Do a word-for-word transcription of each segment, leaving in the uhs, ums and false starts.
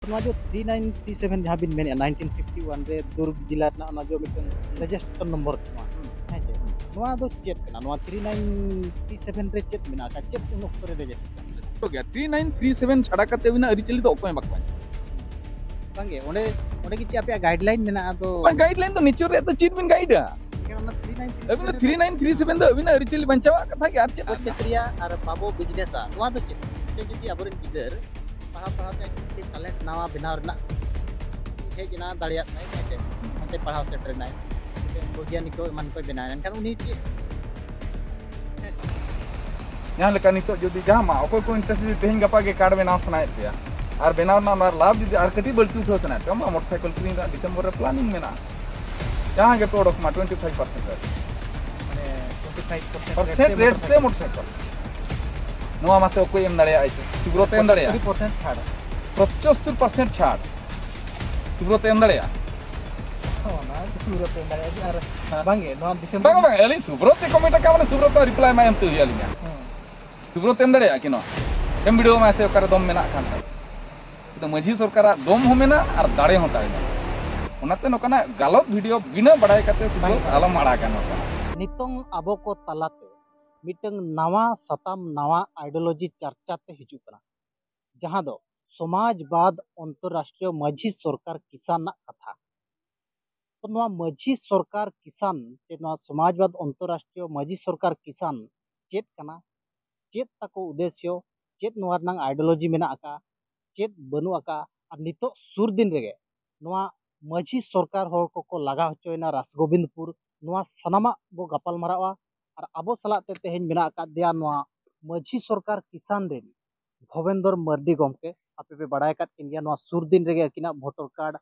ᱱᱚᱣᱟ ᱡᱮ three nine three seven ᱡᱟᱦᱟᱸ ᱵᱤᱱ ᱢᱮᱱᱮᱫᱼᱟ, ᱱᱟᱭᱤᱱᱴᱤᱱ ᱯᱷᱤᱯᱴᱤ ᱣᱟᱱ ᱨᱮ ᱫᱩᱨᱜᱽ ᱡᱮᱞᱟ ᱨᱮᱱᱟᱜ ᱚᱱᱟ ᱡᱮ ᱢᱤᱫᱴᱟᱝ ᱨᱮᱡᱤᱥᱴᱨᱮᱥᱚᱱ ᱱᱚᱢᱵᱚᱨ ᱠᱟᱱᱟ, ᱦᱮᱸ ᱪᱮ? ᱱᱚᱣᱟ ᱫᱚ ᱪᱮᱫ ᱠᱟᱱᱟ? ᱱᱚᱣᱟ ᱛᱷᱨᱤ ᱱᱟᱭᱤᱱ ᱛᱷᱨᱤ ᱥᱮᱵᱷᱮᱱ ᱨᱮ ᱪᱮᱫ ᱢᱮᱱᱟᱜ ᱟᱠᱟᱫ? ᱪᱮᱫ ᱩᱱ ᱚᱠᱛᱚ ᱨᱮ ᱨᱮᱡᱤᱥᱴᱨᱮᱥᱚᱱ? ᱴᱷᱤᱠ ᱜᱮᱭᱟ, ᱛᱷᱨᱤ ᱱᱟᱭᱤᱱ ᱛᱷᱨᱤ ᱥᱮᱵᱷᱮᱱ ᱪᱷᱟᱰᱟ ᱠᱟᱛᱮ ᱟᱹᱵᱤᱱᱟᱜ ᱟᱹᱨᱤᱪᱟᱹᱞᱤ ᱫᱚ ᱚᱠᱚᱭ ᱦᱚᱸ ᱵᱟᱠᱚ ᱟᱸᱡᱚᱢᱟ᱾ ᱵᱟᱝᱜᱮ, ᱚᱸᱰᱮ, ᱚᱸᱰᱮ ᱜᱮ ᱪᱮᱫ ᱟᱯᱮᱭᱟᱜ ᱜᱟᱭᱤᱰᱞᱟᱭᱤᱱ ᱢᱮᱱᱟᱜᱼᱟ? ᱟᱫᱚ ᱵᱟᱝ, ᱜᱟᱭᱤᱰᱞᱟᱭᱤᱱ ᱫᱚ ᱱᱤᱪᱚᱨ ᱨᱮᱭᱟᱜ ᱫᱚ ᱪᱮᱫ ᱵᱤᱱ ᱜᱟᱭᱤᱰᱟ? ᱮᱱᱠᱷᱟᱱ ᱚᱱᱟ ᱛᱷᱨᱤ ᱱᱟᱭᱤᱱ ᱛᱷᱨᱤ ᱥᱮᱵᱷᱮᱱ ᱟᱹᱵᱤᱱ ᱫᱚ ᱨᱮ ᱛᱷᱨᱤ ᱱᱟᱭᱤᱱ ᱛᱷᱨᱤ ᱥᱮᱵᱷᱮᱱ ᱫᱚ ᱟᱹᱵᱤᱱᱟᱜ ᱟᱹᱨᱤᱪᱟᱹᱞᱤ ᱵᱟᱧᱪᱟᱣᱟᱜ ᱠᱟᱛᱷᱟ ᱜᱮ, ᱟᱨ ᱪᱮᱫ? ᱟᱨ ᱪᱟᱹᱠᱨᱤᱭᱟ ᱟᱨ ᱵᱟᱵᱚ ᱵᱤᱡᱽᱱᱮᱥᱟ, ᱱᱚᱣᱟ ᱫᱚ ᱪᱮᱫ? ᱢᱤᱫᱴᱮᱱ ᱡᱩᱫᱤ ᱟᱵᱚᱨᱮᱱ ᱜᱤᱫᱟᱹᱨ ᱯᱟᱲᱦᱟᱣ ᱯᱟᱲᱦᱟᱣ ᱛᱮ ᱟᱡ ᱢᱤᱫᱴᱮᱱ ᱴᱮᱞᱮᱱᱴ ᱱᱟᱣᱟ ᱵᱮᱱᱟᱣ ᱨᱮᱱᱟᱜ ᱦᱮᱡ ᱮᱱᱟ, ᱫᱟᱲᱮᱭᱟᱜ ᱠᱟᱱᱟᱭ, ᱦᱮᱸ ᱥᱮ? ᱚᱱᱛᱮ ᱯᱟᱲᱦᱟᱣ ᱥᱮᱴᱮᱨ ᱮᱱᱟᱭ, ᱢᱤᱫᱴᱮᱱ ᱵᱳᱭᱜᱟᱱᱤᱠ ᱠᱚ ᱮᱢᱟᱱ ᱠᱚᱭ ᱵᱮᱱᱟᱣ ᱮᱱᱟ, ᱮᱱᱠᱷᱟᱱ ᱩᱱᱤ ᱪᱮᱫ? ᱡᱟᱦᱟᱸ ᱞᱮᱠᱟ ᱱᱤᱛᱚᱜ ᱡᱩᱫᱤ ᱡᱟᱦᱟᱸ ᱢᱟ ᱚᱠᱚᱭ ᱠᱚ ᱤᱱᱴᱟᱨᱮᱥᱴ ᱡᱩᱫᱤ ᱛᱮᱦᱮᱧ ᱜᱟᱯᱟ ᱜᱮ ᱠᱟᱨᱰ ᱵᱮᱱᱟᱣ ᱥᱟᱱᱟᱭᱮᱫ ᱯᱮᱭᱟ ᱟᱨ ᱵᱮᱱᱟᱣ ᱨᱮᱱᱟᱜ ᱚᱱᱟ ᱞᱟᱵᱷ ᱡᱩᱫᱤ ᱟᱨ ᱠᱟᱹᱴᱤᱡ ᱵᱟᱹᱲᱛᱤ ᱩᱴᱷᱟᱹᱣ ᱥᱟᱱᱟᱭᱮᱫ ᱯᱮᱭᱟ, ᱢᱟ ᱢᱚᱴᱚᱨ ᱥᱟᱭᱠᱮᱞ ᱠᱤᱨᱤᱧ ᱨᱮᱱᱟᱜ ᱰᱤᱥᱮᱢᱵᱚᱨ ᱨᱮ ᱯᱞᱟᱱᱤᱝ ᱢᱮᱱᱟᱜᱼᱟ᱾ ᱡᱟᱦᱟᱸ ᱜᱮ ᱯᱮ ᱚᱰᱚᱠ ᱢᱟ ᱴᱩᱭᱮᱱᱴᱤ ᱯᱷᱟᱭᱤᱵᱷ ᱯᱟᱨᱥᱮᱱᱴ ᱨᱮ᱾ ᱢᱟᱱᱮ ᱴᱩᱭᱮᱱᱴᱤ ᱯᱷᱟᱭᱤᱵᱷ ᱯᱟᱨᱥᱮᱱᱴ ᱨᱮᱴ ᱛᱮ ᱢᱚᱴᱚᱨ ᱥᱟᱭᱠᱮᱞ᱾ ᱱᱚᱣᱟ ᱢᱟᱥᱮ ᱚᱠᱚᱭ ᱮᱢ ᱫᱟᱲᱮᱭᱟᱜᱼᱟ? ᱥᱩᱵᱨᱚᱛ ᱮᱢ ᱫᱟᱲᱮᱭᱟᱜᱼᱟ? ᱯᱟᱨᱥᱮᱱᱴ ᱪᱷᱟᱲ᱾ ᱯᱚᱸᱪᱟᱛᱛᱳᱨ ᱯᱟᱨᱥᱮᱱᱴ ᱪᱷᱟᱲ᱾ ᱥᱩᱵᱨᱚᱛ ᱮᱢ ᱫᱟᱲᱮᱭᱟᱜᱼᱟ? ᱚᱱᱟ ᱥᱩᱵᱨᱚᱛ ᱮᱢ ᱫᱟᱲᱮᱭᱟᱜᱼᱟ ᱟᱨ ᱵᱟᱝᱜᱮ, ᱱᱚᱣᱟ ᱰᱤᱥᱮᱢᱵᱚᱨ ᱵᱟᱝ, ᱵᱟᱝ, ᱟᱹᱞᱤᱧ ᱥᱩᱵᱨᱚᱛ ᱮ ᱠᱚᱢᱮᱱᱴ ᱟᱠᱟᱫ, ᱢᱟᱱᱮ ᱥᱩᱵᱨᱚᱛ ᱨᱤᱯᱞᱟᱭ ᱢᱟ ᱮᱢ ᱛᱮ ᱦᱩᱭ ᱟᱹᱞᱤᱧᱟ᱾ ᱦᱮᱸ᱾ ᱥᱩᱵᱨᱚᱛ ᱮᱢ ᱫᱟᱲᱮᱭᱟᱜᱼᱟ ᱠᱤ ᱱᱚᱣᱟ? ᱮᱢ ᱵᱤᱰᱟᱹᱣ ᱢᱟ ᱥᱮ ᱚᱠᱟᱨᱮ ᱫᱚᱢ ᱢᱮᱱᱟᱜ ᱠᱷᱟᱱ ᱛᱟᱭ᱾ ᱠᱤᱱᱛᱩ ᱢᱟᱹᱡᱷᱤ ᱥᱚᱨᱠᱟᱨᱟᱜ ᱫᱚᱢ ᱦᱚᱸ ᱢᱮᱱᱟᱜᱼᱟ ᱟᱨ ᱫᱟᱲᱮ ᱦᱚᱸ ᱛᱟᱭ ᱢᱮᱱᱟᱜᱼᱟ᱾ ᱚᱱᱟᱛᱮ ᱱᱚᱝᱠᱟᱱᱟᱜ ᱜᱟᱞᱚᱛ ᱵᱷᱤᱰᱤᱭᱳ ᱵᱤᱱᱟᱹ ᱵᱟᱲᱟᱭ ᱠᱟᱛᱮ ᱥᱩᱵᱨᱚᱛ ᱟᱞᱚᱢ ᱟᱲᱟᱜᱟ ᱱᱚᱝᱠᱟᱱᱟᱜ᱾ ᱱᱤᱛᱚᱝ ᱟᱵᱚ ᱠᱚ ᱛᱟᱞᱟᱛᱮ ᱢᱤᱫᱴᱟᱝ ᱱᱟᱣᱟ ᱥᱟᱛᱟᱢ, ᱱᱟᱣᱟ ᱟᱭᱰᱤᱭᱳᱞᱚᱡᱤ ᱪᱟᱨᱪᱟ ᱛᱮ ᱦᱤᱡᱩᱜ ᱠᱟᱱᱟ, ᱡᱟᱦᱟᱸ ᱫᱚ ᱥᱚᱢᱟᱡᱽᱵᱟᱫ ᱚᱱᱛᱚᱨᱨᱟᱥᱴᱨᱤᱭᱚ ᱢᱟᱹᱡᱷᱤ ᱥᱚᱨᱠᱟᱨ ᱠᱤᱥᱟᱱ ᱨᱮᱱᱟᱜ ᱠᱟᱛᱷᱟ᱾ ᱛᱚ ᱱᱚᱣᱟ ᱢᱟᱹᱡᱷᱤ ᱥᱚᱨᱠᱟᱨ ᱠᱤᱥᱟᱱ ᱪᱮ ᱱᱚᱣᱟ ᱥᱚᱢᱟᱡᱽᱵᱟᱫ ᱚᱱᱛᱚᱨᱨᱟᱥᱴᱨᱤᱭᱚ ᱢᱟᱹᱡᱷᱤ ᱥᱚᱨᱠᱟᱨ ᱠᱤᱥᱟᱱ ᱪᱮᱫ ᱠᱟᱱᱟ, ᱪᱮᱫ ᱛᱟᱠᱚ ᱩᱫᱽᱫᱮᱥᱭᱚ, ᱪᱮᱫ ᱱᱚᱣᱟ ᱨᱮᱱᱟᱜ ᱟᱭᱰᱤᱭᱳᱞᱚᱡᱤ ᱢᱮᱱᱟᱜ ᱟᱠᱟᱫᱼᱟ, ᱪᱮᱫ ᱵᱟᱹᱱᱩᱜ ᱟᱠᱟᱫᱼᱟ, ᱟᱨ ᱱᱤᱛᱚᱜ ᱥᱩᱨ ᱫᱤᱱ ᱨᱮᱜᱮ ᱱᱚᱣᱟ ᱢᱟᱹᱡᱷᱤ ᱥᱚᱨᱠᱟᱨ ᱦᱚᱲ ᱠᱚᱠᱚ ᱞᱟᱜᱟ ᱦᱚᱪᱚᱭᱮᱱᱟ ᱨᱟᱥᱜᱳᱵᱤᱱᱫᱯᱩᱨ, ᱱᱚᱣᱟ ᱥᱟᱱᱟᱢᱟᱜ ᱵᱚ ᱜᱟᱯᱟᱞ ᱢᱟᱨᱟᱣᱟ᱾ ᱟᱨ ᱟᱵᱚ ᱥᱟᱞᱟᱜ ᱛᱮ ᱛᱮᱦᱮᱧ ᱢᱮᱱᱟᱜ ᱟᱠᱟᱫ ᱫᱮᱭᱟ ᱱᱚᱣᱟ ᱢᱟᱹᱡᱷᱤ ᱥᱚᱨᱠᱟᱨ ᱠᱤᱥᱟᱱ ᱨᱮᱱ ᱵᱷᱚᱵᱮᱱᱫᱚᱨ ᱢᱟᱨᱰᱤ ᱜᱚᱢᱠᱮ, ᱟᱯᱮ ᱯᱮ ᱵᱟᱲᱟᱭ ᱟᱠᱟᱫ ᱠᱤᱱ ᱜᱮᱭᱟ᱾ ᱱᱚᱣᱟ ᱥᱩᱨ ᱫᱤᱱ ᱨᱮᱜᱮ ᱟᱹᱠᱤᱱᱟᱜ ᱵᱷᱳᱴᱟᱨ ᱠᱟᱨᱰ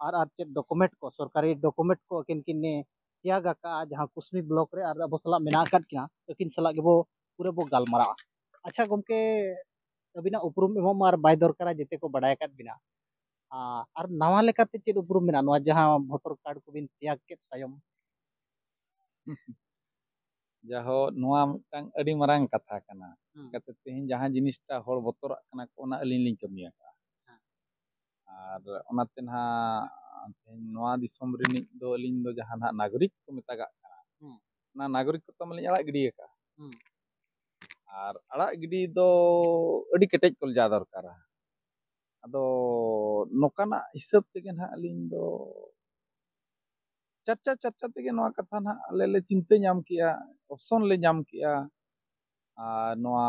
ᱟᱨ ᱟᱨ ᱪᱮᱫ ᱰᱚᱠᱩᱢᱮᱱᱴ ᱠᱚ, ᱥᱚᱨᱠᱟᱨᱤ ᱰᱚᱠᱩᱢᱮᱱᱴ ᱠᱚ ᱟᱹᱠᱤᱱ ᱠᱤᱱ ᱛᱮᱭᱟᱜ ᱟᱠᱟᱫᱼᱟ, ᱡᱟᱦᱟᱸ ᱠᱩᱥᱢᱤ ᱵᱞᱚᱠ ᱨᱮ, ᱟᱨ ᱟᱵᱚ ᱥᱟᱞᱟᱜ ᱢᱮᱱᱟᱜ ᱟᱠᱟᱫ ᱠᱤᱱᱟ, ᱟᱹᱠᱤᱱ ᱥᱟᱞᱟᱜ ᱜᱮᱵᱚ ᱯᱩᱨᱟᱹ ᱵᱚ ᱜᱟᱞᱢᱟᱨᱟᱜᱼᱟ᱾ ᱟᱪᱪᱷᱟ ᱜᱚᱢᱠᱮ, ᱟᱹᱵᱤᱱᱟᱜ ᱩᱯᱨᱩᱢ ᱮᱢᱚᱜ ᱢᱟ ᱟᱨ ᱵᱟᱭ ᱫᱚᱨᱠᱟᱨᱟ, ᱡᱮᱛᱮ ᱠᱚ ᱵᱟᱰᱟᱭ ᱟᱠᱟᱫ ᱵᱤᱱᱟ᱾ ᱟᱨ ᱟᱨ ᱱᱟᱣᱟ ᱞᱮᱠᱟᱛᱮ ᱪᱮᱫ ᱩᱯᱨᱩᱢ ᱢᱮᱱᱟᱜᱼᱟ ᱱᱚᱣᱟ ᱡᱟᱦᱟᱸ ᱵᱷᱳᱴᱟᱨ ᱠᱟᱨᱰ ᱠᱚᱵᱤᱱ ᱛᱮᱭᱟᱜ ᱠᱮᱫ ᱛᱟᱭᱚᱢ? ᱡᱟᱦᱳ, ᱱᱚᱣᱟ ᱢᱤᱫᱴᱟᱝ ᱟᱹᱰᱤ ᱢᱟᱨᱟᱝ ᱠᱟᱛᱷᱟ ᱠᱟᱱᱟ᱾ ᱦᱩᱸ᱾ ᱪᱤᱠᱟᱹᱛᱮ ᱛᱮᱦᱮᱧ ᱡᱟᱦᱟᱸ ᱡᱤᱱᱤᱥᱴᱟ ᱦᱚᱲ ᱵᱚᱛᱚᱨᱟᱜ ᱠᱟᱱᱟ ᱠᱚ, ᱚᱱᱟ ᱟᱹᱞᱤᱧ ᱞᱤᱧ ᱠᱟᱹᱢᱤ ᱟᱠᱟᱫᱼᱟ᱾ ᱦᱮᱸ᱾ ᱟᱨ ᱚᱱᱟᱛᱮ ᱱᱟᱦᱟᱜ ᱛᱮᱦᱮᱧ ᱱᱚᱣᱟ ᱫᱤᱥᱚᱢ ᱨᱤᱱᱤᱡ ᱫᱚ ᱟᱹᱞᱤᱧ ᱫᱚ ᱡᱟᱦᱟᱸ ᱱᱟᱦᱟᱜ ᱱᱟᱜᱚᱨᱤᱠ ᱠᱚ ᱢᱮᱛᱟᱜᱟᱜ ᱠᱟᱱᱟ, ᱦᱩᱸ᱾ ᱚᱱᱟ ᱱᱟᱜᱚᱨᱤᱠ ᱠᱚᱛᱟ ᱢᱟᱞᱤᱧ ᱟᱲᱟᱜ ᱜᱤᱰᱤ ᱟᱠᱟᱫᱼᱟ᱾ ᱦᱩᱸ᱾ ᱟᱨ ᱟᱲᱟᱜ ᱜᱤᱰᱤ ᱫᱚ ᱟᱹᱰᱤ ᱠᱮᱴᱮᱡ ᱠᱚᱞᱡᱟ ᱫᱚᱨᱠᱟᱨᱟ᱾ ᱟᱫᱚ ᱱᱚᱝᱠᱟᱱᱟᱜ ᱦᱤᱥᱟᱹᱵ ᱛᱮᱜᱮ ᱱᱟᱦᱟᱜ ᱟᱹᱞᱤᱧ ᱫᱚ ᱪᱟᱨᱪᱟ ᱪᱟᱨᱪᱟ ᱛᱮᱜᱮ ᱱᱚᱣᱟ ᱠᱟᱛᱷᱟ ᱱᱟᱦᱟᱜ ᱟᱞᱮ ᱞᱮ ᱪᱤᱱᱛᱟᱹ ᱧᱟᱢ ᱠᱮᱜᱼᱟ, ᱚᱯᱥᱚᱱ ᱞᱮ ᱧᱟᱢ ᱠᱮᱜᱼᱟ, ᱟᱨ ᱱᱚᱣᱟ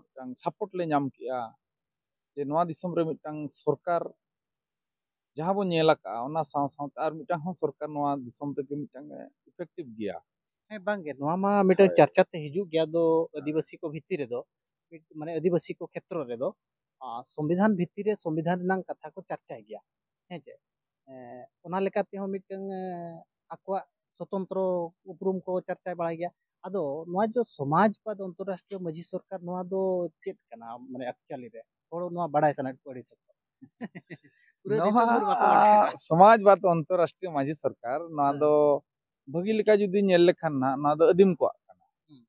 ᱢᱤᱫᱴᱟᱝ ᱥᱟᱯᱳᱨᱴ ᱞᱮ ᱧᱟᱢ ᱠᱮᱜᱼᱟ ᱡᱮ ᱱᱚᱣᱟ ᱫᱤᱥᱚᱢ ᱨᱮ ᱢᱤᱫᱴᱟᱝ ᱥᱚᱨᱠᱟᱨ ᱡᱟᱦᱟᱸ ᱵᱚᱱ ᱧᱮᱞ ᱟᱠᱟᱫᱼᱟ, ᱚᱱᱟ ᱥᱟᱶ ᱥᱟᱶᱛᱮ ᱟᱨ ᱢᱤᱫᱴᱟᱝ ᱦᱚᱸ ᱥᱚᱨᱠᱟᱨ ᱱᱚᱣᱟ ᱫᱤᱥᱚᱢ ᱨᱮᱜᱮ ᱢᱤᱫᱴᱟᱝ ᱤᱯᱷᱮᱠᱴᱤᱵᱷ ᱜᱮᱭᱟ᱾ ᱦᱮᱸ, ᱵᱟᱝᱜᱮ, ᱱᱚᱣᱟ ᱢᱟ ᱢᱤᱫᱴᱟᱝ ᱦᱳᱭ᱾ ᱪᱟᱨᱪᱟ ᱛᱮ ᱦᱤᱡᱩᱜ ᱜᱮᱭᱟ, ᱟᱫᱚ ᱟᱹᱫᱤᱵᱟᱹᱥᱤ ᱠᱚ ᱵᱷᱤᱛᱤᱨ ᱨᱮᱫᱚ, ᱢᱤᱫ-, ᱢᱟᱱᱮ ᱟᱹᱫᱤᱵᱟᱹᱥᱤ ᱠᱚ ᱠᱷᱮᱛᱨᱚ ᱨᱮᱫᱚ, ᱟᱨ ᱥᱚᱝᱵᱤᱫᱷᱟᱱ ᱵᱷᱤᱛᱤᱨ ᱨᱮ ᱥᱚᱝᱵᱤᱫᱷᱟᱱ ᱨᱮᱱᱟᱜ ᱠᱟᱛᱷᱟ ᱠᱚ ᱪᱟᱨᱪᱟᱭ ᱜᱮᱭᱟ, ᱦᱮᱸ ᱪᱮ? ᱮᱸ, ᱚᱱᱟ ᱞᱮᱠᱟ ᱛᱮᱦᱚᱸ ᱢᱤᱫᱴᱟᱝ, ᱮᱸ, ᱟᱠᱚᱣᱟᱜ ᱥᱚᱛᱚᱱᱛᱨᱚ ᱩᱯᱨᱩᱢ ᱠᱚ ᱪᱟᱨᱪᱟ ᱵᱟᱲᱟᱭ ᱜᱮᱭᱟ᱾ ᱟᱫᱚ ᱱᱚᱣᱟ ᱡᱚ ᱥᱚᱢᱟᱡᱽᱵᱟᱫ ᱚᱱᱛᱚᱨᱨᱟᱥᱴᱨᱤᱭᱚ ᱢᱟᱹᱡᱷᱤ ᱥᱚᱨᱠᱟᱨ, ᱱᱚᱣᱟ ᱫᱚ ᱪᱮᱫ ᱠᱟᱱᱟ? ᱢᱟᱱᱮ actually ᱨᱮ ᱦᱚᱲ ᱱᱚᱣᱟ ᱵᱟᱲᱟᱭ ᱥᱟᱱᱟᱭᱮᱫ ᱠᱚᱣᱟ ᱟᱹᱰᱤ ᱥᱚᱠᱛᱚ᱾ ᱯᱩᱨᱟᱹ ᱱᱚᱣᱟ ᱫᱤᱥᱚᱢ ᱦᱚᱲ ᱵᱟᱠᱚ ᱵᱟᱲᱟᱭᱟ᱾ ᱥᱚᱢᱟᱡᱽᱵᱟᱫ ᱚᱱᱛᱚᱨᱨᱟᱥᱴᱨᱤᱭᱚ ᱢᱟᱹᱡᱷᱤ ᱥᱚᱨᱠᱟᱨ, ᱱᱚᱣᱟ ᱦᱮᱸ᱾ ᱫᱚ ᱵᱷᱟᱹᱜᱤ ᱞᱮᱠᱟ ᱡᱩᱫᱤ ᱧᱮᱞ ᱞᱮᱠᱷᱟᱱ ᱱᱟᱦᱟᱜ, ᱱᱚᱣᱟ ᱫᱚ ᱟᱹᱫᱤᱢ ᱠᱚᱣᱟᱜ ᱠᱟᱱᱟ᱾ ᱦᱩᱸ᱾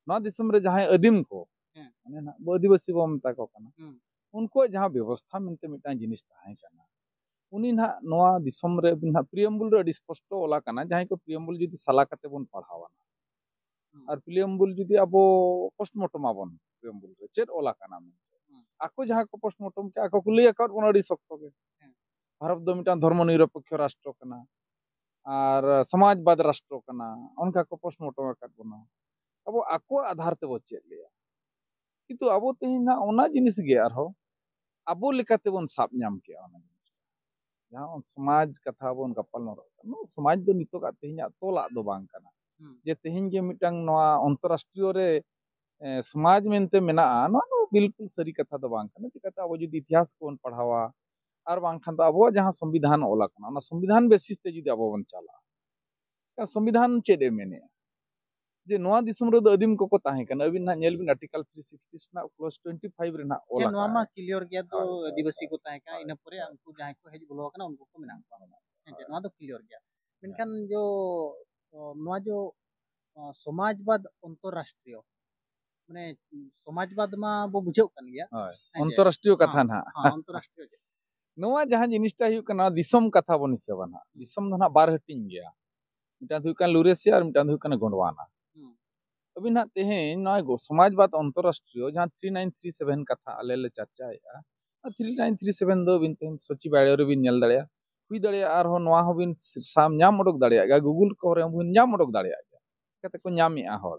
ᱱᱚᱣᱟ ᱫᱤᱥᱚᱢ ᱨᱮ ᱡᱟᱦᱟᱸᱭ ᱟᱹᱫᱤᱢ ᱠᱚ, ᱦᱮᱸ᱾ ᱢᱟᱱᱮ ᱱᱟᱦᱟᱜ ᱟᱵᱚ ᱟᱹᱫᱤᱵᱟᱹᱥᱤ ᱵᱚᱱ ᱢᱮᱛᱟ ᱠᱚ ᱠᱟᱱᱟ, ᱦᱩᱸ᱾ ᱩᱱᱠᱩᱣᱟᱜ ᱡᱟᱦᱟᱸ ᱵᱮᱵᱚᱥᱛᱷᱟ ᱢᱮᱱᱛᱮ ᱢᱤᱫᱴᱟᱝ ᱡᱤᱱᱤᱥ ᱛᱟᱦᱮᱸ ᱠᱟᱱᱟ, ᱩᱱᱤ ᱱᱟᱦᱟᱜ ᱱᱚᱣᱟ ᱫᱤᱥᱚᱢ ᱨᱮ ᱱᱟᱦᱟᱜ ᱯᱨᱤᱭᱮᱢᱵᱩᱞ ᱨᱮ ᱟᱹᱰᱤ ᱥᱯᱚᱥᱴᱚ ᱚᱞ ᱟᱠᱟᱱᱟ, ᱡᱟᱦᱟᱸᱭ ᱠᱚ ᱯᱨᱤᱭᱮᱢᱵᱩᱞ ᱡᱩᱫᱤ ᱥᱟᱞᱟ ᱠᱟᱛᱮ ᱵᱚᱱ ᱯᱟᱲᱦᱟᱣᱟ, ᱦᱩᱸ᱾ ᱟᱨ ᱯᱨᱤᱭᱮᱢᱵᱩᱞ ᱡᱩᱫᱤ ᱟᱵᱚ ᱯᱳᱥᱴᱢᱚᱨᱴᱚᱢ ᱟᱵᱚᱱ, ᱯᱨᱤᱭᱮᱢᱵᱩᱞ ᱨᱮ ᱪᱮᱫ ᱚᱞ ᱟᱠᱟᱱᱟ ᱢᱮᱱᱛᱮ, ᱦᱩᱸ᱾ ᱟᱠᱚ ᱡᱟᱦᱟᱸ ᱠᱚ ᱯᱳᱥᱴᱢᱚᱨᱴᱚᱢ ᱠᱮᱜᱼᱟ, ᱟᱠᱚ ᱠᱚ ᱞᱟᱹᱭ ᱟᱠᱟᱫ ᱵᱚᱱᱟ ᱟᱹᱰᱤ ᱥᱚᱠᱛᱚ ᱜᱮ᱾ ᱦᱮᱸ᱾ ᱵᱷᱟᱨᱚᱛ ᱫᱚ ᱢᱤᱫᱴᱟᱝ ᱫᱷᱚᱨᱢᱚ ᱱᱤᱨᱚᱯᱮᱠᱠᱷᱚ ᱨᱟᱥᱴᱨᱚ ᱠᱟᱱᱟ ᱟᱨ ᱥᱚᱢᱟᱡᱽᱵᱟᱫᱽ ᱨᱟᱥᱴᱨᱚ ᱠᱟᱱᱟ, ᱚᱱᱠᱟ ᱠᱚ ᱯᱳᱥᱴᱢᱚᱨᱴᱚᱢ ᱟᱠᱟᱫ ᱵᱚᱱᱟ᱾ ᱟᱵᱚ ᱟᱠᱚᱣᱟᱜ ᱟᱫᱷᱟᱨ ᱛᱮᱵᱚ ᱪᱮᱫ ᱞᱮᱜᱼᱟ, ᱠᱤᱱᱛᱩ ᱟᱵᱚ ᱛᱮᱦᱮᱧ ᱱᱟᱜ ᱚᱱᱟ ᱡᱤᱱᱤᱥ ᱜᱮ ᱟᱨᱦᱚᱸ ᱟᱵᱚ ᱞᱮᱠᱟᱛᱮᱵᱚᱱ ᱥᱟᱵ ᱧᱟᱢ ᱠᱮᱜᱼᱟ᱾ ᱚᱱᱟ ᱡᱤᱱᱤᱥ ᱡᱟᱦᱟᱸ ᱥᱚᱢᱟᱡᱽ ᱠᱟᱛᱷᱟ ᱵᱚᱱ ᱜᱟᱯᱟᱞ ᱢᱟᱨᱟᱜ ᱠᱟᱱᱟ, ᱱᱚᱣᱟ ᱥᱚᱢᱟᱡᱽ ᱫᱚ ᱱᱤᱛᱚᱜᱟᱜ ᱛᱮᱦᱮᱧᱟᱜ ᱛᱚᱞᱟᱜ ᱫᱚ ᱵᱟᱝ ᱠᱟᱱᱟ᱾ ᱦᱩᱸ᱾ ᱡᱮ ᱛᱮᱦᱮᱧ ᱜᱮ ᱢᱤᱫᱴᱟᱝ ᱱᱚᱣᱟ ᱚᱱᱛᱚᱨᱨᱟᱥᱴᱨᱤᱭᱚ ᱨᱮ, ᱮ, ᱥᱚᱢᱟᱡᱽ ᱢᱮᱱᱛᱮ ᱢᱮᱱᱟᱜᱼᱟ, ᱱᱚᱣᱟ ᱫᱚ ᱵᱤᱞᱠᱩᱞ ᱥᱟᱹᱨᱤ ᱠᱟᱛᱷᱟ ᱫᱚ ᱵᱟᱝ ᱠᱟᱱᱟ᱾ ᱪᱤᱠᱟᱹᱛᱮ ᱟᱵᱚ ᱡᱩᱫᱤ ᱤᱛᱤᱦᱟᱥ ᱠᱚᱵᱚᱱ ᱯᱟᱲᱦᱟᱣᱟ, ᱟᱨ ᱵᱟᱝᱠᱷᱟᱱ ᱫᱚ ᱟᱵᱚᱣᱟᱜ ᱡᱟᱦᱟᱸ ᱥᱚᱝᱵᱤᱫᱷᱟᱱ ᱚᱞ ᱟᱠᱟᱱᱟ, ᱚᱱᱟ ᱥᱚᱝᱵᱤᱫᱷᱟᱱ ᱵᱮᱥᱤᱥ ᱛᱮ ᱡᱩᱫᱤ ᱟᱵᱚ ᱵᱚᱱ ᱪᱟᱞᱟᱜᱼᱟ, ᱮᱱᱠᱷᱟᱱ ᱥᱚᱝᱵᱤᱫᱷᱟᱱ ᱪᱮᱫ ᱮ ᱢᱮᱱᱮᱜᱼᱟ? ᱡᱮ ᱱᱚᱣᱟ ᱫᱤᱥᱚᱢ ᱨᱮᱫᱚ ᱟᱹᱫᱤᱢ ᱠᱚᱠᱚ ᱛᱟᱦᱮᱸ ᱠᱟᱱᱟ᱾ ᱟᱹᱵᱤᱱ ᱱᱟᱦᱟᱜ ᱧᱮᱞ ᱵᱤᱱ, ᱟᱨᱴᱤᱠᱟᱞ ᱛᱷᱨᱤ ᱥᱤᱠᱥᱴᱤ ᱨᱮᱱᱟᱜ ᱠᱞᱚᱡᱽ ᱴᱩᱭᱮᱱᱴᱤ ᱯᱷᱟᱭᱤᱵᱷ ᱨᱮ ᱱᱟᱦᱟᱜ ᱚᱞ ᱦᱮᱸ, ᱱᱚᱣᱟ ᱟᱠᱟᱱᱟ᱾ ᱢᱟ ᱠᱞᱤᱭᱟᱨ ᱜᱮᱭᱟ, ᱫᱚ ᱦᱳᱭ, ᱦᱳᱭ, ᱟᱹᱫᱤᱵᱟᱹᱥᱤ ᱠᱚ ᱦᱳᱭ᱾ ᱛᱟᱦᱮᱸ ᱠᱟᱱᱟ, ᱦᱳᱭ᱾ ᱤᱱᱟᱹ ᱯᱚᱨᱮ ᱩᱱᱠᱩ ᱡᱟᱦᱟᱸᱭ ᱠᱚ ᱦᱮᱡ ᱵᱚᱞᱚ ᱟᱠᱟᱱᱟ, ᱩᱱᱠᱩ ᱠᱚ ᱢᱮᱱᱟᱜ ᱠᱚᱣᱟ᱾ ᱦᱮᱸ ᱪᱮ, ᱦᱳᱭ᱾ ᱱᱚᱣᱟ ᱫᱚ ᱠᱞᱤᱭᱟᱨ ᱜᱮᱭᱟ᱾ ᱢᱮᱱᱠᱷᱟᱱ ᱡᱚ, ᱚ, ᱱᱚᱣᱟ ᱡᱚ, ᱚ, ᱥᱚᱢᱟᱡᱽᱵᱟᱫ ᱚᱱᱛᱚᱨᱨᱟᱥᱴᱨᱤᱭᱚ, ᱢᱟᱱᱮ, ᱥᱚᱢᱟᱡᱽᱵᱟᱫ ᱢᱟ ᱵᱚ ᱵᱩᱡᱷᱟᱹᱣ ᱠᱟᱱ ᱜᱮᱭᱟ᱾ ᱦᱳᱭ᱾ ᱦᱮᱸ ᱪᱮ? ᱚᱱᱛᱚᱨᱨᱟᱥᱴᱨᱤᱭᱚ ᱠᱟᱛᱷᱟ ᱦᱮᱸ, ᱱᱟᱦᱟᱜ᱾ ᱦᱮᱸ, ᱚᱱᱛᱚᱨᱨᱟᱥᱴᱨᱤᱭᱚ ᱪᱮ? ᱱᱚᱣᱟ ᱡᱟᱦᱟᱸ ᱡᱤᱱᱤᱥᱴᱟ ᱦᱩᱭᱩᱜ ᱠᱟᱱᱟ, ᱫᱤᱥᱚᱢ ᱠᱟᱛᱷᱟ ᱵᱚᱱ ᱦᱤᱥᱟᱹᱵᱟ ᱱᱟᱦᱟᱜ᱾ ᱫᱤᱥᱚᱢ ᱫᱚ ᱱᱟᱦᱟᱜ ᱵᱟᱨ ᱦᱟᱹᱴᱤᱧ ᱜᱮᱭᱟ, ᱢᱤᱫᱴᱟᱝ ᱫᱚ ᱦᱩᱭᱩᱜ ᱠᱟᱱᱟ ᱞᱩᱨᱮᱥᱤᱭᱟ ᱟᱨ ᱢᱤᱫᱴᱟᱝ ᱫᱚ ᱦᱩᱭᱩᱜ ᱠᱟᱱᱟ ᱜᱚᱸᱰᱣᱟᱱᱟ᱾ ᱦᱩᱸ᱾ ᱟᱹᱵᱤᱱ ᱱᱟᱦᱟᱜ ᱛᱮᱦᱮᱧ ᱱᱚᱣᱟ ᱜᱚ- ᱥᱚᱢᱟᱡᱽᱵᱟᱫ ᱚᱱᱛᱚᱨᱨᱟᱥᱴᱨᱤᱭᱚ ᱡᱟᱦᱟᱸ ᱛᱷᱨᱤ ᱱᱟᱭᱤᱱ ᱛᱷᱨᱤ ᱥᱮᱵᱷᱮᱱ ᱠᱟᱛᱷᱟ ᱟᱞᱮ ᱞᱮ ᱪᱟᱨᱪᱟᱭᱮᱫᱼᱟ, ᱟᱨ ᱛᱷᱨᱤ ᱱᱟᱭᱤᱱ ᱛᱷᱨᱤ ᱥᱮᱵᱷᱮᱱ ᱫᱚ ᱟᱹᱵᱤᱱ ᱛᱮᱦᱮᱧ ᱥᱚᱪᱤᱵᱟᱲᱭᱚ ᱨᱮᱵᱤᱱ ᱧᱮᱞ ᱫᱟᱲᱮᱭᱟᱜᱼᱟ, ᱦᱩᱭ ᱫᱟᱲᱮᱭᱟᱜᱼᱟ ᱟᱨᱦᱚᱸ ᱱᱚᱣᱟ ᱦᱚᱸᱵᱤᱱ ᱥᱟᱢ ᱧᱟᱢ ᱩᱰᱩᱠ ᱫᱟᱲᱮᱭᱟᱜ ᱜᱮᱭᱟ, ᱜᱩᱜᱩᱞ ᱠᱚᱨᱮ ᱦᱚᱸᱵᱤᱱ ᱧᱟᱢ ᱩᱰᱩᱠ ᱫᱟᱲᱮᱭᱟᱜ ᱜᱮᱭᱟ᱾ ᱪᱤᱠᱟᱹᱛᱮ ᱠᱚ ᱧᱟᱢᱮᱫᱼᱟ ᱦᱚᱲ?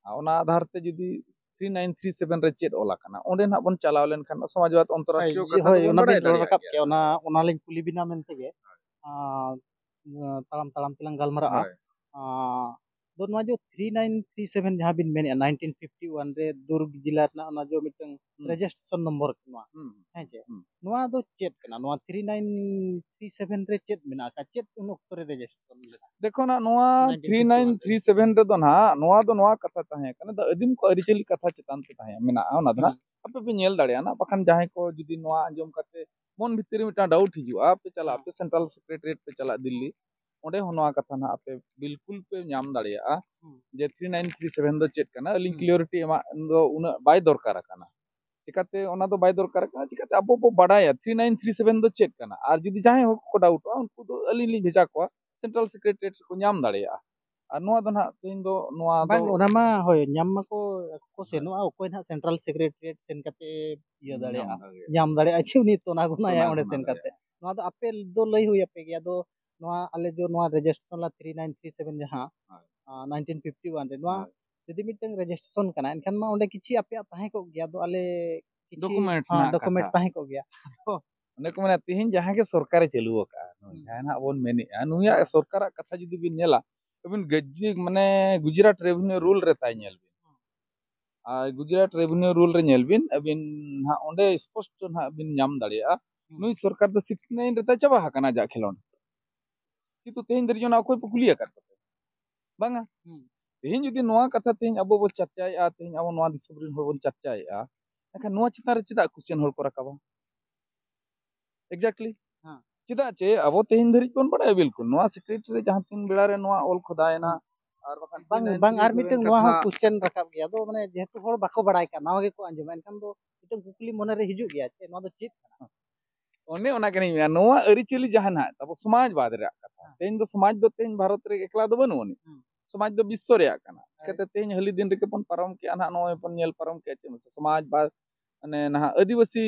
ᱟᱨ ᱚᱱᱟ ᱟᱫᱷᱟᱨ ᱛᱮ ᱡᱩᱫᱤ ᱛᱷᱨᱤ ᱱᱟᱭᱤᱱ ᱛᱷᱨᱤ ᱥᱮᱵᱷᱮᱱ ᱨᱮ ᱪᱮᱫ ᱚᱞ ᱟᱠᱟᱱᱟ, ᱚᱸᱰᱮ ᱱᱟᱦᱟᱜ ᱵᱚᱱ ᱪᱟᱞᱟᱣ ᱞᱮᱱᱠᱷᱟᱱ ᱥᱚᱢᱟᱡᱽᱵᱟᱫ ᱚᱱᱛᱚᱨᱨᱟᱥᱴᱨᱤᱭᱚ ᱦᱳᱭ, ᱠᱟᱛᱷᱟ ᱦᱳᱭ, ᱫᱚᱵᱚᱱ ᱚᱱᱟ ᱵᱟᱰᱟᱭ ᱵᱤᱱ ᱨᱚᱲ ᱫᱟᱲᱮᱭᱟᱜ ᱨᱟᱠᱟᱵ ᱜᱮᱭᱟ᱾ ᱠᱮᱜᱼᱟ, ᱚᱱᱟ, ᱚᱱᱟᱞᱤᱧ ᱠᱩᱞᱤ ᱵᱤᱱᱟ ᱢᱮᱱᱛᱮ ᱜᱮ᱾ ᱦᱳᱭ᱾ ᱟᱸ, ᱛᱟᱲᱟᱢ ᱛᱟᱲᱟᱢ ᱛᱮᱞᱟᱝ ᱜᱟᱞᱢᱟᱨᱟᱜᱼᱟ᱾ ᱦᱳᱭ᱾ ᱟᱸ, ᱫᱚ ᱱᱚᱣᱟ ᱡᱮ ᱛᱷᱨᱤ ᱱᱟᱭᱤᱱ ᱛᱷᱨᱤ ᱥᱮᱵᱷᱮᱱ ᱡᱟᱦᱟᱸ ᱵᱤᱱ ᱢᱮᱱᱮᱫᱼᱟ, ᱱᱟᱭᱤᱱᱴᱤᱱ ᱯᱷᱤᱯᱴᱤ ᱣᱟᱱ ᱨᱮ ᱫᱩᱨᱜᱽ ᱡᱮᱞᱟ ᱨᱮᱱᱟᱜ ᱚᱱᱟ ᱡᱮ ᱢᱤᱫᱴᱟᱝ ᱦᱩᱸ᱾ ᱨᱮᱡᱤᱥᱴᱨᱮᱥᱚᱱ ᱱᱚᱢᱵᱚᱨ ᱱᱚᱣᱟ, ᱦᱩᱸ᱾ ᱦᱮᱸ ᱪᱮ? ᱦᱩᱸ᱾ ᱱᱚᱣᱟ ᱫᱚ ᱪᱮᱫ ᱠᱟᱱᱟ? ᱱᱚᱣᱟ ᱛᱷᱨᱤ ᱱᱟᱭᱤᱱ ᱛᱷᱨᱤ ᱥᱮᱵᱷᱮᱱ ᱨᱮ ᱪᱮᱫ ᱢᱮᱱᱟᱜ ᱟᱠᱟᱫ? ᱪᱮᱫ ᱩᱱ ᱚᱠᱛᱚ ᱨᱮ ᱨᱮᱡᱤᱥᱴᱨᱮᱥᱚᱱ ᱞᱮᱱᱟ? ᱫᱮᱠᱷᱚ ᱱᱟᱜ, ᱱᱚᱣᱟ ᱱᱟᱭᱤᱱᱴᱤᱱ ᱯᱷᱤᱯᱴᱤ ᱣᱟᱱ ᱨᱮ᱾ ᱛᱷᱨᱤ ᱱᱟᱭᱤᱱ ᱛᱷᱨᱤ ᱥᱮᱵᱷᱮᱱ ᱨᱮᱫᱚ ᱱᱟᱦᱟᱜ, ᱱᱚᱣᱟ ᱫᱚ ᱱᱚᱣᱟ ᱠᱟᱛᱷᱟ ᱛᱟᱦᱮᱸ ᱠᱟᱱᱟ, ᱫᱚ ᱟᱹᱫᱤᱢ ᱠᱚ ᱟᱹᱨᱤᱪᱟᱹᱞᱤ ᱠᱟᱛᱷᱟ ᱪᱮᱛᱟᱱ ᱛᱮ ᱛᱟᱦᱮᱸ ᱢᱮᱱᱟᱜᱼᱟ, ᱚᱱᱟ ᱫᱚ ᱱᱟᱦᱟᱜ ᱦᱩᱸ᱾ ᱟᱯᱮ ᱯᱮ ᱧᱮᱞ ᱫᱟᱲᱮᱭᱟᱜᱼᱟ ᱱᱟᱜ, ᱵᱟᱠᱷᱟᱱ ᱡᱟᱦᱟᱸᱭ ᱠᱚ ᱡᱩᱫᱤ ᱱᱚᱣᱟ ᱟᱸᱡᱚᱢ ᱠᱟᱛᱮ ᱢᱚᱱ ᱵᱷᱤᱛᱤᱨ ᱨᱮ ᱢᱤᱫᱴᱟᱝ ᱰᱟᱣᱩᱴ ᱦᱤᱡᱩᱜᱼᱟ, ᱯᱮ ᱪᱟᱞᱟᱜ ᱦᱩᱸ᱾ ᱟᱯᱮ ᱥᱮᱱᱴᱨᱟᱞ ᱥᱮᱠᱨᱮᱴᱟᱨᱤᱭᱮᱴ ᱯᱮ ᱪᱟᱞᱟᱜ ᱫᱤᱞᱞᱤ, ᱚᱸᱰᱮ ᱦᱚᱸ ᱱᱚᱣᱟ ᱠᱟᱛᱷᱟ ᱱᱟᱦᱟᱜ ᱟᱯᱮ ᱵᱤᱞᱠᱩᱞ ᱯᱮ ᱧᱟᱢ ᱫᱟᱲᱮᱭᱟᱜᱼᱟ ᱦᱩᱸ᱾ ᱡᱮ ᱛᱷᱨᱤ ᱱᱟᱭᱤᱱ ᱛᱷᱨᱤ ᱥᱮᱵᱷᱮᱱ ᱫᱚ ᱪᱮᱫ ᱠᱟᱱᱟ᱾ ᱟᱹᱞᱤᱧ ᱦᱩᱸ᱾ ᱠᱞᱤᱭᱚᱨᱤᱴᱤ ᱮᱢᱟᱜ ᱫᱚ ᱩᱱᱟᱹᱜ ᱵᱟᱭ ᱫᱚᱨᱠᱟᱨ ᱟᱠᱟᱱᱟ᱾ ᱪᱤᱠᱟᱹᱛᱮ ᱚᱱᱟ ᱫᱚ ᱵᱟᱭ ᱫᱚᱨᱠᱟᱨ ᱠᱟᱱᱟ? ᱪᱤᱠᱟᱹᱛᱮ ᱟᱵᱚ ᱵᱚ ᱵᱟᱰᱟᱭᱟ ᱛᱷᱨᱤ ᱱᱟᱭᱤᱱ ᱛᱷᱨᱤ ᱥᱮᱵᱷᱮᱱ ᱫᱚ ᱪᱮᱫ ᱠᱟᱱᱟ? ᱟᱨ ᱡᱩᱫᱤ ᱡᱟᱦᱟᱸᱭ ᱦᱚᱲ ᱠᱚ ᱰᱟᱣᱩᱴᱚᱜᱼᱟ, ᱩᱱᱠᱩ ᱫᱚ ᱟᱹᱞᱤᱧ ᱞᱤᱧ ᱵᱷᱮᱡᱟ ᱠᱚᱣᱟ, ᱥᱮᱱᱴᱨᱟᱞ ᱥᱮᱠᱨᱮᱴᱟᱨᱤᱭᱮᱴ ᱨᱮᱠᱚ ᱧᱟᱢ ᱫᱟᱲᱮᱭᱟᱜᱼᱟ᱾ ᱟᱨ ᱱᱚᱣᱟ ᱫᱚ ᱱᱟᱦᱟᱜ ᱛᱮᱦᱮᱧ ᱫᱚ ᱱᱚᱣᱟ ᱵᱟᱝ, ᱫᱚ ᱚᱱᱟ ᱢᱟ ᱦᱳᱭ, ᱧᱟᱢ ᱢᱟᱠᱚ ᱠᱚ ᱦᱳᱭ᱾ ᱥᱮᱱᱚᱜᱼᱟ, ᱚᱠᱚᱭ ᱱᱟᱦᱟᱜ ᱥᱮᱱᱴᱨᱟᱞ ᱥᱮᱠᱨᱮᱴᱟᱨᱤᱭᱮᱴ ᱥᱮᱱ ᱠᱟᱛᱮ ᱤᱭᱟᱹ ᱧᱟᱢ ᱫᱟᱲᱮᱭᱟᱜᱼᱟ? ᱫᱟᱲᱮᱭᱟᱜᱼᱟ᱾ ᱧᱟᱢ ᱫᱟᱲᱮᱭᱟᱜᱼᱟ ᱪᱮ ᱩᱱᱤ ᱛᱚᱱᱟ ᱜᱚᱱᱟᱭᱟ ᱛᱚᱱᱟ ᱚᱸᱰᱮ ᱜᱚᱱᱟ ᱥᱮᱱ ᱠᱟᱛᱮ? ᱫᱟᱲᱮᱭᱟᱜᱼᱟ᱾ ᱱᱚᱣᱟ ᱫᱚ ᱟᱯᱮ ᱫᱚ ᱞᱟᱹᱭ ᱦᱩᱭ ᱟᱯᱮ ᱜᱮᱭᱟ, ᱟᱫᱚ ᱱᱚᱣᱟ ᱟᱞᱮ ᱡᱚ ᱱᱚᱣᱟ ᱨᱮᱡᱤᱥᱴᱨᱮᱥᱚᱱ ᱞᱟ ᱛᱷᱨᱤ ᱱᱟᱭᱤᱱ ᱛᱷᱨᱤ ᱥᱮᱵᱷᱮᱱ ᱡᱟᱦᱟᱸ, ᱦᱳᱭ᱾ ᱟᱸ, ᱱᱟᱭᱤᱱᱴᱤᱱ ᱯᱷᱤᱯᱴᱤ ᱣᱟᱱ ᱨᱮ, ᱱᱚᱣᱟ ᱦᱳᱭ᱾ ᱡᱩᱫᱤ ᱢᱤᱫᱴᱟᱝ ᱨᱮᱡᱤᱥᱴᱨᱮᱥᱚᱱ ᱠᱟᱱᱟ, ᱮᱱᱠᱷᱟᱱ ᱢᱟ ᱚᱸᱰᱮ ᱠᱤᱪᱷᱤ ᱟᱯᱮᱭᱟᱜ ᱛᱟᱦᱮᱸ ᱠᱚᱜ ᱜᱮᱭᱟ, ᱟᱫᱚ ᱟᱞᱮ ᱠᱤᱪᱷᱤ, ᱰᱚᱠᱩᱢᱮᱱᱴ ᱦᱮᱸ, ᱨᱮᱱᱟᱜ ᱰᱚᱠᱩᱢᱮᱱᱴ ᱠᱟᱛᱷᱟ᱾ ᱛᱟᱦᱮᱸ ᱠᱚᱜ ᱜᱮᱭᱟ᱾ ᱟᱫᱚ ᱚᱱᱮ ᱠᱚ ᱢᱮᱱᱟ, ᱛᱮᱦᱮᱧ ᱡᱟᱦᱟᱸ ᱜᱮ ᱥᱚᱨᱠᱟᱨᱮ ᱪᱟᱹᱞᱩ ᱟᱠᱟᱫᱼᱟ, ᱱᱚᱜᱼᱚᱭ ᱦᱩᱸ᱾ ᱡᱟᱦᱟᱸ ᱱᱟᱜ ᱵᱚᱱ ᱢᱮᱱᱮᱫᱼᱟ, ᱱᱩᱭᱟᱜ ᱥᱚᱨᱠᱟᱨᱟᱜ ᱠᱟᱛᱷᱟ ᱡᱩᱫᱤ ᱵᱤᱱ ᱧᱮᱞᱟ, ᱟᱹᱵᱤᱱ ᱜᱟᱡᱽᱡᱤ-, ᱢᱟᱱᱮ ᱜᱩᱡᱽᱨᱟᱴ ᱨᱮᱵᱷᱤᱱᱤᱭᱩ ᱨᱩᱞ ᱨᱮ ᱛᱟᱭ ᱧᱮᱞ ᱵᱤᱱ᱾ ᱟᱨ ᱜᱩᱡᱽᱨᱟᱴ ᱨᱮᱵᱷᱤᱱᱤᱭᱩ ᱨᱩᱞ ᱨᱮ ᱧᱮᱞ ᱵᱤᱱ, ᱟᱹᱵᱤᱱ ᱦᱟᱸᱜ ᱚᱸᱰᱮ ᱥᱯᱚᱥᱴᱚ ᱱᱟᱦᱟᱜ ᱵᱤᱱ ᱧᱟᱢ ᱫᱟᱲᱮᱭᱟᱜᱼᱟ, ᱦᱩᱸ᱾ ᱱᱩᱭ ᱥᱚᱨᱠᱟᱨ ᱫᱚ ᱥᱤᱠᱥᱴᱤ ᱱᱟᱭᱤᱱ ᱨᱮ ᱛᱟᱭ ᱪᱟᱵᱟ ᱟᱠᱟᱱᱟ ᱟᱡᱟᱜ ᱠᱷᱮᱞᱳᱸᱰ᱾ ᱠᱤᱱᱛᱩ ᱛᱮᱦᱮᱧ ᱫᱷᱟᱹᱨᱤᱡ ᱚᱱᱟ ᱚᱠᱚᱭ ᱯᱮ ᱠᱩᱞᱤ ᱟᱠᱟᱫ ᱠᱚᱣᱟ? ᱵᱟᱝᱟ᱾ ᱦᱩᱸ᱾ ᱛᱮᱦᱮᱧ ᱡᱩᱫᱤ ᱱᱚᱣᱟ ᱠᱟᱛᱷᱟ ᱛᱮᱦᱮᱧ ᱟᱵᱚ ᱵᱚ ᱪᱟᱨᱪᱟᱭᱮᱫᱼᱟ, ᱛᱮᱦᱮᱧ ᱟᱵᱚ ᱱᱚᱣᱟ ᱫᱤᱥᱚᱢ ᱨᱮᱱ ᱦᱚᱲ ᱵᱚᱱ ᱪᱟᱨᱪᱟᱭᱮᱫᱼᱟ, ᱮᱱᱠᱷᱟᱱ ᱱᱚᱣᱟ ᱪᱮᱛᱟᱱ ᱨᱮ ᱪᱮᱫᱟᱜ ᱠᱚᱥᱪᱮᱱ ᱦᱚᱲ ᱠᱚ ᱨᱟᱠᱟᱵᱟ? ᱮᱠᱡᱮᱠᱴᱞᱤ᱾ ᱦᱮᱸ᱾ ᱪᱮᱫᱟᱜ ᱪᱮ ᱟᱵᱚ ᱛᱮᱦᱮᱧ ᱫᱷᱟᱹᱨᱤᱡ ᱵᱚᱱ ᱵᱟᱲᱟᱭᱟ ᱵᱤᱞᱠᱩᱞ ᱱᱚᱣᱟ ᱥᱮᱠᱨᱮᱴᱟᱨᱤ ᱡᱟᱦᱟᱸ ᱛᱤᱱ ᱵᱮᱲᱟ ᱨᱮ ᱱᱚᱣᱟ ᱚᱞ ᱠᱷᱚᱫᱟᱭᱮᱱᱟ, ᱦᱮᱸ᱾ ᱟᱨ ᱵᱟᱠᱷᱟᱱ ᱵᱟᱝ, ᱛᱤᱱ ᱵᱟᱝ, ᱟᱨ ᱛᱤᱱ ᱢᱤᱫᱴᱟᱝ ᱱᱚᱣᱟ ᱦᱚᱸ ᱠᱟᱛᱷᱟ ᱠᱚᱥᱪᱮᱱ ᱨᱟᱠᱟᱵ ᱜᱮᱭᱟ᱾ ᱟᱫᱚ ᱢᱟᱱᱮ ᱡᱮᱦᱮᱛᱩ ᱦᱚᱲ ᱵᱟᱠᱚ ᱵᱟᱲᱟᱭ ᱠᱟᱜᱼᱟ, ᱱᱟᱣᱟ ᱜᱮᱠᱚ ᱟᱸᱡᱚᱢᱟ, ᱮᱱᱠᱷᱟᱱ ᱫᱚ ᱢᱤᱫᱴᱟᱝ ᱠᱩᱠᱞᱤ ᱢᱚᱱᱮᱨᱮ ᱦᱤᱡᱩᱜ ᱜᱮᱭᱟ, ᱪᱮᱫ ᱱᱚᱣᱟ ᱫᱚ ᱪᱮᱫ ᱠᱟᱱᱟ? ᱚᱱᱮ ᱚᱱᱟ ᱠᱟᱱᱟᱧ ᱢᱮᱱᱟ, ᱱᱚᱣᱟ ᱟᱹᱨᱤᱪᱟᱹᱞᱤ ᱡᱟᱦᱟᱸ ᱱᱟᱦᱟᱜ ᱛᱟᱵᱚ ᱥᱚᱢᱟᱡᱽᱵᱟᱫᱽ ᱨᱮᱭᱟᱜ ᱠᱟᱛᱷᱟ, ᱛᱮᱦᱮᱧ ᱫᱚ ᱥᱚᱢᱟᱡᱽ ᱫᱚ ᱛᱮᱦᱮᱧ ᱵᱷᱟᱨᱚᱛ ᱨᱮ ᱮᱠᱞᱟ ᱫᱚ ᱵᱟᱹᱱᱩᱜ ᱟᱹᱱᱤᱡ᱾ ᱦᱩᱸ᱾ ᱥᱚᱢᱟᱡᱽ ᱫᱚ ᱵᱤᱥᱥᱚ ᱨᱮᱭᱟᱜ ᱠᱟᱱᱟ᱾ ᱦᱳᱭ᱾ ᱪᱤᱠᱟᱹᱛᱮ ᱛᱮᱦᱮᱧ ᱦᱟᱹᱞᱤ ᱫᱤᱱ ᱨᱮᱜᱮ ᱵᱚᱱ ᱯᱟᱨᱚᱢ ᱠᱮᱜᱼᱟ ᱱᱟᱦᱟᱜ, ᱱᱚᱜᱼᱚᱭ ᱵᱚᱱ ᱧᱮᱞ ᱯᱟᱨᱚᱢ ᱠᱮᱜᱼᱟ ᱪᱮᱫ ᱢᱟᱥᱮ ᱥᱚᱢᱟᱡᱽ ᱵᱟ ᱢᱟᱱᱮ ᱱᱟᱦᱟᱜ ᱟᱹᱫᱤᱵᱟᱹᱥᱤ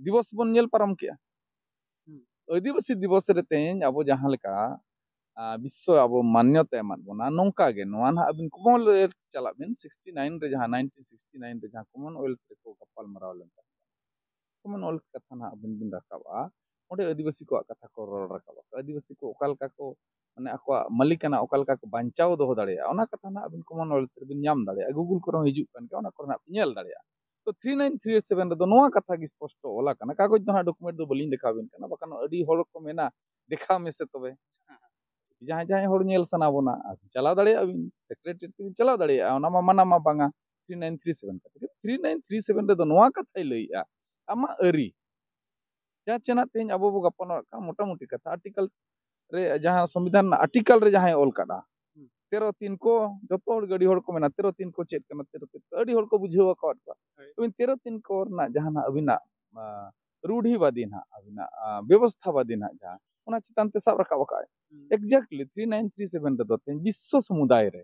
ᱫᱤᱵᱚᱥ ᱵᱚᱱ ᱧᱮᱞ ᱯᱟᱨᱚᱢ ᱠᱮᱜᱼᱟ᱾ ᱦᱩᱸ᱾ ᱟᱹᱫᱤᱵᱟᱹᱥᱤ ᱫᱤᱵᱚᱥ ᱨᱮ ᱛᱮᱦᱮᱧ ᱟᱵᱚ ᱡᱟᱦᱟᱸ ᱞᱮᱠᱟ, ᱟ, ᱵᱤᱥᱥᱚ ᱟᱵᱚ ᱢᱟᱱᱱᱚᱛᱟ ᱮᱢᱟᱫ ᱵᱚᱱᱟ, ᱱᱚᱝᱠᱟ ᱜᱮ ᱱᱚᱣᱟ ᱱᱟᱦᱟᱜ ᱟᱹᱵᱤᱱ Commonwealth ᱪᱟᱞᱟᱜ ᱵᱤᱱ, ᱥᱤᱠᱥᱴᱤ ᱱᱟᱭᱤᱱ ᱨᱮ ᱡᱟᱦᱟᱸ, ᱱᱟᱭᱤᱱᱴᱤᱱ ᱥᱤᱠᱥᱴᱤ ᱱᱟᱭᱤᱱ ᱨᱮ ᱡᱟᱦᱟᱸ Commonwealth ᱨᱮᱠᱚ ᱜᱟᱯᱟᱞ ᱢᱟᱨᱟᱣ ᱞᱮᱱ ᱛᱟᱦᱮᱸᱫ, Commonwealth ᱠᱟᱛᱷᱟ ᱱᱟᱦᱟᱜ ᱟᱹᱵᱤᱱ ᱵᱤᱱ ᱨᱟᱠᱟᱵᱼᱟ, ᱚᱸᱰᱮ ᱟᱹᱫᱤᱵᱟᱹᱥᱤ ᱠᱚᱣᱟᱜ ᱠᱟᱛᱷᱟ ᱠᱚ ᱨᱚᱲ ᱨᱟᱠᱟᱵᱼᱟ᱾ ᱟᱹᱫᱤᱵᱟᱹᱥᱤ ᱠᱚ ᱚᱠᱟ ᱞᱮᱠᱟ ᱠᱚ, ᱢᱟᱱᱮ, ᱟᱠᱚᱣᱟᱜ ᱢᱟᱹᱞᱤᱠᱟᱱᱟ ᱚᱠᱟ ᱞᱮᱠᱟ ᱠᱚ ᱵᱟᱧᱪᱟᱣ ᱫᱚᱦᱚ ᱫᱟᱲᱮᱭᱟᱜᱼᱟ, ᱚᱱᱟ ᱠᱟᱛᱷᱟ ᱱᱟᱦᱟᱜ ᱟᱹᱵᱤᱱ Commonwealth ᱨᱮᱵᱤᱱ ᱧᱟᱢ ᱫᱟᱲᱮᱭᱟᱜᱼᱟ᱾ Google ᱠᱚᱨᱮ ᱦᱚᱸ ᱦᱤᱡᱩᱜ ᱠᱟᱱ ᱜᱮᱭᱟ, ᱚᱱᱟ ᱠᱚᱨᱮ ᱱᱟᱦᱟᱜ ᱵᱤᱱ ᱧᱮᱞ ᱫᱟᱲᱮᱭᱟᱜᱼᱟ᱾ ᱛᱚ, ᱛᱷᱨᱤ ᱱᱟᱭᱤᱱ ᱛᱷᱨᱤ ᱥᱮᱵᱷᱮᱱ ᱨᱮᱫᱚ ᱱᱚᱣᱟ ᱠᱟᱛᱷᱟ ᱜᱮ ᱥᱯᱚᱥᱴᱚ ᱚᱞ ᱟᱠᱟᱱᱟ᱾ ᱠᱟᱜᱚᱡᱽ ᱫᱚ ᱱᱟᱦᱟᱜ, document ᱫᱚ ᱵᱟᱹᱞᱤᱧ ᱫᱮᱠᱷᱟᱣ ᱟᱵᱤᱱ ᱠᱟᱱᱟ, ᱵᱟᱠᱷᱟᱱ ᱟᱹᱰᱤ ᱦᱚᱲ ᱠᱚ ᱢᱮᱱᱟ, "ᱫᱮᱠᱷᱟᱣ ᱢᱮᱥᱮ ᱛᱚᱵᱮ᱾" ᱡᱟᱦᱟᱸᱭ ᱡᱟᱦᱟᱸᱭ ᱦᱚᱲ ᱧᱮᱞ ᱥᱟᱱᱟ ᱵᱚᱱᱟ, ᱟᱹᱵᱤᱱ ᱪᱟᱞᱟᱣ ᱫᱟᱲᱮᱭᱟᱜᱼᱟ ᱵᱤᱱ, ᱥᱮᱠᱨᱮᱴᱟᱨᱤ ᱛᱮᱵᱤᱱ ᱪᱟᱞᱟᱣ ᱫᱟᱲᱮᱭᱟᱜᱼᱟ, ᱚᱱᱟ ᱢᱟ ᱢᱟᱱᱟ ᱢᱟ ᱵᱟᱝᱟ᱾ ᱛᱷᱨᱤ ᱱᱟᱭᱤᱱ ᱛᱷᱨᱤ ᱥᱮᱵᱷᱮᱱ ᱠᱟᱛᱷᱟ ᱜᱮ, ᱛᱷᱨᱤ ᱱᱟᱭᱤᱱ ᱛᱷᱨᱤ ᱥᱮᱵᱷᱮᱱ ᱨᱮᱫᱚ ᱱᱚᱣᱟ ᱠᱟᱛᱷᱟᱭ ᱞᱟᱹᱭᱮᱜᱼᱟ, ᱟᱢᱟᱜ ᱟᱹᱨᱤ, ᱡᱟᱦᱟᱸ ᱪᱮᱱᱟᱜ ᱛᱮᱦᱮᱧ ᱟᱵᱚ ᱵᱚ ᱜᱟᱯᱟᱞ ᱢᱟᱨᱟᱜ ᱠᱟᱱᱟ, ᱢᱚᱴᱟᱢᱩᱴᱤ ᱠᱟᱛᱷᱟ, ᱟᱨᱴᱤᱠᱟᱞ ᱨᱮ, ᱡᱟᱦᱟᱸ ᱥᱚᱝᱵᱤᱫᱷᱟᱱ ᱨᱮᱱᱟᱜ ᱟᱨᱴᱤᱠᱟᱞ ᱨᱮ ᱡᱟᱦᱟᱸᱭ ᱚᱞ ᱠᱟᱫᱟ, ᱦᱩᱸ᱾ ᱛᱮᱨᱚ ᱛᱤᱱ ᱠᱚ, ᱡᱚᱛᱚ ᱦᱚᱲ ᱜᱮ, ᱟᱹᱰᱤ ᱦᱚᱲ ᱠᱚ ᱢᱮᱱᱟ, "ᱛᱮᱨᱚ ᱛᱤᱱ ᱠᱚ ᱪᱮᱫ ᱠᱟᱱᱟ, ᱛᱮᱨᱚ ᱛᱤᱱ ᱠᱚ?" ᱟᱹᱰᱤ ᱦᱚᱲ ᱠᱚ ᱵᱩᱡᱷᱟᱹᱣ ᱟᱠᱟᱫ ᱠᱚᱣᱟ᱾ ᱦᱳᱭ᱾ ᱟᱹᱵᱤᱱ ᱛᱮᱨᱚ ᱛᱤᱱ ᱠᱚ ᱨᱮᱱᱟᱜ ᱡᱟᱦᱟᱱᱟᱜ ᱟᱹᱵᱤᱱᱟᱜ, ᱟ, ᱨᱩᱰᱷᱤᱵᱟᱫᱤ ᱱᱟᱦᱟᱜ, ᱟᱹᱵᱤᱱᱟᱜ, ᱟ, ᱵᱮᱵᱚᱥᱛᱷᱟᱵᱟᱫᱤ ᱱᱟᱦᱟᱜ ᱡᱟᱦᱟᱸ, ᱚᱱᱟ ᱪᱮᱛᱟᱱ ᱛᱮ ᱥᱟᱵ ᱨᱟᱠᱟᱵ ᱟᱠᱟᱫᱼᱟᱭ᱾ ᱦᱩᱸ᱾ Exactly, three nine three seven ᱨᱮᱫᱚ ᱛᱮᱦᱮᱧ ᱵᱤᱥᱥᱚ ᱥᱚᱢᱩᱫᱟᱭ ᱨᱮ,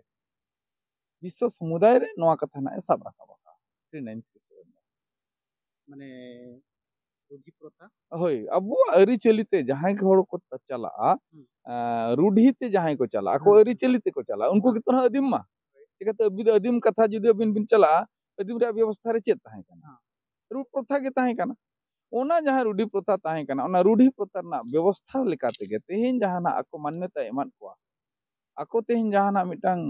ᱵᱤᱥᱥᱚ ᱥᱚᱢᱩᱫᱟᱭ ᱨᱮ ᱱᱚᱣᱟ ᱠᱟᱛᱷᱟ ᱱᱟᱦᱟᱜ ᱮ ᱥᱟᱵ ᱨᱟᱠᱟᱵ ᱟᱠᱟᱫᱼᱟ, ᱛᱷᱨᱤ ᱱᱟᱭᱤᱱ ᱛᱷᱨᱤ ᱥᱮᱵᱷᱮᱱ ᱨᱮ᱾ ᱢᱟᱱᱮ, ᱨᱩᱰᱷᱤ ᱯᱨᱚᱛᱷᱟ? ᱦᱳᱭ, ᱟᱵᱚᱣᱟᱜ ᱟᱹᱨᱤᱪᱟᱹᱞᱤ ᱛᱮ ᱡᱟᱦᱟᱸᱭ ᱦᱚᱲ ᱠᱚ ᱪᱟᱞᱟᱜᱼᱟ, ᱦᱩᱸ᱾ ᱟ, ᱨᱩᱰᱷᱤ ᱛᱮ ᱡᱟᱦᱟᱸᱭ ᱠᱚ ᱪᱟᱞᱟᱜᱼᱟ, ᱟᱠᱚ ᱦᱩᱸ᱾ ᱟᱹᱨᱤᱪᱟᱹᱞᱤ ᱛᱮᱠᱚ ᱪᱟᱞᱟᱜᱼᱟ, ᱩᱱᱠᱩ ᱦᱩᱸ᱾ ᱜᱮᱛᱚ ᱱᱟᱦᱟᱜ ᱟᱹᱫᱤᱢ ᱢᱟ᱾ ᱦᱳᱭ᱾ ᱪᱤᱠᱟᱹᱛᱮ ᱟᱹᱵᱤᱱ ᱫᱚ ᱟᱹᱫᱤᱢ ᱠᱟᱛᱷᱟ ᱡᱩᱫᱤ ᱟᱹᱵᱤᱱ ᱵᱤᱱ ᱪᱟᱞᱟᱜᱼᱟ, ᱟᱹᱫᱤᱢ ᱨᱮᱭᱟᱜ ᱵᱮᱵᱚᱥᱛᱷᱟ ᱨᱮ ᱪᱮᱫ ᱛᱟᱦᱮᱸ ᱠᱟᱱᱟ? ᱦᱮᱸ᱾ ᱨᱩᱰ ᱯᱨᱚᱛᱷᱟ ᱜᱮ ᱛᱟᱦᱮᱸ ᱠᱟᱱᱟ᱾ ᱚᱱᱟ ᱡᱟᱦᱟᱸ ᱨᱩᱰᱷᱤ ᱯᱨᱚᱛᱷᱟ ᱛᱟᱦᱮᱸ ᱠᱟᱱᱟ, ᱚᱱᱟ ᱨᱩᱰᱷᱤ ᱯᱨᱚᱛᱷᱟ ᱨᱮᱱᱟᱜ ᱵᱮᱵᱚᱥᱛᱷᱟ ᱞᱮᱠᱟ ᱛᱮᱜᱮ ᱛᱮᱦᱮᱧ ᱡᱟᱦᱟᱱᱟᱜ ᱟᱠᱚ ᱢᱟᱱᱱᱚᱛᱟᱭ ᱮᱢᱟᱫ ᱠᱚᱣᱟ, ᱟᱠᱚ ᱛᱮᱦᱮᱧ ᱡᱟᱦᱟᱱᱟᱜ ᱢᱤᱫᱴᱟᱝ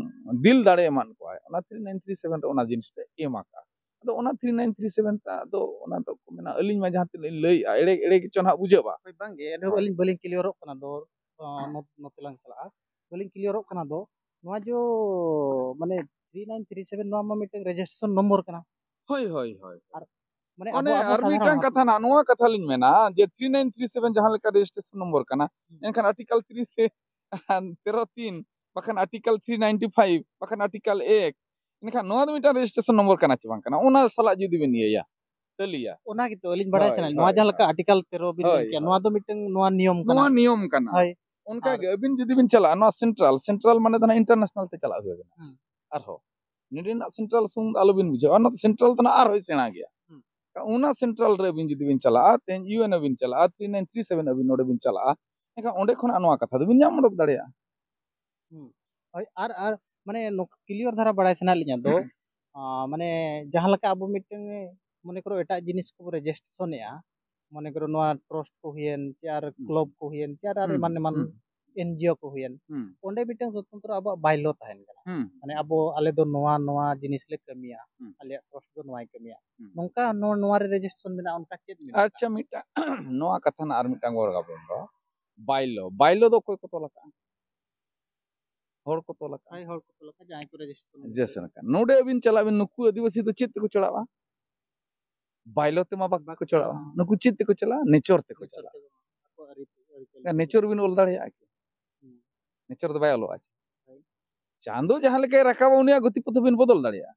ᱫᱤᱞ ᱫᱟᱲᱮ ᱮᱢᱟᱫ ᱠᱚᱣᱟᱭ, ᱚᱱᱟ ᱛᱷᱨᱤ ᱱᱟᱭᱤᱱ ᱛᱷᱨᱤ ᱥᱮᱵᱷᱮᱱ ᱨᱮ ᱚᱱᱟ ᱡᱤᱱᱤᱥ ᱴᱟᱜ ᱮᱢ ᱟᱠᱟᱫᱼᱟ᱾ ᱟᱫᱚ ᱚᱱᱟ ᱛᱷᱨᱤ ᱱᱟᱭᱤᱱ ᱛᱷᱨᱤ ᱥᱮᱵᱷᱮᱱ ᱴᱟᱜ ᱫᱚ, ᱚᱱᱟ ᱫᱚ ᱠᱚ ᱢᱮᱱᱟ, ᱟᱹᱞᱤᱧ ᱢᱟ ᱡᱟᱦᱟᱸ ᱛᱤᱱᱟᱹᱜ ᱞᱤᱧ ᱞᱟᱹᱭᱮᱜᱼᱟ, ᱮᱲᱮ, ᱮᱲᱮ ᱜᱮᱪᱚ ᱱᱟᱦᱟᱜ ᱵᱩᱡᱷᱟᱹᱜᱼᱟ᱾ ᱦᱳᱭ, ᱵᱟᱝᱜᱮ, ᱮᱱ ᱨᱮᱦᱚᱸ ᱦᱳᱭ᱾ ᱟᱹᱞᱤᱧ ᱵᱟᱹᱞᱤᱧ ᱠᱞᱤᱭᱟᱨᱚᱜ ᱠᱟᱱᱟ ᱫᱚ, ᱚ, ᱱᱚ-, ᱱᱚᱛᱮ ᱞᱟᱝ ᱪᱟᱞᱟᱜᱼᱟ᱾ ᱵᱟᱹᱞᱤᱧ ᱠᱞᱤᱭᱟᱨᱚᱜ ᱠᱟᱱᱟ ᱫᱚ, ᱱᱚᱣᱟ ᱡᱚ, ᱢᱟᱱᱮ, ᱛᱷᱨᱤ ᱱᱟᱭᱤᱱ ᱛᱷᱨᱤ ᱥᱮᱵᱷᱮᱱ, ᱱᱚᱣᱟ ᱢᱟ ᱢᱤᱫᱴᱟᱝ ᱨᱮᱡᱤᱥᱴᱨᱮᱥᱚᱱ ᱱᱚᱢᱵᱚᱨ ᱠᱟᱱᱟ᱾ ᱦᱳᱭ, ᱦᱳᱭ, ᱦᱳᱭ᱾ ᱟᱨ, ᱢᱟᱱᱮ, ᱚᱱᱮ ᱟᱵᱚᱣᱟᱜ ᱢᱟ ᱟᱨ ᱥᱟᱫᱷᱟᱨᱚᱱ ᱢᱤᱫᱴᱟᱝ ᱦᱚᱲ ᱠᱟᱛᱷᱟ ᱱᱟᱜ, ᱱᱚᱣᱟ ᱠᱟᱛᱷᱟ ᱞᱤᱧ ᱢᱮᱱᱟ ᱡᱮ ᱛᱷᱨᱤ ᱱᱟᱭᱤᱱ ᱛᱷᱨᱤ ᱥᱮᱵᱷᱮᱱ ᱡᱟᱦᱟᱸ ᱞᱮᱠᱟ ᱨᱮᱡᱤᱥᱴᱨᱮᱥᱚᱱ ᱱᱚᱢᱵᱚᱨ ᱠᱟᱱᱟ, ᱦᱩᱸ᱾ ᱮᱱᱠᱷᱟᱱ ᱟᱨᱴᱤᱠᱟᱞ ᱛᱷᱨᱤ ᱨᱮ ᱛᱮᱨᱚ ᱛᱤᱱ, ᱵᱟᱠᱷᱟᱱ ᱟᱨᱴᱤᱠᱟᱞ ᱛᱷᱨᱤ ᱱᱟᱭᱤᱱᱴᱤ ᱯᱷᱟᱭᱤᱵᱷ, ᱵᱟᱠᱷᱟᱱ ᱟᱨᱴᱤᱠᱟᱞ ᱮᱠ, ᱮᱱᱠᱷᱟᱱ ᱱᱚᱣᱟ ᱫᱚ ᱢᱤᱫᱴᱟᱝ ᱨᱮᱡᱤᱥᱴᱨᱮᱥᱚᱱ ᱱᱚᱢᱵᱚᱨ ᱠᱟᱱᱟ ᱪᱮ ᱵᱟᱝ ᱠᱟᱱᱟ? ᱚᱱᱟ ᱥᱟᱞᱟᱜ ᱡᱩᱫᱤ ᱵᱤᱱ ᱤᱭᱟᱹᱭᱟ, ᱴᱟᱹᱞᱤᱭᱟ᱾ ᱚᱱᱟ ᱜᱮᱛᱚ ᱟᱹᱞᱤᱧ ᱵᱟᱲᱟᱭ ᱦᱳᱭ, ᱥᱟᱱᱟᱭᱮᱫ ᱞᱤᱧᱟ᱾ ᱱᱚᱣᱟ ᱦᱳᱭ, ᱡᱟᱦᱟᱸ ᱞᱮᱠᱟ ᱦᱳᱭ᱾ ᱟᱨᱴᱤᱠᱟᱞ ᱛᱮᱨᱚ ᱵᱤᱱ ᱢᱮᱱ ᱦᱳᱭ, ᱠᱮᱜᱼᱟ, ᱦᱳᱭ᱾ ᱱᱚᱣᱟ ᱫᱚ ᱢᱤᱫᱴᱟᱝ ᱱᱚᱣᱟ ᱱᱤᱭᱚᱢ ᱠᱟᱱᱟ᱾ ᱱᱚᱣᱟ ᱱᱤᱭᱚᱢ ᱠᱟᱱᱟ᱾ ᱦᱳᱭ᱾ ᱚᱱᱠᱟ ᱟᱨ ᱜᱮ ᱟᱹᱵᱤᱱ ᱡᱩᱫᱤ ᱵᱤᱱ ᱪᱟᱞᱟᱜᱼᱟ, ᱱᱚᱣᱟ ᱥᱮᱱᱴᱨᱟᱞ, ᱥᱮᱱᱴᱨᱟᱞ ᱢᱟᱱᱮ ᱫᱚ ᱱᱟᱦᱟᱜ ᱤᱱᱴᱟᱨᱱᱮᱥᱱᱟᱞ ᱛᱮ ᱪᱟᱞᱟᱜ ᱦᱩᱭ ᱟᱵᱤᱱᱟ᱾ ᱦᱩᱸ᱾ ᱟᱨᱦᱚᱸ ᱱᱚᱰᱮᱱᱟᱜ ᱥᱮᱱᱴᱨᱟᱞ ᱥᱩᱢᱩᱝ ᱫᱚ ᱟᱞᱚᱵᱤᱱ ᱵᱩᱡᱷᱟᱹᱣᱟ, ᱚᱱᱟ ᱫᱚ ᱥᱮᱱᱴᱨᱟᱞ ᱫᱚ ᱱᱟᱦᱟᱜ ᱟᱨᱦᱚᱸᱭ ᱥᱮᱬᱟ ᱜᱮᱭᱟ᱾ ᱦᱩᱸ᱾ ᱚᱱᱟ ᱥᱮᱱᱴᱨᱟᱞ ᱨᱮ ᱟᱹᱵᱤᱱ ᱡᱩᱫᱤ ᱵᱤᱱ ᱪᱟᱞᱟᱜᱼᱟ, ᱛᱮᱦᱮᱧ ᱤᱭᱩ ᱮᱱ ᱟᱹᱵᱤᱱ ᱪᱟᱞᱟᱜᱼᱟ, ᱛᱷᱨᱤ ᱱᱟᱭᱤᱱ ᱛᱷᱨᱤ ᱥᱮᱵᱷᱮᱱ ᱟᱹᱵᱤᱱ ᱱᱚᱰᱮ ᱵᱤᱱ ᱪᱟᱞᱟᱜᱼᱟ, ᱮᱱᱠᱷᱟᱱ ᱚᱸᱰᱮ ᱠᱷᱚᱱᱟᱜ ᱱᱚᱣᱟ ᱠᱟᱛᱷᱟ ᱫᱚᱵᱤᱱ ᱧᱟᱢ ᱚᱰᱚᱠ ᱫᱟᱲᱮᱭᱟᱜᱼᱟ᱾ ᱦᱩᱸ᱾ ᱦᱳᱭ, ᱟᱨ, ᱟᱨ ᱢᱟᱱᱮ ᱱᱚᱝᱠᱟ ᱠᱞᱤᱭᱟᱨ ᱫᱷᱟᱨᱟ ᱵᱟᱲᱟᱭ ᱥᱟᱱᱟᱭᱮᱫ ᱞᱤᱧᱟ ᱫᱚ, ᱟᱸ, ᱢᱟᱱᱮ ᱡᱟᱦᱟᱸ ᱞᱮᱠᱟ ᱟᱵᱚ ᱢᱤᱫᱴᱟᱝ, ᱢᱚᱱᱮ ᱠᱚᱨᱚ ᱮᱴᱟᱜ ᱡᱤᱱᱤᱥ ᱠᱚᱵᱚ ᱨᱮᱡᱤᱥᱴᱨᱮᱥᱚᱱᱮᱜᱼᱟ, ᱢᱚᱱᱮ ᱠᱚᱨᱚ ᱱᱚᱣᱟ ᱴᱨᱟᱥᱴ ᱠᱚ ᱦᱩᱭᱮᱱ, ᱪᱮ ᱟᱨ ᱦᱩᱸ᱾ ᱠᱞᱟᱵᱽ ᱠᱚ ᱦᱩᱭᱮᱱ, ᱪᱮ ᱟᱨ, ᱟᱨ ᱦᱩᱸ, ᱮᱢᱟᱱ ᱮᱢᱟᱱ ᱦᱩᱸ᱾ ᱮᱱ ᱡᱤ ᱳ ᱠᱚ ᱦᱩᱭᱮᱱ, ᱦᱩᱸ᱾ ᱚᱸᱰᱮ ᱢᱤᱫᱴᱟᱝ ᱥᱚᱛᱚᱱᱛᱨᱚ ᱟᱵᱚᱣᱟᱜ ᱵᱟᱭᱞᱚ ᱛᱟᱦᱮᱱ ᱠᱟᱱᱟ᱾ ᱦᱩᱸ᱾ ᱢᱟᱱᱮ ᱟᱵᱚ, ᱟᱞᱮ ᱫᱚ ᱱᱚᱣᱟ, ᱱᱚᱣᱟ ᱡᱤᱱᱤᱥ ᱞᱮ ᱠᱟᱹᱢᱤᱭᱟ, ᱦᱩᱸ᱾ ᱟᱞᱮᱭᱟᱜ ᱴᱨᱟᱥᱴ ᱫᱚ ᱱᱚᱣᱟᱭ ᱠᱟᱹᱢᱤᱭᱟ᱾ ᱦᱩᱸ᱾ ᱱᱚᱝᱠᱟ ᱱᱚᱣᱟ, ᱱᱚᱣᱟ ᱨᱮ ᱨᱮᱡᱤᱥᱴᱨᱮᱥᱚᱱ ᱢᱮᱱᱟᱜᱼᱟ, ᱚᱱᱠᱟ ᱪᱮᱫ ᱢᱮᱱᱟᱜᱼᱟ? ᱟᱪᱪᱷᱟ, ᱢᱤᱫᱴᱟᱝ ᱱᱚᱣᱟ ᱠᱟᱛᱷᱟ ᱨᱮᱱᱟᱜ ᱟᱨ ᱢᱤᱫᱴᱟᱝ ᱵᱚᱲ ᱜᱟᱵᱚᱱ ᱫᱚ ᱵᱟᱭᱞᱚ, ᱵᱟᱭᱞᱚ ᱫᱚ ᱚᱠᱚᱭ ᱠᱚ ᱛᱚᱞ ᱟᱠᱟᱫᱼᱟ? ᱦᱚᱲ ᱠᱚ ᱛᱚᱞ ᱟᱠᱟᱫᱼᱟ᱾ ᱦᱳᱭ, ᱦᱚᱲ ᱠᱚ ᱛᱚᱞ ᱟᱠᱟᱫᱼᱟ, ᱡᱟᱦᱟᱸᱭ ᱠᱚ ᱨᱮᱡᱤᱥᱴᱨᱮᱥᱚᱱ ᱡᱮᱥᱮ ᱞᱮᱠᱟ᱾ ᱱᱚᱰᱮ ᱟᱹᱵᱤᱱ ᱪᱟᱞᱟᱜ ᱵᱤᱱ, ᱱᱩᱠᱩ ᱟᱹᱫᱤᱵᱟᱹᱥᱤ ᱫᱚ ᱪᱮᱫ ᱛᱮᱠᱚ ᱪᱟᱞᱟᱜᱼᱟ? ᱵᱟᱭᱞᱚ ᱛᱮᱢᱟ ᱵᱟᱠᱚ ᱪᱟᱞᱟᱜᱼᱟ᱾ ᱦᱮᱸ᱾ ᱱᱩᱠᱩ ᱪᱮᱫ ᱛᱮᱠᱚ ᱪᱟᱞᱟᱜᱼᱟ? ᱱᱮᱪᱚᱨ ᱛᱮᱠᱚ ᱱᱮᱪᱚᱨ ᱪᱟᱞᱟᱜᱼᱟ᱾ ᱛᱮᱠᱚ, ᱟᱠᱚᱣᱟᱜ ᱟᱹᱨᱤ, ᱟᱹᱨᱤᱪᱟᱹᱞᱤ ᱮᱱᱠᱷᱟᱱ ᱛᱮᱠᱚ ᱱᱮᱪᱚᱨ ᱪᱟᱞᱟᱜᱼᱟ᱾ ᱵᱤᱱ ᱚᱞ ᱫᱟᱲᱮᱭᱟᱜᱼᱟ ᱠᱤ? ᱦᱩᱸ᱾ ᱱᱮᱪᱚᱨ ᱫᱚ ᱵᱟᱭ ᱚᱞᱚᱜᱼᱟ ᱪᱮ? ᱦᱳᱭ᱾ ᱪᱟᱸᱫᱚ ᱡᱟᱦᱟᱸ ᱞᱮᱠᱟᱭ ᱨᱟᱠᱟᱵᱟ, ᱩᱱᱤᱭᱟᱜ ᱜᱚᱛᱤ ᱯᱚᱛᱷ ᱵᱤᱱ ᱵᱚᱫᱚᱞ ᱫᱟᱲᱮᱭᱟᱜᱼᱟ᱾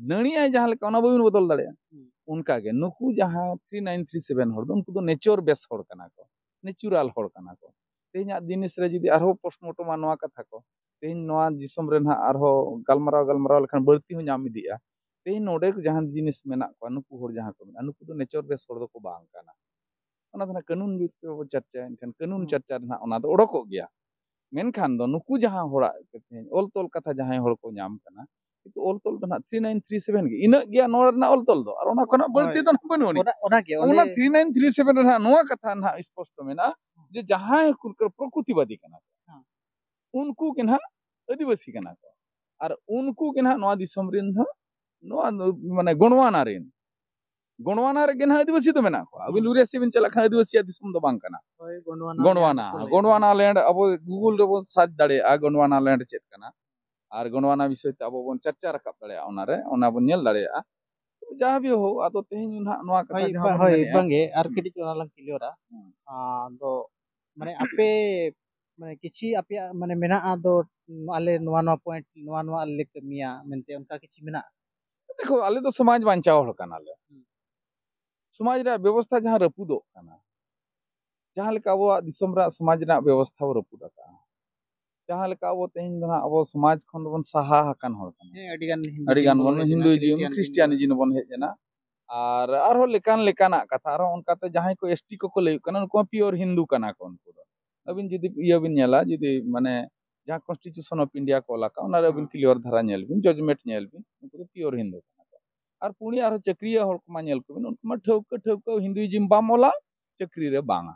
ᱱᱟᱹᱲᱤ ᱟᱭ ᱡᱟᱦᱟᱸ ᱞᱮᱠᱟ, ᱚᱱᱟ ᱵᱟᱹᱵᱤᱱ ᱵᱚᱫᱚᱞ ᱫᱟᱲᱮᱭᱟᱜᱼᱟ᱾ ᱦᱩᱸ᱾ ᱚᱱᱠᱟ ᱜᱮ ᱱᱩᱠᱩ ᱡᱟᱦᱟᱸ ᱛᱷᱨᱤ ᱱᱟᱭᱤᱱ ᱛᱷᱨᱤ ᱥᱮᱵᱷᱮᱱ ᱦᱚᱲ ᱫᱚ, ᱩᱱᱠᱩ ᱫᱚ ᱱᱮᱪᱚᱨ ᱵᱮᱥ ᱦᱚᱲ ᱠᱟᱱᱟ ᱠᱚ, ᱱᱮᱪᱩᱨᱟᱞ ᱦᱚᱲ ᱠᱟᱱᱟ ᱠᱚ᱾ ᱛᱮᱦᱮᱧᱟᱜ ᱡᱤᱱᱤᱥ ᱨᱮ ᱡᱩᱫᱤ ᱟᱨᱦᱚᱸ ᱯᱳᱥᱴᱢᱚᱨᱴᱚᱢᱟ ᱱᱚᱣᱟ ᱠᱟᱛᱷᱟ ᱠᱚ, ᱛᱮᱦᱮᱧ ᱱᱚᱣᱟ ᱫᱤᱥᱚᱢ ᱨᱮ ᱱᱟᱦᱟᱜ ᱟᱨᱦᱚᱸ ᱜᱟᱞᱢᱟᱨᱟᱣ, ᱜᱟᱞᱢᱟᱨᱟᱣ ᱞᱮᱠᱷᱟᱱ ᱵᱟᱹᱲᱛᱤ ᱦᱚᱸ ᱧᱟᱢ ᱤᱫᱤᱜᱼᱟ᱾ ᱛᱮᱦᱮᱧ ᱱᱚᱰᱮ ᱡᱟᱦᱟᱸ ᱡᱤᱱᱤᱥ ᱢᱮᱱᱟᱜ ᱠᱚᱣᱟ, ᱱᱩᱠᱩ ᱦᱚᱲ ᱡᱟᱦᱟᱸ ᱠᱚ ᱢᱮᱱᱟᱜᱼᱟ, ᱱᱩᱠᱩ ᱫᱚ ᱱᱮᱪᱚᱨ ᱵᱮᱥ ᱦᱚᱲ ᱫᱚᱠᱚ ᱵᱟᱝ ᱠᱟᱱᱟ᱾ ᱚᱱᱟ ᱫᱚ ᱱᱟᱦᱟᱜ ᱠᱟᱹᱱᱩᱱ ᱡᱩᱫᱤ ᱵᱚ ᱪᱟᱨᱪᱟᱭᱟ, ᱮᱱᱠᱷᱟᱱ ᱠᱟᱹᱱᱩᱱ ᱦᱩᱸ᱾ ᱪᱟᱨᱪᱟ ᱨᱮ ᱱᱟᱦᱟᱜ ᱚᱱᱟ ᱫᱚ ᱚᱰᱚᱠᱚᱜ ᱜᱮᱭᱟ᱾ ᱢᱮᱱᱠᱷᱟᱱ ᱫᱚ ᱱᱩᱠᱩ ᱡᱟᱦᱟᱸ ᱦᱚᱲᱟᱜ ᱛᱮᱦᱮᱧ ᱚᱞ ᱛᱚᱞ ᱠᱟᱛᱷᱟ ᱡᱟᱦᱟᱸᱭ ᱦᱚᱲ ᱠᱚ ᱧᱟᱢ ᱠᱟᱱᱟ, ᱠᱤᱱᱛᱩ ᱚᱞ ᱛᱚᱞ ᱫᱚ ᱱᱟᱦᱟᱜ ᱛᱷᱨᱤ ᱱᱟᱭᱤᱱ ᱛᱷᱨᱤ ᱥᱮᱵᱷᱮᱱ ᱜᱮ, ᱤᱱᱟᱹᱜ ᱜᱮᱭᱟ ᱱᱚᱣᱟ ᱨᱮᱱᱟᱜ ᱚᱞ ᱛᱚᱞ ᱫᱚ, ᱟᱨ ᱚᱱᱟ ᱠᱷᱚᱱᱟᱜ ᱵᱟᱹᱲᱛᱤ ᱦᱳᱭ᱾ ᱫᱚ ᱱᱟᱦᱟᱜ ᱵᱟᱹᱱᱩᱜ ᱟᱹᱱᱤᱡ᱾ ᱚᱱᱟ, ᱚᱱᱟ ᱜᱮ, ᱚᱱᱟ ᱚᱸᱰᱮ ᱛᱷᱨᱤ ᱱᱟᱭᱤᱱ ᱛᱷᱨᱤ ᱥᱮᱵᱷᱮᱱ ᱨᱮ ᱱᱟᱦᱟᱜ ᱱᱚᱣᱟ ᱠᱟᱛᱷᱟ ᱱᱟᱦᱟᱜ ᱥᱯᱚᱥᱴᱚ ᱢᱮᱱᱟᱜᱼᱟ ᱡᱮ ᱡᱟᱦᱟᱸᱭ ᱠᱩ-, ᱯᱨᱚᱠᱨᱤᱛᱤᱵᱟᱫᱤ ᱠᱟᱱᱟ ᱠᱚ, ᱦᱮᱸ᱾ ᱩᱱᱠᱩ ᱜᱮ ᱱᱟᱦᱟᱜ ᱟᱹᱫᱤᱵᱟᱹᱥᱤ ᱠᱟᱱᱟ ᱠᱚ, ᱟᱨ ᱩᱱᱠᱩ ᱜᱮ ᱱᱟᱦᱟᱜ ᱱᱚᱣᱟ ᱫᱤᱥᱚᱢ ᱨᱮᱱ ᱫᱚ, ᱱᱚᱣᱟ ᱫᱚ ᱢᱟᱱᱮ ᱜᱚᱸᱰᱣᱟᱱᱟ ᱨᱮᱱ, ᱜᱚᱸᱰᱣᱟᱱᱟ ᱨᱮᱜᱮ ᱱᱟᱦᱟᱜ ᱟᱹᱫᱤᱵᱟᱹᱥᱤ ᱫᱚ ᱢᱮᱱᱟᱜ ᱠᱚᱣᱟ᱾ ᱟᱹᱵᱤᱱ ᱦᱩᱸ᱾ ᱞᱩᱨᱤᱭᱟ ᱥᱮᱫ ᱵᱤᱱ ᱪᱟᱞᱟᱜ ᱠᱷᱟᱱ ᱟᱹᱫᱤᱵᱟᱹᱥᱤᱭᱟᱜ ᱫᱤᱥᱚᱢ ᱫᱚ ᱵᱟᱝ ᱠᱟᱱᱟ᱾ ᱦᱳᱭ, ᱜᱚᱸᱰᱣᱟᱱᱟ ᱜᱚᱸᱰᱣᱟᱱᱟ, ᱞᱮᱱᱰ ᱠᱚ ᱞᱟᱹᱭ ᱜᱚᱸᱰᱣᱟᱱᱟ ᱜᱮᱭᱟ᱾ ᱞᱮᱱᱰ ᱟᱵᱚ Google ᱨᱮᱵᱚᱱ ᱥᱟᱨᱪ ᱫᱟᱲᱮᱭᱟᱜᱼᱟ, ᱜᱚᱸᱰᱣᱟᱱᱟ ᱞᱮᱱᱰ ᱪᱮᱫ ᱠᱟᱱᱟ᱾ ᱟᱨ ᱜᱚᱸᱰᱣᱟᱱᱟ ᱵᱤᱥᱚᱭ ᱛᱮ ᱟᱵᱚ ᱵᱚᱱ ᱪᱟᱨᱪᱟ ᱨᱟᱠᱟᱵ ᱫᱟᱲᱮᱭᱟᱜᱼᱟ, ᱚᱱᱟ ᱨᱮ, ᱚᱱᱟ ᱵᱚᱱ ᱧᱮᱞ ᱫᱟᱲᱮᱭᱟᱜᱼᱟ᱾ ᱡᱟᱦᱟᱸ ᱵᱤ ᱦᱳ, ᱟᱫᱚ ᱛᱮᱦᱮᱧ ᱱᱟᱦᱟᱜ ᱱᱚᱣᱟ ᱠᱟᱛᱷᱟ ᱦᱳᱭ, ᱡᱟᱦᱟᱸ ᱵᱟ-, ᱵᱚᱱ ᱦᱳᱭ, ᱢᱮᱱᱮᱫᱼᱟ᱾ ᱵᱟᱝᱜᱮ, ᱟᱨ ᱦᱩᱸ᱾ ᱠᱟᱹᱴᱤᱡ ᱚᱱᱟ ᱞᱟᱝ ᱠᱞᱤᱭᱟᱨᱟ᱾ ᱦᱩᱸ᱾ ᱟᱫᱚ ᱢᱟᱱᱮ ᱟᱯᱮ, ᱢᱟᱱᱮ ᱠᱤᱪᱷᱤ ᱟᱯᱮᱭᱟᱜ ᱢᱟᱱᱮ ᱢᱮᱱᱟᱜᱼᱟ ᱫᱚ, ᱟᱞᱮ ᱱᱚᱣᱟ, ᱱᱚᱣᱟ ᱯᱚᱭᱮᱱᱴ, ᱱᱚᱣᱟ, ᱱᱚᱣᱟ ᱞᱮ ᱠᱟᱹᱢᱤᱭᱟ ᱢᱮᱱᱛᱮ ᱚᱱᱠᱟ ᱠᱤᱪᱷᱤ ᱢᱮᱱᱟᱜᱼᱟ? ᱫᱮᱠᱷᱳ, ᱟᱞᱮ ᱫᱚ ᱥᱚᱢᱟᱡᱽ ᱵᱟᱧᱪᱟᱣ ᱦᱚᱲ ᱠᱟᱱᱟᱞᱮ᱾ ᱦᱩᱸ᱾ ᱥᱚᱢᱟᱡᱽ ᱨᱮᱭᱟᱜ ᱵᱮᱵᱚᱥᱛᱷᱟ ᱡᱟᱦᱟᱸ ᱨᱟᱹᱯᱩᱫᱚᱜ ᱠᱟᱱᱟ, ᱡᱟᱦᱟᱸ ᱞᱮᱠᱟ ᱟᱵᱚᱣᱟᱜ ᱫᱤᱥᱚᱢ ᱨᱮᱭᱟᱜ ᱥᱚᱢᱟᱡᱽ ᱨᱮᱱᱟᱜ ᱵᱮᱵᱚᱥᱛᱷᱟ ᱵᱚ ᱨᱟᱹᱯᱩᱫ ᱟᱠᱟᱫᱼᱟ, ᱡᱟᱦᱟᱸ ᱞᱮᱠᱟ ᱟᱵᱚ ᱛᱮᱦᱮᱧ ᱫᱚ ᱦᱟᱸᱜ ᱟᱵᱚ ᱥᱚᱢᱟᱡᱽ ᱠᱷᱚᱱ ᱫᱚᱵᱚᱱ ᱥᱟᱦᱟ ᱟᱠᱟᱱ ᱦᱚᱲ ᱠᱟᱱᱟ᱾ ᱦᱮᱸ, ᱟᱹᱰᱤ ᱜᱟᱱ ᱦᱤᱱᱫᱩ ᱟᱹᱰᱤ ᱜᱟᱱ ᱵᱚᱱ ᱵᱚᱱ ᱦᱮᱡ ᱮᱱᱟ, ᱦᱤᱱᱫᱩᱭᱤᱡᱤᱢ, ᱠᱷᱨᱤᱥᱴᱤᱭᱟᱱ ᱠᱷᱨᱤᱥᱴᱤᱭᱟᱱᱤᱡᱤᱢ ᱵᱚᱱ ᱦᱮᱡ ᱮᱱᱟ, ᱟᱨ ᱟᱨᱦᱚᱸ ᱞᱮᱠᱟᱱ ᱞᱮᱠᱟᱱᱟᱜ ᱠᱟᱛᱷᱟ, ᱟᱨᱦᱚᱸ ᱚᱱᱠᱟᱛᱮ ᱡᱟᱦᱟᱸᱭ ᱠᱚ ᱮᱥ ᱴᱤ ᱠᱚᱠᱚ ᱞᱟᱹᱭᱚᱜ ᱠᱟᱱᱟ, ᱩᱱᱠᱩ ᱢᱟ ᱯᱤᱭᱳᱨ ᱦᱤᱱᱫᱩ ᱠᱟᱱᱟ ᱠᱚ᱾ ᱩᱱᱠᱩ ᱫᱚ ᱟᱹᱵᱤᱱ ᱡᱩᱫᱤ ᱤᱭᱟᱹ ᱵᱤᱱ ᱧᱮᱞᱟ, ᱡᱩᱫᱤ ᱢᱟᱱᱮ ᱡᱟᱦᱟᱸ Constitution of India ᱠᱚ ᱚᱞ ᱟᱠᱟᱫ, ᱚᱱᱟᱨᱮ ᱟᱹᱵᱤᱱ ᱦᱮᱸ᱾ ᱠᱞᱤᱭᱟᱨ ᱫᱷᱟᱨᱟ ᱧᱮᱞ ᱵᱤᱱ, ᱡᱟᱡᱽᱢᱮᱱᱴ ᱧᱮᱞ ᱵᱤᱱ, ᱩᱱᱠᱩ ᱫᱚ ᱯᱤᱭᱳᱨ ᱦᱤᱱᱫᱩ ᱠᱟᱱᱟ ᱠᱚ᱾ ᱟᱨ ᱯᱩᱱᱭᱟ ᱟᱨᱦᱚᱸ ᱪᱟᱹᱠᱨᱤᱭᱟᱹ ᱦᱚᱲ ᱠᱚᱢᱟ ᱧᱮᱞ ᱠᱚᱵᱤᱱ, ᱩᱱᱠᱩ ᱢᱟ ᱴᱷᱟᱹᱣᱠᱟᱹ ᱴᱷᱟᱹᱣᱠᱟᱹ ᱦᱤᱱᱫᱩᱭᱤᱡᱤᱢ ᱵᱟᱢ ᱚᱞᱟ, ᱪᱟᱹᱠᱨᱤ ᱨᱮ ᱵᱟᱝᱟ᱾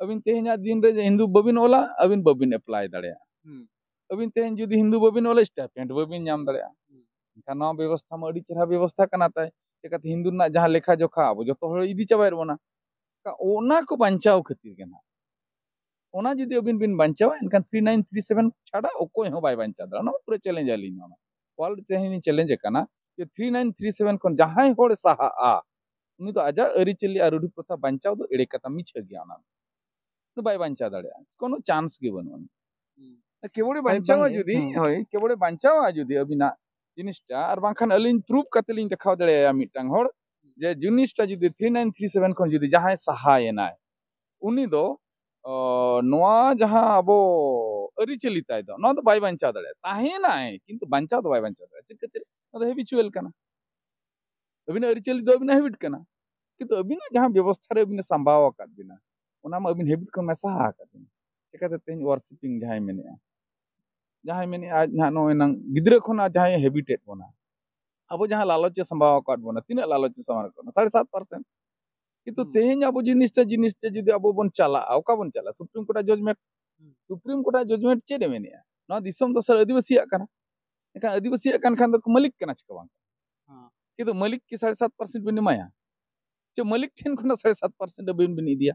ᱟᱹᱵᱤᱱ ᱛᱮᱦᱮᱧᱟᱜ ᱫᱤᱱ ᱨᱮ ᱦᱤᱱᱫᱩ ᱵᱟᱹᱵᱤᱱ ᱚᱞᱟ, ᱟᱹᱵᱤᱱ ᱵᱟᱹᱵᱤᱱ ᱮᱯᱞᱟᱭ ᱫᱟᱲᱮᱭᱟᱜᱼᱟ᱾ ᱦᱩᱸ᱾ ᱟᱹᱵᱤᱱ ᱛᱮᱦᱮᱧ ᱡᱩᱫᱤ ᱦᱤᱱᱫᱩ ᱵᱟᱹᱵᱤᱱ ᱚᱞᱟ, ᱥᱴᱟᱭᱯᱮᱱᱰ ᱵᱟᱹᱵᱤᱱ ᱧᱟᱢ ᱫᱟᱲᱮᱭᱟᱜᱼᱟ᱾ ᱦᱩᱸ᱾ ᱮᱱᱠᱷᱟᱱ ᱱᱚᱣᱟ ᱵᱮᱵᱚᱥᱛᱷᱟ ᱢᱟ ᱟᱹᱰᱤ ᱪᱮᱦᱨᱟ ᱵᱮᱵᱚᱥᱛᱷᱟ ᱠᱟᱱᱟ ᱛᱟᱭ, ᱪᱤᱠᱟᱹᱛᱮ ᱦᱤᱱᱫᱩ ᱨᱮᱱᱟᱜ ᱡᱟᱦᱟᱸ ᱞᱮᱠᱷᱟ ᱡᱚᱠᱷᱟ ᱟᱵᱚ ᱡᱚᱛᱚ ᱦᱚᱲ ᱤᱫᱤ ᱪᱟᱵᱟᱭᱮᱫ ᱵᱚᱱᱟ, ᱚᱱᱟ ᱠᱚ ᱵᱟᱧᱪᱟᱣ ᱠᱷᱟᱹᱛᱤᱨ ᱜᱮ ᱱᱟᱦᱟᱜ᱾ ᱚᱱᱟ ᱡᱩᱫᱤ ᱟᱹᱵᱤᱱ ᱵᱤᱱ ᱵᱟᱧᱪᱟᱣᱟ, ᱮᱱᱠᱷᱟᱱ ᱛᱷᱨᱤ ᱱᱟᱭᱤᱱ ᱛᱷᱨᱤ ᱥᱮᱵᱷᱮᱱ ᱪᱷᱟᱰᱟ ᱚᱠᱚᱭ ᱦᱚᱸ ᱵᱟᱭ ᱵᱟᱧᱪᱟᱣ ᱫᱟᱲᱮᱭᱟᱜᱼᱟ᱾ ᱚᱱᱟ ᱯᱩᱨᱟᱹ ᱪᱮᱞᱮᱧᱡᱽ ᱟᱹᱞᱤᱧ ᱱᱚᱣᱟ ᱣᱟᱨᱞᱰ ᱛᱮᱦᱮᱧ ᱞᱤᱧ ᱪᱮᱞᱮᱧᱡᱽ ᱟᱠᱟᱱᱟ ᱡᱮ ᱛᱷᱨᱤ ᱱᱟᱭᱤᱱ ᱛᱷᱨᱤ ᱥᱮᱵᱷᱮᱱ ᱠᱷᱚᱱ ᱡᱟᱦᱟᱸᱭ ᱦᱚᱲ ᱥᱟᱦᱟᱜᱼᱟ, ᱩᱱᱤ ᱫᱚ ᱟᱡᱟᱜ ᱟᱹᱨᱤᱪᱟᱹᱞᱤ ᱟᱨ ᱨᱩᱰᱤ ᱯᱨᱚᱛᱷᱟ ᱵᱟᱧᱪᱟᱣ ᱫᱚ ᱮᱲᱮ ᱠᱟᱛᱷᱟ, ᱢᱤᱪᱷᱟᱹ ᱜᱮᱭᱟ᱾ ᱚᱱᱟ ᱫᱚ ᱵᱟᱭ ᱵᱟᱧᱪᱟᱣ ᱫᱟᱲᱮᱭᱟᱜᱼᱟ, ᱠᱳᱱᱳ ᱪᱟᱱᱥ ᱜᱮ ᱵᱟᱹᱱᱩᱜᱼᱟ᱾ ᱦᱩᱸ᱾ ᱠᱮᱵᱚᱞᱮ ᱦᱳᱭ, ᱵᱟᱧᱪᱟᱣᱟ ᱵᱟᱝᱜᱮ, ᱡᱩᱫᱤ, ᱦᱩᱸ᱾ ᱦᱳᱭ, ᱠᱮᱵᱚᱞᱮ ᱵᱟᱧᱪᱟᱣᱟ ᱡᱩᱫᱤ ᱟᱹᱵᱤᱱᱟᱜ ᱡᱤᱱᱤᱥᱴᱟ, ᱟᱨ ᱵᱟᱝᱠᱷᱟᱱ ᱟᱹᱞᱤᱧ ᱯᱨᱩᱯ ᱠᱟᱛᱮ ᱞᱤᱧ ᱫᱮᱠᱷᱟᱣ ᱫᱟᱲᱮᱭᱟᱭᱟ ᱢᱤᱫᱴᱟᱝ ᱦᱚᱲ ᱡᱮ ᱡᱤᱱᱤᱥᱴᱟ ᱡᱩᱫᱤ ᱛᱷᱨᱤ ᱱᱟᱭᱤᱱ ᱛᱷᱨᱤ ᱥᱮᱵᱷᱮᱱ ᱠᱷᱚᱱ ᱡᱩᱫᱤ ᱡᱟᱦᱟᱸᱭ ᱥᱟᱦᱟᱭᱮᱱᱟᱭ, ᱩᱱᱤ ᱫᱚ, ᱚ, ᱱᱚᱣᱟ ᱡᱟᱦᱟᱸ ᱟᱵᱚ ᱟᱹᱨᱤᱪᱟᱹᱞᱤ ᱛᱟᱭ ᱫᱚ, ᱱᱚᱣᱟ ᱫᱚ ᱵᱟᱭ ᱵᱟᱧᱪᱟᱣ ᱫᱟᱲᱮᱭᱟᱜᱼᱟ᱾ ᱛᱟᱦᱮᱱᱟᱭ, ᱠᱤᱱᱛᱩ ᱵᱟᱧᱪᱟᱣ ᱫᱚ ᱵᱟᱭ ᱵᱟᱧᱪᱟᱣ ᱫᱟᱲᱮᱭᱟᱜᱼᱟ᱾ ᱪᱮᱫ ᱠᱷᱟᱹᱛᱤᱨ? ᱚᱱᱟ ᱫᱚ ᱦᱮᱵᱤᱪᱩᱭᱟᱞ ᱠᱟᱱᱟ᱾ ᱟᱹᱵᱤᱱᱟᱜ ᱟᱹᱨᱤᱪᱟᱹᱞᱤ ᱫᱚ ᱟᱹᱵᱤᱱᱟᱜ ᱦᱮᱵᱤᱴ ᱠᱟᱱᱟ, ᱠᱤᱱᱛᱩ ᱟᱹᱵᱤᱱᱟᱜ ᱡᱟᱦᱟᱸ ᱵᱮᱵᱚᱥᱛᱷᱟ ᱨᱮ ᱟᱹᱵᱤᱱᱮ ᱥᱟᱢᱵᱟᱣ ᱟᱠᱟᱫ ᱵᱤᱱᱟ, ᱚᱱᱟ ᱢᱟ ᱟᱹᱵᱤᱱ ᱦᱮᱵᱤᱴ ᱠᱷᱚᱱ ᱢᱮᱥᱟ ᱟᱠᱟᱫ ᱵᱤᱱᱟ᱾ ᱪᱤᱠᱟᱹᱛᱮ ᱛᱮᱦᱮᱧ ᱣᱟᱨᱥᱤᱯᱤᱝ ᱡᱟᱦᱟᱸᱭ ᱢᱮᱱᱮᱜᱼᱟ, ᱡᱟᱦᱟᱸᱭ ᱢᱮᱱᱮᱜᱼᱟ ᱟᱡ ᱱᱟᱦᱟᱜ ᱱᱚᱜᱼᱚᱭ ᱱᱟᱝ ᱜᱤᱫᱽᱨᱟᱹ ᱠᱷᱚᱱᱟᱜ ᱡᱟᱦᱟᱸᱭ ᱦᱮᱵᱤᱴᱮᱰ ᱵᱚᱱᱟ, ᱟᱵᱚ ᱡᱟᱦᱟᱸ ᱞᱟᱞᱚᱪ ᱮ ᱥᱟᱢᱵᱟᱣ ᱟᱠᱟᱫ ᱵᱚᱱᱟ, ᱛᱤᱱᱟᱹᱜ ᱞᱟᱞᱚᱪ ᱮ ᱥᱟᱢᱵᱟᱣ ᱟᱠᱟᱫ ᱵᱚᱱᱟ? ᱥᱟᱲᱮ ᱥᱟᱛ ᱯᱟᱨᱥᱮᱱᱴ᱾ ᱠᱤᱱᱛᱩ ᱦᱩᱸ᱾ ᱛᱮᱦᱮᱧ ᱟᱵᱚ ᱡᱤᱱᱤᱥᱴᱟ, ᱡᱤᱱᱤᱥᱴᱟ ᱡᱩᱫᱤ ᱟᱵᱚ ᱵᱚᱱ ᱪᱟᱞᱟᱜᱼᱟ, ᱚᱠᱟ ᱵᱚᱱ ᱪᱟᱞᱟᱜᱼᱟ? ᱥᱩᱯᱨᱤᱢ ᱠᱳᱨᱴᱟᱜ ᱡᱟᱡᱽᱢᱮᱱᱴ᱾ ᱦᱩᱸ᱾ ᱥᱩᱯᱨᱤᱢ ᱠᱳᱨᱴᱟᱜ ᱡᱟᱡᱽᱢᱮᱱᱴ ᱪᱮᱫ ᱮ ᱢᱮᱱᱮᱜᱼᱟ? ᱱᱚᱣᱟ ᱫᱤᱥᱚᱢ ᱫᱚ ᱥᱟᱹᱨᱤ ᱟᱹᱫᱤᱵᱟᱹᱥᱤᱭᱟᱜ ᱠᱟᱱᱟ᱾ ᱮᱱᱠᱷᱟᱱ ᱟᱹᱫᱤᱵᱟᱹᱥᱤᱭᱟᱜ ᱠᱟᱱ ᱠᱷᱟᱱ ᱫᱚ ᱢᱟᱹᱞᱤᱠ ᱠᱟᱱᱟ ᱪᱤᱠᱟ ᱵᱟᱝ? ᱦᱮᱸ᱾ ᱠᱤᱱᱛᱩ ᱢᱟᱹᱞᱤᱠ ᱠᱤ ᱥᱟᱲᱮ ᱥᱟᱛ ᱯᱟᱨᱥᱮᱱᱴ ᱵᱤᱱ ᱮᱢᱟᱭᱟ? ᱪᱮ ᱢᱟᱹᱞᱤᱠ ᱴᱷᱮᱱ ᱠᱷᱚᱱᱟᱜ ᱥᱟᱲᱮ ᱥᱟᱛ ᱯᱟᱨᱥᱮᱱᱴ ᱟᱹᱵᱤᱱ ᱵᱤᱱ ᱤᱫᱤᱭᱟ?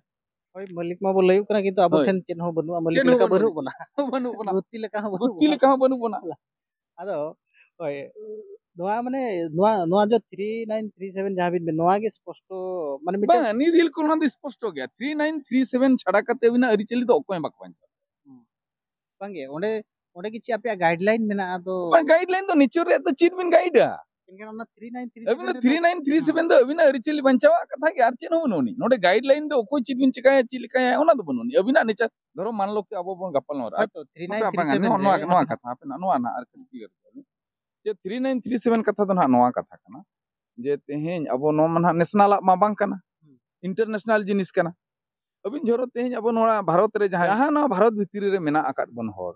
ᱦᱳᱭ, ᱢᱟᱹᱞᱤᱠ ᱢᱟ ᱵᱚ ᱞᱟᱹᱭᱚᱜ ᱠᱟᱱᱟ, ᱠᱤᱱᱛᱩ ᱟᱵᱚ ᱦᱳᱭ᱾ ᱴᱷᱮᱱ ᱪᱮᱫ ᱦᱚᱸ ᱵᱟᱹᱱᱩᱜᱼᱟ, ᱢᱟᱹᱞᱤᱠ ᱪᱮᱫ ᱦᱚᱸ ᱞᱮᱠᱟ ᱵᱟᱹᱱᱩᱜ ᱵᱟᱹᱱᱩᱜ ᱵᱚᱱᱟ᱾ ᱵᱟᱹᱱᱩᱜ ᱵᱚᱱᱟ᱾ ᱜᱩᱛᱤ ᱞᱮᱠᱟ ᱦᱚᱸ ᱵᱟᱹᱱᱩᱜ ᱜᱩᱛᱤ ᱵᱚᱱᱟ᱾ ᱞᱮᱠᱟ ᱦᱚᱸ ᱵᱟᱹᱱᱩᱜ ᱵᱚᱱᱟ᱾ ᱟᱫᱚ, ᱦᱳᱭ, ᱱᱚᱣᱟ ᱢᱟᱱᱮ, ᱱᱚᱣᱟ, ᱱᱚᱣᱟ ᱡᱮ ᱛᱷᱨᱤ ᱱᱟᱭᱤᱱ ᱛᱷᱨᱤ ᱥᱮᱵᱷᱮᱱ ᱡᱟᱦᱟᱸ ᱵᱤᱱ ᱢᱮᱱ, ᱱᱚᱣᱟ ᱜᱮ ᱥᱯᱚᱥᱴᱚ, ᱢᱟᱱᱮ ᱢᱤᱫᱴᱟᱝ ᱵᱟᱝ, ᱱᱤᱭᱟᱹ ᱨᱤᱞ ᱠᱚ ᱚᱱᱟ ᱫᱚ ᱥᱯᱚᱥᱴᱚ ᱜᱮᱭᱟ᱾ ᱛᱷᱨᱤ ᱱᱟᱭᱤᱱ ᱛᱷᱨᱤ ᱥᱮᱵᱷᱮᱱ ᱪᱷᱟᱰᱟ ᱠᱟᱛᱮ ᱟᱹᱵᱤᱱᱟᱜ ᱟᱹᱨᱤᱪᱟᱹᱞᱤ ᱫᱚ ᱚᱠᱚᱭ ᱦᱚᱸ ᱵᱟᱠᱚ ᱵᱟᱧᱪᱟᱣᱟ᱾ ᱵᱟᱝᱜᱮ, ᱚᱸᱰᱮ, ᱚᱸᱰᱮ ᱜᱮ ᱪᱮᱫ ᱟᱯᱮᱭᱟᱜ ᱜᱟᱭᱤᱰᱞᱟᱭᱤᱱ ᱢᱮᱱᱟᱜᱼᱟ? ᱟᱫᱚ ᱵᱟᱝ, ᱜᱟᱭᱤᱰᱞᱟᱭᱤᱱ ᱫᱚ ᱱᱤᱪᱚᱨ ᱨᱮᱭᱟᱜ ᱫᱚ ᱪᱮᱫ ᱵᱤᱱ ᱜᱟᱭᱤᱰᱟ? ᱮᱱᱠᱷᱟᱱ ᱚᱱᱟ ᱛᱷᱨᱤ ᱱᱟᱭᱤᱱ ᱛᱷᱨᱤ ᱥᱮᱵᱷᱮᱱ ᱟᱹᱵᱤᱱ ᱫᱚ ᱨᱮᱫᱚ ᱛᱷᱨᱤ ᱱᱟᱭᱤᱱ ᱛᱷᱨᱤ ᱥᱮᱵᱷᱮᱱ ᱫᱚ ᱟᱹᱵᱤᱱᱟᱜ ᱟᱹᱨᱤᱪᱟᱹᱞᱤ ᱵᱟᱧᱪᱟᱣᱟᱜ ᱠᱟᱛᱷᱟ ᱜᱮ, ᱟᱨ ᱪᱮᱫ ᱦᱚᱸ ᱵᱟᱹᱱᱩᱜ ᱟᱹᱱᱤᱡ᱾ ᱱᱚᱰᱮ ᱜᱟᱭᱤᱰ ᱞᱟᱭᱤᱱ ᱫᱚ ᱚᱠᱚᱭ ᱪᱮᱫ ᱵᱤᱱ ᱪᱤᱠᱟᱹᱭᱟ, ᱪᱮᱫ ᱞᱮᱠᱟᱭᱟ, ᱚᱱᱟ ᱫᱚ ᱵᱟᱹᱱᱩᱜ ᱟᱹᱱᱤᱡ᱾ ᱟᱹᱵᱤᱱᱟᱜ ᱱᱮᱪᱟᱨ, ᱫᱷᱚᱨᱚ, ᱢᱟᱱ ᱞᱚ ᱠᱤ ᱟᱵᱚ ᱵᱚᱱ ᱜᱟᱯᱟᱞ ᱢᱟᱨᱟᱜᱼᱟ᱾ ᱦᱳᱭᱛᱳ ᱛᱷᱨᱤ ᱱᱟᱭᱤᱱ ᱦᱟᱯᱮ, ᱛᱷᱨᱤ ᱦᱟᱯᱮ, ᱥᱮᱵᱷᱮᱱ ᱱᱚᱣᱟ, ᱨᱮ ᱱᱚᱣᱟ, ᱱᱚᱣᱟ ᱠᱟᱛᱷᱟ, ᱦᱟᱯᱮ, ᱱᱚᱣᱟ ᱱᱟᱦᱟᱜ ᱟᱨ ᱠᱟᱹᱴᱤᱡ ᱠᱞᱤᱭᱟᱨ ᱦᱚᱪᱚᱭ ᱵᱤᱱ᱾ ᱡᱮ ᱛᱷᱨᱤ ᱱᱟᱭᱤᱱ ᱛᱷᱨᱤ ᱥᱮᱵᱷᱮᱱ ᱠᱟᱛᱷᱟ ᱫᱚ ᱱᱟᱦᱟᱜ ᱱᱚᱣᱟ ᱠᱟᱛᱷᱟ ᱠᱟᱱᱟ, ᱡᱮ ᱛᱮᱦᱮᱧ ᱟᱵᱚ ᱱᱚᱣᱟ ᱢᱟ ᱱᱟᱦᱟᱜ ᱱᱮᱥᱱᱟᱞᱟᱜ ᱢᱟ ᱵᱟᱝ ᱠᱟᱱᱟ, ᱦᱩᱸ᱾ ᱤᱱᱴᱟᱨᱱᱮᱥᱱᱟᱞ ᱡᱤᱱᱤᱥ ᱠᱟᱱᱟ᱾ ᱟᱹᱵᱤᱱ ᱫᱷᱚᱨᱚ ᱛᱮᱦᱮᱧ ᱟᱵᱚ ᱱᱚᱣᱟ ᱵᱷᱟᱨᱚᱛ ᱨᱮ ᱡᱟᱦᱟᱸ, ᱡᱟᱦᱟᱸ ᱱᱚᱣᱟ ᱵᱷᱟᱨᱚᱛ ᱵᱷᱤᱛᱨᱤ ᱨᱮ ᱢᱮᱱᱟᱜ ᱟᱠᱟᱫ ᱵᱚᱱ ᱦᱚᱲ,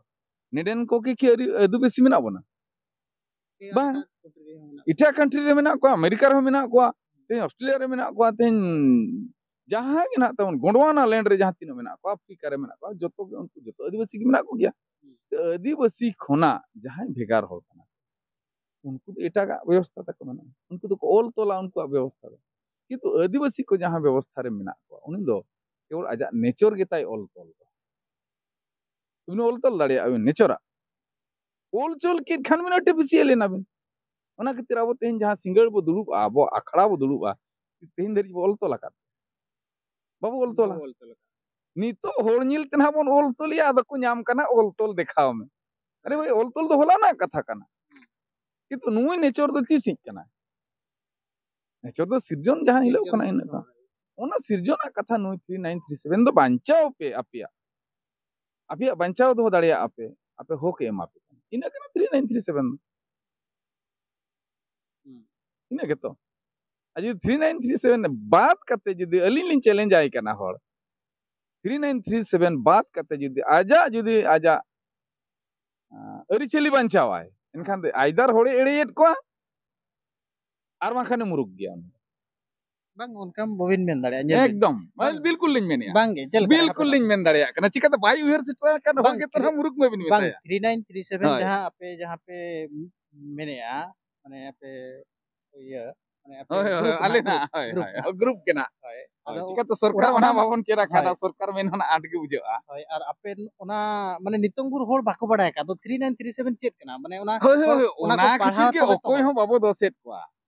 ᱱᱮᱰᱮᱱ ᱠᱚ ᱠᱤ, ᱠᱤ ᱟᱹᱰᱤ ᱟᱹᱫᱤᱵᱟᱹᱥᱤ ᱢᱮᱱᱟᱜ ᱵᱚᱱᱟ? ᱵᱟᱝ᱾ ᱮᱴᱟᱜ ᱠᱟᱱᱴᱨᱤ ᱨᱮᱦᱚᱸ ᱢᱮᱱᱟᱜ ᱮᱴᱟᱜ ᱠᱟᱱᱴᱨᱤ ᱨᱮ ᱢᱮᱱᱟᱜ ᱠᱚᱣᱟ, ᱟᱢᱮᱨᱤᱠᱟ ᱨᱮᱦᱚᱸ ᱢᱮᱱᱟᱜ ᱠᱚᱣᱟ, ᱛᱮᱦᱮᱧ ᱚᱥᱴᱨᱮᱞᱤᱭᱟ ᱨᱮ ᱢᱮᱱᱟᱜ ᱠᱚᱣᱟ, ᱛᱮᱦᱮᱧ ᱡᱟᱦᱟᱸ ᱜᱮ ᱱᱟᱜ ᱛᱟᱵᱚᱱ ᱜᱚᱸᱰᱣᱟᱱᱟ ᱞᱮᱱᱰ ᱨᱮ ᱡᱟᱦᱟᱸ ᱛᱤᱱᱟᱹᱜ ᱢᱮᱱᱟᱜ ᱠᱚᱣᱟ, ᱟᱯᱷᱨᱤᱠᱟ ᱨᱮ ᱢᱮᱱᱟᱜ ᱠᱚᱣᱟ, ᱡᱚᱛᱚ ᱜᱮ ᱩᱱᱠᱩ ᱡᱚᱛᱚ ᱟᱹᱫᱤᱵᱟᱹᱥᱤ ᱜᱮ ᱢᱮᱱᱟᱜ ᱠᱚᱜᱮᱭᱟ᱾ ᱦᱩᱸ᱾ ᱛᱚ ᱟᱹᱫᱤᱵᱟᱹᱥᱤ ᱠᱷᱚᱱᱟᱜ ᱡᱟᱦᱟᱸᱭ ᱵᱷᱮᱜᱟᱨ ᱦᱚᱲ ᱠᱟᱱᱟ, ᱩᱱᱠᱩ ᱫᱚ ᱮᱴᱟᱜᱟᱜ ᱵᱮᱵᱚᱥᱛᱷᱟ ᱛᱟᱠᱚ ᱢᱮᱱᱟᱜᱼᱟ, ᱩᱱᱠᱩ ᱫᱚᱠᱚ ᱚᱞ ᱛᱚᱞᱟ ᱩᱱᱠᱩᱣᱟᱜ ᱵᱮᱵᱚᱥᱛᱷᱟ ᱫᱚ᱾ ᱠᱤᱱᱛᱩ ᱟᱹᱫᱤᱵᱟᱹᱥᱤ ᱠᱚ ᱡᱟᱦᱟᱸ ᱵᱮᱵᱚᱥᱛᱷᱟ ᱨᱮ ᱢᱮᱱᱟᱜ ᱠᱚᱣᱟ, ᱩᱱᱤ ᱫᱚ ᱠᱮᱵᱚᱞ ᱟᱡᱟᱜ ᱱᱮᱪᱚᱨ ᱜᱮᱛᱟᱭ ᱚᱞ ᱛᱚᱞ ᱫᱚ᱾ ᱩᱱᱤ ᱚᱞ ᱛᱚᱞ ᱫᱟᱲᱮᱭᱟᱜᱼᱟ ᱵᱤᱱ ᱱᱮᱪᱚᱨᱟᱜ᱾ ᱚᱞ ᱪᱚᱞ ᱠᱮᱫ ᱠᱷᱟᱱ ᱵᱤᱱ ᱟᱨᱴᱤᱯᱷᱤᱥᱤᱭᱟᱞ ᱮᱱᱟ ᱵᱤᱱ᱾ ᱚᱱᱟ ᱠᱷᱟᱹᱛᱤᱨ ᱟᱵᱚ ᱛᱮᱦᱮᱧ ᱡᱟᱦᱟᱸ ᱥᱤᱸᱜᱟᱹᱲ ᱵᱚ ᱫᱩᱲᱩᱵᱼᱟ, ᱟᱵᱚ ᱟᱠᱷᱲᱟ ᱵᱚ ᱫᱩᱲᱩᱵᱼᱟ, ᱛᱮᱦᱮᱧ ᱫᱷᱟᱹᱨᱤᱡ ᱵᱚ ᱚᱞ ᱛᱚᱞ ᱟᱠᱟᱫ? ᱵᱟᱵᱚ ᱚᱞ ᱛᱚᱞᱟ᱾ ᱵᱟᱵᱚ ᱚᱞ ᱛᱚᱞ ᱟᱠᱟᱫ᱾ ᱱᱤᱛᱚᱜ ᱦᱚᱲ ᱧᱮᱞ ᱛᱮ ᱱᱟᱦᱟᱜ ᱵᱚᱱ ᱚᱞ ᱛᱚᱞᱮᱜᱼᱟ, ᱟᱫᱚ ᱠᱚ ᱧᱟᱢ ᱠᱟᱱᱟ, "ᱚᱞ ᱛᱚᱞ ᱫᱮᱠᱷᱟᱣ ᱢᱮ᱾" ᱟᱨᱮ ᱵᱷᱟᱹᱭ, ᱚᱞ ᱛᱚᱞ ᱫᱚ ᱦᱚᱞᱟᱱᱟᱜ ᱠᱟᱛᱷᱟ ᱠᱟᱱᱟ᱾ ᱦᱩᱸ᱾ ᱠᱤᱱᱛᱩ ᱱᱩᱭ ᱱᱮᱪᱚᱨ ᱫᱚ ᱛᱤᱥᱤᱡ ᱠᱟᱱᱟ? ᱱᱮᱪᱚᱨ ᱫᱚ ᱥᱤᱨᱡᱚᱱ ᱡᱟᱦᱟᱸ ᱦᱤᱞᱳᱜ ᱥᱤᱨᱡᱚᱱ ᱠᱟᱱᱟ, ᱤᱱᱟᱹᱜ ᱠᱟᱱᱟ᱾ ᱦᱳᱭ᱾ ᱚᱱᱟ ᱥᱤᱨᱡᱚᱱᱟᱜ ᱠᱟᱛᱷᱟ ᱱᱩᱭ ᱛᱷᱨᱤ ᱱᱟᱭᱤᱱ ᱛᱷᱨᱤ ᱥᱮᱵᱷᱮᱱ ᱫᱚ ᱵᱟᱧᱪᱟᱣ ᱯᱮ ᱟᱯᱮᱭᱟᱜ᱾ ᱟᱯᱮᱭᱟᱜ ᱵᱟᱧᱪᱟᱣ ᱫᱚᱦᱚ ᱫᱟᱲᱮᱭᱟᱜᱼᱟ ᱯᱮ, ᱟᱯᱮ ᱦᱚᱠ ᱮ ᱮᱢᱟ ᱯᱮ ᱠᱟᱱᱟ᱾ ᱤᱱᱟᱹ ᱠᱟᱱᱟ ᱛᱷᱨᱤ ᱱᱟᱭᱤᱱ ᱛᱷᱨᱤ ᱥᱮᱵᱷᱮᱱ ᱫᱚ᱾ ᱦᱩᱸ᱾ ᱤᱱᱟᱹ ᱜᱮᱛᱚ᱾ ᱟᱨ ᱡᱩᱫᱤ ᱛᱷᱨᱤ ᱱᱟᱭᱤᱱ ᱛᱷᱨᱤ ᱥᱮᱵᱷᱮᱱ ᱵᱟᱫ ᱠᱟᱛᱮ ᱡᱩᱫᱤ ᱟᱹᱞᱤᱧ ᱞᱤᱧ ᱪᱮᱞᱮᱧᱡᱽ ᱟᱭ ᱠᱟᱱᱟ ᱦᱚᱲ, ᱛᱷᱨᱤ ᱱᱟᱭᱤᱱ ᱛᱷᱨᱤ ᱥᱮᱵᱷᱮᱱ ᱵᱟᱫ ᱠᱟᱛᱮ ᱡᱩᱫᱤ ᱟᱡᱟᱜ, ᱡᱩᱫᱤ ᱟᱡᱟᱜ, ᱟᱸ, ᱟᱹᱨᱤᱪᱟᱹᱞᱤ ᱵᱟᱧᱪᱟᱣᱟᱭ, ᱮᱱᱠᱷᱟᱱ ᱫᱚ either ᱦᱚᱲᱮ ᱮᱲᱮᱭᱮᱫ ᱠᱚᱣᱟ, ᱟᱨ ᱵᱟᱝᱠᱷᱟᱱᱮ ᱢᱩᱨᱩᱠ ᱜᱮᱭᱟ ᱩᱱᱤ᱾ ᱵᱟᱝ, ᱚᱱᱠᱟ ᱵᱟᱹᱵᱤᱱ ᱢᱮᱱ ᱫᱟᱲᱮᱭᱟᱜᱼᱟ, ᱧᱮᱞ ᱵᱤᱱ᱾ ᱮᱠᱫᱚᱢ᱾ ᱵᱟᱝ, ᱵᱤᱞᱠᱩᱞ ᱞᱤᱧ ᱢᱮᱱᱮᱜᱼᱟ᱾ ᱵᱟᱝ ᱜᱮ, ᱪᱮᱫ ᱞᱮᱠᱟ ᱵᱤᱞᱠᱩᱞ ᱠᱟᱛᱷᱟ? ᱞᱤᱧ ᱢᱮᱱ ᱫᱟᱲᱮᱭᱟᱜ ᱠᱟᱱᱟ᱾ ᱪᱤᱠᱟᱹᱛᱮ ᱵᱟᱭ ᱩᱭᱦᱟᱹᱨ ᱥᱮᱴᱮᱨ ᱟᱠᱟᱱ ᱦᱚᱲ ᱵᱟᱝ, ᱜᱮ ᱛᱚ ᱱᱟᱦᱟᱜ ᱢᱩᱨᱩᱠ ᱢᱟᱹᱵᱤᱱ ᱵᱟᱝ, ᱢᱮᱛᱟᱭᱟ᱾ ᱛᱷᱨᱤ ᱱᱟᱭᱤᱱ ᱛᱷᱨᱤ ᱥᱮᱵᱷᱮᱱ ᱦᱳᱭ᱾ ᱡᱟᱦᱟᱸ ᱟᱯᱮ, ᱡᱟᱦᱟᱸ ᱯᱮ ᱢᱮᱱᱮᱜᱼᱟ, ᱢᱟᱱᱮ ᱟᱯᱮ ᱤᱭᱟᱹ, ᱢᱟᱱᱮ ᱟᱯᱮ ᱦᱳᱭ, ᱦᱳᱭ, ᱜᱨᱩᱯ ᱦᱳᱭ, ᱟᱞᱮ ᱱᱟᱦᱟᱜ, ᱱᱟᱦᱟᱜ, ᱦᱳᱭ, ᱜᱨᱩᱯ ᱦᱳᱭ, ᱱᱟᱦᱟᱜ᱾ ᱜᱨᱩᱯ ᱠᱟᱱᱟ᱾ ᱦᱳᱭ᱾ ᱦᱳᱭ, ᱟᱫᱚ ᱪᱤᱠᱟᱹᱛᱮ ᱥᱚᱨᱠᱟᱨ ᱚᱱᱟ, ᱢᱟ ᱱᱟᱦᱟᱜ ᱚᱱᱟ, ᱵᱟᱵᱚᱱ ᱪᱮᱫ ᱟᱠᱟᱫᱟ, ᱦᱳᱭ᱾ ᱥᱚᱨᱠᱟᱨ ᱢᱮᱱ ᱦᱚᱸ ᱱᱟᱦᱟᱜ ᱟᱸᱴ ᱜᱮ ᱵᱩᱡᱷᱟᱹᱜᱼᱟ᱾ ᱦᱳᱭ, ᱟᱨ ᱟᱯᱮ ᱚᱱᱟ, ᱢᱟᱱᱮ, ᱱᱤᱛᱚᱝ ᱵᱷᱳᱨ ᱦᱚᱲ ᱵᱟᱠᱚ ᱵᱟᱲᱟᱭ ᱟᱠᱟᱫ ᱫᱚ, ᱛᱷᱨᱤ ᱱᱟᱭᱤᱱ ᱛᱷᱨᱤ ᱥᱮᱵᱷᱮᱱ ᱪᱮᱫ ᱠᱟᱱᱟ? ᱢᱟᱱᱮ, ᱚᱱᱟ ᱦᱳᱭ, ᱦᱳᱭ, ᱦᱚᱲ, ᱦᱳᱭ, ᱚᱱᱟ ᱚᱱᱟ ᱠᱚ ᱠᱷᱟᱹᱛᱤᱨ ᱯᱟᱲᱦᱟᱣ ᱜᱮ ᱛᱚᱵᱮ ᱛᱚ᱾ ᱚᱠᱚᱭ ᱦᱚᱸ ᱵᱟᱵᱚ ᱫᱳᱥᱮᱫ ᱠᱚᱣᱟ᱾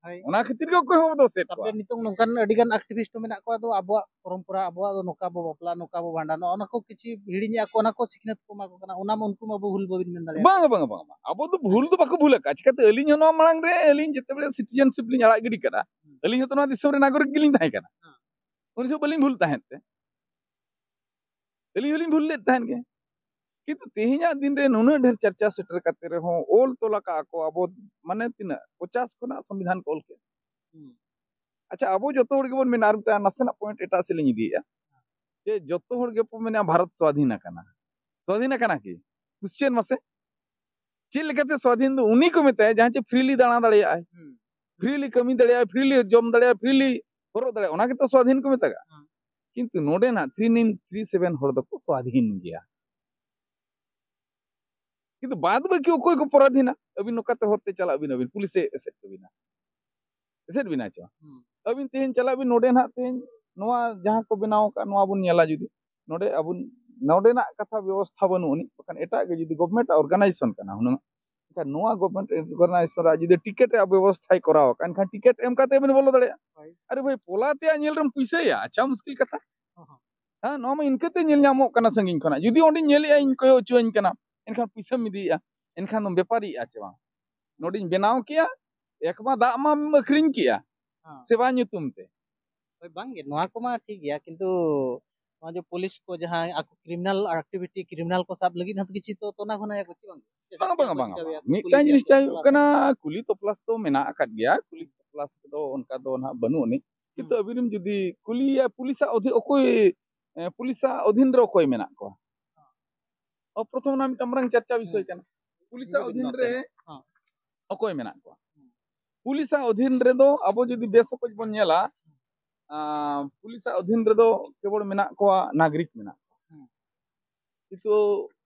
ᱚᱱᱟ ᱠᱷᱟᱹᱛᱤᱨ ᱜᱮ ᱚᱠᱚᱭ ᱦᱚᱸ ᱵᱟᱵᱚ ᱫᱚᱥᱮᱫ ᱠᱚᱣᱟ᱾ ᱛᱟᱯᱚᱨᱮ ᱱᱤᱛᱚᱝ ᱱᱚᱝᱠᱟᱱ ᱟᱹᱰᱤ ᱜᱟᱱ ᱟᱠᱴᱤᱵᱷᱤᱥᱴ ᱦᱚᱸ ᱢᱮᱱᱟᱜ ᱠᱚᱣᱟ, ᱟᱫᱚ ᱟᱵᱚᱣᱟᱜ ᱯᱚᱨᱚᱢᱯᱚᱨᱟ, ᱟᱵᱚᱣᱟᱜ ᱫᱚ ᱱᱚᱝᱠᱟ ᱵᱚ ᱵᱟᱯᱞᱟ, ᱱᱚᱝᱠᱟ ᱵᱚ ᱵᱷᱟᱸᱰᱟᱱᱚᱜᱼᱟ, ᱚᱱᱟ ᱠᱚ ᱠᱤᱪᱷᱩ ᱦᱤᱲᱤᱧᱮᱜᱼᱟ ᱠᱚ, ᱚᱱᱟ ᱠᱚ ᱥᱤᱠᱷᱱᱟᱹᱛ ᱠᱚ ᱮᱢᱟ ᱠᱚ ᱠᱟᱱᱟ, ᱚᱱᱟ ᱢᱟ ᱩᱱᱠᱩ ᱢᱟ ᱵᱚ ᱵᱷᱩᱞ ᱵᱟᱵᱤᱱ ᱢᱮᱱ ᱫᱟᱲᱮᱭᱟᱜᱼᱟ᱾ ᱵᱟᱝ, ᱵᱟᱝ, ᱵᱟᱝ, ᱵᱟᱝ᱾ ᱟᱵᱚ ᱫᱚ ᱵᱷᱩᱞ ᱫᱚ ᱵᱟᱠᱚ ᱵᱷᱩᱞ ᱟᱠᱟᱫᱼᱟ᱾ ᱪᱤᱠᱟᱹᱛᱮ ᱟᱹᱞᱤᱧ ᱦᱚᱸ ᱱᱚᱣᱟ ᱢᱟᱲᱟᱝ ᱨᱮ ᱟᱹᱞᱤᱧ ᱡᱮᱛᱮ ᱵᱮᱲᱮ ᱥᱤᱴᱤᱡᱮᱱᱥᱤᱯ ᱞᱤᱧ ᱟᱲᱟᱜ ᱜᱤᱰᱤ ᱠᱟᱫᱟ, ᱦᱩᱸ᱾ ᱟᱹᱞᱤᱧ ᱦᱚᱸᱛᱚ ᱱᱚᱣᱟ ᱫᱤᱥᱚᱢ ᱨᱮ ᱱᱟᱜᱚᱨᱤᱠ ᱜᱮᱞᱤᱧ ᱛᱟᱦᱮᱸ ᱠᱟᱱᱟ᱾ ᱦᱮᱸ᱾ ᱩᱱ ᱡᱚᱠᱷᱚᱱ ᱵᱟᱹᱞᱤᱧ ᱵᱷᱩᱞ ᱛᱟᱦᱮᱸᱫ ᱛᱮ᱾ ᱟᱹᱞᱤᱧ ᱦᱚᱸᱞᱤᱧ ᱵᱷᱩᱞ ᱞᱮᱫ ᱛᱟᱦᱮᱸᱫ ᱜᱮ᱾ ᱠᱤᱱᱛᱩ ᱛᱮᱦᱮᱧᱟᱜ ᱫᱤᱱ ᱨᱮ ᱱᱩᱱᱟᱹᱜ ᱰᱷᱮᱨ ᱪᱟᱨᱪᱟ ᱥᱮᱴᱮᱨ ᱠᱟᱛᱮ ᱨᱮᱦᱚᱸ ᱚᱞ ᱛᱚᱞ ᱟᱠᱟᱫᱼᱟ ᱠᱚ, ᱟᱵᱚ ᱢᱟᱱᱮ ᱛᱤᱱᱟᱹᱜ ᱯᱚᱪᱟᱥ ᱠᱷᱚᱱᱟᱜ ᱥᱚᱝᱵᱤᱫᱷᱟᱱ ᱠᱚ ᱚᱞ ᱠᱮᱫ᱾ ᱦᱩᱸ᱾ ᱟᱪᱪᱷᱟ, ᱟᱵᱚ ᱡᱚᱛᱚ ᱦᱚᱲ ᱜᱮᱵᱚᱱ ᱢᱮᱱᱟ, ᱟᱨ ᱢᱤᱫᱴᱟᱝ ᱱᱟᱥᱮᱱᱟᱜ ᱯᱚᱭᱮᱱᱴ ᱮᱴᱟᱜ ᱥᱮᱫ ᱞᱤᱧ ᱤᱫᱤᱭᱮᱫᱼᱟ, ᱡᱮ ᱡᱚᱛᱚ ᱦᱚᱲ ᱜᱮᱠᱚ ᱢᱮᱱᱟ ᱵᱷᱟᱨᱚᱛ ᱥᱣᱟᱫᱷᱤᱱ ᱟᱠᱟᱱᱟ᱾ ᱥᱣᱟᱫᱷᱤᱱ ᱟᱠᱟᱱᱟ ᱠᱤ? ᱠᱚᱥᱪᱮᱱ ᱢᱟᱥᱮ, ᱪᱮᱫ ᱞᱮᱠᱟᱛᱮ ᱥᱣᱟᱫᱷᱤᱱ ᱫᱚ? ᱩᱱᱤ ᱠᱚ ᱢᱮᱛᱟᱭᱟ ᱡᱟᱦᱟᱸᱭ ᱪᱮ ᱯᱷᱨᱤᱞᱤ ᱫᱟᱬᱟ ᱫᱟᱲᱮᱭᱟᱜᱼᱟᱭ, ᱦᱩᱸ᱾ ᱯᱷᱨᱤᱞᱤ ᱠᱟᱹᱢᱤ ᱫᱟᱲᱮᱭᱟᱜᱼᱟᱭ, ᱯᱷᱨᱤᱞᱤ ᱡᱚᱢ ᱫᱟᱲᱮᱭᱟᱜᱼᱟᱭ, ᱯᱷᱨᱤᱞᱤ ᱦᱚᱨᱚᱜ ᱫᱟᱲᱮᱭᱟᱜᱼᱟᱭ, ᱚᱱᱟ ᱜᱮᱛᱚ ᱥᱣᱟᱫᱷᱤᱱ ᱠᱚ ᱢᱮᱛᱟᱜᱼᱟ᱾ ᱦᱮᱸ᱾ ᱠᱤᱱᱛᱩ ᱱᱚᱰᱮ ᱱᱟᱜ ᱛᱷᱨᱤ ᱱᱟᱭᱤᱱ ᱛᱷᱨᱤ ᱥᱮᱵᱷᱮᱱ ᱦᱚᱲ ᱫᱚᱠᱚ ᱥᱣᱟᱫᱷᱤᱱ ᱜᱮᱭᱟ᱾ ᱠᱤᱱᱛᱩ ᱵᱟᱫ ᱵᱟᱹᱠᱤ ᱚᱠᱚᱭ ᱠᱚ ᱯᱚᱨᱟᱫᱷᱤᱱᱟ? ᱟᱹᱵᱤᱱ ᱱᱚᱝᱠᱟᱛᱮ ᱦᱚᱨᱛᱮ ᱪᱟᱞᱟᱜ ᱵᱤᱱ, ᱟᱹᱵᱤᱱ ᱯᱩᱞᱤᱥᱮ ᱮᱥᱮᱫ ᱛᱟᱹᱵᱤᱱᱟ, ᱮᱥᱮᱫ ᱵᱤᱱᱟ ᱪᱮ ᱵᱟᱝ? ᱦᱩᱸ᱾ ᱟᱹᱵᱤᱱ ᱛᱮᱦᱮᱧ ᱪᱟᱞᱟᱜ ᱵᱤᱱ ᱱᱚᱰᱮ ᱱᱟᱦᱟᱜ, ᱛᱮᱦᱮᱧ ᱱᱚᱣᱟ ᱡᱟᱦᱟᱸ ᱠᱚ ᱵᱮᱱᱟᱣ ᱟᱠᱟᱫ, ᱱᱚᱣᱟ ᱵᱚᱱ ᱧᱮᱞᱟ ᱡᱩᱫᱤ ᱱᱚᱰᱮ ᱟᱵᱚ ᱱᱚᱰᱮᱱᱟᱜ ᱠᱟᱛᱷᱟ ᱵᱮᱵᱚᱥᱛᱷᱟ ᱵᱟᱹᱱᱩᱜ ᱟᱹᱱᱤᱡ, ᱵᱟᱠᱷᱟᱱ ᱮᱴᱟᱜ ᱜᱮ ᱡᱩᱫᱤ ᱜᱚᱵᱷᱚᱨᱱᱢᱮᱱᱴ ᱚᱨᱜᱟᱱᱟᱭᱡᱮᱥᱚᱱ ᱠᱟᱱᱟ ᱦᱩᱱᱟᱹᱝ, ᱮᱱᱠᱷᱟᱱ ᱱᱚᱣᱟ ᱜᱚᱵᱷᱚᱨᱱᱢᱮᱱᱴ ᱚᱨᱜᱟᱱᱟᱭᱡᱮᱥᱚᱱ ᱨᱮ ᱡᱩᱫᱤ ᱴᱤᱠᱤᱴ ᱨᱮᱭᱟᱜ ᱵᱮᱵᱚᱥᱛᱷᱟᱭ ᱠᱚᱨᱟᱣ ᱟᱠᱟᱫ, ᱮᱱᱠᱷᱟᱱ ᱴᱤᱠᱤᱴ ᱮᱢ ᱠᱟᱛᱮ ᱵᱤᱱ ᱵᱚᱞᱚ ᱫᱟᱲᱮᱭᱟᱜᱼᱟ᱾ ᱦᱳᱭ᱾ ᱟᱨᱮ ᱵᱷᱟᱹᱭ, ᱯᱚᱞᱟ ᱛᱮᱭᱟᱜ ᱧᱮᱞ ᱨᱮᱢ ᱯᱩᱭᱥᱟᱹᱭᱟ, ᱟᱪᱪᱷᱟ, ᱢᱩᱥᱠᱤᱞ ᱠᱟᱛᱷᱟ᱾ ᱦᱚᱸ, ᱦᱚᱸ᱾ ᱦᱮᱸ, ᱱᱚᱣᱟ ᱢᱟ ᱤᱱᱠᱟᱹᱛᱮ ᱧᱮᱞ ᱧᱟᱢᱚᱜ ᱠᱟᱱᱟ ᱥᱟᱺᱜᱤᱧ ᱠᱷᱚᱱᱟᱜ᱾ ᱡᱩᱫᱤ ᱚᱸᱰᱮᱧ ᱧᱮᱞᱮᱜᱼᱟ, ᱤᱧ ᱠᱚᱭᱚᱜ ᱦᱚᱪᱚᱣᱟᱹᱧ ᱠᱟᱱᱟ, ᱮᱱᱠᱷᱟᱱ ᱯᱩᱭᱥᱟᱹᱢ ᱤᱫᱤᱭᱮᱜᱼᱟ, ᱮᱱᱠᱷᱟᱱ ᱫᱚᱢ ᱵᱮᱯᱟᱨᱤᱭᱮᱜᱼᱟ ᱪᱮ ᱵᱟᱝ? ᱱᱚᱰᱮᱧ ᱵᱮᱱᱟᱣ ᱠᱮᱜᱼᱟ, ᱮᱠ ᱢᱟ ᱫᱟᱜ ᱢᱟᱢ ᱟᱹᱠᱷᱨᱤᱧ ᱠᱮᱜᱼᱟ, ᱦᱮᱸ᱾ ᱥᱮᱵᱟ ᱧᱩᱛᱩᱢ ᱛᱮ᱾ ᱦᱳᱭ, ᱵᱟᱝᱜᱮ, ᱱᱚᱣᱟ ᱠᱚᱢᱟ ᱴᱷᱤᱠ ᱜᱮᱭᱟ, ᱠᱤᱱᱛᱩ ᱱᱚᱣᱟ ᱡᱮ ᱯᱩᱞᱤᱥ ᱠᱚ ᱡᱟᱦᱟᱸ ᱟᱠᱚ ᱠᱨᱤᱢᱤᱱᱟᱞ ᱮᱠᱴᱤᱵᱷᱤᱴᱤ, ᱠᱨᱤᱢᱤᱱᱟᱞ ᱠᱚ ᱥᱟᱵ ᱞᱟᱹᱜᱤᱫ ᱦᱚᱸ ᱠᱤᱪᱷᱩ ᱛᱚ ᱛᱚᱱᱟ ᱜᱷᱚᱱᱟᱭᱟᱠᱚ ᱪᱮ ᱵᱟᱝ? ᱵᱟᱝ, ᱵᱟᱝ, ᱵᱟᱝ, ᱵᱟᱝ᱾ ᱪᱤᱠᱟᱹᱭᱟ? ᱢᱤᱫᱴᱟᱝ ᱠᱩᱞᱤ ᱡᱤᱱᱤᱥ ᱪᱮᱫ ᱦᱩᱭᱩᱜ ᱛᱚᱞᱟᱥ ᱠᱟᱱᱟ, ᱠᱩᱞᱤ ᱛᱚᱯᱞᱟᱥ ᱫᱚ ᱢᱮᱱᱟᱜ ᱟᱠᱟᱫ ᱜᱮᱭᱟ, ᱠᱩᱞᱤ ᱛᱚᱯᱞᱟᱥ ᱨᱮᱫᱚ ᱚᱱᱠᱟ ᱫᱚ ᱱᱟᱦᱟᱜ ᱵᱟᱹᱱᱩᱜ ᱟᱹᱱᱤᱡ᱾ ᱠᱤᱱᱛᱩ ᱦᱩᱸ᱾ ᱟᱹᱵᱤᱱ ᱡᱩᱫᱤ ᱠᱩᱞᱤᱭᱮᱭᱟ, ᱯᱩᱞᱤᱥᱟᱜ ᱚᱫᱷᱤ-, ᱚᱠᱚᱭ, ᱮ, ᱯᱩᱞᱤᱥᱟᱜ ᱚᱫᱷᱤᱱ ᱨᱮ ᱚᱠᱚᱭ ᱢᱮᱱᱟᱜ ᱠᱚᱣᱟ? ᱚᱯᱨᱚᱛᱷᱚᱢ ᱚᱱᱟ ᱢᱤᱫᱴᱟᱝ ᱢᱟᱨᱟᱝ ᱪᱟᱨᱪᱟ ᱵᱤᱥᱚᱭ ᱦᱩᱸ᱾ ᱠᱟᱱᱟ᱾ ᱯᱩᱞᱤᱥᱟᱜ ᱤᱧ ᱫᱚ ᱚᱫᱷᱤᱱ ᱵᱟᱹᱧ ᱨᱮ ᱵᱟᱲᱟᱭᱟ᱾ ᱦᱚᱸ᱾ ᱚᱠᱚᱭ ᱢᱮᱱᱟᱜ ᱠᱚᱣᱟ? ᱦᱩᱸ᱾ ᱯᱩᱞᱤᱥᱟᱜ ᱚᱫᱷᱤᱱ ᱨᱮᱫᱚ ᱟᱵᱚ ᱡᱩᱫᱤ ᱵᱮᱥ ᱚᱠᱚᱡ ᱵᱚᱱ ᱧᱮᱞᱟ, ᱟᱸ, ᱯᱩᱞᱤᱥᱟᱜ ᱚᱫᱷᱤᱱ ᱨᱮᱫᱚ ᱠᱮᱵᱚᱞ ᱢᱮᱱᱟᱜ ᱠᱚᱣᱟ ᱱᱟᱜᱚᱨᱤᱠ ᱢᱮᱱᱟᱜ ᱠᱚᱣᱟ᱾ ᱦᱩᱸ᱾ ᱠᱤᱱᱛᱩ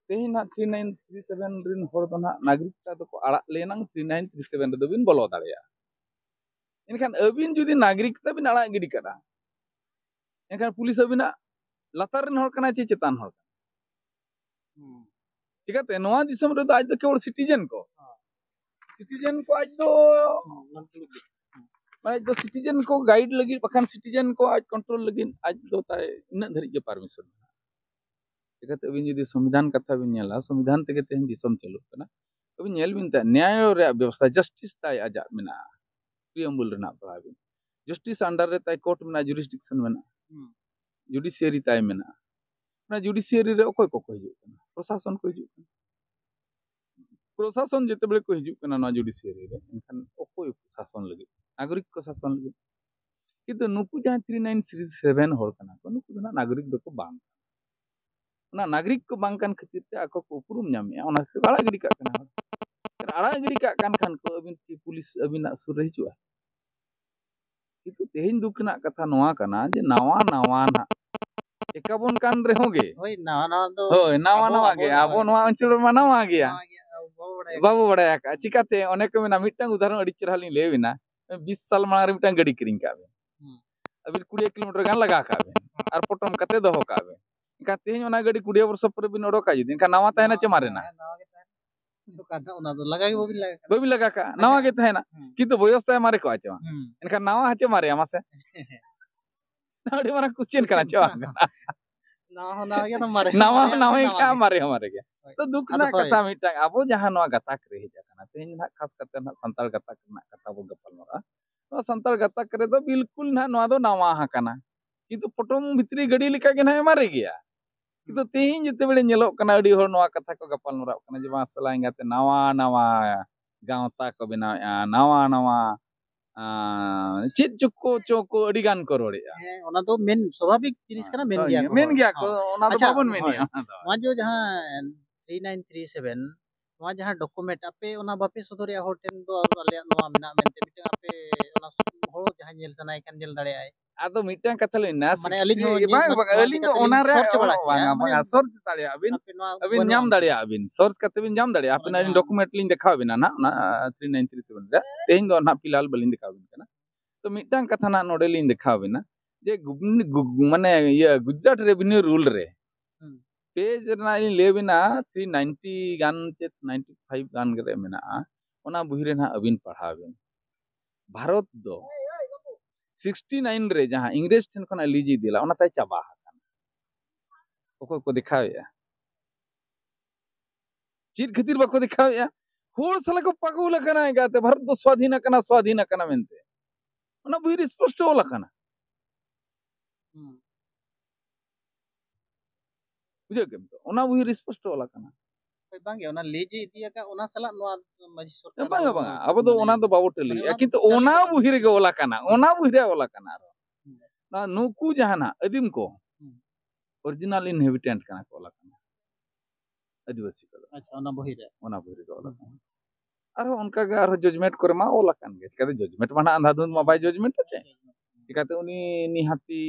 ᱛᱮᱦᱮᱧ ᱱᱟᱜ ᱛᱷᱨᱤ ᱱᱟᱭᱤᱱ ᱛᱷᱨᱤ ᱥᱮᱵᱷᱮᱱ ᱨᱮᱱ ᱦᱚᱲ ᱫᱚ ᱱᱟᱜ ᱱᱟᱜᱚᱨᱤᱠᱛᱟ ᱫᱚᱠᱚ ᱟᱲᱟᱜ ᱞᱮᱱᱟᱝ ᱛᱷᱨᱤ ᱱᱟᱭᱤᱱ ᱛᱷᱨᱤ ᱥᱮᱵᱷᱮᱱ ᱨᱮᱫᱚ ᱵᱤᱱ ᱵᱚᱞᱚ ᱫᱟᱲᱮᱭᱟᱜᱼᱟ᱾ ᱮᱱᱠᱷᱟᱱ ᱟᱹᱵᱤᱱ ᱡᱩᱫᱤ ᱱᱟᱜᱚᱨᱤᱠᱛᱟ ᱵᱤᱱ ᱟᱲᱟᱜ ᱜᱤᱰᱤ ᱠᱟᱫᱟ, ᱮᱱᱠᱷᱟᱱ ᱯᱩᱞᱤᱥ ᱟᱹᱵᱤᱱᱟᱜ ᱞᱟᱛᱟᱨ ᱨᱮᱱ ᱦᱚᱲ ᱠᱟᱱᱟᱭ ᱪᱮ ᱪᱮᱛᱟᱱ ᱦᱚᱲ ᱠᱟᱱᱟᱭ? ᱦᱩᱸ᱾ ᱪᱤᱠᱟᱹᱛᱮ? ᱱᱚᱣᱟ ᱫᱤᱥᱚᱢ ᱨᱮᱫᱚ ᱟᱡ ᱫᱚ ᱠᱮᱵᱚᱞ ᱥᱤᱴᱤᱡᱮᱱ ᱠᱚ᱾ ᱦᱮᱸ᱾ ᱥᱤᱴᱤᱡᱮᱱ ᱠᱚ ᱟᱡ ᱫᱚ ᱦᱩᱸ, non political᱾ ᱢᱟᱱᱮ ᱟᱡ ᱫᱚ ᱥᱤᱴᱤᱡᱮᱱ ᱠᱚ ᱜᱟᱭᱤᱰ ᱞᱟᱹᱜᱤᱫ, ᱵᱟᱠᱷᱟᱱ ᱥᱤᱴᱤᱡᱮᱱ ᱠᱚ ᱟᱡ ᱠᱚᱱᱴᱨᱳᱞ ᱞᱟᱹᱜᱤᱫ ᱟᱡ ᱫᱚ ᱛᱟᱭ ᱤᱱᱟᱹᱜ ᱫᱷᱟᱹᱨᱤᱡ ᱜᱮ ᱯᱟᱨᱢᱤᱥᱚᱱ ᱢᱮᱱᱟᱜᱼᱟ᱾ ᱪᱤᱠᱟᱹᱛᱮ ᱟᱹᱵᱤᱱ ᱡᱩᱫᱤ ᱥᱚᱝᱵᱤᱫᱷᱟᱱ ᱠᱟᱛᱷᱟ ᱵᱤᱱ ᱧᱮᱞᱟ, ᱥᱚᱝᱵᱤᱫᱷᱟᱱ ᱛᱮᱜᱮ ᱛᱮᱦᱮᱧ ᱫᱤᱥᱚᱢ ᱪᱟᱹᱞᱩᱜ ᱠᱟᱱᱟ᱾ ᱟᱹᱵᱤᱱ ᱧᱮᱞ ᱵᱤᱱ ᱛᱟᱭ, ᱱᱮᱭᱟᱭ ᱨᱮᱭᱟᱜ ᱵᱮᱵᱚᱥᱛᱷᱟ, ᱡᱟᱥᱴᱤᱥ ᱛᱟᱭ ᱟᱡᱟᱜ ᱢᱮᱱᱟᱜᱼᱟ, ᱯᱨᱤᱭᱮᱢᱵᱩᱞ ᱨᱮᱱᱟᱜ ᱯᱟᱲᱦᱟᱣ ᱵᱤᱱ, ᱡᱟᱥᱴᱤᱥ ᱟᱱᱰᱟᱨ ᱨᱮ ᱛᱟᱭ ᱠᱳᱨᱴ ᱢᱮᱱᱟᱜᱼᱟ, ᱡᱩᱨᱤᱥᱰᱤᱠᱥᱚᱱ ᱢᱮᱱᱟᱜᱼᱟ, ᱦᱩᱸ᱾ ᱡᱩᱰᱤᱥᱤᱭᱟᱨᱤ ᱛᱟᱭ ᱢᱮᱱᱟᱜᱼᱟ᱾ ᱚᱱᱟ ᱡᱩᱰᱤᱥᱤᱭᱟᱨᱤ ᱨᱮ ᱚᱠᱚᱭ ᱠᱚᱠᱚ ᱦᱤᱡᱩᱜ ᱠᱟᱱᱟ? ᱯᱨᱚᱥᱟᱥᱚᱱ ᱠᱚ ᱦᱤᱡᱩᱜ ᱠᱟᱱᱟ᱾ ᱯᱨᱚᱥᱟᱥᱚᱱ ᱡᱮᱛᱮ ᱵᱮᱲᱮ ᱠᱚ ᱦᱤᱡᱩᱜ ᱠᱟᱱᱟ ᱱᱚᱣᱟ ᱡᱩᱰᱤᱥᱤᱭᱟᱨᱤ ᱨᱮ, ᱮᱱᱠᱷᱟᱱ ᱚᱠᱚᱭ ᱥᱟᱥᱚᱱ ᱞᱟᱹᱜᱤᱫ? ᱱᱟᱜᱚᱨᱤᱠ ᱠᱚ ᱥᱟᱥᱚᱱ ᱞᱟᱹᱜᱤᱫ᱾ ᱠᱤᱱᱛᱩ ᱱᱩᱠᱩ ᱡᱟᱦᱟᱸᱭ ᱛᱷᱨᱤ ᱱᱟᱭᱤᱱ ᱥᱤᱠᱥ ᱥᱮᱵᱷᱮᱱ ᱦᱚᱲ ᱠᱟᱱᱟ ᱠᱚ, ᱱᱩᱠᱩ ᱫᱚ ᱱᱟᱜ ᱱᱟᱜᱚᱨᱤᱠ ᱫᱚᱠᱚ ᱵᱟᱝ ᱠᱟᱱᱟ᱾ ᱚᱱᱟ ᱱᱟᱜᱚᱨᱤᱠ ᱠᱚ ᱵᱟᱝ ᱠᱟᱱ ᱠᱷᱟᱹᱛᱤᱨ ᱛᱮ ᱟᱠᱚ ᱠᱚ ᱩᱯᱨᱩᱢ ᱧᱟᱢᱮᱫᱼᱟ, ᱚᱱᱟ ᱠᱷᱟᱹᱛᱤᱨ ᱟᱲᱟᱜ ᱜᱤᱰᱤ ᱠᱟᱜ ᱠᱟᱱᱟ᱾ ᱟᱲᱟᱜ ᱜᱤᱰᱤ ᱠᱟᱜ ᱠᱟᱱ ᱠᱷᱟᱱ ᱠᱚ, ᱟᱹᱵᱤᱱ ᱠᱤ ᱯᱩᱞᱤᱥ ᱟᱹᱵᱤᱱᱟᱜ ᱥᱩᱨ ᱨᱮ ᱦᱤᱡᱩᱜᱼᱟ? ᱠᱤᱱᱛᱩ ᱛᱮᱦᱮᱧ ᱫᱩᱠ ᱨᱮᱱᱟᱜ ᱠᱟᱛᱷᱟ ᱱᱚᱣᱟ ᱠᱟᱱᱟ ᱡᱮ ᱱᱟᱣᱟ ᱱᱟᱣᱟ ᱱᱟᱜ ᱮᱠᱟᱵᱚᱱ ᱠᱟᱱ ᱨᱮᱦᱚᱸ ᱜᱮ, ᱦᱳᱭ, ᱱᱟᱣᱟ ᱱᱟᱣᱟ ᱫᱚ ᱦᱳᱭ, ᱱᱟᱣᱟ ᱟᱵᱚ, ᱱᱟᱣᱟ ᱟᱵᱚ, ᱜᱮ ᱟᱵᱚ ᱦᱳᱭ᱾ ᱱᱚᱣᱟ ᱚᱧᱪᱚᱞ ᱨᱮᱢᱟ ᱱᱟᱣᱟ ᱜᱮᱭᱟ, ᱱᱟᱣᱟ ᱜᱮ, ᱟᱵᱚ ᱵᱟᱵᱚ ᱵᱟᱲᱟᱭᱟ᱾ ᱵᱟᱵᱚ ᱵᱟᱲᱟᱭ ᱟᱠᱟᱫᱼᱟ᱾ ᱪᱤᱠᱟᱛᱮ? ᱚᱱᱮ ᱠᱚ ᱢᱮᱱᱟ, ᱢᱤᱫᱴᱟᱝ ᱩᱫᱟᱦᱚᱨᱚᱱ ᱟᱹᱰᱤ ᱪᱮᱦᱨᱟ ᱞᱤᱧ ᱞᱟᱹᱭ ᱟᱵᱤᱱᱟ᱾ ᱵᱤᱥ ᱥᱟᱞ ᱢᱟᱲᱟᱝ ᱨᱮ ᱢᱤᱫᱴᱟᱝ ᱜᱟᱹᱰᱤ ᱠᱤᱨᱤᱧ ᱠᱟᱜ ᱵᱤᱱ, ᱦᱩᱸ᱾ ᱟᱹᱵᱤᱱ ᱠᱩᱲᱤ ᱠᱤᱞᱳᱢᱤᱴᱟᱨ ᱜᱟᱱ ᱞᱟᱜᱟ ᱠᱟᱜ ᱵᱤᱱ ᱟᱨ ᱯᱚᱴᱚᱢ ᱠᱟᱛᱮ ᱫᱚᱦᱚ ᱠᱟᱜ ᱵᱤᱱ᱾ ᱮᱱᱠᱷᱟᱱ ᱛᱮᱦᱮᱧ ᱚᱱᱟ ᱜᱟᱹᱰᱤ ᱠᱩᱲᱤ ᱵᱚᱨᱥᱚ ᱯᱚᱨᱮ ᱵᱤᱱ ᱚᱰᱚᱠᱟ ᱡᱩᱫᱤ, ᱮᱱᱠᱷᱟᱱ ᱱᱟᱣᱟ ᱛᱟᱦᱮᱱᱟ ᱪᱮ ᱢᱟᱨᱮᱱᱟ? ᱦᱮᱸ, ᱱᱟᱣᱟ ᱜᱮ ᱛᱟᱦᱮᱱᱟ᱾ ᱫᱚᱠᱟᱱ ᱦᱚᱸ ᱚᱱᱟ ᱫᱚ ᱞᱟᱜᱟ ᱜᱮ ᱵᱟᱹᱵᱤᱱ ᱞᱟᱜᱟ ᱠᱟᱜᱼᱟ᱾ ᱵᱟᱹᱵᱤᱱ ᱞᱟᱜᱟ ᱠᱟᱜᱼᱟ, ᱱᱟᱣᱟ ᱜᱮ ᱛᱟᱦᱮᱱᱟ᱾ ᱦᱩᱸ᱾ ᱠᱤᱱᱛᱩ ᱵᱚᱭᱚᱥ ᱛᱟᱭ ᱢᱟᱨᱮ ᱠᱚᱜᱼᱟ ᱪᱮ ᱵᱟᱝ? ᱦᱩᱸ᱾ ᱮᱱᱠᱷᱟᱱ ᱱᱟᱣᱟ ᱦᱚᱸ ᱪᱮ ᱢᱟᱨᱮᱭᱟ ᱢᱟᱥᱮ? ᱟᱹᱰᱤ ᱢᱟᱨᱟᱝ ᱠᱩᱥᱪᱮᱱ ᱠᱟᱱᱟ ᱪᱮ ᱵᱟᱝ? ᱱᱟᱣᱟ ᱦᱚᱸ ᱱᱟᱣᱟ ᱜᱮ, ᱚᱱᱟ ᱢᱟᱨᱮ ᱱᱟᱣᱟ ᱦᱚᱸ ᱱᱟᱣᱟ ᱢᱟᱨᱮ ᱜᱮ, ᱢᱟᱨᱮ ᱦᱚᱸ ᱢᱟᱨᱮ ᱜᱮ᱾ ᱦᱳᱭ᱾ ᱛᱚ ᱫᱩᱠ ᱟᱫᱚ ᱨᱮᱱᱟᱜ ᱦᱳᱭ᱾ ᱠᱟᱛᱷᱟ ᱢᱤᱫᱴᱟᱝ, ᱟᱵᱚ ᱡᱟᱦᱟᱸ ᱱᱚᱣᱟ ᱜᱟᱛᱟᱠ ᱨᱮ ᱦᱮᱡ ᱟᱠᱟᱱᱟ, ᱛᱮᱦᱮᱧ ᱱᱟᱦᱟᱜ ᱠᱷᱟᱥ ᱠᱟᱛᱮ ᱱᱟᱦᱟᱜ ᱥᱟᱱᱛᱟᱲ ᱜᱟᱛᱟᱠ ᱨᱮᱱᱟᱜ ᱠᱟᱛᱷᱟ ᱵᱚᱱ ᱜᱟᱯᱟᱞ ᱢᱟᱨᱟᱜᱼᱟ᱾ ᱱᱚᱣᱟ ᱥᱟᱱᱛᱟᱲ ᱜᱟᱛᱟᱠ ᱨᱮᱫᱚ ᱵᱤᱞᱠᱩᱞ ᱱᱟᱦᱟᱜ ᱱᱚᱣᱟ ᱫᱚ ᱱᱟᱣᱟ ᱟᱠᱟᱱᱟ, ᱠᱤᱱᱛᱩ ᱯᱚᱴᱚᱢ ᱵᱷᱤᱛᱨᱤ ᱜᱟᱹᱰᱤ ᱞᱮᱠᱟ ᱜᱮ ᱱᱟᱦᱟᱜ ᱢᱟᱨᱮ ᱜᱮᱭᱟ᱾ ᱠᱤᱱᱛᱩ ᱛᱮᱦᱮᱧ ᱡᱮᱛᱮ ᱵᱮᱲᱮ ᱧᱮᱞᱚᱜ ᱠᱟᱱᱟ, ᱟᱹᱰᱤ ᱦᱚᱲ ᱱᱚᱣᱟ ᱠᱟᱛᱷᱟ ᱠᱚ ᱜᱟᱯᱟᱞ ᱢᱟᱨᱟᱜ ᱠᱟᱱᱟ ᱡᱮ, ᱵᱟᱝ ᱥᱟᱞᱟ ᱮᱸᱜᱟᱛᱮ ᱱᱟᱣᱟ ᱱᱟᱣᱟ ᱜᱟᱶᱛᱟ ᱠᱚ ᱵᱮᱱᱟᱣᱮᱫᱼᱟ, ᱱᱟᱣᱟ ᱱᱟᱣᱟ ᱟᱸ, ᱪᱮᱫ ᱪᱚ ᱠᱚ, ᱪᱚ ᱠᱚ ᱟᱹᱰᱤ ᱜᱟᱱ ᱠᱚ ᱨᱚᱲᱮᱫᱼᱟ᱾ ᱦᱮᱸ, ᱚᱱᱟ ᱫᱚ ᱢᱮᱱ ᱥᱟᱵᱷᱟᱵᱤᱠ ᱡᱤᱱᱤᱥ ᱠᱟᱱᱟ, ᱢᱮᱱ ᱜᱮᱭᱟ ᱠᱚ ᱢᱮᱱ ᱦᱚᱲ᱾ ᱜᱮᱭᱟ ᱠᱚ, ᱦᱚᱸ᱾ ᱚᱱᱟ ᱫᱚ ᱟᱪᱪᱷᱟ, ᱵᱟᱵᱚᱱ ᱦᱳᱭ᱾ ᱢᱮᱱᱮᱜᱼᱟ ᱚᱱᱟ ᱫᱚ᱾ ᱱᱚᱣᱟ ᱡᱚ ᱡᱟᱦᱟᱸ ᱛᱷᱨᱤ ᱱᱟᱭᱤᱱ ᱛᱷᱨᱤ ᱥᱮᱵᱷᱮᱱ, ᱱᱚᱣᱟ ᱡᱟᱦᱟᱸ ᱰᱚᱠᱩᱢᱮᱱᱴ ᱟᱯᱮ ᱚᱱᱟ ᱵᱟᱯᱮ ᱥᱚᱫᱚᱨᱮᱜᱼᱟ ᱦᱚᱲ ᱴᱷᱮᱱ ᱫᱚ, ᱟᱞᱮᱭᱟᱜ ᱱᱚᱣᱟ ᱢᱮᱱᱟᱜ ᱢᱮᱱᱛᱮ ᱢᱤᱫᱴᱟᱝ ᱟᱯᱮ ᱚᱱᱟ ᱦᱚᱲ ᱡᱟᱦᱟᱸᱭ ᱧᱮᱞ ᱥᱟᱱᱟᱭᱮ ᱠᱷᱟᱱ ᱧᱮᱞ ᱫᱟᱲᱮᱭᱟᱜᱼᱟᱭ᱾ ᱟᱫᱚ ᱢᱤᱫᱴᱟᱝ ᱠᱟᱛᱷᱟ ᱞᱤᱧ ᱢᱮᱱᱟ, ᱢᱟᱱᱮ ᱟᱹᱞᱤᱧ ᱦᱚᱸ ᱥᱤᱠᱥᱴᱤ, ᱵᱟᱝ, ᱵᱟᱝ, ᱟᱹᱞᱤᱧ ᱫᱚ ᱚᱱᱟ ᱨᱮ ᱵᱟᱝᱟ, ᱵᱟᱝᱟ, ᱥᱚᱨᱪ ᱫᱟᱲᱮᱭᱟᱜᱼᱟ ᱵᱤᱱ, ᱟᱹᱵᱤᱱ ᱧᱟᱢ ᱫᱟᱲᱮᱭᱟᱜᱼᱟ ᱵᱤᱱ, ᱥᱚᱨᱪ ᱠᱟᱛᱮ ᱵᱤᱱ ᱧᱟᱢ ᱫᱟᱲᱮᱭᱟᱜᱼᱟ᱾ ᱟᱹᱵᱤᱱ ᱟᱹᱞᱤᱧ ᱰᱚᱠᱩᱢᱮᱱᱴ ᱞᱤᱧ ᱫᱮᱠᱷᱟᱣ ᱵᱤᱱᱟ ᱱᱟᱦᱟᱜ, ᱚᱱᱟ ᱛᱷᱨᱤ ᱱᱟᱭᱤᱱ ᱛᱷᱨᱤ ᱥᱮᱵᱷᱮᱱ ᱨᱮ᱾ ᱛᱮᱦᱮᱧ ᱫᱚ ᱱᱟᱦᱟᱜ ᱯᱷᱤᱞᱦᱟᱞ ᱵᱟᱹᱞᱤᱧ ᱫᱮᱠᱷᱟᱣ ᱵᱤᱱ ᱠᱟᱱᱟ᱾ ᱛᱚ ᱢᱤᱫᱴᱟᱝ ᱠᱟᱛᱷᱟ ᱱᱟᱦᱟᱜ ᱱᱚᱰᱮ ᱞᱤᱧ ᱫᱮᱠᱷᱟᱣ ᱵᱤᱱᱟ ᱡᱮ ᱜᱩᱵ-, ᱜᱩ-, ᱢᱟᱱᱮ ᱤᱭᱟᱹ ᱜᱩᱡᱽᱨᱟᱴ ᱨᱮᱵᱷᱤᱱᱤᱭᱩ ᱨᱩᱞ ᱨᱮ ᱦᱩᱸ᱾ ᱯᱮᱡᱽ ᱨᱮᱱᱟᱜ ᱞᱤᱧ ᱞᱟᱹᱭ ᱟᱵᱤᱱᱟ, ᱛᱷᱨᱤ ᱱᱟᱭᱤᱱᱴᱤ ᱜᱟᱱ ᱪᱮᱫ ᱱᱟᱭᱤᱱᱴᱤ ᱯᱷᱟᱭᱤᱵᱷ ᱜᱟᱱ ᱨᱮ ᱢᱮᱱᱟᱜᱼᱟ᱾ ᱚᱱᱟ ᱵᱚᱦᱤ ᱨᱮ ᱱᱟᱦᱟᱜ ᱟᱹᱵᱤᱱ ᱯᱟᱲᱦᱟᱣ ᱵᱤᱱ᱾ ᱵᱷᱟᱨᱚᱛ ᱫᱚ ᱥᱤᱠᱥᱴᱤ ᱱᱟᱭᱤᱱ ᱨᱮ ᱡᱟᱦᱟᱸ ᱤᱝᱨᱮᱡᱽ ᱴᱷᱮᱱ ᱠᱷᱚᱱᱟᱜ ᱞᱤᱡ ᱤᱫᱤ ᱞᱮᱫᱟ, ᱚᱱᱟ ᱛᱟᱭ ᱪᱟᱵᱟ ᱟᱠᱟᱱᱟ᱾ ᱚᱠᱚᱭ ᱠᱚ ᱫᱮᱠᱷᱟᱣᱮᱫᱼᱟ? ᱪᱮᱫ ᱠᱷᱟᱹᱛᱤᱨ ᱵᱟᱠᱚ ᱫᱮᱠᱷᱟᱣᱮᱫᱼᱟ? ᱦᱚᱲ ᱥᱟᱞᱟ ᱠᱚ ᱯᱟᱜᱚᱞ ᱟᱠᱟᱱᱟ ᱮᱸᱜᱟᱛᱮ, ᱵᱷᱟᱨᱚᱛ ᱫᱚ ᱥᱣᱟᱫᱷᱤᱱ ᱟᱠᱟᱱᱟ, ᱥᱣᱟᱫᱷᱤᱱ ᱟᱠᱟᱱᱟ ᱢᱮᱱᱛᱮ᱾ ᱚᱱᱟ ᱵᱚᱦᱤ ᱨᱮ ᱥᱯᱚᱥᱴᱚ ᱚᱞ ᱟᱠᱟᱱᱟ᱾ ᱦᱩᱸ᱾ ᱵᱩᱡᱷᱟᱹᱣ ᱠᱮᱫ ᱛᱚ? ᱚᱱᱟ ᱵᱚᱦᱤ ᱨᱮ ᱥᱯᱚᱥᱴᱚ ᱚᱞ ᱟᱠᱟᱱᱟ᱾ ᱦᱳᱭ, ᱵᱟᱝᱜᱮ, ᱚᱱᱟ ᱞᱤᱡ ᱤᱫᱤ ᱟᱠᱟᱫ ᱚᱱᱟ ᱥᱟᱞᱟᱜ ᱱᱚᱣᱟ ᱢᱟᱹᱡᱷᱤ ᱥᱚᱨᱠᱟᱨ ᱵᱟᱝᱟ, ᱫᱚ ᱵᱟᱝᱟ, ᱟᱵᱚ ᱫᱚ ᱢᱟᱱᱮ ᱚᱱᱟ ᱫᱚ ᱵᱟᱵᱚ ᱴᱟᱹᱞᱤᱭᱮᱫᱼᱟ, ᱢᱟᱱᱮ ᱚᱱᱟ ᱠᱤᱱᱛᱩ ᱫᱚ ᱴᱟᱹᱞᱤ ᱚᱱᱟ ᱫᱚ ᱵᱟᱝ ᱵᱚᱦᱤ ᱨᱮᱜᱮ ᱚᱞ ᱟᱠᱟᱱᱟ, ᱚᱱᱟ ᱵᱚᱦᱤ ᱨᱮ ᱚᱞ ᱟᱠᱟᱱᱟ᱾ ᱟᱨᱚ ᱦᱩᱸ᱾ ᱱᱚᱣᱟ ᱱᱩᱠᱩ ᱡᱟᱦᱟᱱᱟᱜ ᱟᱹᱫᱤᱢ ᱠᱚ ᱦᱩᱸ᱾ ᱚᱨᱤᱡᱤᱱᱟᱞ ᱤᱱᱦᱮᱵᱤᱴᱮᱱᱴ ᱠᱟᱱᱟ ᱠᱚ, ᱚᱞ ᱟᱠᱟᱱᱟ ᱟᱹᱫᱤᱵᱟᱹᱥᱤ ᱠᱚᱫᱚ᱾ ᱟᱪᱪᱷᱟ, ᱚᱱᱟ ᱵᱚᱦᱤ ᱨᱮ᱾ ᱚᱱᱟ ᱵᱚᱦᱤ ᱨᱮᱜᱮ ᱚᱞ ᱟᱠᱟᱱᱟ᱾ ᱟᱨᱦᱚᱸ ᱚᱱᱠᱟ ᱜᱮ ᱟᱨᱦᱚᱸ ᱡᱟᱡᱽᱢᱮᱱᱴ ᱠᱚᱨᱮ ᱢᱟ ᱚᱞ ᱟᱠᱟᱱ ᱜᱮ᱾ ᱪᱤᱠᱟᱹᱛᱮ ᱡᱟᱡᱽᱢᱮᱱᱴ ᱢᱟ ᱱᱟᱦᱟᱜ ᱟᱸᱫᱷᱟᱫᱷᱩᱱ ᱢᱟ ᱵᱟᱭ ᱡᱟᱡᱽᱢᱮᱱᱴᱟ ᱪᱮ᱾ ᱪᱤᱠᱟᱹᱛᱮ ᱩᱱᱤ ᱱᱤᱦᱟᱹᱛᱤ,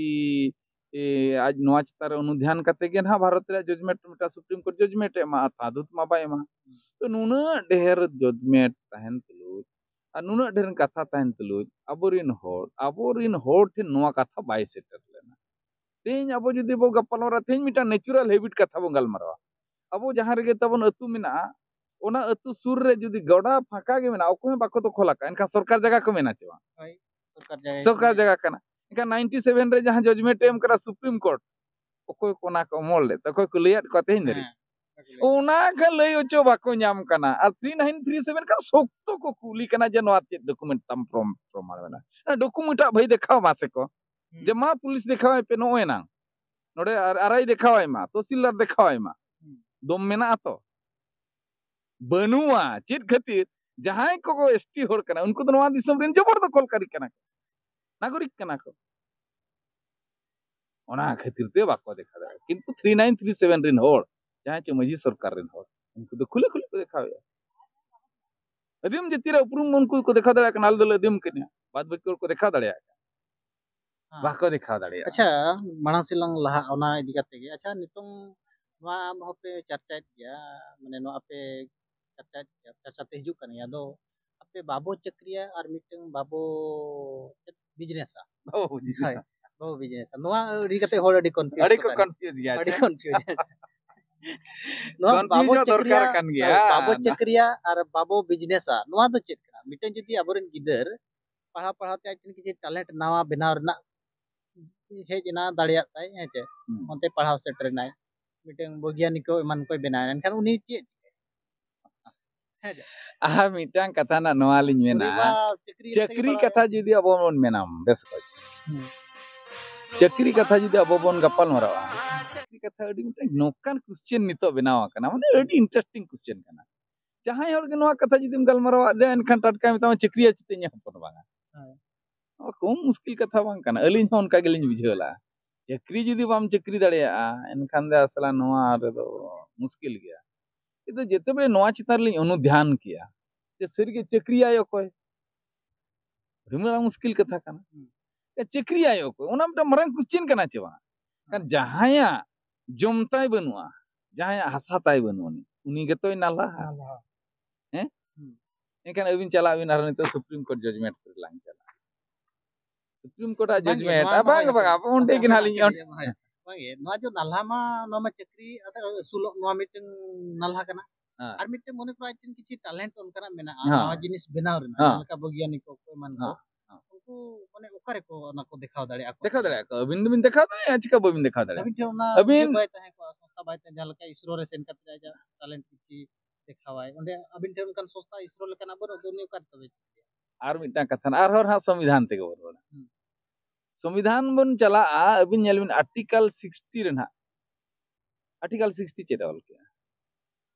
ᱮ, ᱟᱡ ᱱᱚᱣᱟ ᱪᱮᱛᱟᱱ ᱨᱮ ᱚᱱᱩᱫᱷᱭᱟᱱ ᱠᱟᱛᱮ ᱜᱮ ᱱᱟᱦᱟᱜ ᱵᱷᱟᱨᱚᱛ ᱨᱮᱭᱟᱜ ᱡᱟᱡᱽᱢᱮᱱᱴ, ᱢᱤᱫᱴᱟᱝ ᱥᱩᱯᱨᱤᱢ ᱠᱳᱨᱴ ᱡᱟᱡᱽᱢᱮᱱᱴ ᱮ ᱮᱢᱟ, ᱟᱸᱫᱷᱟᱫᱷᱩᱱ ᱢᱟ ᱵᱟᱭ ᱮᱢᱟ᱾ ᱛᱚ ᱱᱩᱱᱟᱹᱜ ᱰᱷᱮᱨ ᱡᱟᱡᱽᱢᱮᱱᱴ ᱛᱟᱦᱮᱱ ᱛᱩᱞᱩᱡ ᱟᱨ ᱱᱩᱱᱟᱹᱜ ᱰᱷᱮᱨ ᱠᱟᱛᱷᱟ ᱛᱟᱦᱮᱱ ᱛᱩᱞᱩᱡ ᱟᱵᱚᱨᱮᱱ ᱦᱚᱲ, ᱟᱵᱚᱨᱮᱱ ᱦᱚᱲ ᱴᱷᱮᱱ ᱱᱚᱣᱟ ᱠᱟᱛᱷᱟ ᱵᱟᱭ ᱥᱮᱴᱮᱨ ᱞᱮᱱᱟ᱾ ᱛᱮᱦᱮᱧ ᱟᱵᱚ ᱡᱩᱫᱤ ᱵᱚ ᱜᱟᱯᱟᱞᱢᱟᱨᱟᱣᱟ, ᱛᱮᱦᱮᱧ ᱢᱤᱫᱴᱟᱝ ᱱᱮᱪᱩᱨᱟᱞ ᱦᱮᱵᱤᱴ ᱠᱟᱛᱷᱟ ᱵᱚᱱ ᱜᱟᱞᱢᱟᱨᱟᱣᱟ᱾ ᱟᱵᱚ ᱡᱟᱦᱟᱸ ᱨᱮᱜᱮ ᱛᱟᱵᱚᱱ ᱟᱹᱛᱩ ᱢᱮᱱᱟᱜᱼᱟ, ᱚᱱᱟ ᱟᱹᱛᱩ ᱥᱩᱨ ᱨᱮ ᱡᱩᱫᱤ ᱜᱚᱰᱟ ᱯᱷᱟᱸᱠᱟ ᱜᱮ ᱢᱮᱱᱟᱜᱼᱟ, ᱚᱠᱚᱭ ᱦᱚᱸ ᱵᱟᱠᱚ ᱫᱚᱠᱷᱚᱞ ᱟᱠᱟᱫᱼᱟ, ᱮᱱᱠᱷᱟᱱ ᱥᱚᱨᱠᱟᱨ ᱡᱟᱭᱜᱟ ᱠᱚ ᱢᱮᱱᱟ ᱪᱮ ᱵᱟᱝ? ᱦᱳᱭ, ᱥᱚᱨᱠᱟᱨ ᱡᱟᱭᱜᱟ ᱥᱚᱨᱠᱟᱨ ᱠᱟᱱᱟ᱾ ᱡᱟᱭᱜᱟ ᱠᱟᱱᱟ᱾ ᱮᱱᱠᱷᱟᱱ ᱱᱟᱭᱤᱱᱴᱤ ᱥᱮᱵᱷᱮᱱ ᱨᱮ ᱡᱟᱦᱟᱸ ᱡᱟᱡᱽᱢᱮᱱᱴ ᱮ ᱮᱢ ᱠᱟᱫᱟ ᱥᱩᱯᱨᱤᱢ ᱠᱳᱨᱴ, ᱚᱠᱚᱭ ᱠᱚ ᱚᱱᱟ ᱠᱚ ᱚᱢᱚᱞ ᱞᱮᱫ ᱛᱮ, ᱚᱠᱚᱭ ᱠᱚ ᱞᱟᱹᱭᱟᱫ ᱠᱚᱣᱟ ᱛᱮᱦᱮᱧ ᱫᱷᱟᱹᱨᱤᱡ? ᱦᱮᱸ, ᱚᱱᱟ ᱠᱚ ᱞᱟᱹᱭ᱾ ᱚᱱᱟ ᱠᱷᱟᱱ ᱞᱟᱹᱭ ᱦᱚᱪᱚ ᱵᱟᱠᱚ ᱧᱟᱢ ᱠᱟᱱᱟ᱾ ᱟᱨ ᱛᱷᱨᱤ ᱱᱟᱭᱤᱱ ᱛᱷᱨᱤ ᱥᱮᱵᱷᱮᱱ ᱠᱷᱟᱱ ᱥᱚᱠᱛᱚ ᱠᱚ ᱠᱩᱞᱤ ᱠᱟᱱᱟ ᱡᱮ ᱱᱚᱣᱟ ᱪᱮᱫ ᱰᱚᱠᱩᱢᱮᱱᱴ ᱛᱟᱢ ᱯᱨᱚᱢ-, ᱯᱨᱚᱢᱟᱬ ᱢᱮᱱᱟᱜᱼᱟ᱾ ᱚᱱᱟ ᱰᱚᱠᱩᱢᱮᱱᱴ ᱟᱜ ᱵᱷᱟᱹᱭ ᱫᱮᱠᱷᱟᱣ ᱢᱟᱥᱮ ᱠᱚ᱾ ᱦᱩᱸ᱾ ᱡᱮ ᱢᱟ ᱯᱩᱞᱤᱥ ᱫᱮᱠᱷᱟᱣᱟᱭ ᱯᱮ, ᱱᱚᱜᱼᱚᱭ ᱱᱟᱝ ᱱᱚᱰᱮ ᱟᱨ ᱟᱨᱟᱭ ᱫᱮᱠᱷᱟᱣᱟᱭ ᱢᱟ, ᱛᱚᱦᱥᱤᱞᱫᱟᱨ ᱫᱮᱠᱷᱟᱣᱟᱭ ᱢᱟ᱾ ᱦᱩᱸ᱾ ᱫᱚᱢ ᱢᱮᱱᱟᱜᱼᱟ ᱛᱚ? ᱵᱟᱹᱱᱩᱜᱼᱟ᱾ ᱪᱮᱫ ᱠᱷᱟᱹᱛᱤᱨ? ᱡᱟᱦᱟᱸᱭ ᱠᱚ ᱮᱥᱴᱤ ᱦᱚᱲ ᱠᱟᱱᱟ, ᱩᱱᱠᱩ ᱫᱚ ᱱᱚᱣᱟ ᱫᱤᱥᱚᱢ ᱨᱮᱱ ᱡᱚᱵᱚᱨ ᱫᱚᱠᱷᱚᱞᱠᱟᱨᱤ ᱠᱟᱱᱟ ᱠᱚ, ᱱᱟᱜᱚᱨᱤᱠ ᱠᱟᱱᱟ ᱠᱚ᱾ ᱚᱱᱟ ᱠᱷᱟᱹᱛᱤᱨ ᱛᱮ ᱵᱟᱠᱚ ᱫᱮᱠᱷᱟᱣ ᱫᱟᱲᱮᱭᱟᱜᱼᱟ᱾ ᱠᱤᱱᱛᱩ ᱛᱷᱨᱤ ᱱᱟᱭᱤᱱ ᱛᱷᱨᱤ ᱥᱮᱵᱷᱮᱱ ᱨᱮᱱ ᱦᱚᱲ, ᱡᱟᱦᱟᱸᱭ ᱪᱮ ᱢᱟᱹᱡᱷᱤ ᱥᱚᱨᱠᱟᱨ ᱨᱮᱱ ᱦᱚᱲ, ᱩᱱᱠᱩ ᱫᱚ ᱠᱷᱩᱞᱟᱹ ᱠᱷᱩᱞᱤ ᱠᱚ ᱫᱮᱠᱷᱟᱣᱮᱫᱼᱟ᱾ ᱟᱹᱫᱤᱢ ᱡᱟᱹᱛᱤ ᱨᱮ ᱩᱯᱨᱩᱢ ᱩᱱᱠᱩ ᱠᱚ ᱫᱮᱠᱷᱟᱣ ᱫᱟᱲᱮᱭᱟᱜ ᱠᱟᱱᱟ, ᱟᱞᱮ ᱫᱚᱞᱮ ᱟᱹᱫᱤᱢ ᱠᱟᱱᱟ, ᱵᱟᱫ ᱵᱟᱹᱠᱤ ᱦᱚᱲ ᱠᱚ ᱫᱮᱠᱷᱟᱣ ᱫᱟᱲᱮᱭᱟᱜ ᱠᱟᱱᱟ? ᱦᱮᱸ᱾ ᱵᱟᱠᱚ ᱫᱮᱠᱷᱟᱣ ᱫᱟᱲᱮᱭᱟᱜᱼᱟ᱾ ᱟᱪᱪᱷᱟ, ᱢᱟᱲᱟᱝ ᱥᱮᱫ ᱞᱟᱝ ᱞᱟᱦᱟᱜ ᱚᱱᱟ ᱤᱫᱤ ᱠᱟᱛᱮ ᱜᱮ᱾ ᱟᱪᱪᱷᱟ, ᱱᱤᱛᱚᱝ ᱱᱚᱣᱟ ᱦᱚᱸᱯᱮ ᱪᱟᱨᱪᱟᱭᱮᱫ ᱜᱮᱭᱟ, ᱢᱟᱱᱮ ᱱᱚᱣᱟ ᱯᱮ ᱪᱟᱨᱪᱟᱭᱮᱫ ᱜᱮᱭᱟ, ᱪᱟᱨᱪᱟ ᱛᱮ ᱦᱤᱡᱩᱜ ᱠᱟᱱ ᱜᱮᱭᱟ᱾ ᱟᱫᱚ ᱟᱯᱮ ᱵᱟᱵᱚ ᱪᱟᱹᱠᱨᱤᱭᱟ ᱟᱨ ᱢᱤᱫᱴᱟᱝ ᱵᱟᱵᱚ ᱪᱮᱫ ᱵᱤᱡᱽᱱᱮᱥᱟ? ᱵᱟᱵᱚ ᱵᱩᱡᱷᱟᱹᱣᱟ᱾ ᱦᱳᱭ, ᱵᱟᱵᱚ ᱵᱤᱡᱽᱱᱮᱥᱟ᱾ ᱱᱚᱣᱟ ᱤᱫᱤ ᱠᱟᱛᱮ ᱦᱚᱲ ᱟᱹᱰᱤ ᱠᱚᱱᱯᱷᱤᱭᱩᱡᱽ ᱟᱹᱰᱤ ᱠᱚ ᱠᱚᱱᱯᱷᱤᱭᱩᱡᱽ ᱜᱮᱭᱟ ᱟᱹᱰᱤ ᱪᱮ? ᱠᱚᱱᱯᱷᱤᱭᱩᱡᱽ᱾ ᱱᱚᱣᱟ ᱠᱚᱱᱯᱷᱤᱭᱩᱡᱽ ᱵᱟᱵᱚ ᱦᱚᱸ ᱫᱚᱨᱠᱟᱨ ᱪᱟᱹᱠᱨᱤᱭᱟ, ᱠᱟᱱ ᱜᱮᱭᱟ᱾ ᱦᱳᱭ, ᱵᱟᱵᱚ ᱪᱟᱹᱠᱨᱤᱭᱟ ᱟᱨ ᱵᱟᱵᱚ ᱵᱤᱡᱽᱱᱮᱥᱟ, ᱱᱚᱣᱟ ᱫᱚ ᱪᱮᱫ ᱠᱟᱱᱟ? ᱢᱤᱫᱴᱮᱱ ᱡᱩᱫᱤ ᱟᱵᱚᱨᱮᱱ ᱜᱤᱫᱟᱹᱨ ᱯᱟᱲᱦᱟᱣ ᱯᱟᱲᱦᱟᱣ ᱛᱮ ᱟᱡ ᱴᱷᱮᱱ ᱠᱤᱪᱷᱩ ᱴᱮᱞᱮᱱᱴ ᱱᱟᱣᱟ ᱵᱮᱱᱟᱣ ᱨᱮᱱᱟᱜ ᱦᱮᱡ ᱮᱱᱟ, ᱫᱟᱲᱮᱭᱟᱜ ᱛᱟᱭ, ᱦᱮᱸ ᱪᱮ? ᱦᱩᱸ᱾ ᱚᱱᱛᱮ ᱯᱟᱲᱦᱟᱣ ᱥᱮᱴᱮᱨ ᱮᱱᱟᱭ, ᱢᱤᱫᱴᱮᱱ ᱵᱳᱭᱜᱟᱱᱤᱠ ᱠᱚ ᱮᱢᱟᱱ ᱠᱚᱭ ᱵᱮᱱᱟᱣ ᱮᱱᱟ, ᱮᱱᱠᱷᱟᱱ ᱩᱱᱤ ᱪᱮᱫ? ᱦᱮᱸ ᱪᱮ? ᱟᱨ ᱢᱤᱫᱴᱟᱝ ᱠᱟᱛᱷᱟ ᱨᱮᱱᱟᱜ ᱱᱚᱣᱟ ᱞᱤᱧ ᱢᱮᱱᱟ, ᱩᱱᱤ ᱢᱟ ᱪᱟᱹᱠᱨᱤ ᱠᱟᱛᱮ ᱜᱮ ᱪᱟᱹᱠᱨᱤ ᱯᱟᱲᱦᱟᱣ ᱠᱟᱛᱷᱟ ᱮᱱᱟ᱾ ᱡᱩᱫᱤ ᱟᱵᱚ ᱵᱚᱱ ᱢᱮᱱᱟ, ᱵᱮᱥ ᱠᱚᱡ ᱦᱩᱸ᱾ ᱪᱟᱹᱠᱨᱤ ᱠᱟᱛᱷᱟ ᱡᱩᱫᱤ ᱟᱵᱚ ᱵᱚᱱ ᱜᱟᱯᱟᱞ ᱢᱟᱨᱟᱣᱟ, ᱪᱟᱹᱠᱨᱤ ᱠᱟᱛᱷᱟ ᱟᱹᱰᱤ ᱢᱤᱫᱴᱟᱝ ᱱᱚᱝᱠᱟᱱ ᱠᱚᱥᱪᱮᱱ ᱱᱤᱛᱚᱜ ᱵᱮᱱᱟᱣ ᱟᱠᱟᱱᱟ, ᱢᱟᱱᱮ ᱟᱹᱰᱤ ᱤᱱᱴᱟᱨᱮᱥᱴᱤᱝ ᱠᱚᱥᱪᱮᱱ ᱠᱟᱱᱟ᱾ ᱡᱟᱦᱟᱸᱭ ᱦᱚᱲ ᱜᱮ ᱱᱚᱣᱟ ᱠᱟᱛᱷᱟ ᱡᱩᱫᱤᱢ ᱜᱟᱞᱢᱟᱨᱟᱣ ᱟᱫᱮᱭᱟ, ᱮᱱᱠᱷᱟᱱ ᱴᱟᱴᱠᱟᱭ ᱢᱮᱛᱟᱢᱟ, "ᱪᱟᱹᱠᱨᱤᱭᱟ ᱪᱮᱫ ᱤᱧᱟᱹᱜ ᱦᱚᱯᱚᱱ ᱵᱟᱝᱟ?" ᱦᱮᱸ᱾ ᱱᱚᱣᱟ ᱠᱚᱢ ᱢᱩᱥᱠᱤᱞ ᱠᱟᱛᱷᱟ ᱵᱟᱝ ᱠᱟᱱᱟ᱾ ᱟᱹᱞᱤᱧ ᱦᱚᱸ ᱚᱱᱠᱟ ᱜᱮᱞᱤᱧ ᱵᱩᱡᱷᱟᱹᱣ ᱞᱟᱜᱼᱟ᱾ ᱪᱟᱹᱠᱨᱤ ᱡᱩᱫᱤ ᱵᱟᱢ ᱪᱟᱹᱠᱨᱤ ᱫᱟᱲᱮᱭᱟᱜᱼᱟ, ᱮᱱᱠᱷᱟᱱ ᱫᱚ ᱟᱥᱚᱞᱟ ᱱᱚᱣᱟ ᱨᱮᱫᱚ ᱢᱩᱥᱠᱤᱞ ᱜᱮᱭᱟ᱾ ᱠᱤᱱᱛᱩ ᱡᱮᱛᱮ ᱵᱮᱲᱮ ᱱᱚᱣᱟ ᱪᱮᱛᱟᱱ ᱨᱮᱞᱤᱧ ᱚᱱᱩᱫᱷᱭᱟᱱ ᱠᱮᱭᱟ ᱡᱮ ᱥᱟᱹᱨᱤᱜᱮ ᱪᱟᱹᱠᱨᱤᱭᱟᱭ ᱚᱠᱚᱭ? ᱟᱹᱰᱤ ᱢᱟᱨᱟᱝ ᱢᱩᱥᱠᱤᱞ ᱠᱟᱛᱷᱟ ᱠᱟᱱᱟ᱾ ᱦᱩᱸ᱾ ᱪᱟᱹᱠᱨᱤᱭᱟᱭ ᱚᱠᱚᱭ? ᱚᱱᱟ ᱢᱤᱫᱴᱟᱝ ᱢᱟᱨᱟᱝ ᱠᱚᱥᱪᱮᱱ ᱠᱟᱱᱟ ᱪᱮ ᱵᱟᱝ? ᱠᱟᱨᱚᱱ ᱡᱟᱦᱟᱸᱭᱟᱜ ᱡᱚᱢ ᱛᱟᱭ ᱵᱟᱹᱱᱩᱜᱼᱟ, ᱡᱟᱦᱟᱸᱭᱟᱜ ᱦᱟᱥᱟ ᱛᱟᱭ ᱵᱟᱹᱱᱩᱜ ᱟᱹᱱᱤᱡ, ᱩᱱᱤ ᱜᱮᱛᱚᱭ ᱱᱟᱞᱦᱟ᱾ ᱱᱟᱞᱦᱟ᱾ ᱦᱮᱸ? ᱦᱩᱸ᱾ ᱮᱱᱠᱷᱟᱱ ᱟᱹᱵᱤᱱ ᱪᱟᱞᱟᱜ ᱵᱤᱱ ᱟᱨᱦᱚᱸ ᱱᱤᱛᱚᱜ ᱥᱩᱯᱨᱤᱢ ᱠᱳᱨᱴ ᱡᱟᱡᱽᱢᱮᱱᱴ ᱨᱮ ᱞᱟᱝ ᱪᱟᱞᱟᱜᱼᱟ᱾ ᱥᱩᱯᱨᱤᱢ ᱠᱳᱨᱴ ᱟᱜ ᱵᱟᱝᱜᱮ, ᱡᱟᱡᱽᱢᱮᱱᱴ, ᱱᱚᱣᱟ ᱟᱨ ᱢᱟ ᱵᱟᱝ, ᱦᱮᱸ ᱵᱟᱝ, ᱜᱮ᱾ ᱟᱵᱚ ᱚᱸᱰᱮ ᱜᱮ ᱱᱟᱦᱟᱜ ᱞᱤᱧ ᱦᱮᱸ, ᱦᱮᱸ, ᱵᱟᱝᱜᱮ, ᱱᱚᱣᱟ ᱡᱮ ᱱᱟᱞᱦᱟ ᱢᱟ, ᱱᱚᱣᱟ ᱢᱟ ᱪᱟᱹᱠᱨᱤ ᱟᱛᱮ ᱟᱹᱥᱩᱞᱚᱜ, ᱱᱚᱣᱟ ᱢᱤᱫᱴᱟᱝ ᱱᱟᱞᱦᱟ ᱠᱟᱱᱟ᱾ ᱦᱮᱸ᱾ ᱟᱨ ᱢᱤᱫᱴᱟᱝ ᱢᱚᱱᱮ ᱠᱚᱨᱚ ᱟᱡ ᱴᱷᱮᱱ ᱠᱤᱪᱷᱩ ᱴᱮᱞᱮᱱᱴ ᱚᱱᱠᱟᱱᱟᱜ ᱢᱮᱱᱟᱜᱼᱟ, ᱦᱮᱸ᱾ ᱱᱟᱣᱟ ᱡᱤᱱᱤᱥ ᱵᱮᱱᱟᱣ ᱨᱮᱱᱟᱜ, ᱦᱮᱸ᱾ ᱡᱟᱦᱟᱸ ᱞᱮᱠᱟ ᱵᱳᱭᱜᱟᱱᱤᱠ ᱠᱚ ᱮᱢᱟᱱ ᱠᱚ᱾ ᱦᱮᱸ, ᱦᱮᱸ᱾ ᱩᱱᱠᱩ ᱢᱟᱱᱮ ᱚᱠᱟ ᱨᱮᱠᱚ ᱚᱱᱟ ᱠᱚ ᱫᱮᱠᱷᱟᱣ ᱫᱟᱲᱮᱭᱟᱜᱼᱟ ᱠᱚ? ᱫᱮᱠᱷᱟᱣ ᱫᱟᱲᱮᱭᱟᱜᱼᱟ ᱠᱚ, ᱟᱹᱵᱤᱱ ᱫᱚᱵᱤᱱ ᱫᱮᱠᱷᱟᱣ ᱫᱟᱲᱮᱭᱟᱜᱼᱟ, ᱪᱤᱠᱟ ᱵᱟᱹᱵᱤᱱ ᱫᱮᱠᱷᱟᱣ ᱫᱟᱲᱮᱭᱟᱜᱼᱟ? ᱟᱹᱵᱤᱱ ᱴᱷᱮᱱ ᱚᱱᱟ ᱟᱹᱵᱤᱱ ᱤᱭᱟᱹ ᱵᱟᱭ ᱛᱟᱦᱮᱸ ᱠᱚᱜᱼᱟ, ᱥᱚᱝᱥᱛᱷᱟ ᱵᱟᱭ ᱛᱟᱦᱮᱸ, ᱡᱟᱦᱟᱸ ᱞᱮᱠᱟ ᱤᱥᱨᱳ ᱨᱮ ᱥᱮᱱ ᱠᱟᱛᱮ ᱟᱡᱟᱜ ᱴᱮᱞᱮᱱᱴ ᱠᱤᱪᱷᱩ ᱫᱮᱠᱷᱟᱣᱟᱭ, ᱚᱸᱰᱮ ᱟᱹᱵᱤᱱ ᱴᱷᱮᱱ ᱚᱱᱠᱟᱱ ᱥᱚᱝᱥᱛᱷᱟ ᱤᱥᱨᱳ ᱞᱮᱠᱟᱱᱟᱜ ᱵᱟᱹᱱᱩᱜ ᱫᱚ, ᱩᱱᱤ ᱚᱠᱟ ᱨᱮ ᱛᱚᱵᱮ ᱪᱤᱠᱟᱹᱭᱟ? ᱟᱨ ᱢᱤᱫᱴᱟᱝ ᱠᱟᱛᱷᱟ, ᱟᱨᱦᱚᱸ ᱱᱟᱦᱟᱜ ᱥᱚᱝᱵᱤᱫᱷᱟᱱ ᱛᱮᱜᱮ ᱵᱚᱱ ᱨᱚᱲᱟ᱾ ᱦᱩᱸ᱾ ᱥᱚᱝᱵᱤᱫᱷᱟᱱ ᱵᱚᱱ ᱪᱟᱞᱟᱜᱼᱟ, ᱟᱹᱵᱤᱱ ᱧᱮᱞ ᱵᱤᱱ ᱟᱨᱴᱤᱠᱟᱞ ᱥᱤᱠᱥᱴᱤ ᱨᱮ ᱱᱟᱦᱟᱜ, ᱟᱨᱴᱤᱠᱟᱞ ᱥᱤᱠᱥᱴᱤ ᱪᱮᱫ ᱮ ᱚᱞ ᱠᱮᱜᱼᱟ?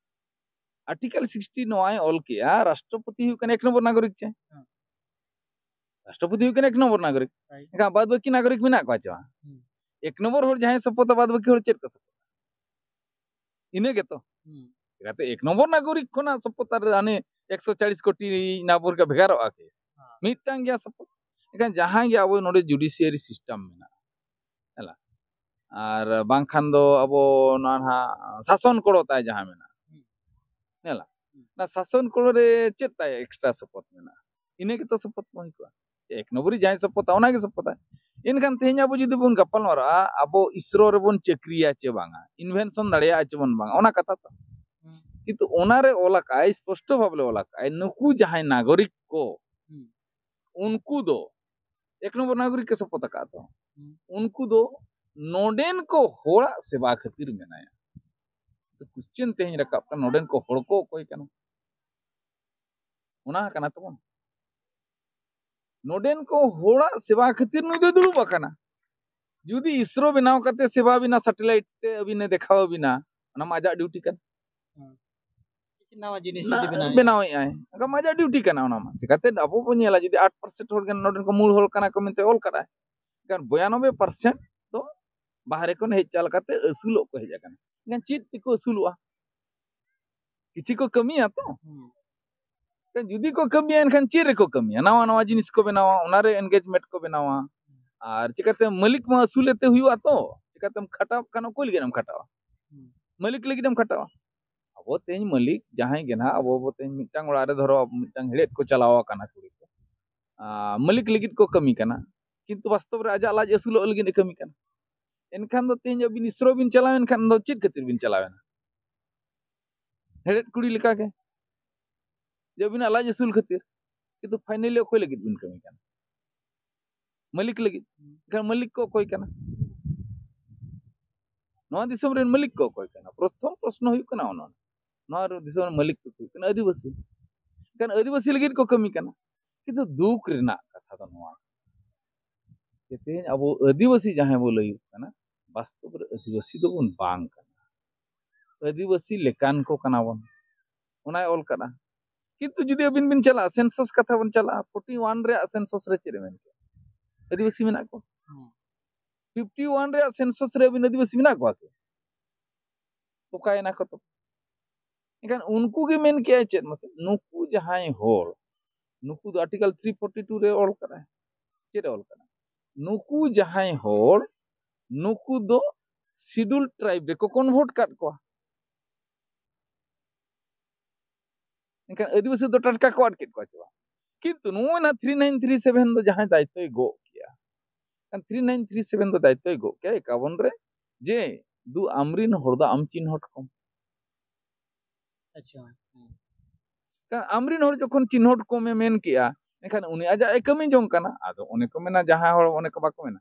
ᱟᱨᱴᱤᱠᱟᱞ ᱥᱤᱠᱥᱴᱤ ᱱᱚᱣᱟᱭ ᱚᱞ ᱠᱮᱜᱼᱟ, ᱨᱟᱥᱴᱨᱚᱯᱚᱛᱤ ᱦᱩᱭᱩᱜ ᱠᱟᱱᱟ ᱮᱠ ᱱᱚᱢᱵᱚᱨ ᱱᱟᱜᱚᱨᱤᱠ ᱪᱮ? ᱦᱮᱸ᱾ ᱨᱟᱥᱴᱨᱚᱯᱚᱛᱤ ᱦᱩᱭᱩᱜ ᱠᱟᱱᱟ ᱮᱠ ᱱᱚᱢᱵᱚᱨ ᱱᱟᱜᱚᱨᱤᱠ᱾ ᱦᱳᱭ᱾ ᱮᱱᱠᱷᱟᱱ ᱵᱟᱫ ᱵᱟᱹᱠᱤ ᱱᱟᱜᱚᱨᱤᱠ ᱢᱮᱱᱟᱜ ᱠᱚᱣᱟ ᱪᱮ ᱵᱟᱝ? ᱦᱩᱸ᱾ ᱮᱠ ᱱᱚᱢᱵᱚᱨ ᱦᱚᱲ ᱡᱟᱦᱟᱸᱭ ᱥᱚᱯᱚᱛᱟ, ᱵᱟᱫ ᱵᱟᱹᱠᱤ ᱦᱚᱲ ᱪᱮᱫ ᱠᱚ ᱥᱚᱯᱚᱛᱟ? ᱤᱱᱟᱹ ᱜᱮᱛᱚ᱾ ᱦᱩᱸ᱾ ᱪᱤᱠᱟᱹᱛᱮ ᱮᱠ ᱱᱚᱢᱵᱚᱨ ᱱᱟᱜᱚᱨᱤᱠ ᱠᱷᱚᱱᱟᱜ ᱥᱚᱯᱚᱛᱟ ᱨᱮ ᱦᱟᱱᱮ ᱮᱠᱥᱚ ᱪᱟᱞᱤᱥ ᱠᱳᱴᱤ ᱱᱟᱜᱚᱨᱤᱠ ᱵᱷᱮᱜᱟᱨᱚᱜᱼᱟ ᱠᱤ? ᱦᱮᱸ᱾ ᱢᱤᱫᱴᱟᱝ ᱜᱮᱭᱟ ᱥᱚᱯᱚᱛ᱾ ᱮᱱᱠᱷᱟᱱ ᱡᱟᱦᱟᱸ ᱜᱮ ᱟᱵᱚ ᱱᱚᱰᱮ ᱡᱩᱰᱤᱥᱤᱭᱟᱨᱤ ᱥᱤᱥᱴᱮᱢ ᱢᱮᱱᱟᱜᱼᱟ, ᱦᱮᱸ ᱞᱟ? ᱟᱨ ᱵᱟᱝᱠᱷᱟᱱ ᱫᱚ ᱟᱵᱚ ᱱᱚᱣᱟ ᱱᱟᱦᱟᱜ ᱥᱟᱥᱚᱱ ᱠᱚᱲᱚ ᱛᱟᱭ ᱡᱟᱦᱟᱸ ᱢᱮᱱᱟᱜᱼᱟ, ᱦᱩᱸ᱾ ᱦᱮᱸ ᱞᱟ? ᱦᱩᱸ᱾ ᱚᱱᱟ ᱥᱟᱥᱚᱱ ᱠᱚᱲᱚ ᱨᱮ ᱪᱮᱫ ᱛᱟᱭ ᱮᱠᱥᱴᱨᱟ ᱥᱚᱯᱚᱛ ᱢᱮᱱᱟᱜᱼᱟ? ᱤᱱᱟᱹ ᱜᱮᱛᱚ ᱥᱚᱯᱚᱛ ᱢᱟ ᱦᱩᱭ ᱠᱚᱜᱼᱟ᱾ ᱮᱠ ᱱᱚᱢᱵᱚᱨᱤ ᱡᱟᱦᱟᱸᱭ ᱥᱚᱯᱚᱛᱟ, ᱚᱱᱟᱜᱮ ᱥᱚᱯᱚᱛᱟᱭ᱾ ᱮᱱᱠᱷᱟᱱ ᱛᱮᱦᱮᱧ ᱟᱵᱚ ᱡᱩᱫᱤ ᱵᱚᱱ ᱜᱟᱯᱟᱞ ᱢᱟᱨᱟᱜᱼᱟ, ᱟᱵᱚ ᱤᱥᱨᱳ ᱨᱮᱵᱚᱱ ᱪᱟᱹᱠᱨᱤᱭᱟ ᱪᱮ ᱵᱟᱝᱟ, ᱤᱱᱵᱷᱮᱱᱥᱚᱱ ᱫᱟᱲᱮᱭᱟᱜᱼᱟ ᱪᱮ ᱵᱚᱱ ᱵᱟᱝᱟ, ᱚᱱᱟ ᱠᱟᱛᱷᱟ ᱛᱚ᱾ ᱦᱩᱸ᱾ ᱠᱤᱱᱛᱩ ᱚᱱᱟᱨᱮ ᱚᱞ ᱟᱠᱟᱫᱼᱟᱭ, ᱥᱯᱚᱥᱴᱚ ᱵᱷᱟᱵᱽ ᱞᱮ ᱚᱞ ᱟᱠᱟᱫᱼᱟᱭ, ᱱᱩᱠᱩ ᱡᱟᱦᱟᱸᱭ ᱱᱟᱜᱚᱨᱤᱠ ᱠᱚ, ᱦᱩᱸ᱾ ᱩᱱᱠᱩ ᱫᱚ ᱮᱠ ᱱᱚᱢᱵᱚᱨ ᱱᱟᱜᱚᱨᱤᱠ ᱠᱚ ᱥᱚᱯᱚᱛ ᱟᱠᱟᱫ ᱛᱚ᱾ ᱦᱩᱸ᱾ ᱩᱱᱠᱩ ᱫᱚ ᱱᱚᱰᱮᱱ ᱠᱚ ᱦᱚᱲᱟᱜ ᱥᱮᱵᱟ ᱠᱷᱟᱹᱛᱤᱨ ᱢᱮᱱᱟᱭᱟ᱾ ᱛᱚ question ᱛᱮᱦᱮᱧ ᱨᱟᱠᱟᱵ ᱠᱟᱱᱟ, ᱱᱚᱰᱮᱱ ᱠᱚ ᱦᱚᱲ ᱠᱚ ᱚᱠᱚᱭ ᱠᱟᱱᱟ? ᱚᱱᱟ ᱠᱟᱱᱟ ᱛᱟᱵᱚᱱ᱾ ᱱᱚᱰᱮᱱ ᱠᱚ ᱦᱚᱲᱟᱜ ᱥᱮᱵᱟ ᱠᱷᱟᱹᱛᱤᱨ ᱱᱩᱭ ᱫᱚᱭ ᱫᱩᱲᱩᱵ ᱟᱠᱟᱱᱟ᱾ ᱡᱩᱫᱤ ᱤᱥᱨᱳ ᱵᱮᱱᱟᱣ ᱠᱟᱛᱮ ᱥᱮᱵᱟ ᱵᱤᱱᱟ, satellite ᱛᱮ ᱟᱹᱵᱤᱱᱮ ᱫᱮᱠᱷᱟᱣ ᱟᱵᱤᱱᱟ, ᱚᱱᱟ ᱢᱟ ᱟᱡᱟᱜ duty ᱠᱟᱱᱟ᱾ ᱦᱮᱸ᱾ ᱱᱟᱣᱟ ᱡᱤᱱᱤᱥ ᱱᱟ-, ᱡᱩᱫᱤ ᱵᱮᱱᱟᱣᱮᱫᱼᱟ᱾ ᱵᱮᱱᱟᱣᱮᱫᱼᱟᱭ, ᱮᱱᱠᱷᱟᱱ ᱢᱟ ᱟᱡᱟᱜ duty ᱠᱟᱱᱟ ᱚᱱᱟ ᱢᱟ᱾ ᱪᱤᱠᱟᱹᱛᱮ ᱟᱵᱚ ᱵᱚᱱ ᱧᱮᱞᱟ, ᱡᱩᱫᱤ ᱟᱴ percent ᱦᱚᱲ ᱜᱮ ᱱᱚᱰᱮᱱ ᱠᱚ ᱢᱩᱞ ᱦᱚᱲ ᱠᱟᱱᱟ ᱠᱚ ᱢᱮᱱᱛᱮ ᱚᱞ ᱠᱟᱫᱟᱭ, ᱮᱱᱠᱷᱟᱱ ᱵᱚᱭᱟᱱᱚᱵᱵᱳᱭ percent ᱫᱚ ᱵᱟᱦᱨᱮ ᱠᱷᱚᱱ ᱦᱮᱡ ᱪᱟᱞ ᱠᱟᱛᱮ ᱟᱹᱥᱩᱞᱚᱜ ᱠᱚ ᱦᱮᱡ ᱟᱠᱟᱱᱟ᱾ ᱮᱱᱠᱷᱟᱱ ᱪᱮᱫ ᱛᱮᱠᱚ ᱟᱹᱥᱩᱞᱚᱜᱼᱟ? ᱠᱤᱪᱷᱤ ᱠᱚ ᱠᱟᱹᱢᱤᱭᱟ ᱛᱚ᱾ ᱦᱩᱸ᱾ ᱮᱱᱠᱷᱟᱱ ᱡᱩᱫᱤ ᱠᱚ ᱠᱟᱹᱢᱤᱭᱟ, ᱮᱱᱠᱷᱟᱱ ᱪᱮᱫ ᱨᱮᱠᱚ ᱠᱟᱹᱢᱤᱭᱟ? ᱱᱟᱣᱟ ᱱᱟᱣᱟ ᱡᱤᱱᱤᱥ ᱠᱚ ᱵᱮᱱᱟᱣᱟ, ᱚᱱᱟᱨᱮ engagement ᱠᱚ ᱵᱮᱱᱟᱣᱟ᱾ ᱟᱨ ᱪᱤᱠᱟᱹᱛᱮ ᱢᱟᱹᱞᱤᱠ ᱢᱟ ᱟᱹᱥᱩᱞᱮ ᱛᱮ ᱦᱩᱭᱩᱜᱼᱟ ᱛᱚ᱾ ᱪᱤᱠᱟᱹᱛᱮᱢ ᱠᱷᱟᱴᱟᱣ ᱠᱷᱟᱱ ᱚᱠᱚᱭ ᱞᱟᱹᱜᱤᱫ ᱮᱢ ᱠᱷᱟᱴᱟᱣᱟ? ᱦᱩᱸ᱾ ᱢᱟᱹᱞᱤᱠ ᱞᱟᱹᱜᱤᱫ ᱮᱢ ᱠᱷᱟᱴᱟᱣᱟ᱾ ᱟᱵᱚ ᱛᱮᱦᱮᱧ ᱢᱟᱹᱞᱤᱠ ᱡᱟᱦᱟᱸᱭ ᱜᱮ ᱱᱟᱦᱟᱜ, ᱟᱵᱚ, ᱟᱵᱚ ᱛᱮᱦᱮᱧ ᱢᱤᱫᱴᱟᱝ ᱚᱲᱟᱜ ᱨᱮ ᱫᱷᱚᱨᱚ ᱢᱤᱫᱴᱟᱝ ᱦᱮᱲᱦᱮᱫ ᱠᱚ ᱪᱟᱞᱟᱣ ᱟᱠᱟᱱᱟ ᱠᱩᱲᱤ ᱠᱚ᱾ ᱟᱨ ᱢᱟᱹᱞᱤᱠ ᱞᱟᱹᱜᱤᱫ ᱠᱚ ᱠᱟᱹᱢᱤ ᱠᱟᱱᱟ, ᱠᱤᱱᱛᱩ ᱵᱟᱥᱛᱚᱵ ᱨᱮ ᱟᱡᱟᱜ ᱞᱟᱡ ᱟᱹᱥᱩᱞᱚᱜ ᱞᱟᱹᱜᱤᱫ ᱮ ᱠᱟᱹᱢᱤ ᱠᱟᱱᱟ᱾ ᱮᱱᱠᱷᱟᱱ ᱫᱚ ᱛᱮᱦᱮᱧ ᱟᱹᱵᱤᱱ ᱤᱥᱨᱳ ᱵᱤᱱ ᱪᱟᱞᱟᱣᱮᱱ ᱠᱷᱟᱱ ᱫᱚ ᱪᱮᱫ ᱠᱷᱟᱹᱛᱤᱨ ᱵᱤᱱ ᱪᱟᱞᱟᱣᱮᱱᱟ? ᱦᱮᱲᱦᱮᱫ ᱠᱩᱲᱤ ᱞᱮᱠᱟᱜᱮ, ᱡᱮ ᱟᱹᱵᱤᱱᱟᱜ ᱞᱟᱡ ᱟᱹᱥᱩᱞ ᱠᱷᱟᱹᱛᱤᱨ᱾ ᱠᱤᱱᱛᱩ finally ᱚᱠᱚᱭ ᱞᱟᱹᱜᱤᱫ ᱵᱤᱱ ᱠᱟᱹᱢᱤ ᱠᱟᱱᱟ? ᱢᱟᱹᱞᱤᱠ ᱞᱟᱹᱜᱤᱫ᱾ ᱮᱱᱠᱷᱟᱱ ᱢᱟᱹᱞᱤᱠ ᱠᱚ ᱚᱠᱚᱭ ᱠᱟᱱᱟ? ᱱᱚᱣᱟ ᱫᱤᱥᱚᱢ ᱨᱮᱱ ᱢᱟᱹᱞᱤᱠ ᱠᱚ ᱚᱠᱚᱭ ᱠᱟᱱᱟ? ᱯᱨᱚᱛᱷᱚᱢ ᱯᱨᱚᱥᱱᱚ ᱦᱩᱭᱩᱜ ᱠᱟᱱᱟ ᱚᱱᱟ᱾ ᱱᱚᱣᱟ ᱨᱮ ᱫᱤᱥᱚᱢ ᱨᱮᱱ ᱢᱟᱹᱞᱤᱠ ᱠᱚ ᱦᱩᱭᱩᱜ ᱠᱟᱱᱟ ᱟᱹᱫᱤᱵᱟᱹᱥᱤ᱾ ᱮᱱᱠᱷᱟᱱ ᱟᱹᱫᱤᱵᱟᱹᱥᱤ ᱞᱟᱹᱜᱤᱫ ᱠᱚ ᱠᱟᱹᱢᱤ ᱠᱟᱱᱟ᱾ ᱠᱤᱱᱛᱩ ᱫᱩᱠ ᱨᱮᱱᱟᱜ ᱠᱟᱛᱷᱟ ᱫᱚ ᱱᱚᱣᱟ, ᱡᱮ ᱛᱮᱦᱮᱧ ᱟᱵᱚ ᱟᱹᱫᱤᱵᱟᱹᱥᱤ ᱡᱟᱦᱟᱸᱭ ᱵᱚ ᱞᱟᱹᱭᱚᱜ ᱠᱟᱱᱟ, ᱵᱟᱥᱛᱚᱵ ᱨᱮ ᱟᱹᱫᱤᱵᱟᱹᱥᱤ ᱫᱚᱵᱚᱱ ᱵᱟᱝ ᱠᱟᱱᱟ᱾ ᱟᱹᱫᱤᱵᱟᱹᱥᱤ ᱞᱮᱠᱟᱱ ᱠᱚ ᱠᱟᱱᱟ ᱵᱚᱱ, ᱚᱱᱟᱭ ᱚᱞ ᱠᱟᱫᱟ᱾ ᱠᱤᱱᱛᱩ ᱡᱩᱫᱤ ᱟᱹᱵᱤᱱ ᱵᱤᱱ ᱪᱟᱞᱟᱜᱼᱟ, census ᱠᱟᱛᱷᱟ ᱵᱚᱱ ᱪᱟᱞᱟᱜᱼᱟ, forty one ᱨᱮᱭᱟᱜ census ᱨᱮ ᱪᱮᱫ ᱮ ᱢᱮᱱ ᱠᱮᱫᱟ? ᱟᱹᱫᱤᱵᱟᱹᱥᱤ ᱢᱮᱱᱟᱜ ᱠᱚᱣᱟ᱾ ᱦᱩᱸ᱾ fifty one ᱨᱮᱭᱟᱜ census ᱨᱮ ᱟᱹᱵᱤᱱ ᱟᱹᱫᱤᱵᱟᱹᱥᱤ ᱢᱮᱱᱟᱜ ᱠᱚᱣᱟ ᱠᱤ? ᱚᱠᱟᱭᱮᱱᱟ ᱠᱚ ᱛᱚ? ᱮᱱᱠᱷᱟᱱ ᱩᱱᱠᱩ ᱜᱮ ᱢᱮᱱ ᱠᱮᱜᱼᱟᱭ ᱪᱮᱫ ᱢᱟᱥᱮ? ᱱᱩᱠᱩ ᱡᱟᱦᱟᱸᱭ ᱦᱚᱲ, ᱱᱩᱠᱩ ᱫᱚ Article three forty two ᱨᱮ ᱚᱞ ᱠᱟᱫᱟᱭ᱾ ᱪᱮᱫ ᱮ ᱚᱞ ᱠᱟᱫᱟ? ᱱᱩᱠᱩ ᱡᱟᱦᱟᱸᱭ ᱦᱚᱲ, ᱱᱩᱠᱩ ᱫᱚ Scheduled Tribe ᱨᱮᱠᱚ convert ᱠᱟᱫ ᱠᱚᱣᱟ᱾ ᱮᱱᱠᱷᱟᱱ ᱟᱹᱫᱤᱵᱟᱹᱥᱤ ᱫᱚ ᱴᱟᱴᱠᱟ ᱠᱚ ᱟᱫ ᱠᱮᱫ ᱠᱚᱣᱟ ᱪᱮ ᱵᱟᱝ? ᱠᱤᱱᱛᱩ ᱱᱚᱜᱼᱚᱭ ᱱᱟ three nine three seven ᱫᱚ ᱡᱟᱦᱟᱸᱭ ᱫᱟᱭᱤᱛᱛᱚᱭ ᱜᱚᱜ ᱠᱮᱜᱼᱟ, ᱮᱱᱠᱷᱟᱱ three nine three seven ᱫᱚ ᱫᱟᱭᱤᱛᱛᱚᱭ ᱜᱚᱜ ᱠᱮᱜᱼᱟ ᱮᱠᱟᱵᱚᱱ ᱨᱮ, ᱡᱮ ᱫᱩ ᱟᱢᱨᱤᱱ ᱦᱚᱲ ᱫᱚ ᱟᱢ ᱪᱤᱱᱦᱚᱴ ᱠᱚᱢ᱾ ᱟᱪᱪᱷᱟ᱾ ᱦᱮᱸ᱾ ᱠᱟ-, ᱟᱢᱨᱤᱱ ᱦᱚᱲ ᱡᱚᱠᱷᱚᱱ ᱪᱤᱱᱦᱚᱴ ᱠᱚᱢᱮ ᱢᱮᱱ ᱠᱮᱜᱼᱟ, ᱮᱱᱠᱷᱟᱱ ᱩᱱᱤ ᱟᱡᱟᱜ ᱮ ᱠᱟᱹᱢᱤ ᱡᱚᱝ ᱠᱟᱱᱟ᱾ ᱟᱫᱚ ᱚᱱᱮ ᱠᱚ ᱢᱮᱱᱟ, ᱡᱟᱦᱟᱸ ᱦᱚᱲ ᱚᱱᱮ ᱠᱚ ᱵᱟᱠᱚ ᱢᱮᱱᱟ,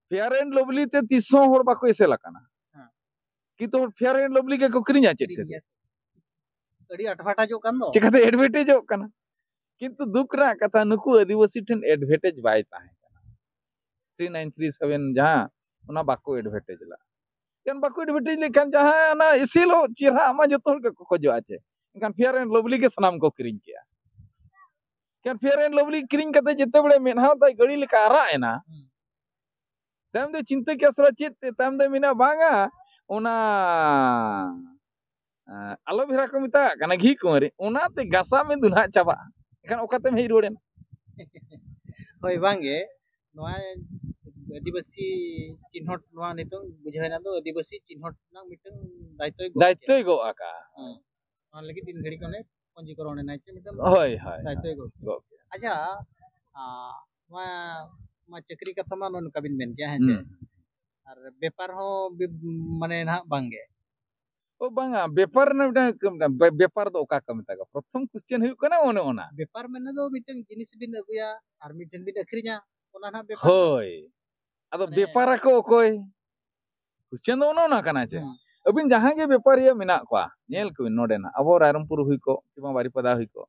ᱯᱷᱮᱭᱟᱨ ᱮᱱᱰ ᱞᱚᱵᱷᱞᱤ ᱛᱮ ᱛᱤᱥ ᱦᱚᱸ ᱦᱚᱲ ᱵᱟᱠᱚ ᱮᱥᱮᱞ ᱟᱠᱟᱱᱟ᱾ ᱦᱮᱸ᱾ ᱠᱤᱱᱛᱩ ᱦᱚᱲ ᱯᱷᱮᱭᱟᱨ ᱮᱱᱰ ᱞᱚᱵᱷᱞᱤ ᱜᱮᱠᱚ ᱠᱤᱨᱤᱧᱟ ᱪᱮᱫ ᱠᱤᱨᱤᱧ ᱠᱷᱟᱹᱛᱤᱨ? ᱟᱹᱰᱤ ᱮᱰᱵᱷᱟᱨᱴᱟᱭᱤᱡᱚᱜ ᱠᱟᱱ ᱫᱚ᱾ ᱪᱤᱠᱟᱹᱛᱮ ᱮᱰᱵᱷᱮᱴᱮᱡᱚᱜ ᱠᱟᱱᱟ? ᱠᱤᱱᱛᱩ ᱫᱩᱠ ᱨᱮᱱᱟᱜ ᱠᱟᱛᱷᱟ, ᱱᱩᱠᱩ ᱟᱹᱫᱤᱵᱟᱹᱥᱤ ᱴᱷᱮᱱ ᱮᱰᱵᱷᱮᱴᱮᱡᱽ ᱵᱟᱭ ᱛᱟᱦᱮᱸ ᱠᱟᱱᱟ᱾ ᱛᱷᱨᱤ ᱱᱟᱭᱤᱱ ᱛᱷᱨᱤ ᱥᱮᱵᱷᱮᱱ ᱡᱟᱦᱟᱸ, ᱚᱱᱟ ᱵᱟᱠᱚ ᱮᱰᱵᱷᱮᱴᱮᱡᱽ ᱞᱮᱫᱼᱟ᱾ ᱮᱱᱠᱷᱟᱱ ᱵᱟᱠᱚ ᱮᱰᱵᱷᱮᱴᱮᱡᱽ ᱞᱮᱠᱷᱟᱱ ᱡᱟᱦᱟᱸ ᱚᱱᱟ ᱮᱥᱮᱞᱚᱜ ᱪᱮᱦᱨᱟ ᱢᱟ ᱡᱚᱛᱚ ᱦᱚᱲ ᱜᱮᱠᱚ ᱠᱷᱚᱡᱚᱜᱼᱟ ᱪᱮ? ᱮᱱᱠᱷᱟᱱ ᱯᱷᱮᱭᱟᱨ ᱮᱱᱰ ᱞᱚᱵᱷᱞᱤ ᱜᱮ ᱥᱟᱱᱟᱢ ᱠᱚ ᱠᱤᱨᱤᱧ ᱠᱮᱜᱼᱟ᱾ ᱮᱱᱠᱷᱟᱱ ᱯᱷᱮᱭᱟᱨ ᱮᱱᱰ ᱞᱚᱵᱷᱞᱤ ᱠᱤᱨᱤᱧ ᱠᱟᱛᱮ ᱡᱮᱛᱮ ᱵᱮᱲᱮ ᱢᱮᱫᱦᱟ ᱛᱟᱭ ᱜᱟᱹᱲᱤ ᱞᱮᱠᱟ ᱟᱨᱟᱜ ᱮᱱᱟ, ᱦᱩᱸ᱾ ᱛᱟᱭᱚᱢ ᱫᱚ ᱪᱤᱱᱛᱟᱹ ᱠᱮᱜᱼᱟ, ᱥᱟᱞᱟ ᱪᱮᱫ ᱛᱮ? ᱛᱟᱭᱚᱢ ᱫᱚ ᱢᱮᱱᱟ, ᱵᱟᱝᱟ, ᱚᱱᱟ, ᱮᱸ, ᱟᱞᱚ ᱵᱷᱮᱨᱟ ᱠᱚ ᱢᱮᱛᱟᱜ ᱠᱟᱱᱟ, ᱜᱷᱤ ᱠᱩᱸᱣᱟᱨᱤ, ᱚᱱᱟᱛᱮ ᱜᱷᱟᱥᱟᱣ ᱢᱮ ᱫᱩᱱᱦᱟᱜ ᱪᱟᱵᱟᱜᱼᱟ᱾ ᱮᱱᱠᱷᱟᱱ ᱚᱠᱟᱛᱮᱢ ᱦᱮᱡ ᱨᱩᱣᱟᱹᱲ ᱮᱱᱟ? ᱦᱳᱭ, ᱵᱟᱝᱜᱮ, ᱱᱚᱣᱟ ᱟᱹᱫᱤᱵᱟᱹᱥᱤ ᱪᱤᱱᱦᱚᱴ, ᱱᱚᱣᱟ ᱱᱤᱛᱚᱝ ᱵᱩᱡᱷᱟᱹᱣ ᱮᱱᱟ ᱫᱚ ᱟᱹᱫᱤᱵᱟᱹᱥᱤ ᱪᱤᱱᱦᱚᱴ ᱨᱮᱱᱟᱜ ᱢᱤᱫᱴᱟᱝ ᱫᱟᱭᱤᱛᱛᱚᱭ ᱜᱚᱜ ᱠᱮᱫᱟ᱾ ᱫᱟᱭᱤᱛᱛᱚᱭ ᱜᱚᱜ ᱟᱠᱟᱜᱼᱟ᱾ ᱦᱮᱸ᱾ ᱚᱱᱟ ᱞᱟᱹᱜᱤᱫ ᱫᱤᱱ ᱜᱷᱟᱹᱲᱤᱡ ᱚᱱᱮ ᱯᱚᱧᱡᱤᱠᱚᱨᱚᱱ ᱮᱱᱟᱭ ᱪᱮ ᱢᱤᱫᱴᱟᱝ ᱦᱳᱭ, ᱦᱳᱭ, ᱫᱟᱭᱤᱛᱛᱚᱭ ᱦᱳᱭ᱾ ᱜᱚᱜ ᱠᱮᱫᱟ᱾ ᱜᱚᱜ ᱠᱮᱫᱟ᱾ ᱟᱪᱪᱷᱟ, ᱟ, ᱱᱚᱣᱟ, ᱱᱚᱣᱟ ᱪᱟᱹᱠᱨᱤ ᱠᱟᱛᱷᱟ ᱢᱟ ᱱᱚᱜᱼᱚ ᱱᱚᱝᱠᱟ ᱵᱤᱱ ᱢᱮᱱ ᱠᱮᱜᱼᱟ, ᱦᱮᱸ ᱪᱮ? ᱦᱩᱸ᱾ ᱟᱨ ᱵᱮᱯᱟᱨ ᱦᱚᱸ ᱵᱤ-, ᱢᱟᱱᱮ ᱱᱟᱦᱟᱜ ᱵᱟᱝᱜᱮ᱾ ᱚ, ᱵᱟᱝᱟ, ᱵᱮᱯᱟᱨ ᱨᱮᱱᱟᱜ ᱢᱤᱫᱴᱟᱝ, ᱢᱤᱫᱴᱟᱝ ᱵᱮ-, ᱵᱮᱯᱟᱨ ᱫᱚ ᱚᱠᱟ ᱠᱚ ᱢᱮᱛᱟᱜᱼᱟ? ᱯᱨᱚᱛᱷᱚᱢ ᱠᱚᱥᱪᱮᱱ ᱦᱩᱭᱩᱜ ᱠᱟᱱᱟ ᱚᱱᱮ ᱚᱱᱟ᱾ ᱵᱮᱯᱟᱨ ᱢᱮᱱᱟ ᱫᱚ ᱢᱤᱫᱴᱟᱝ ᱡᱤᱱᱤᱥ ᱵᱤᱱ ᱟᱹᱜᱩᱭᱟ ᱟᱨ ᱢᱤᱫᱴᱮᱱ ᱵᱤᱱ ᱟᱹᱠᱷᱨᱤᱧᱟ, ᱚᱱᱟ ᱱᱟᱦᱟᱜ ᱵᱮᱯᱟᱨ ᱫᱚ᱾ ᱦᱳᱭ᱾ ᱟᱫᱚ ᱢᱟᱱᱮ ᱵᱮᱯᱟᱨ ᱟᱠᱚ ᱚᱠᱚᱭ? ᱠᱚᱥᱪᱮᱱ ᱫᱚ ᱚᱱᱮ ᱚᱱᱟ ᱠᱟᱱᱟ ᱪᱮ᱾ ᱦᱩᱸ᱾ ᱟᱹᱵᱤᱱ ᱡᱟᱦᱟᱸ ᱜᱮ ᱵᱮᱯᱟᱨᱤᱭᱟᱹ ᱢᱮᱱᱟᱜ ᱠᱚᱣᱟ, ᱦᱩᱸ᱾ ᱧᱮᱞ ᱠᱚᱵᱤᱱ ᱱᱚᱰᱮᱱᱟᱜ, ᱟᱵᱚ ᱨᱟᱭᱨᱚᱝᱯᱩᱨ ᱦᱩᱭ ᱠᱚᱜ, ᱠᱤᱝᱵᱟ ᱵᱟᱨᱤᱯᱟᱫᱟ ᱦᱩᱭ ᱠᱚᱜ,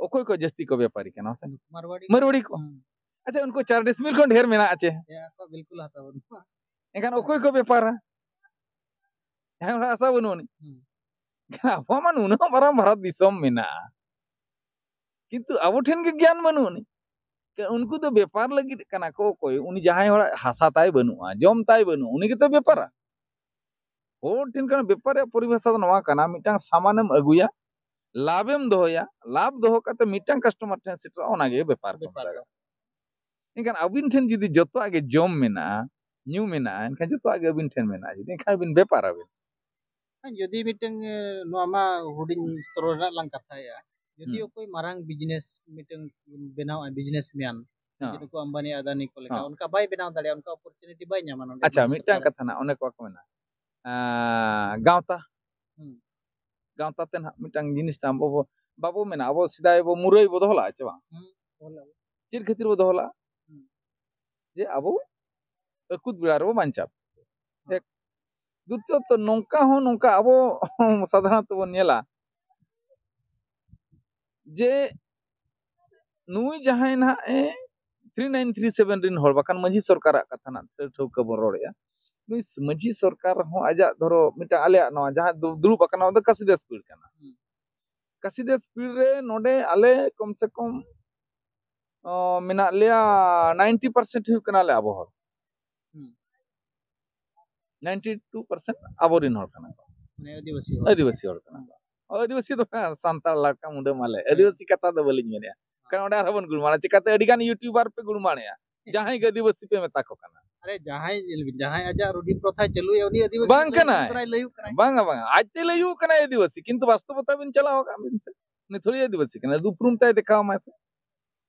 ᱚᱠᱚᱭ ᱠᱚ ᱡᱟᱹᱥᱛᱤ ᱠᱚ ᱵᱮᱯᱟᱨᱤ ᱠᱟᱱᱟ, ᱥᱮ? ᱢᱟᱨᱣᱟᱲᱤ᱾ ᱢᱟᱨᱣᱟᱲᱤ ᱠᱚ᱾ ᱦᱩᱸ᱾ ᱟᱪᱪᱷᱟ, ᱩᱱᱠᱩ ᱪᱟᱨ ᱰᱮᱥᱤᱢᱤᱞ ᱠᱷᱚᱱ ᱰᱷᱮᱨ ᱢᱮᱱᱟᱜᱼᱟ ᱪᱮ? ᱦᱮᱸ, ᱟᱠᱚᱣᱟᱜ ᱵᱤᱞᱠᱩᱞ ᱦᱟᱥᱟ ᱵᱟᱹᱱᱩᱜᱼᱟ᱾ ᱮᱱᱠᱷᱟᱱ ᱚᱠᱚᱭ ᱠᱚ ᱵᱮᱯᱟᱨᱟ? ᱡᱟᱦᱟᱸᱭ ᱦᱚᱲᱟᱜ ᱦᱟᱥᱟ ᱵᱟᱹᱱᱩᱜ ᱟᱹᱱᱤᱡ᱾ ᱦᱩᱸ᱾ ᱮᱱᱠᱷᱟᱱ ᱟᱵᱚ ᱢᱟ ᱱᱩᱱᱟᱹᱜ ᱢᱟᱨᱟᱝ ᱵᱷᱟᱨᱚᱛ ᱫᱤᱥᱚᱢ ᱢᱮᱱᱟᱜᱼᱟ, ᱠᱤᱱᱛᱩ ᱟᱵᱚ ᱴᱷᱮᱱ ᱜᱮ ᱜᱮᱭᱟᱱ ᱵᱟᱹᱱᱩᱜ ᱟᱹᱱᱤᱡ᱾ ᱩᱱᱠᱩ ᱫᱚ ᱵᱮᱯᱟᱨ ᱞᱟᱹᱜᱤᱫ ᱠᱟᱱᱟ ᱠᱚ᱾ ᱚᱠᱚᱭ? ᱩᱱᱤ ᱡᱟᱦᱟᱸᱭ ᱦᱚᱲᱟᱜ ᱦᱟᱥᱟ ᱛᱟᱭ ᱵᱟᱹᱱᱩᱜᱼᱟ, ᱡᱚᱢ ᱛᱟᱭ ᱵᱟᱹᱱᱩᱜᱼᱟ, ᱩᱱᱤ ᱜᱮᱛᱚ ᱵᱮᱯᱟᱨᱟ᱾ ᱦᱚᱲ ᱴᱷᱮᱱ ᱠᱷᱚᱱ ᱵᱮᱯᱟᱨ ᱨᱮᱭᱟᱜ ᱯᱚᱨᱤᱵᱷᱟᱥᱟ ᱫᱚ ᱱᱚᱣᱟ ᱠᱟᱱᱟ, ᱢᱤᱫᱴᱟᱝ ᱥᱟᱢᱟᱱᱮᱢ ᱟᱹᱜᱩᱭᱟ, ᱞᱟᱵᱷ ᱮᱢ ᱫᱚᱦᱚᱭᱟ, ᱞᱟᱵᱷ ᱫᱚᱦᱚ ᱠᱟᱛᱮ ᱢᱤᱫᱴᱟᱝ ᱠᱟᱥᱴᱚᱢᱟᱨ ᱴᱷᱮᱱ ᱥᱮᱴᱮᱨᱚᱜᱼᱟ, ᱚᱱᱟᱜᱮ ᱵᱮᱯᱟᱨ ᱠᱚ ᱵᱮᱯᱟᱨ ᱢᱮᱛᱟᱜᱼᱟ᱾ ᱫᱚ᱾ ᱮᱱᱠᱷᱟᱱ ᱟᱹᱵᱤᱱ ᱴᱷᱮᱱ ᱡᱩᱫᱤ ᱡᱚᱛᱚᱣᱟᱜ ᱜᱮ ᱡᱚᱢ ᱢᱮᱱᱟᱜᱼᱟ, ᱧᱩ ᱢᱮᱱᱟᱜᱼᱟ, ᱮᱱᱠᱷᱟᱱ ᱡᱚᱛᱚᱣᱟᱜ ᱜᱮ ᱟᱹᱵᱤᱱ ᱴᱷᱮᱱ ᱢᱮᱱᱟᱜᱼᱟ, ᱡᱩᱫᱤ ᱮᱱᱠᱷᱟᱱ ᱟᱹᱵᱤᱱ ᱵᱮᱯᱟᱨᱟᱵᱤᱱ᱾ ᱡᱩᱫᱤ ᱢᱤᱫᱴᱟᱝ, ᱮ, ᱱᱚᱣᱟ ᱢᱟ ᱦᱩᱰᱤᱧ ᱥᱛᱚᱨ ᱨᱮᱱᱟᱜ ᱞᱟᱝ ᱠᱟᱛᱷᱟᱭᱟ, ᱡᱩᱫᱤ ᱦᱩᱸ᱾ ᱚᱠᱚᱭ ᱢᱟᱨᱟᱝ ᱵᱤᱡᱽᱱᱮᱥ ᱢᱤᱫᱴᱟᱝ ᱵᱮᱱᱟᱣᱟ, ᱵᱤᱡᱽᱱᱮᱥ ᱢᱮᱱ, ᱦᱮᱸ᱾ ᱡᱮ ᱱᱩᱠᱩ ᱟᱢᱵᱟᱱᱤ ᱟᱫᱟᱱᱤ ᱠᱚ ᱞᱮᱠᱟ, ᱦᱮᱸ᱾ ᱚᱱᱠᱟ ᱵᱟᱭ ᱵᱮᱱᱟᱣ ᱫᱟᱲᱮᱭᱟᱜᱼᱟ, ᱚᱱᱠᱟ ᱚᱯᱚᱨᱪᱩᱱᱤᱴᱤ ᱵᱟᱭ ᱧᱟᱢᱟ ᱱᱚᱰᱮ ᱟᱪᱪᱷᱟ, ᱵᱷᱟᱨᱚᱛ ᱢᱤᱫᱴᱟᱝ ᱥᱚᱨᱠᱟᱨ᱾ ᱠᱟᱛᱷᱟ ᱱᱟᱜ, ᱚᱱᱮ ᱠᱚ ᱢᱮᱱᱟ, ᱟᱸ, ᱜᱟᱶᱛᱟ᱾ ᱦᱩᱸ᱾ ᱜᱟᱶᱛᱟ ᱛᱮ ᱱᱟᱜ ᱢᱤᱫᱴᱟᱝ ᱡᱤᱱᱤᱥ ᱴᱟᱜ ᱟᱵᱚ ᱵᱚ, ᱵᱟᱵᱚ ᱢᱮᱱᱟ, ᱟᱵᱚ ᱥᱮᱫᱟᱭ ᱵᱚ ᱢᱩᱨᱟᱹᱭ ᱵᱚ ᱫᱚᱦᱚ ᱞᱟᱜᱼᱟ ᱪᱮ ᱵᱟᱝ? ᱦᱩᱸ᱾ ᱪᱮᱫ ᱠᱷᱟᱹᱛᱤᱨ ᱵᱚ ᱫᱚᱦᱚ ᱞᱟᱜᱼᱟ? ᱦᱩᱸ᱾ ᱡᱮ ᱟᱵᱚ ᱟᱹᱠᱩᱛ ᱵᱮᱲᱟ ᱨᱮᱵᱚ ᱵᱟᱧᱪᱟᱣ᱾ ᱮᱠ, ᱫᱩᱛᱤᱭᱚᱛᱚ ᱱᱚᱝᱠᱟ ᱦᱚᱸ ᱱᱚᱝᱠᱟ ᱟᱵᱚ ᱥᱟᱫᱷᱟᱨᱚᱱᱛᱚ ᱵᱚᱱ ᱧᱮᱞᱟ ᱡᱮ ᱱᱩᱭ ᱡᱟᱦᱟᱸᱭ ᱱᱟᱦᱟᱜ ᱮ three nine three seven ᱨᱮᱱ ᱦᱚᱲ, ᱵᱟᱠᱷᱟᱱ ᱢᱟᱹᱡᱷᱤ ᱥᱚᱨᱠᱟᱨᱟᱜ ᱠᱟᱛᱷᱟ ᱱᱟᱜ ᱴᱷᱟᱹᱣᱠᱟᱹ ᱵᱚᱱ ᱨᱚᱲᱮᱫᱼᱟ, ᱱᱩᱭ ᱢᱟᱹᱡᱷᱤ ᱥᱚᱨᱠᱟᱨ ᱦᱚᱸ ᱟᱡᱟᱜ ᱫᱷᱚᱨᱚ ᱢᱤᱫᱴᱟᱝ ᱟᱞᱮᱭᱟᱜ ᱱᱚᱣᱟ ᱡᱟᱦᱟᱸ ᱫᱩ-, ᱫᱩᱲᱩᱵ ᱟᱠᱟᱱᱟ, ᱚᱱᱟ ᱫᱚ ᱠᱟᱥᱤᱫᱟᱥ ᱯᱤᱲ ᱠᱟᱱᱟ᱾ ᱦᱩᱸ᱾ ᱠᱟᱥᱤᱫᱟᱥ ᱯᱤᱲ ᱨᱮ ᱱᱚᱰᱮ ᱟᱞᱮ ᱠᱚᱢ ᱥᱮ ᱠᱚᱢ, ᱚ, ᱢᱮᱱᱟᱜ ᱞᱮᱭᱟ, ninety percent ᱦᱩᱭᱩᱜ ᱠᱟᱱᱟᱞᱮ ᱟᱵᱚ ᱦᱚᱲ᱾ ᱦᱩᱸ᱾ ninety two percent ᱟᱵᱚᱨᱮᱱ ᱦᱚᱲ ᱠᱟᱱᱟ ᱠᱚ᱾ ᱢᱟᱱᱮ ᱟᱹᱫᱤᱵᱟᱹᱥᱤ ᱦᱚᱲ᱾ ᱟᱹᱫᱤᱵᱟᱹᱥᱤ ᱦᱚᱲ ᱠᱟᱱᱟ ᱠᱚ᱾ ᱟᱹᱫᱤᱵᱟᱹᱥᱤ ᱫᱚ ᱵᱟᱝ, ᱥᱟᱱᱛᱟᱲ ᱞᱟᱲᱠᱟ ᱢᱩᱰᱟᱹ ᱢᱟᱞᱮ᱾ ᱦᱮᱸ᱾ ᱟᱹᱫᱤᱵᱟᱹᱥᱤ ᱠᱟᱛᱷᱟ ᱫᱚ ᱵᱟᱹᱞᱤᱧ ᱢᱮᱱᱮᱫᱼᱟ᱾ ᱠᱟᱨᱚᱱ ᱚᱸᱰᱮ ᱟᱨᱦᱚᱸ ᱵᱚᱱ ᱜᱩᱲᱢᱟᱲᱟ᱾ ᱪᱤᱠᱟᱹᱛᱮ ᱟᱹᱰᱤ ᱜᱟᱱ YouTuber ᱯᱮ ᱜᱩᱲᱢᱟᱲᱮᱜᱼᱟ? ᱡᱟᱦᱟᱸᱭ ᱜᱮ ᱟᱹᱫᱤᱵᱟᱹᱥᱤ ᱯᱮ ᱢᱮᱛᱟ ᱠᱚ ᱠᱟᱱᱟ᱾ ᱟᱨᱮ, ᱡᱟᱦᱟᱸᱭ, ᱧᱮᱞ ᱵᱤᱱ, ᱡᱟᱦᱟᱸᱭ ᱟᱡᱟᱜ ᱨᱩᱰᱷᱤ ᱯᱨᱚᱛᱷᱟᱭ ᱪᱟᱹᱞᱩᱭᱟ, ᱩᱱᱤ ᱟᱹᱫᱤᱵᱟᱹᱥᱤ ᱵᱟᱝ ᱞᱟᱹᱭ ᱠᱟᱱᱟᱭ᱾ ᱠᱟᱱᱟᱭ, ᱞᱟᱹᱭᱩᱜ ᱠᱟᱱᱟᱭ᱾ ᱵᱟᱝᱟ, ᱵᱟᱝᱟ᱾ ᱟᱡᱛᱮ ᱞᱟᱹᱭᱩᱜ ᱠᱟᱱᱟᱭ ᱟᱹᱫᱤᱵᱟᱹᱥᱤ, ᱠᱤᱱᱛᱩ ᱵᱟᱥᱛᱚᱵᱚᱛᱟ ᱵᱤᱱ ᱪᱟᱞᱟᱣ ᱟᱠᱟᱫ ᱵᱤᱱ ᱥᱮ? ᱩᱱᱤ ᱛᱷᱚᱲᱤ ᱟᱹᱫᱤᱵᱟᱹᱥᱤ ᱠᱟᱱᱟᱭ, ᱩᱯᱨᱩᱢ ᱛᱟᱭ ᱫᱮᱠᱷᱟᱣ ᱟᱢᱟᱭ ᱥᱮ᱾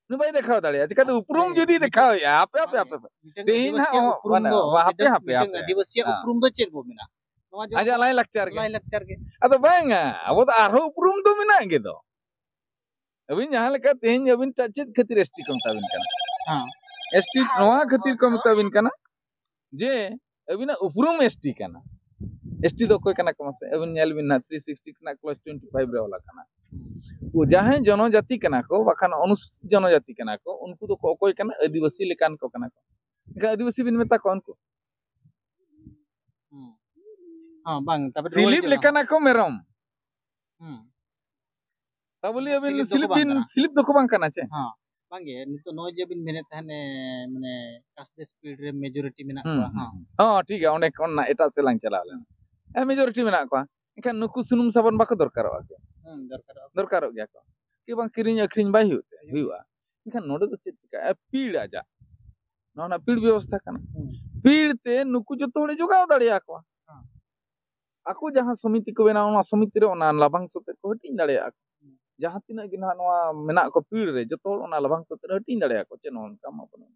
ᱩᱱᱤ ᱵᱟᱭ ᱫᱮᱠᱷᱟᱣ ᱫᱟᱲᱮᱭᱟᱜᱼᱟ᱾ ᱪᱤᱠᱟᱹᱛᱮ ᱩᱯᱨᱩᱢ ᱦᱮᱸ, ᱡᱩᱫᱤ ᱢᱤᱫᱴᱟᱝ, ᱫᱮᱠᱷᱟᱣᱮᱜᱼᱟ, ᱦᱟᱯᱮ, ᱦᱟᱯᱮ, ᱦᱮᱸ, ᱦᱟᱯᱮ, ᱦᱟᱯᱮ᱾ ᱢᱤᱫᱴᱟᱝ ᱛᱮᱦᱮᱧ ᱱᱟᱦᱟᱜ ᱟᱹᱫᱤᱵᱟᱹᱥᱤᱭᱟᱜ ᱚᱦᱚ-, ᱩᱯᱨᱩᱢ ᱢᱟᱱᱮ, ᱫᱚ, ᱦᱟᱯᱮ, ᱢᱤᱫᱴᱟᱝ, ᱦᱟᱯᱮ, ᱢᱤᱫᱴᱟᱝ ᱦᱟᱯᱮ᱾ ᱟᱹᱫᱤᱵᱟᱹᱥᱤᱭᱟᱜ ᱦᱮᱸ᱾ ᱩᱯᱨᱩᱢ ᱫᱚ ᱪᱮᱫ ᱵᱚ ᱢᱮᱱᱟ? ᱱᱚᱣᱟ ᱡᱚᱛᱚ ᱟᱡᱟᱜ ᱞᱟᱭᱼᱞᱟᱠᱪᱟᱨ ᱜᱮ᱾ ᱞᱟᱭᱼᱞᱟᱠᱪᱟᱨ ᱜᱮ᱾ ᱟᱫᱚ ᱵᱟᱝᱟ, ᱟᱵᱚ ᱫᱚ ᱟᱨᱦᱚᱸ ᱩᱯᱨᱩᱢ ᱫᱚ ᱢᱮᱱᱟᱜ ᱜᱮ ᱫᱚ᱾ ᱟᱹᱵᱤᱱ ᱡᱟᱦᱟᱸ ᱞᱮᱠᱟ ᱛᱮᱦᱮᱧ ᱟᱹᱵᱤᱱ ᱴᱟ-, ᱪᱮᱫ ᱠᱷᱟᱹᱛᱤᱨ ST ᱠᱚ ᱢᱮᱛᱟ ᱵᱤᱱ ᱠᱟᱱᱟ? ᱦᱮᱸ᱾ ST ᱱᱚᱣᱟ ᱠᱷᱟᱹᱛᱤᱨ ᱠᱚ ᱢᱮᱛᱟ ᱵᱤᱱ ᱠᱟᱱᱟ ᱡᱮ ᱟᱹᱵᱤᱱᱟᱜ ᱩᱯᱨᱩᱢ ST ᱠᱟᱱᱟ᱾ ST ᱫᱚ ᱚᱠᱚᱭ ᱠᱟᱱᱟ ᱠᱚ ᱢᱟᱥᱮ? ᱟᱹᱵᱤᱱ ᱧᱮᱞ ᱵᱤᱱ ᱱᱟᱦᱟᱜ, three sixty ᱠᱷᱚᱱᱟᱜ clause twenty five ᱨᱮ ᱚᱞ ᱟᱠᱟᱱᱟ᱾ ᱡᱟᱦᱟᱸᱭ ᱡᱚᱱᱚᱡᱟᱹᱛᱤ ᱠᱟᱱᱟ ᱠᱚ, ᱵᱟᱠᱷᱟᱱ ᱚᱱᱩᱥᱩᱪᱤᱛ ᱡᱚᱱᱚᱡᱟᱹᱛᱤ ᱠᱟᱱᱟ ᱠᱚ, ᱩᱱᱠᱩ ᱫᱚᱠᱚ ᱚᱠᱚᱭ ᱠᱟᱱᱟ? ᱟᱹᱫᱤᱵᱟᱹᱥᱤ ᱞᱮᱠᱟᱱ ᱠᱚ ᱠᱟᱱᱟ ᱠᱚ᱾ ᱮᱱᱠᱷᱟᱱ ᱟᱹᱫᱤᱵᱟᱹᱥᱤ ᱵᱤᱱ ᱢᱮᱛᱟ ᱠᱚᱣᱟ ᱩᱱᱠᱩ? ᱦᱩᱸ᱾ ᱦᱚᱸ, ᱵᱟᱝ, ᱛᱟᱯᱚᱨᱮ ᱨᱩᱣᱟᱹᱲ ᱥᱤᱞᱤᱯ ᱪᱟᱞᱟᱜ ᱞᱮᱠᱟᱱᱟ ᱠᱚ ᱢᱮᱨᱚᱢ᱾ ᱦᱩᱸ᱾ ᱛᱟ ᱵᱚᱞᱮ ᱟᱹᱵᱤᱱ ᱥᱤᱞᱤᱯ ᱫᱚᱠᱚ ᱥᱤᱞᱤᱯ ᱵᱟᱝ ᱵᱤᱱ, ᱠᱟᱱᱟ᱾ ᱥᱤᱞᱤᱯ ᱫᱚᱠᱚ ᱵᱟᱝ ᱠᱟᱱᱟ ᱪᱮ? ᱦᱚᱸ, ᱵᱟᱝᱜᱮ, ᱱᱤᱛᱚᱜ ᱱᱚᱜᱼᱚᱭ ᱡᱮ ᱵᱤᱱ ᱢᱮᱱᱮᱫ ᱛᱟᱦᱮᱸᱫ, ᱮ, ᱢᱟᱱᱮ, caste based ᱨᱮ majority ᱢᱮᱱᱟᱜ ᱦᱩᱸ, ᱠᱚᱣᱟ, ᱦᱩᱸ, ᱦᱚᱸ᱾ ᱦᱩᱸ᱾ ᱦᱚᱸ, ᱴᱷᱤᱠ ᱜᱮᱭᱟ, ᱚᱸᱰᱮ ᱠᱷᱚᱱ ᱱᱟ-, ᱮᱴᱟᱜ ᱥᱮᱫ ᱞᱟᱝ ᱪᱟᱞᱟᱣ ᱞᱮᱱᱟ᱾ ᱦᱩᱸ᱾ ᱦᱮᱸ, majority ᱢᱮᱱᱟᱜ ᱠᱚᱣᱟ᱾ ᱮᱱᱠᱷᱟᱱ ᱱᱩᱠᱩ ᱥᱩᱱᱩᱢ ᱥᱟᱵᱚᱱ ᱵᱟᱠᱚ ᱫᱚᱨᱠᱟᱨᱚᱜᱼᱟ ᱠᱤ? ᱦᱩᱸ, ᱫᱚᱨᱠᱟᱨᱚᱜᱼᱟ᱾ ᱫᱚᱨᱠᱟᱨᱚᱜ ᱜᱮᱭᱟ ᱠᱚ᱾ ᱠᱤ ᱵᱟᱝ ᱠᱤᱨᱤᱧ ᱟᱹᱠᱷᱨᱤᱧ ᱵᱟᱭ ᱦᱩᱭᱩᱜ ᱛᱮ, ᱦᱩᱭᱩᱜᱼᱟ᱾ ᱮᱱᱠᱷᱟᱱ ᱱᱚᱰᱮ ᱫᱚ ᱪᱮᱫ ᱪᱤᱠᱟᱹᱜᱼᱟ? ᱯᱤᱲ ᱟᱡᱟᱜ᱾ ᱱᱚᱣᱟ ᱨᱮᱱᱟᱜ ᱯᱤᱲ ᱵᱮᱵᱚᱥᱛᱷᱟ ᱠᱟᱱᱟ᱾ ᱦᱩᱸ᱾ ᱯᱤᱲ ᱛᱮ ᱱᱩᱠᱩ ᱡᱚᱛᱚ ᱦᱚᱲᱮ ᱡᱚᱜᱟᱣ ᱫᱟᱲᱮᱭᱟᱠᱚᱣᱟ᱾ ᱦᱮᱸ᱾ ᱟᱠᱚ ᱡᱟᱦᱟᱸ ᱥᱚᱢᱤᱛᱤ ᱠᱚ ᱵᱮᱱᱟᱣᱟ, ᱚᱱᱟ ᱥᱚᱢᱤᱛᱤ ᱨᱮ ᱚᱱᱟ ᱞᱟᱵᱷᱟᱝᱥᱚ ᱛᱮᱫ ᱠᱚ ᱦᱟᱹᱴᱤᱧ ᱫᱟᱲᱮᱭᱟᱜᱼᱟ᱾ ᱦᱩᱸ᱾ ᱡᱟᱦᱟᱸ ᱛᱤᱱᱟᱹᱜ ᱜᱮ ᱱᱟᱦᱟᱜ ᱱᱚᱣᱟ ᱢᱮᱱᱟᱜ ᱠᱚ ᱯᱤᱲ ᱨᱮ, ᱡᱚᱛᱚ ᱦᱚᱲ ᱚᱱᱟ ᱞᱟᱵᱷᱟᱝᱥᱚ ᱛᱮᱫ ᱦᱟᱹᱴᱤᱧ ᱫᱟᱲᱮᱭᱟᱜᱼᱟ ᱠᱚ᱾ ᱪᱮᱫ ᱦᱚᱸ ᱚᱱᱠᱟ ᱢᱟ ᱵᱟᱹᱱᱩᱜ᱾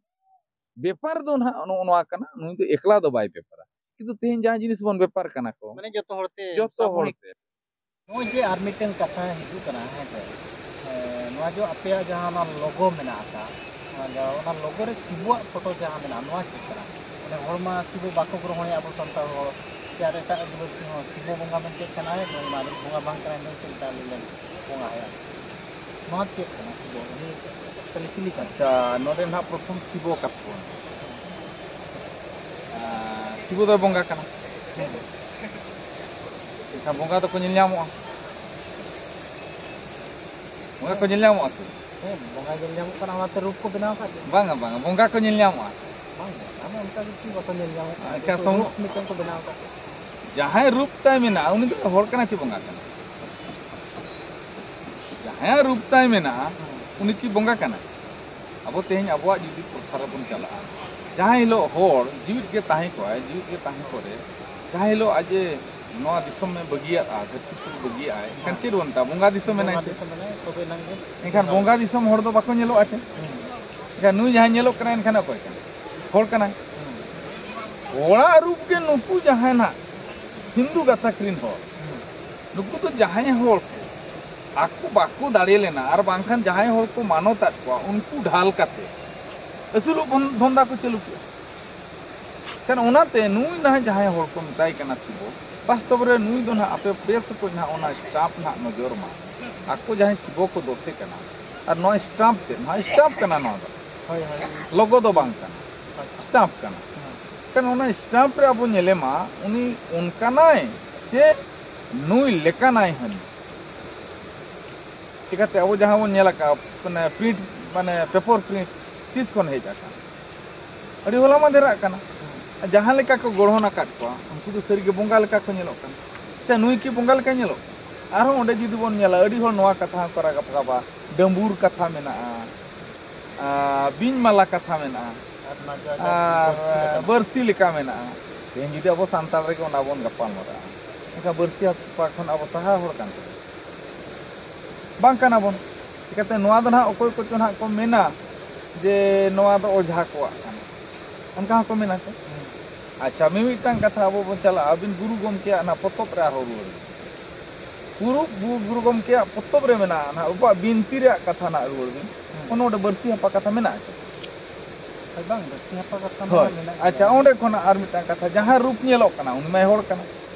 ᱵᱮᱯᱟᱨ ᱫᱚ ᱱᱟᱦᱟᱜ ᱱᱚᱜᱼᱚ ᱱᱚᱣᱟ ᱠᱟᱱᱟ, ᱱᱩᱭ ᱫᱚ ᱮᱠᱞᱟ ᱫᱚ ᱵᱟᱭ ᱵᱮᱯᱟᱨᱟ᱾ ᱠᱤᱱᱛᱩ ᱛᱮᱦᱮᱧ ᱡᱟᱦᱟᱸ ᱡᱤᱱᱤᱥ ᱵᱚᱱ ᱵᱮᱯᱟᱨ ᱠᱟᱱᱟ ᱠᱚ, ᱢᱟᱱᱮ ᱡᱚᱛᱚ ᱦᱚᱲ ᱛᱮ, ᱡᱚᱛᱚ ᱦᱚᱲ ᱥᱟᱢᱩᱦᱤᱠ᱾ ᱛᱮ᱾ ᱱᱚᱜᱼᱚᱭ ᱡᱮ ᱟᱨ ᱢᱤᱫᱴᱮᱱ ᱠᱟᱛᱷᱟ ᱦᱤᱡᱩᱜ ᱠᱟᱱᱟ, ᱦᱮᱸ ᱥᱮ, ᱮ, ᱟᱡᱚ, ᱟᱯᱮᱭᱟᱜ ᱡᱟᱦᱟᱸ ᱚᱱᱟ ᱞᱳᱜᱳ ᱢᱮᱱᱟᱜ ᱟᱠᱟᱫ, ᱚᱱᱟ ᱡᱟ-, ᱚᱱᱟ ᱞᱳᱜᱳ ᱨᱮ ᱥᱤᱵᱚᱣᱟᱜ ᱯᱷᱳᱴᱳ ᱡᱟᱦᱟᱸ ᱢᱮᱱᱟᱜᱼᱟ, ᱱᱚᱣᱟ ᱪᱮᱫ ᱠᱟᱱᱟ? ᱢᱟᱱᱮ, ᱦᱚᱲ ᱢᱟ ᱥᱤᱵᱚ ᱵᱟᱠᱚ ᱜᱨᱚᱦᱚᱱᱮᱫᱼᱟ ᱟᱵᱚ ᱥᱟᱱᱛᱟᱲ ᱦᱚᱲ, ᱥᱮ ᱟᱨ ᱮᱴᱟᱜ ᱟᱹᱫᱤᱵᱟᱹᱥᱤ ᱦᱚᱸ ᱥᱤᱵᱚ ᱵᱚᱸᱜᱟ ᱢᱮᱱᱛᱮ ᱠᱟᱱᱟᱭ, ᱱᱩᱭ ᱢᱟ ᱟᱹᱰᱤ ᱵᱚᱸᱜᱟ ᱵᱟᱝ ᱠᱟᱱᱟᱭ, ᱱᱩᱭ ᱪᱮᱫ ᱞᱮᱠᱟ ᱟᱞᱮ ᱞᱮ ᱵᱚᱸᱜᱟ ᱟᱭᱟ? ᱱᱚᱣᱟ ᱪᱮᱫ ᱠᱟᱱᱟ ᱥᱤᱵᱚ? ᱩᱱᱤ ᱛᱟᱦᱞᱮ ᱪᱤᱞᱤ ᱠᱟᱱᱟᱭ? ᱟᱪᱪᱷᱟ, ᱱᱚᱰᱮ ᱱᱟᱦᱟᱜ ᱯᱨᱚᱛᱷᱚᱢ ᱥᱤᱵᱚ ᱠᱟᱛᱷᱟ ᱵᱚᱱ, ᱟᱸ, ᱥᱤᱵᱚ ᱫᱚᱭ ᱵᱚᱸᱜᱟ ᱠᱟᱱᱟ᱾ ᱦᱮᱸ᱾ ᱮᱱᱠᱷᱟᱱ ᱵᱚᱸᱜᱟ ᱫᱚᱠᱚ ᱧᱮᱞ ᱧᱟᱢᱚᱜᱼᱟ᱾ ᱵᱚᱸᱜᱟ ᱠᱚ ᱧᱮᱞ ᱧᱟᱢᱚᱜᱼᱟ ᱠᱤ? ᱦᱮᱸ, ᱵᱚᱸᱜᱟ ᱧᱮᱞ ᱧᱟᱢᱚᱜ ᱠᱟᱱᱟ, ᱚᱱᱟᱛᱮ ᱨᱩᱯ ᱠᱚ ᱵᱮᱱᱟᱣ ᱟᱠᱟᱫ ᱜᱮᱭᱟ᱾ ᱵᱟᱝᱟ, ᱵᱟᱝᱟ, ᱵᱚᱸᱜᱟ ᱠᱚ ᱧᱮᱞ ᱧᱟᱢᱚᱜᱼᱟ᱾ ᱵᱟᱝ, ᱵᱟᱝ, ᱚᱱᱠᱟ ᱫᱚ ᱪᱮᱫ ᱵᱟᱠᱚ ᱧᱮᱞ ᱧᱟᱢᱚᱜ ᱠᱟᱱᱟ? ᱮᱱᱠᱷᱟᱱ ᱨᱩᱯ ᱢᱤᱫᱴᱮᱱ ᱠᱚ ᱵᱮᱱᱟᱣ ᱟᱠᱟᱫ ᱜᱮᱭᱟ᱾ ᱡᱟᱦᱟᱸᱭ ᱨᱩᱯ ᱛᱟᱭ ᱢᱮᱱᱟᱜᱼᱟ, ᱩᱱᱤ ᱫᱚ ᱦᱚᱲ ᱠᱟᱱᱟᱭ ᱪᱮ ᱵᱚᱸᱜᱟ ᱠᱟᱱᱟᱭ? ᱡᱟᱦᱟᱸᱭᱟᱜ ᱨᱩᱯ ᱛᱟᱭ ᱢᱮᱱᱟᱜᱼᱟ, ᱦᱮᱸ᱾ ᱩᱱᱤ ᱠᱤ ᱵᱚᱸᱜᱟ ᱠᱟᱱᱟᱭ? ᱟᱵᱚ ᱛᱮᱦᱮᱧ ᱟᱵᱚᱣᱟᱜ ᱡᱩᱫᱤ ᱯᱨᱚᱛᱷᱟ ᱨᱮᱵᱚᱱ ᱪᱟᱞᱟᱜᱼᱟ, ᱡᱟᱦᱟᱸ ᱦᱤᱞᱳᱜ ᱦᱚᱲ ᱡᱤᱣᱤᱫ ᱜᱮ ᱛᱟᱦᱮᱸ ᱠᱚᱜᱼᱟᱭ, ᱡᱤᱣᱤᱫ ᱜᱮ ᱛᱟᱦᱮᱸ ᱠᱚᱨᱮ, ᱡᱟᱦᱟᱸ ᱦᱤᱞᱳᱜ ᱟᱡ ᱮ ᱱᱚᱣᱟ ᱫᱤᱥᱚᱢ ᱮ ᱵᱟᱹᱜᱤᱭᱟᱜᱼᱟ, ᱫᱷᱟᱹᱨᱛᱤ ᱯᱩᱨᱤ ᱵᱟᱹᱜᱤᱭᱟᱜᱼᱟᱭ, ᱮᱱᱠᱷᱟᱱ ᱪᱮᱫ ᱵᱚᱱ ᱢᱮᱛᱟᱜᱼᱟ? ᱵᱚᱸᱜᱟ ᱫᱤᱥᱚᱢ ᱮᱱᱟᱭ ᱵᱚᱸᱜᱟ ᱥᱮ? ᱫᱤᱥᱚᱢ ᱮᱱᱟᱭ, ᱛᱚᱵᱮ ᱮᱱᱟᱝ ᱜᱮ ᱮᱱᱠᱷᱟᱱ ᱵᱚᱸᱜᱟ ᱫᱤᱥᱚᱢ ᱦᱚᱲ ᱫᱚ ᱵᱟᱠᱚ ᱧᱮᱞᱚᱜᱼᱟ ᱪᱮ? ᱦᱩᱸ᱾ ᱮᱱᱠᱷᱟᱱ ᱱᱩᱭ ᱡᱟᱦᱟᱸᱭ ᱧᱮᱞᱚᱜ ᱠᱟᱱᱟᱭ, ᱮᱱᱠᱷᱟᱱ ᱚᱠᱚᱭ ᱠᱟᱱᱟᱭ? ᱦᱚᱲ ᱠᱟᱱᱟᱭ᱾ ᱦᱩᱸ᱾ ᱦᱚᱲᱟᱜ ᱨᱩᱯ ᱜᱮ ᱱᱩᱠᱩ ᱡᱟᱦᱟᱸᱭ ᱱᱟᱜ ᱦᱤᱱᱫᱩ ᱜᱟᱛᱟᱠ ᱨᱤᱱ ᱦᱚᱲ, ᱦᱩᱸ᱾ ᱱᱩᱠᱩ ᱫᱚ ᱡᱟᱦᱟᱸᱭ ᱦᱚᱲ ᱠᱚ ᱟᱠᱚ ᱵᱟᱠᱚ ᱫᱟᱲᱮ ᱞᱮᱱᱟ ᱟᱨ ᱵᱟᱝᱠᱷᱟᱱ ᱡᱟᱦᱟᱸᱭ ᱦᱚᱲ ᱠᱚ ᱢᱟᱱᱚᱛ ᱟᱫ ᱠᱚᱣᱟ, ᱩᱱᱠᱩ ᱰᱷᱟᱞ ᱠᱟᱛᱮ ᱟᱹᱥᱩᱞᱚᱜ ᱵᱚᱱ-, ᱫᱷᱚᱱᱫᱟ ᱠᱚ ᱪᱟᱹᱞᱩ ᱠᱮᱜᱼᱟ᱾ ᱠᱷᱟᱱ ᱚᱱᱟᱛᱮ ᱱᱩᱭ ᱱᱟᱦᱟᱜ ᱡᱟᱦᱟᱸᱭ ᱦᱚᱲ ᱠᱚ ᱢᱮᱛᱟᱭ ᱠᱟᱱᱟ ᱥᱤᱵᱚ, ᱵᱟᱥᱛᱚᱵ ᱨᱮ ᱱᱩᱭ ᱫᱚ ᱱᱟᱦᱟᱜ ᱟᱯᱮ ᱵᱮᱥ ᱚᱠᱚᱡ ᱱᱟᱦᱟᱜ ᱚᱱᱟ staff ᱱᱟᱦᱟᱜ ᱱᱚᱡᱚᱨ ᱢᱟ᱾ ᱟᱠᱚ ᱡᱟᱦᱟᱸᱭ ᱥᱤᱵᱚ ᱠᱚ ᱫᱚᱥᱮ ᱠᱟᱱᱟ, ᱟᱨ ᱱᱚᱣᱟ staff ᱛᱮ, ᱱᱚᱣᱟ staff ᱠᱟᱱᱟ ᱱᱚᱣᱟ ᱫᱚ᱾ ᱦᱳᱭ, ᱦᱳᱭ᱾ ᱞᱳᱜᱳ ᱫᱚ ᱵᱟᱝ ᱠᱟᱱᱟ, ᱟᱪᱪᱷᱟ᱾ Staff ᱠᱟᱱᱟ᱾ ᱦᱮᱸ᱾ ᱠᱷᱟᱱ ᱚᱱᱟ staff ᱨᱮ ᱟᱵᱚ ᱧᱮᱞᱮ ᱢᱟ, ᱩᱱᱤ ᱚᱱᱠᱟᱱᱟᱭ ᱪᱮ ᱱᱩᱭ ᱞᱮᱠᱟᱱᱟᱭ ᱦᱟᱹᱱᱤ? ᱪᱤᱠᱟᱹᱛᱮ ᱟᱵᱚ ᱡᱟᱦᱟᱸ ᱵᱚᱱ ᱧᱮᱞ ᱟᱠᱟᱫᱼᱟ, ᱢᱟᱱᱮ print, ᱢᱟᱱᱮ paper print ᱛᱤᱥ ᱠᱷᱚᱱ ᱦᱮᱡ ᱟᱠᱟᱱᱟ? ᱟᱹᱰᱤ ᱦᱚᱞᱟ ᱢᱟᱫᱷᱮᱨᱟᱜ ᱠᱟᱱᱟ᱾ ᱡᱟᱦᱟᱸ ᱞᱮᱠᱟ ᱠᱚ ᱜᱚᱲᱦᱚᱱ ᱟᱠᱟᱫ ᱠᱚᱣᱟ, ᱩᱱᱠᱩ ᱫᱚ ᱥᱟᱹᱨᱤᱜᱮ ᱵᱚᱸᱜᱟ ᱞᱮᱠᱟ ᱠᱚ ᱧᱮᱞᱚᱜ ᱠᱟᱱᱟ᱾ ᱥᱮ ᱱᱩᱭ ᱠᱤ ᱵᱚᱸᱜᱟ ᱞᱮᱠᱟᱭ ᱧᱮᱞᱚᱜ ᱠᱟᱱᱟ? ᱟᱨᱦᱚᱸ ᱚᱸᱰᱮ ᱡᱩᱫᱤ ᱵᱚᱱ ᱧᱮᱞᱟ, ᱟᱹᱰᱤ ᱦᱚᱲ ᱱᱚᱣᱟ ᱠᱟᱛᱷᱟ ᱦᱚᱸᱠᱚ ᱨᱟᱠᱟᱵᱟ, ᱰᱟᱹᱢᱵᱩᱨ ᱠᱟᱛᱷᱟ ᱢᱮᱱᱟᱜᱼᱟ, ᱟᱨ ᱵᱤᱧ ᱢᱟᱞᱟ ᱠᱟᱛᱷᱟ ᱢᱮᱱᱟᱜᱼᱟ, ᱟᱨ ᱱᱟᱜᱟᱨ ᱟᱨ ᱵᱟᱹᱲᱥᱤ ᱞᱮᱠᱟ᱾ ᱵᱟᱹᱲᱥᱤ ᱞᱮᱠᱟ ᱢᱮᱱᱟᱜᱼᱟ᱾ ᱛᱮᱦᱮᱧ ᱡᱩᱫᱤ ᱟᱵᱚ ᱥᱟᱱᱛᱟᱲ ᱨᱮᱜᱮ ᱚᱱᱟ ᱵᱚᱱ ᱜᱟᱯᱟᱞ ᱢᱟᱨᱟᱜᱼᱟ, ᱮᱱᱠᱷᱟᱱ ᱵᱟᱹᱲᱥᱤ ᱦᱟᱯᱟ ᱠᱷᱚᱱ ᱟᱵᱚ ᱥᱟᱦᱟ ᱦᱚᱲ ᱠᱟᱱ ᱛᱮ ᱵᱟᱝ ᱠᱟᱱᱟ ᱵᱚᱱ᱾ ᱪᱤᱠᱟᱹᱛᱮ ᱱᱚᱣᱟ ᱫᱚ ᱱᱟᱦᱟᱜ ᱚᱠᱚᱭ ᱠᱚᱪᱚ ᱱᱟᱦᱟᱜ ᱠᱚ ᱢᱮᱱᱟ ᱡᱮ ᱱᱚᱣᱟ ᱫᱚ ᱚᱡᱷᱟ ᱠᱚᱣᱟᱜ ᱠᱟᱱᱟ, ᱚᱱᱠᱟ ᱦᱚᱸᱠᱚ ᱢᱮᱱᱟ ᱥᱮ᱾ ᱦᱩᱸ᱾ ᱟᱪᱪᱷᱟ, ᱢᱤᱢᱤᱫᱴᱟᱝ ᱠᱟᱛᱷᱟ ᱟᱵᱚ ᱵᱚᱱ ᱪᱟᱞᱟᱜᱼᱟ, ᱟᱹᱵᱤᱱ ᱜᱩᱨᱩ ᱜᱚᱢᱠᱮᱭᱟᱜ ᱚᱱᱟ ᱯᱚᱛᱚᱵ ᱨᱮ ᱟᱨᱦᱚᱸ ᱨᱩᱣᱟᱹᱲ ᱵᱤᱱ᱾ ᱜᱩᱨᱩ ᱜᱩ- ᱜᱩᱨᱩ ᱜᱚᱢᱠᱮᱭᱟᱜ ᱯᱚᱛᱚᱵ ᱨᱮ ᱢᱮᱱᱟᱜᱼᱟ, ᱱᱟᱦᱟᱜ ᱟᱵᱚᱣᱟᱜ ᱵᱤᱱᱛᱤ ᱨᱮᱭᱟᱜ ᱠᱟᱛᱷᱟ ᱱᱟᱦᱟᱜ ᱨᱩᱣᱟᱹᱲ ᱵᱤᱱ᱾ ᱦᱩᱸ᱾ ᱚᱱᱟ ᱚᱸᱰᱮ ᱵᱟᱹᱨᱥᱤ ᱦᱟᱯᱟ ᱠᱟᱛᱷᱟ ᱢᱮᱱᱟᱜᱼᱟ ᱪᱮ? ᱦᱳᱭ, ᱵᱟᱝ, ᱵᱟᱹᱨᱥᱤ ᱦᱟᱯᱟ ᱠᱟᱛᱷᱟ ᱢᱟ ᱦᱳᱭ᱾ ᱢᱮᱱᱟᱜ ᱟᱪᱪᱷᱟ, ᱜᱮᱭᱟ᱾ ᱚᱸᱰᱮ ᱠᱷᱚᱱᱟᱜ ᱟᱨ ᱢᱤᱫᱴᱟᱝ ᱠᱟᱛᱷᱟ, ᱡᱟᱦᱟᱸ ᱨᱩᱯ ᱧᱮᱞᱚᱜ ᱠᱟᱱᱟ, ᱩᱱᱤ ᱢᱟᱭ ᱦᱚᱲ ᱠᱟᱱᱟ,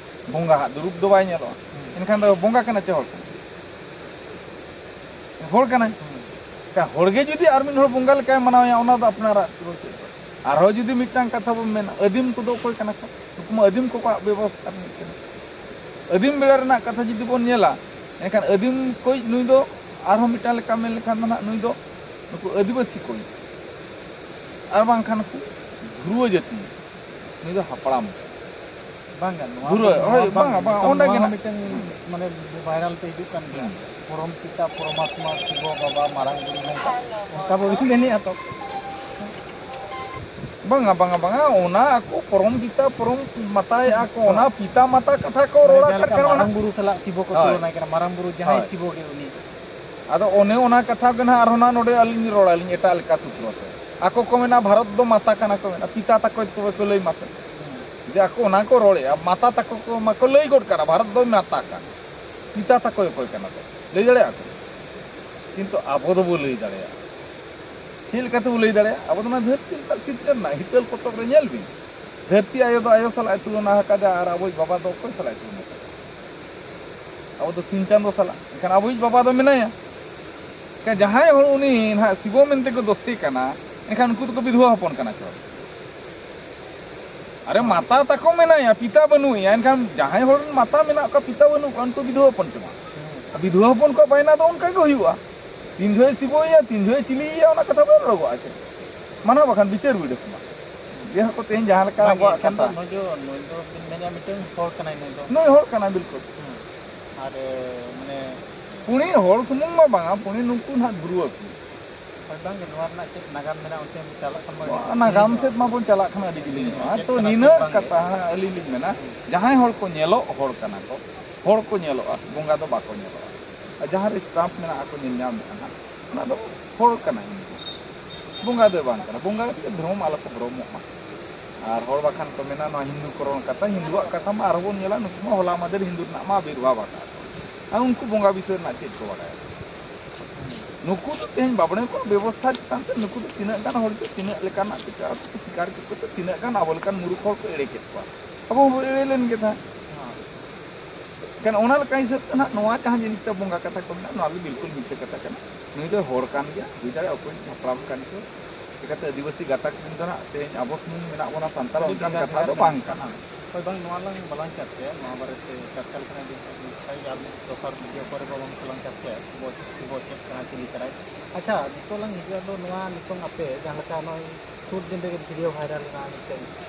ᱵᱚᱸᱜᱟ ᱦᱟᱜ ᱫᱚ ᱨᱩᱯ ᱫᱚ ᱵᱟᱭ ᱧᱮᱞᱚᱜᱼᱟ᱾ ᱦᱩᱸ᱾ ᱮᱱᱠᱷᱟᱱ ᱫᱚ ᱵᱚᱸᱜᱟ ᱠᱟᱱᱟ ᱪᱮ ᱦᱚᱲ ᱠᱟᱱᱟ? ᱦᱚᱲ ᱠᱟᱱᱟᱭ᱾ ᱦᱩᱸ᱾ ᱮᱱᱠᱷᱟᱱ ᱦᱚᱲ ᱜᱮ ᱡᱩᱫᱤ ᱟᱨ ᱢᱤᱫ ᱦᱚᱲ ᱵᱚᱸᱜᱟ ᱞᱮᱠᱟᱭ ᱢᱟᱱᱟᱣᱮᱭᱟ, ᱚᱱᱟ ᱫᱚ ᱟᱯᱱᱟᱨᱟᱜ ᱪᱮᱫ? ᱟᱨᱦᱚᱸ ᱡᱩᱫᱤ ᱢᱤᱫᱴᱟᱝ ᱠᱟᱛᱷᱟ ᱵᱚᱱ ᱢᱮᱱᱟ, ᱟᱹᱫᱤᱢ ᱠᱚᱫᱚ ᱚᱠᱚᱭ ᱠᱟᱱᱟ ᱠᱚ? ᱱᱩᱠᱩ ᱢᱟ ᱟᱹᱫᱤᱢ ᱠᱚᱣᱟᱜ ᱵᱮᱵᱚᱥᱛᱷᱟ ᱨᱤᱱᱤᱡ ᱠᱟᱱᱟ᱾ ᱟᱹᱫᱤᱢ ᱵᱮᱲᱟ ᱨᱮᱱᱟᱜ ᱠᱟᱛᱷᱟ ᱡᱩᱫᱤ ᱵᱚᱱ ᱧᱮᱞᱟ, ᱮᱱᱠᱷᱟᱱ ᱟᱹᱫᱤᱢ ᱠᱚᱭᱤᱡ ᱱᱩᱭ ᱫᱚ ᱟᱨᱦᱚᱸ ᱢᱤᱫᱴᱟᱝ ᱞᱮᱠᱟ ᱢᱮᱱ ᱞᱮᱠᱷᱟᱱ ᱫᱚ ᱱᱟᱦᱟᱜ ᱱᱩᱭ ᱫᱚ ᱱᱩᱠᱩ ᱟᱹᱫᱤᱵᱟᱹᱥᱤ ᱠᱚᱭᱤᱡ, ᱟᱨ ᱵᱟᱝᱠᱷᱟᱱ ᱱᱩᱠᱩ ᱫᱷᱩᱨᱣᱟᱹ ᱡᱟᱹᱛᱤ, ᱱᱩᱭ ᱫᱚ ᱦᱟᱯᱲᱟᱢ᱾ ᱵᱟᱝᱟ, ᱱᱚᱣᱟ ᱫᱷᱩᱨᱟᱹ, ᱫᱚ, ᱦᱳᱭ, ᱱᱚᱣᱟ ᱵᱟᱝᱟ, ᱵᱟᱝ, ᱵᱟᱝᱟ, ᱱᱤᱛᱚᱝ ᱚᱸᱰᱮ ᱱᱚᱣᱟ ᱜᱮ ᱦᱚᱸ ᱱᱟᱜ᱾ ᱢᱤᱫᱴᱟᱝ, ᱢᱟᱱᱮ, viral ᱛᱮ ᱦᱤᱡᱩᱜ ᱠᱟᱱ ᱜᱮᱭᱟ᱾ ᱦᱩᱸ᱾ ᱯᱚᱨᱚᱢ ᱯᱤᱛᱟ, ᱯᱚᱨᱚᱢᱟᱛᱢᱟ, ᱥᱤᱵᱚ ᱵᱟᱵᱟ, ᱢᱟᱨᱟᱝ ᱵᱩᱨᱩ, ᱱᱚᱝᱠᱟ, ᱚᱱᱠᱟ ᱵᱚᱱ ᱢᱮᱱᱮᱜᱼᱟ ᱛᱚ᱾ ᱵᱟᱝᱟ, ᱵᱟᱝᱟ, ᱵᱟᱝᱟ, ᱚᱱᱟ ᱟᱠᱚ ᱯᱚᱨᱚᱢ ᱯᱤᱛᱟ, ᱯᱚᱨᱚᱢ ᱢᱟᱛᱟᱭᱮᱜᱼᱟ ᱠᱚ, ᱦᱳᱭ᱾ ᱚᱱᱟ ᱯᱤᱛᱟ ᱢᱟᱛᱟ ᱠᱟᱛᱷᱟ ᱠᱚ ᱢᱟᱱᱮ, ᱨᱚᱲ ᱡᱟᱦᱟᱸ ᱟᱠᱟᱫ ᱞᱮᱠᱟ ᱠᱟᱱᱟ, ᱚᱱᱟ ᱢᱟᱨᱟᱝ ᱵᱩᱨᱩ ᱥᱟᱞᱟᱜ ᱥᱤᱵᱚ ᱠᱚ ᱦᱳᱭ᱾ ᱛᱩᱞᱚᱱᱟᱭ ᱠᱟᱱᱟ, ᱢᱟᱨᱟᱝ ᱵᱩᱨᱩ ᱡᱟᱦᱟᱸᱭ ᱦᱳᱭ᱾ ᱥᱤᱵᱚ ᱜᱮ ᱩᱱᱤ᱾ ᱟᱫᱚ ᱚᱱᱮ ᱚᱱᱟ ᱠᱟᱛᱷᱟ ᱜᱮ ᱱᱟᱦᱟᱜ ᱟᱨᱦᱚᱸ ᱱᱟᱦᱟᱜ ᱱᱚᱰᱮ ᱟᱹᱞᱤᱧ ᱨᱚᱲᱟᱞᱤᱧ ᱮᱴᱟᱜ ᱞᱮᱠᱟ ᱥᱩᱛᱨᱚ ᱛᱮ᱾ ᱟᱠᱚ ᱠᱚ ᱢᱮᱱᱟ ᱵᱷᱟᱨᱚᱛ ᱫᱚ ᱢᱟᱛᱟ ᱠᱟᱱᱟ ᱠᱚ ᱢᱮᱱᱟ, ᱯᱤᱛᱟ ᱛᱟᱠᱚ ᱛᱚᱵᱮ ᱠᱚ ᱞᱟᱹᱭ ᱢᱟᱥᱮ᱾ ᱦᱩᱸ᱾ ᱡᱮ ᱟᱠᱚ ᱚᱱᱟ ᱠᱚ ᱨᱚᱲᱮᱜᱼᱟ, ᱢᱟᱛᱟ ᱛᱟᱠᱚ ᱠᱚ ᱢᱟᱠᱚ ᱞᱟᱹᱭ ᱜᱚᱫ ᱠᱟᱱᱟ, ᱵᱷᱟᱨᱚᱛ ᱫᱚ ᱢᱟᱛᱟ ᱠᱟᱱᱟ᱾ ᱯᱤᱛᱟ ᱛᱟᱠᱚ ᱚᱠᱚᱭ ᱠᱟᱱᱟ ᱠᱚ? ᱞᱟᱹᱭ ᱫᱟᱲᱮᱭᱟᱜᱼᱟ ᱠᱚ? ᱠᱤᱱᱛᱩ ᱟᱵᱚ ᱫᱚᱵᱚ ᱞᱟᱹᱭ ᱫᱟᱲᱮᱭᱟᱜᱼᱟ᱾ ᱪᱮᱫ ᱞᱮᱠᱟᱛᱮᱵᱚ ᱞᱟᱹᱭ ᱫᱟᱲᱮᱭᱟᱜᱼᱟ? ᱟᱵᱚ ᱫᱚ ᱚᱱᱟ ᱫᱷᱟᱹᱨᱛᱤ ᱨᱮᱱᱟᱜ ᱥᱤᱨᱡᱚᱱ ᱨᱮᱱᱟᱜ ᱦᱤᱛᱟᱹᱞ ᱯᱚᱛᱚᱵ ᱨᱮ ᱧᱮᱞ ᱵᱤᱱ᱾ ᱫᱷᱟᱹᱨᱛᱤ ᱟᱭᱳ ᱫᱚ ᱟᱭᱳ ᱥᱟᱞᱟᱜ ᱮ ᱛᱩᱞᱚᱱᱟ ᱟᱠᱟᱫᱟ ᱟᱨ ᱟᱵᱚᱭᱤᱡ ᱵᱟᱵᱟ ᱫᱚ ᱚᱠᱚᱭ ᱥᱟᱞᱟᱜ ᱮ ᱛᱩᱞᱚᱱᱟ ᱟᱠᱟᱫᱟ? ᱟᱵᱚ ᱫᱚ ᱥᱤᱧ ᱪᱟᱸᱫᱚ ᱥᱟᱞᱟᱜ᱾ ᱮᱱᱠᱷᱟᱱ ᱟᱵᱚᱭᱤᱡ ᱵᱟᱵᱟ ᱫᱚ ᱢᱮᱱᱟᱭᱟ᱾ ᱮᱱᱠᱷᱟᱱ ᱡᱟᱦᱟᱸᱭ ᱦᱚᱲ ᱩᱱᱤ ᱱᱟᱦᱟᱜ ᱥᱤᱵᱚ ᱢᱮᱱᱛᱮ ᱠᱚ ᱫᱚᱥᱮ ᱠᱟᱱᱟ, ᱮᱱᱠᱷᱟᱱ ᱩᱱᱠᱩ ᱫᱚᱠᱚ ᱵᱤᱫᱷᱩᱣᱟᱹ ᱦᱚᱯᱚᱱ ᱠᱟᱱᱟ ᱪᱚ? ᱟᱨᱮ, ᱢᱟᱛᱟ ᱛᱟᱠᱚ ᱢᱮᱱᱟᱭᱟ, ᱯᱤᱛᱟ ᱵᱟᱹᱱᱩᱜ ᱮᱭᱟ, ᱮᱱᱠᱷᱟᱱ ᱡᱟᱦᱟᱸᱭ ᱦᱚᱲ ᱨᱮᱱ ᱢᱟᱛᱟ ᱢᱮᱱᱟᱜ ᱠᱚᱣᱟ, ᱯᱤᱛᱟ ᱵᱟᱹᱱᱩᱜ ᱠᱚᱣᱟ, ᱩᱱᱠᱩ ᱵᱤᱫᱷᱩᱣᱟᱹ ᱦᱚᱯᱚᱱ ᱪᱚ ᱵᱟᱝ? ᱦᱮᱸ᱾ ᱵᱤᱫᱷᱩᱣᱟᱹ ᱦᱚᱯᱚᱱ ᱠᱚᱣᱟᱜ ᱵᱟᱭᱱᱟ ᱫᱚ ᱚᱱᱠᱟ ᱜᱮ ᱦᱩᱭᱩᱜᱼᱟ᱾ ᱛᱤᱱ ᱡᱚᱦᱚᱜ ᱥᱤᱵᱚᱭᱮᱭᱟ, ᱛᱤᱱ ᱡᱚᱦᱚᱜ ᱪᱤᱞᱤᱭᱮᱭᱟ, ᱚᱱᱟ ᱠᱟᱛᱷᱟ ᱵᱟᱭ ᱨᱚᱲᱚᱜᱚᱜᱼᱟ ᱪᱮ᱾ ᱢᱟᱱᱟ ᱵᱟᱠᱷᱟᱱ ᱵᱤᱪᱟᱹᱨ ᱵᱤᱰᱟᱹᱣ ᱠᱚᱢᱟ᱾ ᱡᱮ ᱦᱚᱸ ᱠᱚ ᱛᱮᱦᱮᱧ ᱡᱟᱦᱟᱸ ᱞᱮᱠᱟ ᱵᱟᱝ, ᱟᱵᱚᱣᱟᱜ ᱮᱱᱠᱷᱟᱱ ᱫᱚ ᱠᱟᱛᱷᱟ᱾ ᱱᱩᱭ ᱫᱚ, ᱱᱩᱭ ᱫᱚ ᱵᱤᱱ ᱢᱮᱱᱮᱫᱼᱟ ᱢᱤᱫᱴᱟᱝ ᱦᱚᱲ ᱠᱟᱱᱟᱭ ᱱᱩᱭ ᱫᱚ᱾ ᱱᱩᱭ ᱦᱚᱲ ᱠᱟᱱᱟᱭ, ᱵᱤᱞᱠᱩᱞ᱾ ᱦᱮᱸ᱾ ᱟᱨ, ᱢᱟᱱᱮ, ᱯᱩᱬᱤ ᱦᱚᱲ ᱥᱩᱢᱩᱝ ᱢᱟ ᱵᱟᱝᱟ, ᱯᱩᱬᱤ ᱱᱩᱠᱩ ᱱᱟᱦᱟᱜ ᱫᱷᱩᱨᱣᱟᱹ ᱠᱚ᱾ ᱦᱳᱭ, ᱵᱟᱝᱜᱮ, ᱱᱚᱣᱟ ᱨᱮᱱᱟᱜ ᱪᱮᱫ ᱱᱟᱜᱟᱢ ᱢᱮᱱᱟᱜᱼᱟ, ᱚᱱᱛᱮ ᱪᱟᱞᱟᱜ ᱠᱷᱟᱱ ᱵᱚᱱ ᱱᱚᱣᱟ ᱱᱟᱜᱟᱢ ᱥᱮᱫ ᱢᱟᱵᱚᱱ ᱪᱟᱞᱟᱜ ᱠᱷᱟᱱ ᱟᱹᱰᱤ ᱡᱤᱞᱤᱧᱚᱜᱼᱟ᱾ ᱪᱮᱫ ᱛᱚ, ᱠᱟᱱᱟ, ᱱᱤᱱᱟᱹᱜ ᱪᱮᱫ ᱵᱟᱝᱜᱮ᱾ ᱠᱟᱛᱷᱟ ᱟᱹᱞᱤᱧ ᱞᱤᱧ ᱢᱮᱱᱟ, ᱦᱩᱸ᱾ ᱡᱟᱦᱟᱸᱭ ᱦᱚᱲ ᱠᱚ ᱧᱮᱞᱚᱜ ᱦᱚᱲ ᱠᱟᱱᱟ ᱠᱚ, ᱦᱚᱲ ᱠᱚ ᱧᱮᱞᱚᱜᱼᱟ, ᱵᱚᱸᱜᱟ ᱫᱚ ᱵᱟᱠᱚ ᱧᱮᱞᱚᱜᱼᱟ᱾ ᱟᱨ ᱡᱟᱦᱟᱸ ᱨᱮ stamp ᱢᱮᱱᱟᱜᱼᱟ ᱠᱚ ᱧᱮᱞ ᱧᱟᱢᱮᱫᱼᱟ ᱱᱟᱦᱟᱜ, ᱚᱱᱟ ᱫᱚ ᱦᱚᱲ ᱠᱟᱱᱟᱭ, ᱩᱱᱤ ᱫᱚ ᱵᱚᱸᱜᱟ ᱫᱚᱭ ᱵᱟᱝ ᱠᱟᱱᱟ᱾ ᱵᱚᱸᱜᱟ ᱜᱮ ᱵᱷᱨᱚᱢ ᱟᱞᱚ ᱠᱚ ᱵᱷᱨᱚᱢᱚᱜ ᱢᱟ᱾ ᱟᱨ ᱦᱚᱲ ᱵᱟᱠᱷᱟᱱ ᱠᱚ ᱢᱮᱱᱟ ᱱᱚᱣᱟ ᱦᱤᱱᱫᱩ ᱠᱚᱨᱚᱱ ᱠᱟᱛᱷᱟ, ᱦᱤᱱᱫᱩᱣᱟᱜ ᱠᱟᱛᱷᱟ ᱢᱟ ᱟᱨᱦᱚᱸ ᱵᱚᱱ ᱧᱮᱞᱟ, ᱱᱩᱠᱩ ᱢᱟ ᱦᱚᱞᱟ ᱢᱟᱫᱷᱮᱨ ᱦᱤᱱᱫᱩ ᱨᱮᱱᱟᱜ ᱢᱟ ᱟᱵᱤᱨᱵᱷᱟᱵᱽ ᱟᱠᱟᱫ ᱠᱚ᱾ ᱟᱨ ᱩᱱᱠᱩ ᱵᱚᱸᱜᱟ ᱵᱤᱥᱚᱭ ᱨᱮᱱᱟᱜ ᱪᱮᱫ ᱠᱚ ᱵᱟᱲᱟᱭᱟ? ᱱᱩᱠᱩ ᱫᱚ ᱛᱮᱦᱮᱧ ᱵᱟᱵᱽᱲᱮ ᱠᱚᱣᱟᱜ ᱵᱮᱵᱚᱥᱛᱷᱟ ᱪᱮᱛᱟᱱ ᱛᱮ ᱱᱩᱠᱩ ᱫᱚ ᱛᱤᱱᱟᱹᱜ ᱜᱟᱱ ᱦᱚᱲ ᱫᱚ ᱛᱤᱱᱟᱹᱜ ᱞᱮᱠᱟᱱᱟᱜ ᱪᱤᱠᱟᱹ ᱥᱤᱠᱟᱨ ᱠᱮᱫ ᱠᱚᱛᱮ ᱛᱤᱱᱟᱹᱜ ᱜᱟᱱ ᱟᱵᱚ ᱞᱮᱠᱟᱱ ᱢᱩᱨᱩᱠ ᱦᱚᱲ ᱠᱚ ᱮᱲᱮ ᱠᱮᱫ ᱠᱚᱣᱟ, ᱟᱵᱚ ᱦᱚᱸᱵᱚ ᱮᱲᱮ ᱞᱮᱱ ᱜᱮ ᱛᱟᱦᱮᱸᱫ᱾ ᱮᱱᱠᱷᱟᱱ ᱚᱱᱟ ᱞᱮᱠᱟ ᱦᱤᱥᱟᱹᱵ ᱛᱮ ᱱᱟᱦᱟᱜ ᱱᱚᱣᱟ ᱡᱟᱦᱟᱸ ᱡᱤᱱᱤᱥᱴᱟ ᱵᱚᱸᱜᱟ ᱠᱟᱛᱷᱟ ᱠᱚ ᱢᱮᱱᱟᱜᱼᱟ, ᱱᱚᱣᱟ ᱫᱚ ᱵᱤᱞᱠᱩᱞ ᱢᱤᱪᱷᱟᱹ ᱠᱟᱛᱷᱟ ᱠᱟᱱᱟ᱾ ᱱᱩᱭ ᱫᱚᱭ ᱦᱚᱲ ᱠᱟᱱ ᱜᱮᱭᱟ, ᱦᱩᱭ ᱫᱟᱲᱮᱭᱟᱜᱼᱟ ᱚᱠᱚᱭ ᱦᱟᱯᱲᱟᱢ ᱠᱟᱱ ᱪᱚ᱾ ᱪᱤᱠᱟᱹᱛᱮ ᱟᱹᱫᱤᱵᱟᱹᱥᱤ ᱜᱟᱛᱟᱠ ᱨᱮᱱ ᱫᱚ ᱱᱟᱦᱟᱜ ᱛᱮᱦᱮᱧ ᱟᱵᱚ ᱥᱩᱢᱩᱝ ᱢᱮᱱᱟᱜ ᱵᱚᱱᱟ ᱥᱟᱱᱛᱟᱲ, ᱟᱹᱰᱤ ᱚᱱᱠᱟᱱ ᱵᱷᱮᱜᱟᱨ ᱠᱟᱛᱷᱟ ᱵᱷᱮᱜᱟᱨ ᱫᱚ ᱵᱟᱝ ᱠᱟᱱᱟ᱾ ᱦᱳᱭ, ᱵᱟᱝ, ᱱᱚᱣᱟ ᱞᱟᱝ ᱵᱟᱞᱟᱝ ᱪᱟᱨᱪᱟᱭᱟ, ᱱᱚᱣᱟ ᱵᱟᱨᱮᱛᱮ ᱪᱟᱨᱪᱟ ᱞᱮᱠᱷᱟᱱ ᱟᱹᱰᱤ ᱱᱟᱯᱟᱭ ᱜᱮ᱾ ᱟᱨ ᱢᱤᱫ ᱫᱚᱥᱟᱨ ᱵᱷᱤᱰᱤᱭᱳ ᱠᱚᱨᱮ ᱵᱚ ᱵᱟᱝ ᱪᱟᱞᱟᱝ ᱪᱟᱨᱪᱟᱭᱟ, ᱜᱚᱡ ᱜᱚᱡ ᱪᱮᱫ ᱠᱟᱱᱟ, ᱪᱤᱞᱤ ᱠᱟᱱᱟᱭ᱾ ᱟᱪᱪᱷᱟ, ᱱᱤᱛᱚᱜ ᱞᱟᱝ ᱦᱤᱡᱩᱜᱼᱟ ᱫᱚ ᱱᱚᱣᱟ ᱱᱤᱛᱚᱝ ᱟᱯᱮ ᱡᱟᱦᱟᱸ ᱞᱮᱠᱟ ᱱᱚᱜᱼᱚᱭ ᱥᱩᱨ ᱫᱤᱱ ᱨᱮᱜᱮ ᱵᱷᱤᱰᱤᱭᱳ ᱵᱷᱟᱭᱨᱟᱞ ᱮᱱᱟ ᱢᱤᱫᱴᱮᱱ,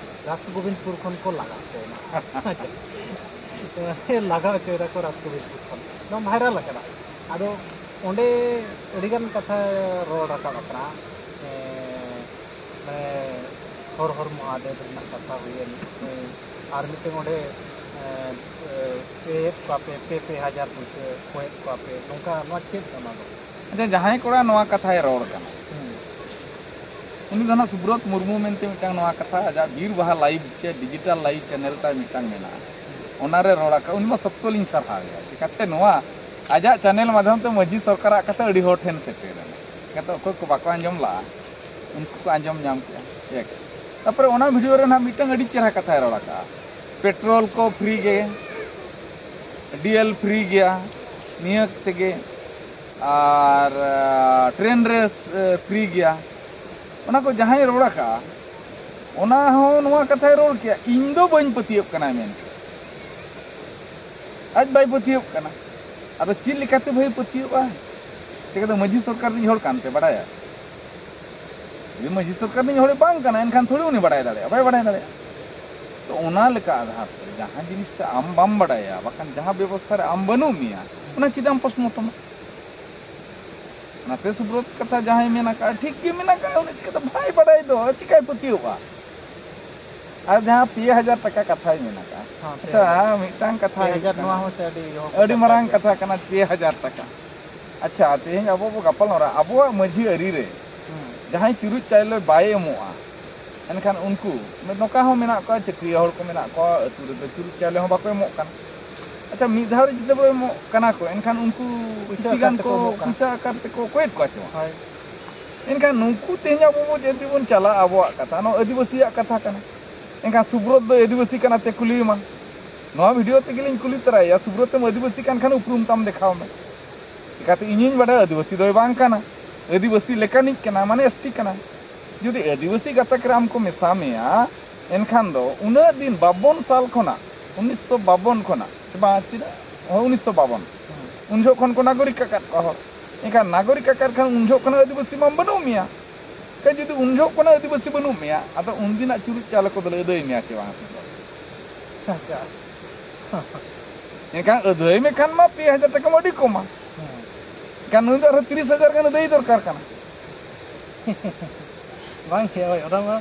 ᱨᱟᱥ ᱜᱳᱵᱤᱱᱫᱯᱩᱨ ᱠᱷᱚᱱ ᱠᱚ ᱞᱟᱜᱟ ᱦᱚᱪᱚᱭᱮᱱᱟ᱾ ᱞᱟᱜᱟ ᱦᱚᱪᱚᱭᱮᱱᱟ ᱠᱚ ᱨᱟᱥ ᱜᱳᱵᱤᱱᱫᱯᱩᱨ ᱠᱷᱚᱱ, ᱱᱚᱣᱟ ᱵᱷᱟᱭᱨᱟᱞ ᱟᱠᱟᱱᱟ᱾ ᱟᱫᱚ ᱚᱸᱰᱮ ᱟᱹᱰᱤᱜᱟᱱ ᱠᱟᱛᱷᱟ ᱨᱚᱲ ᱨᱟᱠᱟᱵ ᱟᱠᱟᱱᱟ᱾ ᱮᱸ, ᱢᱟᱱᱮ ᱦᱚᱨ ᱦᱚᱨ ᱢᱚᱦᱟᱫᱮᱵ ᱨᱮᱱᱟᱜ ᱠᱟᱛᱷᱟ ᱦᱩᱭᱮᱱ, ᱮᱸ, ᱟᱨ ᱢᱤᱫᱴᱮᱱ ᱚᱸᱰᱮ, ᱮᱸ, ᱮᱸ, ᱯᱮᱭᱮᱫ ᱠᱚᱣᱟ ᱯᱮ, ᱯᱮ, ᱯᱮ ᱦᱟᱡᱟᱨ ᱯᱩᱭᱥᱟᱹ ᱠᱚᱭᱮᱫ ᱠᱚᱣᱟ ᱯᱮ, ᱱᱚᱝᱠᱟ ᱱᱚᱣᱟ ᱪᱮᱫ ᱠᱟᱱᱟ ᱫᱚ? ᱟᱪᱪᱷᱟ, ᱡᱟᱦᱟᱸᱭ ᱠᱚᱲᱟ ᱱᱚᱣᱟ ᱠᱟᱛᱷᱟᱭ ᱨᱚᱲ ᱠᱟᱱᱟ, ᱦᱩᱸ᱾ ᱩᱱᱤ ᱫᱚ ᱱᱟᱜ ᱥᱩᱵᱨᱚᱛ ᱢᱩᱨᱢᱩ ᱢᱮᱱᱛᱮ ᱢᱤᱫᱴᱟᱝ ᱱᱚᱣᱟ ᱠᱟᱛᱷᱟ ᱟᱡᱟᱜ ᱵᱤᱨ ᱵᱟᱦᱟ ᱞᱟᱭᱤᱵᱷ ᱪᱮ ᱰᱤᱡᱤᱴᱟᱞ ᱞᱟᱭᱤᱵᱷ ᱪᱮᱱᱮᱞ ᱛᱟᱭ ᱢᱤᱫᱴᱟᱝ ᱢᱮᱱᱟᱜᱼᱟ, ᱚᱱᱟᱨᱮ ᱨᱚᱲ ᱟᱠᱟᱫ, ᱩᱱᱤ ᱢᱟ ᱥᱚᱠᱛᱚ ᱞᱤᱧ ᱥᱟᱨᱦᱟᱣᱮᱭᱟ᱾ ᱪᱤᱠᱟᱹᱛᱮ ᱱᱚᱣᱟ ᱟᱡᱟᱜ ᱪᱮᱱᱮᱞ ᱢᱟᱫᱽᱫᱷᱚᱢ ᱛᱮ ᱢᱟᱹᱡᱷᱤ ᱥᱚᱨᱠᱟᱨᱟᱜ ᱠᱟᱛᱷᱟ ᱟᱹᱰᱤ ᱦᱚᱲ ᱴᱷᱮᱱ ᱥᱮᱴᱮᱨᱮᱱᱟ᱾ ᱪᱤᱠᱟᱹᱛᱮ ᱚᱠᱚᱭ ᱠᱚ ᱵᱟᱠᱚ ᱟᱸᱡᱚᱢ ᱞᱟᱜᱼᱟ, ᱩᱱᱠᱩ ᱠᱚ ᱟᱸᱡᱚᱢ ᱧᱟᱢ ᱠᱮᱜᱼᱟ᱾ ᱮᱠ᱾ ᱛᱟᱨᱯᱚᱨᱮ ᱚᱱᱟ ᱵᱷᱤᱰᱤᱭᱳ ᱨᱮ ᱱᱟᱜ ᱢᱤᱫᱴᱟᱝ ᱟᱹᱰᱤ ᱪᱮᱦᱨᱟ ᱠᱟᱛᱷᱟᱭ ᱨᱚᱲ ᱟᱠᱟᱫᱼᱟ, ᱯᱮᱴᱨᱳᱞ ᱠᱚ ᱯᱷᱨᱤ ᱜᱮ, ᱰᱤᱭᱮᱞ ᱯᱷᱨᱤ ᱜᱮᱭᱟ, ᱱᱤᱭᱟᱹ ᱛᱮᱜᱮ, ᱟᱨ, ᱟᱨ ᱴᱨᱮᱱ ᱨᱮ ᱯᱷᱨᱤ ᱜᱮᱭᱟ᱾ ᱚᱱᱟ ᱠᱚ ᱡᱟᱦᱟᱸᱭ ᱨᱚᱲ ᱟᱠᱟᱫᱼᱟ, ᱚᱱᱟ ᱦᱚᱸ ᱱᱚᱣᱟ ᱠᱟᱛᱷᱟᱭ ᱨᱚᱲ ᱠᱮᱜᱼᱟ, ᱤᱧ ᱫᱚ ᱵᱟᱹᱧ ᱯᱟᱹᱛᱭᱟᱹᱜ ᱠᱟᱱᱟ ᱢᱮᱱᱛᱮ᱾ ᱟᱡ ᱵᱟᱭ ᱯᱟᱹᱛᱭᱟᱹᱜ ᱠᱟᱱᱟ᱾ ᱟᱫᱚ ᱪᱮᱫ ᱞᱮᱠᱟᱛᱮ ᱵᱷᱟᱹᱭ ᱯᱟᱹᱛᱭᱟᱹᱜᱼᱟ? ᱪᱤᱠᱟᱹᱛᱮ ᱢᱟᱹᱡᱷᱤ ᱥᱚᱨᱠᱟᱨ ᱨᱤᱱᱤᱡ ᱦᱚᱲ ᱠᱟᱱᱛᱮ ᱵᱟᱰᱟᱭᱟ? ᱡᱩᱫᱤ ᱢᱟᱹᱡᱷᱤ ᱥᱚᱨᱠᱟᱨ ᱨᱤᱱᱤᱡ ᱦᱚᱲᱮ ᱵᱟᱝ ᱠᱟᱱᱟ, ᱮᱱᱠᱷᱟᱱ ᱛᱷᱚᱲᱤ ᱩᱱᱤ ᱵᱟᱰᱟᱭ ᱫᱟᱲᱮᱭᱟᱜᱼᱟ, ᱵᱟᱭ ᱵᱟᱰᱟᱭ ᱫᱟᱲᱮᱭᱟᱜᱼᱟ᱾ ᱛᱚ ᱚᱱᱟ ᱞᱮᱠᱟ ᱟᱫᱷᱟᱨ ᱛᱮ ᱡᱟᱦᱟᱸ ᱡᱤᱱᱤᱥᱴᱟ ᱟᱢ ᱵᱟᱢ ᱵᱟᱰᱟᱭᱟ, ᱵᱟᱠᱷᱟᱱ ᱡᱟᱦᱟᱸ ᱵᱮᱵᱚᱥᱛᱷᱟ ᱨᱮ ᱟᱢ ᱵᱟᱹᱱᱩᱜ ᱢᱮᱭᱟ, ᱚᱱᱟ ᱪᱮᱫᱟᱜ ᱮᱢ ᱯᱨᱚᱥᱱᱚ ᱛᱟᱢᱟ? ᱚᱱᱟᱛᱮ ᱥᱩᱵᱨᱚᱛ ᱠᱟᱛᱷᱟ ᱡᱟᱦᱟᱸᱭ ᱢᱮᱱ ᱟᱠᱟᱫᱼᱟ, ᱴᱷᱤᱠ ᱜᱮ ᱢᱮᱱ ᱟᱠᱟᱫᱼᱟ, ᱩᱱᱤ ᱪᱤᱠᱟᱹᱛᱮ ᱵᱟᱭ ᱵᱟᱰᱟᱭ ᱫᱚ, ᱪᱤᱠᱟᱹᱭ ᱯᱟᱹᱛᱭᱟᱹᱣᱚᱜᱼᱟ? ᱟᱨ ᱡᱟᱦᱟᱸ ᱯᱮ ᱦᱟᱡᱟᱨ ᱴᱟᱠᱟ ᱠᱟᱛᱷᱟᱭ ᱢᱮᱱ ᱟᱠᱟᱫᱼᱟ, ᱦᱮᱸ, ᱯᱮ ᱟᱪᱪᱷᱟ, ᱦᱟᱡᱟᱨ᱾ ᱢᱤᱫᱴᱟᱝ ᱠᱟᱛᱷᱟ ᱯᱮ ᱦᱩᱭᱩᱜ ᱦᱟᱡᱟᱨ ᱠᱟᱱᱟ, ᱱᱚᱣᱟ ᱦᱚᱸ ᱥᱮ ᱟᱹᱰᱤ ᱦᱚᱸ ᱟᱹᱰᱤ ᱠᱟᱛᱷᱟ ᱢᱟᱨᱟᱝ ᱜᱮᱭᱟ᱾ ᱠᱟᱛᱷᱟ ᱠᱟᱱᱟ, ᱯᱮ ᱦᱟᱡᱟᱨ ᱴᱟᱠᱟ᱾ ᱟᱪᱪᱷᱟ, ᱛᱮᱦᱮᱧ ᱟᱵᱚ ᱵᱚ ᱜᱟᱯᱟᱞ ᱢᱟᱨᱟᱜ, ᱟᱵᱚᱣᱟᱜ ᱢᱟᱹᱡᱷᱤ ᱟᱹᱨᱤ ᱨᱮ ᱦᱩᱸ᱾ ᱡᱟᱦᱟᱸᱭ ᱪᱩᱨᱩᱡ ᱪᱟᱣᱞᱮ ᱵᱟᱭ ᱮᱢᱚᱜᱼᱟ, ᱮᱱᱠᱷᱟᱱ ᱩᱱᱠᱩ ᱱᱚᱝᱠᱟ ᱦᱚᱸ ᱢᱮᱱᱟᱜ ᱠᱚᱣᱟ, ᱪᱟᱹᱠᱨᱤᱭᱟᱹ ᱦᱚᱲ ᱠᱚ ᱢᱮᱱᱟᱜ ᱠᱚᱣᱟ, ᱟᱹᱛᱩ ᱨᱮᱫᱚ ᱪᱩᱨᱩᱡ ᱪᱟᱣᱞᱮ ᱦᱚᱸ ᱵᱟᱠᱚ ᱮᱢᱚᱜ ᱠᱟᱱᱟ᱾ ᱟᱪᱪᱷᱟ, ᱢᱤᱫ ᱫᱷᱟᱣ ᱨᱮ ᱡᱩᱫᱤ ᱵᱚ ᱮᱢᱚᱜ ᱠᱟᱱᱟ ᱠᱚ, ᱮᱱᱠᱷᱟᱱ ᱩᱱᱠᱩ ᱯᱩᱭᱥᱟᱹ ᱠᱤᱪᱷᱩ ᱟᱠᱟᱨ ᱜᱟᱱ ᱛᱮᱠᱚ ᱠᱚ ᱮᱢᱚᱜ ᱠᱟᱱᱟ᱾ ᱯᱩᱭᱥᱟᱹ ᱟᱠᱟᱨ ᱛᱮᱠᱚ ᱠᱚᱭᱮᱫ ᱠᱚᱣᱟ ᱪᱮ ᱵᱟᱝ? ᱦᱳᱭ᱾ ᱮᱱᱠᱷᱟᱱ ᱱᱩᱠᱩ ᱛᱮᱦᱮᱧ ᱟᱵᱚ ᱵᱚ ᱡᱩᱫᱤ ᱵᱚᱱ ᱪᱟᱞᱟᱜᱼᱟ, ᱟᱵᱚᱣᱟᱜ ᱠᱟᱛᱷᱟ, ᱱᱚᱣᱟ ᱟᱹᱫᱤᱵᱟᱹᱥᱤᱭᱟᱜ ᱠᱟᱛᱷᱟ ᱠᱟᱱᱟ᱾ ᱮᱱᱠᱷᱟᱱ ᱥᱩᱵᱨᱚᱛ ᱫᱚ ᱟᱹᱫᱤᱵᱟᱹᱥᱤ ᱠᱟᱱᱟ ᱪᱮ ᱠᱩᱞᱤᱭᱮᱢᱟ? ᱱᱚᱣᱟ video ᱛᱮᱜᱮᱞᱤᱧ ᱠᱩᱞᱤ ᱛᱚᱨᱟᱭᱮᱭᱟ, ᱥᱩᱵᱨᱚᱛ ᱮᱢ ᱟᱹᱫᱤᱵᱟᱹᱥᱤ ᱠᱟᱱ ᱠᱷᱟᱱ ᱩᱯᱨᱩᱢ ᱛᱟᱢ ᱫᱮᱠᱷᱟᱣ ᱢᱮ᱾ ᱪᱤᱠᱟᱹᱛᱮ ᱤᱧᱤᱧ ᱵᱟᱰᱟᱭᱟ ᱟᱹᱫᱤᱵᱟᱹᱥᱤ ᱫᱚᱭ ᱵᱟᱝ ᱠᱟᱱᱟ, ᱟᱹᱫᱤᱵᱟᱹᱥᱤ ᱞᱮᱠᱟᱱᱤᱡ ᱠᱟᱱᱟ, ᱢᱟᱱᱮ S T ᱠᱟᱱᱟ᱾ ᱡᱩᱫᱤ ᱟᱹᱫᱤᱵᱟᱹᱥᱤ ᱜᱟᱛᱟᱠ ᱨᱮ ᱟᱢ ᱠᱚ ᱢᱮᱥᱟ ᱢᱮᱭᱟ, ᱮᱱᱠᱷᱟᱱ ᱫᱚ ᱩᱱᱟᱹᱜ ᱫᱤᱱ ᱵᱟᱵᱚᱱ ᱥᱟᱞ ᱠᱷᱚᱱᱟᱜ, ᱩᱱᱤᱥᱥᱚ ᱵᱟᱵᱚᱱ ᱠᱷᱚᱱᱟᱜ, ᱥᱮ ᱵᱟᱝ, ᱛᱤᱱᱟᱹᱜ? ᱦᱳᱭ, ᱩᱱᱤᱥᱥᱚ ᱵᱟᱵᱚᱱ᱾ ᱩᱱ ᱡᱚᱦᱚᱜ ᱠᱷᱚᱱ ᱠᱚ ᱱᱟᱜᱚᱨᱤᱠ ᱟᱠᱟᱫ ᱠᱚᱣᱟ ᱦᱚᱲ᱾ ᱮᱱᱠᱷᱟᱱ ᱱᱟᱜᱚᱨᱤᱠ ᱟᱠᱟᱫ ᱠᱷᱟᱱ ᱩᱱ ᱡᱚᱦᱚᱜ ᱠᱷᱚᱱᱟᱜ ᱟᱹᱫᱤᱵᱟᱹᱥᱤ ᱢᱟ ᱵᱟᱹᱱᱩᱜ ᱢᱮᱭᱟ᱾ ᱠᱷᱟᱡ ᱡᱩᱫᱤ ᱩᱱ ᱡᱚᱦᱚᱜ ᱠᱷᱚᱱᱟᱜ ᱟᱹᱫᱤᱵᱟᱹᱥᱤ ᱵᱟᱹᱱᱩᱜ ᱢᱮᱭᱟ, ᱟᱫᱚ ᱩᱱᱫᱤᱱᱟᱜ ᱪᱩᱨᱩᱡ ᱪᱟᱣᱞᱮ ᱠᱚᱫᱚᱞᱮ ᱟᱹᱫᱟᱹᱭ ᱢᱮᱭᱟ ᱪᱮ ᱵᱟᱝ? ᱟᱪᱪᱷᱟ᱾ ᱮᱱᱠᱷᱟᱱ ᱟᱹᱫᱟᱹᱭ ᱢᱮ ᱠᱷᱟᱱ ᱢᱟ ᱯᱮ ᱦᱟᱡᱟᱨ ᱴᱟᱠᱟ ᱢᱟ ᱟᱹᱰᱤ ᱠᱚᱢᱟ᱾ ᱦᱮᱸ᱾ ᱮᱱᱠᱷᱟᱱ ᱱᱩᱭ ᱫᱚ ᱟᱨᱦᱚᱸ ᱛᱤᱨᱤᱥ ᱦᱟᱡᱟᱨ ᱜᱟᱱ ᱟᱹᱫᱟᱹᱭ ᱫᱚᱨᱠᱟᱨ ᱠᱟᱱᱟ᱾ ᱵᱟᱝ ᱜᱮ, ᱦᱳᱭ, ᱚᱱᱟ ᱢᱟ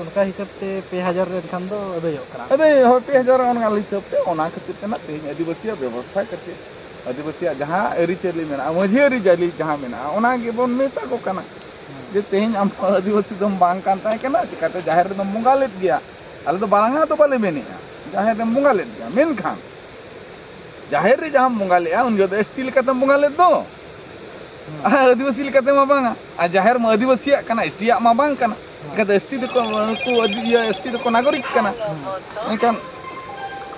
ᱚᱱᱠᱟ ᱦᱤᱥᱟᱹᱵ ᱛᱮ ᱯᱮ ᱦᱟᱡᱟᱨ ᱮᱱᱠᱷᱟᱱ ᱫᱚ ᱟᱹᱫᱟᱹᱭᱚᱜ ᱠᱟᱱᱟ᱾ ᱟᱹᱫᱟᱹᱭ, ᱦᱳᱭ, ᱯᱮ ᱦᱟᱡᱟᱨ ᱚᱱᱟ ᱦᱤᱥᱟᱹᱵ ᱛᱮ, ᱚᱱᱟ ᱠᱷᱟᱹᱛᱤᱨ ᱛᱮ ᱱᱟᱜ ᱛᱮᱦᱮᱧ ᱟᱹᱫᱤᱵᱟᱹᱥᱤᱭᱟᱜ ᱵᱮᱵᱚᱥᱛᱷᱟ ᱠᱟᱹᱴᱤᱡ, ᱟᱹᱫᱤᱵᱟᱹᱥᱤᱭᱟᱜ ᱡᱟᱦᱟᱸ ᱟᱹᱨᱤᱪᱟᱹᱞᱤ ᱢᱮᱱᱟᱜᱼᱟ, ᱢᱟᱹᱡᱷᱤ ᱟᱹᱨᱤᱪᱟᱹᱞᱤ ᱡᱟᱦᱟᱸ ᱢᱮᱱᱟᱜᱼᱟ, ᱚᱱᱟ ᱜᱮᱵᱚᱱ ᱢᱮᱛᱟ ᱠᱚ ᱠᱟᱱᱟ᱾ ᱦᱮᱸ᱾ ᱡᱮ ᱛᱮᱦᱮᱧ ᱟᱢ ᱫᱚ ᱟᱹᱫᱤᱵᱟᱹᱥᱤ ᱫᱚᱢ ᱵᱟᱝ ᱠᱟᱱ ᱛᱟᱦᱮᱸ ᱠᱟᱱᱟ, ᱪᱤᱠᱟᱹᱛᱮ ᱡᱟᱦᱮᱨ ᱨᱮᱫᱚᱢ ᱵᱚᱸᱜᱟ ᱞᱮᱫ ᱜᱮᱭᱟ? ᱟᱞᱮ ᱫᱚ ᱵᱟᱝᱟ ᱫᱚ ᱵᱟᱞᱮ ᱢᱮᱱᱮᱜᱼᱟ, ᱡᱟᱦᱮᱨ ᱨᱮᱢ ᱵᱚᱸᱜᱟ ᱞᱮᱫ ᱜᱮᱭᱟ, ᱢᱮᱱᱠᱷᱟᱱ ᱡᱟᱦᱮᱨ ᱨᱮ ᱡᱟᱦᱟᱸᱢ ᱵᱚᱸᱜᱟ ᱞᱮᱫᱼᱟ, ᱩᱱ ᱡᱚᱦᱚᱜ ᱫᱚ S T ᱞᱮᱠᱟᱛᱮᱢ ᱵᱚᱸᱜᱟ ᱞᱮᱫ ᱫᱚ᱾ ᱦᱩᱸ᱾ ᱟᱨ ᱟᱹᱫᱤᱵᱟᱹᱥᱤ ᱞᱮᱠᱟᱛᱮ ᱢᱟ ᱵᱟᱝᱟ᱾ ᱟᱨ ᱡᱟᱦᱮᱨ ᱢᱟ ᱟᱹᱫᱤᱵᱟᱹᱥᱤᱭᱟᱜ ᱠᱟᱱᱟ, S T ᱭᱟᱜ ᱢᱟ ᱵᱟᱝ ᱠᱟᱱᱟ᱾ ᱦᱩᱸ᱾ ᱮᱱᱠᱷᱟᱱ ᱫᱚ S T ᱫᱚᱠᱚ, ᱩᱱᱠᱩ ᱟᱹᱫᱤ-, ᱤᱭᱟᱹ, S T ᱫᱚᱠᱚ ᱱᱟᱜᱚᱨᱤᱠ ᱠᱟᱱᱟ᱾ ᱦᱩᱸ᱾ ᱮᱱᱠᱷᱟᱱ,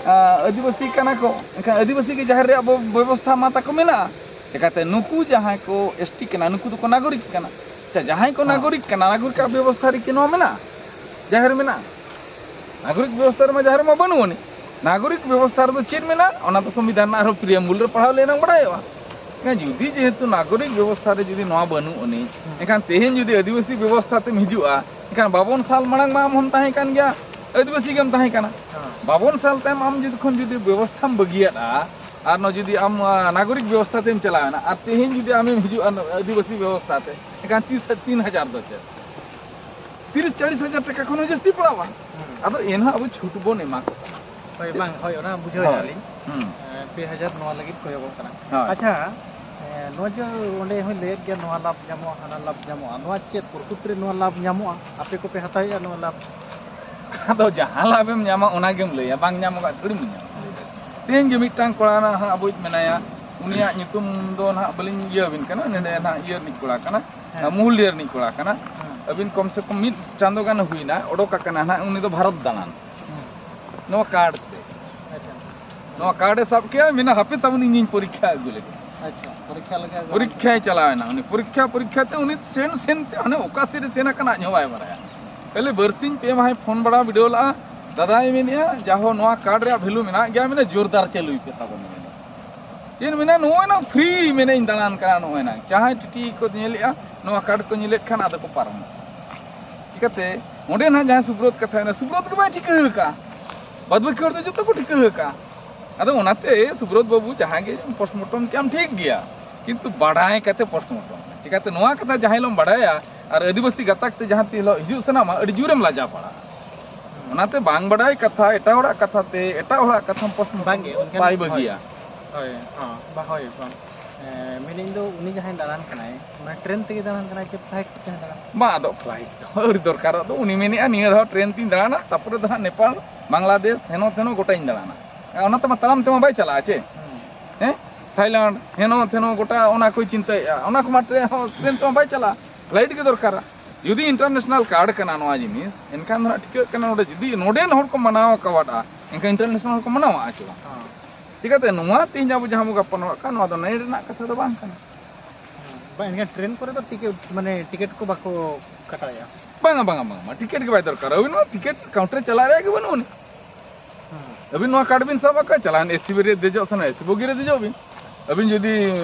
ᱟ, ᱟᱹᱫᱤᱵᱟᱹᱥᱤ ᱠᱟᱱᱟ ᱠᱚ, ᱮᱱᱠᱷᱟᱱ ᱟᱹᱫᱤᱵᱟᱹᱥᱤ ᱜᱮ ᱡᱟᱦᱮᱨ ᱨᱮᱭᱟᱜ ᱵᱚ-, ᱵᱮᱵᱚᱥᱛᱷᱟ ᱢᱟ ᱛᱟᱠᱚ ᱢᱮᱱᱟᱜᱼᱟ᱾ ᱪᱮᱠᱟᱛᱮ ᱱᱩᱠᱩ ᱡᱟᱦᱟᱸᱭ ᱠᱚ S T ᱠᱟᱱᱟ, ᱱᱩᱠᱩ ᱫᱚᱠᱚ ᱱᱟᱜᱚᱨᱤᱠ ᱠᱟᱱᱟ᱾ ᱟᱪᱪᱷᱟ, ᱡᱟᱦᱟᱸᱭ ᱠᱚ ᱦᱩᱸ᱾ ᱱᱟᱜᱚᱨᱤᱠ ᱠᱟᱱᱟ, ᱱᱟᱜᱚᱨᱤᱠᱟᱜ ᱵᱮᱵᱚᱥᱛᱷᱟ ᱨᱮ ᱠᱤ ᱱᱚᱣᱟ ᱢᱮᱱᱟᱜᱼᱟ? ᱡᱟᱦᱮᱨ ᱢᱮᱱᱟᱜᱼᱟ? ᱱᱟᱜᱚᱨᱤᱠ ᱵᱮᱵᱚᱥᱛᱷᱟ ᱨᱮᱢᱟ ᱡᱟᱦᱮᱨ ᱢᱟ ᱵᱟᱹᱱᱩᱜ ᱟᱹᱱᱤᱡ᱾ ᱱᱟᱜᱚᱨᱤᱠ ᱵᱮᱵᱚᱥᱛᱷᱟ ᱨᱮᱫᱚ ᱪᱮᱫ ᱢᱮᱱᱟᱜᱼᱟ? ᱚᱱᱟ ᱫᱚ ᱥᱚᱝᱵᱤᱫᱷᱟᱱ ᱨᱮᱱᱟᱜ ᱟᱨᱦᱚᱸ preamble ᱨᱮ ᱯᱟᱲᱦᱟᱣ ᱞᱮᱱᱟᱝ ᱵᱟᱲᱟᱭᱚᱜᱼᱟ᱾ ᱦᱮᱸ, ᱡᱩᱫᱤ ᱡᱮᱦᱮᱛᱩ ᱱᱟᱜᱚᱨᱤᱠ ᱵᱮᱵᱚᱥᱛᱷᱟ ᱨᱮ ᱡᱩᱫᱤ ᱱᱚᱣᱟ ᱵᱟᱹᱱᱩᱜ ᱟᱹᱱᱤᱡ, ᱦᱩᱸ᱾ ᱮᱱᱠᱷᱟᱱ ᱛᱮᱦᱮᱧ ᱡᱩᱫᱤ ᱟᱹᱫᱤᱵᱟᱹᱥᱤ ᱵᱮᱵᱚᱥᱛᱷᱟ ᱛᱮᱢ ᱦᱤᱡᱩᱜᱼᱟ, ᱮᱱᱠᱷᱟᱱ ᱵᱟᱵᱚᱱ ᱥᱟᱞ ᱢᱟᱲᱟᱝ ᱢᱟ ᱟᱢ ᱦᱚᱸᱢ ᱛᱟᱦᱮᱸ ᱠᱟᱱ ᱜᱮᱭᱟ, ᱟᱹᱫᱤᱵᱟᱹᱥᱤ ᱜᱮᱢ ᱛᱟᱦᱮᱸ ᱠᱟᱱᱟ᱾ ᱦᱮᱸ᱾ ᱵᱟᱵᱚᱱ ᱥᱟᱞ ᱛᱟᱭᱚᱢ ᱟᱢ ᱡᱩᱫᱤ ᱠᱷᱚᱱ ᱡᱩᱫᱤ ᱵᱮᱵᱚᱥᱛᱷᱟᱢ ᱵᱟᱹᱜᱤᱭᱟᱫᱼᱟ, ᱟᱨ ᱱᱚᱣᱟ ᱡᱩᱫᱤ ᱟᱢ, ᱟ, ᱱᱟᱜᱚᱨᱤᱠ ᱵᱮᱵᱚᱥᱛᱷᱟ ᱛᱮᱢ ᱪᱟᱞᱟᱣᱮᱱᱟ, ᱟᱨ ᱛᱮᱦᱮᱧ ᱡᱩᱫᱤ ᱟᱢᱮᱢ ᱦᱤᱡᱩᱜᱼᱟ ᱟᱹᱫᱤᱵᱟᱹᱥᱤ ᱵᱮᱵᱚᱥᱛᱷᱟ ᱛᱮ, ᱮᱱᱠᱷᱟᱱ ᱛᱤᱥ ᱛᱤᱱ ᱦᱟᱡᱟᱨ ᱫᱚ ᱪᱮᱫ? ᱛᱤᱨᱤᱥ ᱪᱟᱞᱤᱥ ᱦᱟᱡᱟᱨ ᱴᱟᱠᱟ ᱠᱷᱚᱱ ᱦᱚᱸ ᱡᱟᱹᱥᱛᱤ ᱯᱟᱲᱟᱣᱟ᱾ ᱦᱩᱸ᱾ ᱟᱫᱚ ᱮᱱᱦᱚᱸ ᱟᱵᱚ ᱪᱷᱩᱴ ᱵᱚᱱ ᱮᱢᱟ ᱠᱚ ᱠᱟᱱᱟ᱾ ᱦᱳᱭ, ᱵᱟᱝ, ᱦᱳᱭ, ᱚᱱᱟ ᱵᱩᱡᱷᱟᱹᱣ ᱦᱳᱭ᱾ ᱮᱫᱟ ᱞᱤᱧ᱾ ᱦᱩᱸ᱾ ᱮᱸ, ᱯᱮ ᱦᱟᱡᱟᱨ ᱱᱚᱣᱟ ᱞᱟᱹᱜᱤᱫ ᱠᱚᱭᱚᱜᱚᱜ ᱠᱟᱱᱟ᱾ ᱦᱳᱭ᱾ ᱟᱪᱪᱷᱟ, ᱮᱸ, ᱱᱚᱣᱟ ᱡᱮ ᱚᱸᱰᱮ ᱦᱚᱸᱧ ᱞᱟᱹᱭᱮᱫ ᱜᱮᱭᱟ, ᱱᱚᱣᱟ ᱞᱟᱵᱷ ᱧᱟᱢᱚᱜᱼᱟ, ᱦᱟᱱᱟ ᱞᱟᱵᱷ ᱧᱟᱢᱚᱜᱼᱟ, ᱱᱚᱣᱟ ᱪᱮᱫ ᱯᱨᱚᱠᱨᱤᱛ ᱨᱮ ᱱᱚᱣᱟ ᱞᱟᱵᱷ ᱧᱟᱢᱚᱜᱼᱟ? ᱟᱯᱮ ᱠᱚᱯᱮ ᱦᱟᱛᱟᱣᱮᱫᱼᱟ ᱱᱚᱣᱟ ᱞᱟᱵᱷ? ᱟᱫᱚ ᱡᱟᱦᱟᱸ ᱞᱟᱵᱷ ᱮᱢ ᱧᱟᱢᱟ, ᱚᱱᱟ ᱜᱮᱢ ᱞᱟᱹᱭᱟ, ᱵᱟᱝ ᱧᱟᱢᱚᱜᱼᱟ, ᱛᱷᱚᱲᱤᱢ ᱧᱟᱢᱟ᱾ ᱛᱮᱦᱮᱧ ᱜᱮ ᱢᱤᱫᱴᱟᱝ ᱠᱚᱲᱟ ᱱᱟᱦᱟᱜ ᱟᱵᱚᱭᱤᱡ ᱢᱮᱱᱟᱭᱟ, ᱩᱱᱤᱭᱟᱜ ᱧᱩᱛᱩᱢ ᱫᱚ ᱱᱟᱦᱟᱜ ᱵᱟᱹᱞᱤᱧ ᱤᱭᱟᱹ ᱟᱹᱵᱤᱱ ᱠᱟᱱᱟ, ᱱᱚᱰᱮ ᱱᱟᱦᱟᱜ ᱤᱭᱟᱹ ᱨᱤᱱᱤᱡ ᱠᱚᱲᱟ ᱠᱟᱱᱟ, ᱦᱮᱸ᱾ ᱢᱩᱦᱩᱞᱰᱤᱦᱟᱹ ᱨᱤᱱᱤᱡ ᱠᱚᱲᱟ ᱠᱟᱱᱟ᱾ ᱦᱮᱸ᱾ ᱟᱹᱵᱤᱱ ᱠᱚᱢ ᱥᱮ ᱠᱚᱢ ᱢᱤᱫ ᱪᱟᱸᱫᱚ ᱜᱟᱱ ᱦᱩᱭᱱᱟ, ᱚᱰᱚᱠ ᱟᱠᱟᱱᱟ ᱱᱟᱦᱟᱜ, ᱩᱱᱤ ᱫᱚ ᱵᱷᱟᱨᱚᱛ ᱫᱟᱬᱟᱱ᱾ ᱦᱮᱸ᱾ ᱱᱚᱣᱟ ᱠᱟᱨᱰ ᱛᱮ᱾ ᱟᱪᱪᱷᱟ᱾ ᱱᱚᱣᱟ ᱠᱟᱨᱰ ᱮ ᱥᱟᱵ ᱠᱮᱜᱼᱟ, ᱢᱮᱱᱟ, "ᱦᱟᱯᱮ ᱛᱟᱵᱚᱱ ᱤᱧᱤᱧ ᱯᱚᱨᱤᱠᱠᱷᱟ ᱟᱹᱜᱩ ᱞᱮᱜᱮ᱾" ᱟᱪᱪᱷᱟ, ᱯᱚᱨᱤᱠᱠᱷᱟ ᱞᱮᱠᱟ ᱜᱮ᱾ ᱯᱚᱨᱤᱠᱠᱷᱟᱭ ᱪᱟᱞᱟᱣ ᱮᱱᱟ᱾ ᱩᱱᱤ ᱯᱚᱨᱤᱠᱠᱷᱟ, ᱯᱚᱨᱤᱠᱠᱷᱟ ᱛᱮ ᱩᱱᱤ ᱥᱮᱱ ᱥᱮᱱ ᱛᱮ ᱦᱟᱱᱮ ᱚᱠᱟ ᱥᱮᱫ ᱨᱮ ᱥᱮᱱ ᱟᱠᱟᱱᱟ ᱟᱡ ᱦᱚᱸ ᱵᱟᱭ ᱵᱟᱲᱟᱭᱟ᱾ ᱠᱷᱟᱹᱞᱤ ᱵᱟᱨᱥᱤᱧ ᱯᱮ ᱢᱟᱦᱟᱭ ᱯᱷᱳᱱ ᱵᱟᱲᱟ ᱵᱤᱰᱟᱹᱣ ᱞᱟᱜᱼᱟ, ᱫᱟᱫᱟᱭ ᱢᱮᱱᱮᱜᱼᱟ, "ᱡᱟᱦᱳ, ᱱᱚᱣᱟ ᱠᱟᱨᱰ ᱨᱮᱭᱟᱜ ᱵᱷᱮᱞᱩ ᱢᱮᱱᱟᱜ ᱜᱮᱭᱟ, ᱢᱮᱱᱟ ᱡᱳᱨᱫᱟᱨ ᱪᱟᱹᱞᱩᱭ ᱯᱮ ᱛᱟᱵᱚᱱ", ᱢᱮᱱᱟ᱾ ᱪᱮᱫ ᱢᱮᱱᱟ, ᱱᱚᱜᱼᱚᱭ ᱱᱟ ᱯᱷᱨᱤ ᱢᱮᱱᱮᱧ ᱫᱟᱬᱟᱱ ᱠᱟᱱᱟ, ᱱᱚᱜᱼᱚᱭ ᱱᱟ ᱡᱟᱦᱟᱸᱭ ᱴᱤᱴᱤ ᱠᱚ ᱧᱮᱞᱮᱜᱼᱟ, ᱱᱚᱣᱟ ᱠᱟᱨᱰ ᱠᱚ ᱧᱮᱞᱮᱫ ᱠᱷᱟᱱ ᱟᱫᱚ ᱠᱚ ᱯᱟᱨᱚᱢᱚᱜᱼᱟ᱾ ᱪᱤᱠᱟᱹᱛᱮ ᱚᱸᱰᱮ ᱱᱟᱦᱟᱜ ᱡᱟᱦᱟᱸᱭ ᱥᱩᱵᱨᱚᱛ ᱠᱟᱛᱷᱟᱭᱮᱱᱟ, ᱥᱩᱵᱨᱚᱛ ᱜᱮ ᱵᱟᱭ ᱴᱷᱤᱠᱟᱹ ᱟᱠᱟᱫᱼᱟ, ᱵᱟᱫ ᱵᱟᱹᱠᱤ ᱦᱚᱲ ᱫᱚ ᱡᱚᱛᱚ ᱠᱚ ᱴᱷᱤᱠᱟᱹ ᱟᱠᱟᱫᱼᱟ᱾ ᱟᱫᱚ ᱚᱱᱟᱛᱮ ᱥᱩᱵᱨᱚᱛ ᱵᱟᱹᱵᱩ ᱡᱟᱦᱟᱸ ᱜᱮ ᱯᱳᱥᱴᱢᱚᱨᱴᱚᱢ ᱠᱮᱜᱼᱟᱢ ᱴᱷᱤᱠ ᱜᱮᱭᱟ, ᱠᱤᱱᱛᱩ ᱵᱟᱰᱟᱭ ᱠᱟᱛᱮ ᱯᱳᱥᱴᱢᱚᱨᱴᱚᱢ ᱢᱮ᱾ ᱪᱤᱠᱟᱹᱛᱮ ᱱᱚᱣᱟ ᱠᱟᱛᱷᱟ ᱡᱟᱦᱟᱸ ᱦᱤᱞᱳᱜ ᱮᱢ ᱵᱟᱰᱟᱭᱟ ᱟᱨ ᱟᱹᱫᱤᱵᱟᱹᱥᱤ ᱜᱟᱛᱟᱠ ᱛᱮ ᱡᱟᱦᱟᱸ ᱛᱤᱱ ᱦᱤᱞᱳᱜ ᱦᱤᱡᱩᱜ ᱥᱟᱱᱟᱢᱟ, ᱟᱹᱰᱤ ᱡᱳᱨᱮᱢ ᱞᱟᱡᱟ ᱯᱟᱲᱟᱜᱼᱟ᱾ ᱚᱱᱟᱛᱮ ᱵᱟᱝ ᱵᱟᱰᱟᱭ ᱠᱟᱛᱷᱟ, ᱮᱴᱟᱜ ᱦᱚᱲᱟᱜ ᱠᱟᱛᱷᱟ ᱛᱮ, ᱮᱴᱟᱜ ᱦᱚᱲᱟᱜ ᱠᱟᱛᱷᱟᱢ ᱯᱳᱥᱴᱢᱚᱨᱴᱚᱢ ᱵᱟᱝᱜᱮ, ᱚᱱᱠᱟᱱ ᱵᱟᱭ ᱦᱳᱭ᱾ ᱵᱷᱟᱹᱜᱤᱭᱟ᱾ ᱦᱳᱭ, ᱦᱚᱸ, ᱵᱟ, ᱦᱳᱭ, ᱵᱟᱝ᱾ ᱮᱸ, ᱢᱮᱱᱮᱫ ᱫᱚ ᱩᱱᱤ ᱡᱟᱦᱟᱸᱭ ᱫᱟᱬᱟᱱ ᱠᱟᱱᱟᱭ, ᱢᱟᱱᱮ ᱴᱨᱮᱱ ᱛᱮᱜᱮ ᱫᱟᱬᱟᱱ ᱠᱟᱱᱟᱭ ᱪᱮ ᱯᱷᱞᱟᱭᱤᱴ ᱛᱮ ᱫᱟᱬᱟᱱ ᱠᱟᱱᱟᱭ? ᱵᱟᱝ, ᱟᱫᱚ ᱯᱷᱞᱟᱭᱤᱴ ᱫᱚ ᱟᱹᱣᱨᱤ ᱫᱚᱨᱠᱟᱨᱚᱜ ᱫᱚ᱾ ᱩᱱᱤ ᱢᱮᱱᱮᱫᱼᱟ, "ᱱᱤᱭᱟᱹ ᱫᱷᱟᱣ ᱴᱨᱮᱱ ᱛᱤᱧ ᱫᱟᱬᱟᱱᱟ, ᱛᱟᱨᱯᱚᱨᱮ ᱫᱚ ᱦᱟᱸᱜ ᱱᱮᱯᱟᱞ, ᱵᱟᱝᱞᱟᱫᱮᱥ, ᱦᱮᱱᱚ ᱛᱷᱮᱱᱚ ᱜᱚᱴᱟᱧ ᱫᱟᱬᱟᱱᱟ᱾" ᱚᱱᱟ ᱛᱮᱢᱟ ᱛᱟᱲᱟᱢ ᱛᱮᱢᱟ ᱵᱟᱭ ᱪᱟᱞᱟᱜᱼᱟ ᱪᱮ? ᱦᱩᱸ᱾ ᱦᱮᱸ? ᱛᱷᱟᱭᱞᱮᱱᱰ, ᱦᱮᱱᱚ ᱛᱷᱮᱱᱚ ᱜᱚᱴᱟ ᱚᱱᱟ ᱠᱚᱭ ᱪᱤᱱᱛᱟᱹᱭᱮᱫᱼᱟ᱾ ᱚᱱᱟ ᱠᱚᱢᱟ ᱴᱨᱮᱱ ᱦᱚᱸ, ᱴᱨᱮᱱ ᱛᱮᱢᱟ ᱵᱟᱭ ᱪᱟᱞᱟᱜᱼᱟ᱾ ᱯᱷᱞᱟᱭᱤᱴ ᱜᱮ ᱫᱚᱨᱠᱟᱨᱟ᱾ ᱡᱩᱫᱤ ᱤᱱᱴᱟᱨᱱᱮᱥᱱᱟᱞ ᱠᱟᱨᱰ ᱠᱟᱱᱟ ᱱᱚᱣᱟ ᱡᱤᱱᱤᱥ, ᱮᱱᱠᱷᱟᱱ ᱫᱚ ᱦᱟᱸᱜ ᱴᱷᱤᱠᱟᱹᱜ ᱠᱟᱱᱟ, ᱱᱚᱰᱮ ᱡᱩᱫᱤ ᱱᱚᱰᱮᱱ ᱦᱚᱲ ᱠᱚ ᱢᱟᱱᱟᱣ ᱟᱠᱟᱣᱟᱫᱼᱟ, ᱮᱱᱠᱷᱟᱱ ᱤᱱᱴᱟᱨᱱᱮᱥᱱᱟᱞ ᱦᱚᱲ ᱠᱚ ᱢᱟᱱᱟᱣᱟ ᱪᱮ ᱵᱟᱝ? ᱦᱚᱸ᱾ ᱪᱤᱠᱟᱹᱛᱮ ᱱᱚᱣᱟ ᱛᱮᱦᱮᱧ ᱟᱵᱚ ᱡᱟᱦᱟᱸ ᱵᱚ ᱜᱟᱯᱟᱞᱢᱟᱨᱟᱜ ᱠᱟᱱ, ᱱᱚᱣᱟ ᱫᱚ ᱱᱮᱭ ᱨᱮᱱᱟᱜ ᱠᱟᱛᱷᱟ ᱫᱚ ᱵᱟᱝ ᱠᱟᱱᱟ᱾ ᱦᱚᱸ᱾ ᱵᱟᱝ, ᱮᱱᱠᱷᱟᱱ ᱴᱨᱮᱱ ᱠᱚᱨᱮ ᱫᱚ ᱴᱤᱠᱤᱴ, ᱢᱟᱱᱮ, ᱴᱤᱠᱤᱴ ᱠᱚ ᱵᱟᱠᱚ ᱠᱟᱴᱟᱣᱮᱫᱼᱟ? ᱵᱟᱝᱟ, ᱵᱟᱝᱟ, ᱵᱟᱝᱟ, ᱴᱤᱠᱤᱴ ᱜᱮ ᱵᱟᱭ ᱫᱚᱨᱠᱟᱨᱟ᱾ ᱟᱹᱵᱤᱱ ᱱᱚᱣᱟ ᱴᱤᱠᱤᱴ ᱠᱟᱣᱩᱱᱴᱟᱨ ᱨᱮ ᱪᱟᱞᱟᱜ ᱨᱮᱭᱟᱜ ᱜᱮ ᱵᱟᱹᱱᱩᱜ ᱟᱹᱱᱤᱡ᱾ ᱦᱮᱸ᱾ ᱟᱹᱵᱤᱱ ᱱᱚᱣᱟ ᱠᱟᱨᱰ ᱵᱤᱱ ᱥᱟᱵ ᱟᱠᱟᱫ, ᱪᱟᱞᱟᱣᱮᱱ ᱮᱥᱤ ᱨᱮ ᱫᱮᱡᱚᱜ ᱥᱟᱱᱟ, ᱮᱥᱤ ᱵᱳᱜᱤ ᱨᱮ ᱫᱮᱡᱚᱜ ᱵᱤᱱ᱾ ᱟᱹᱵᱤᱱ ᱡᱩᱫᱤ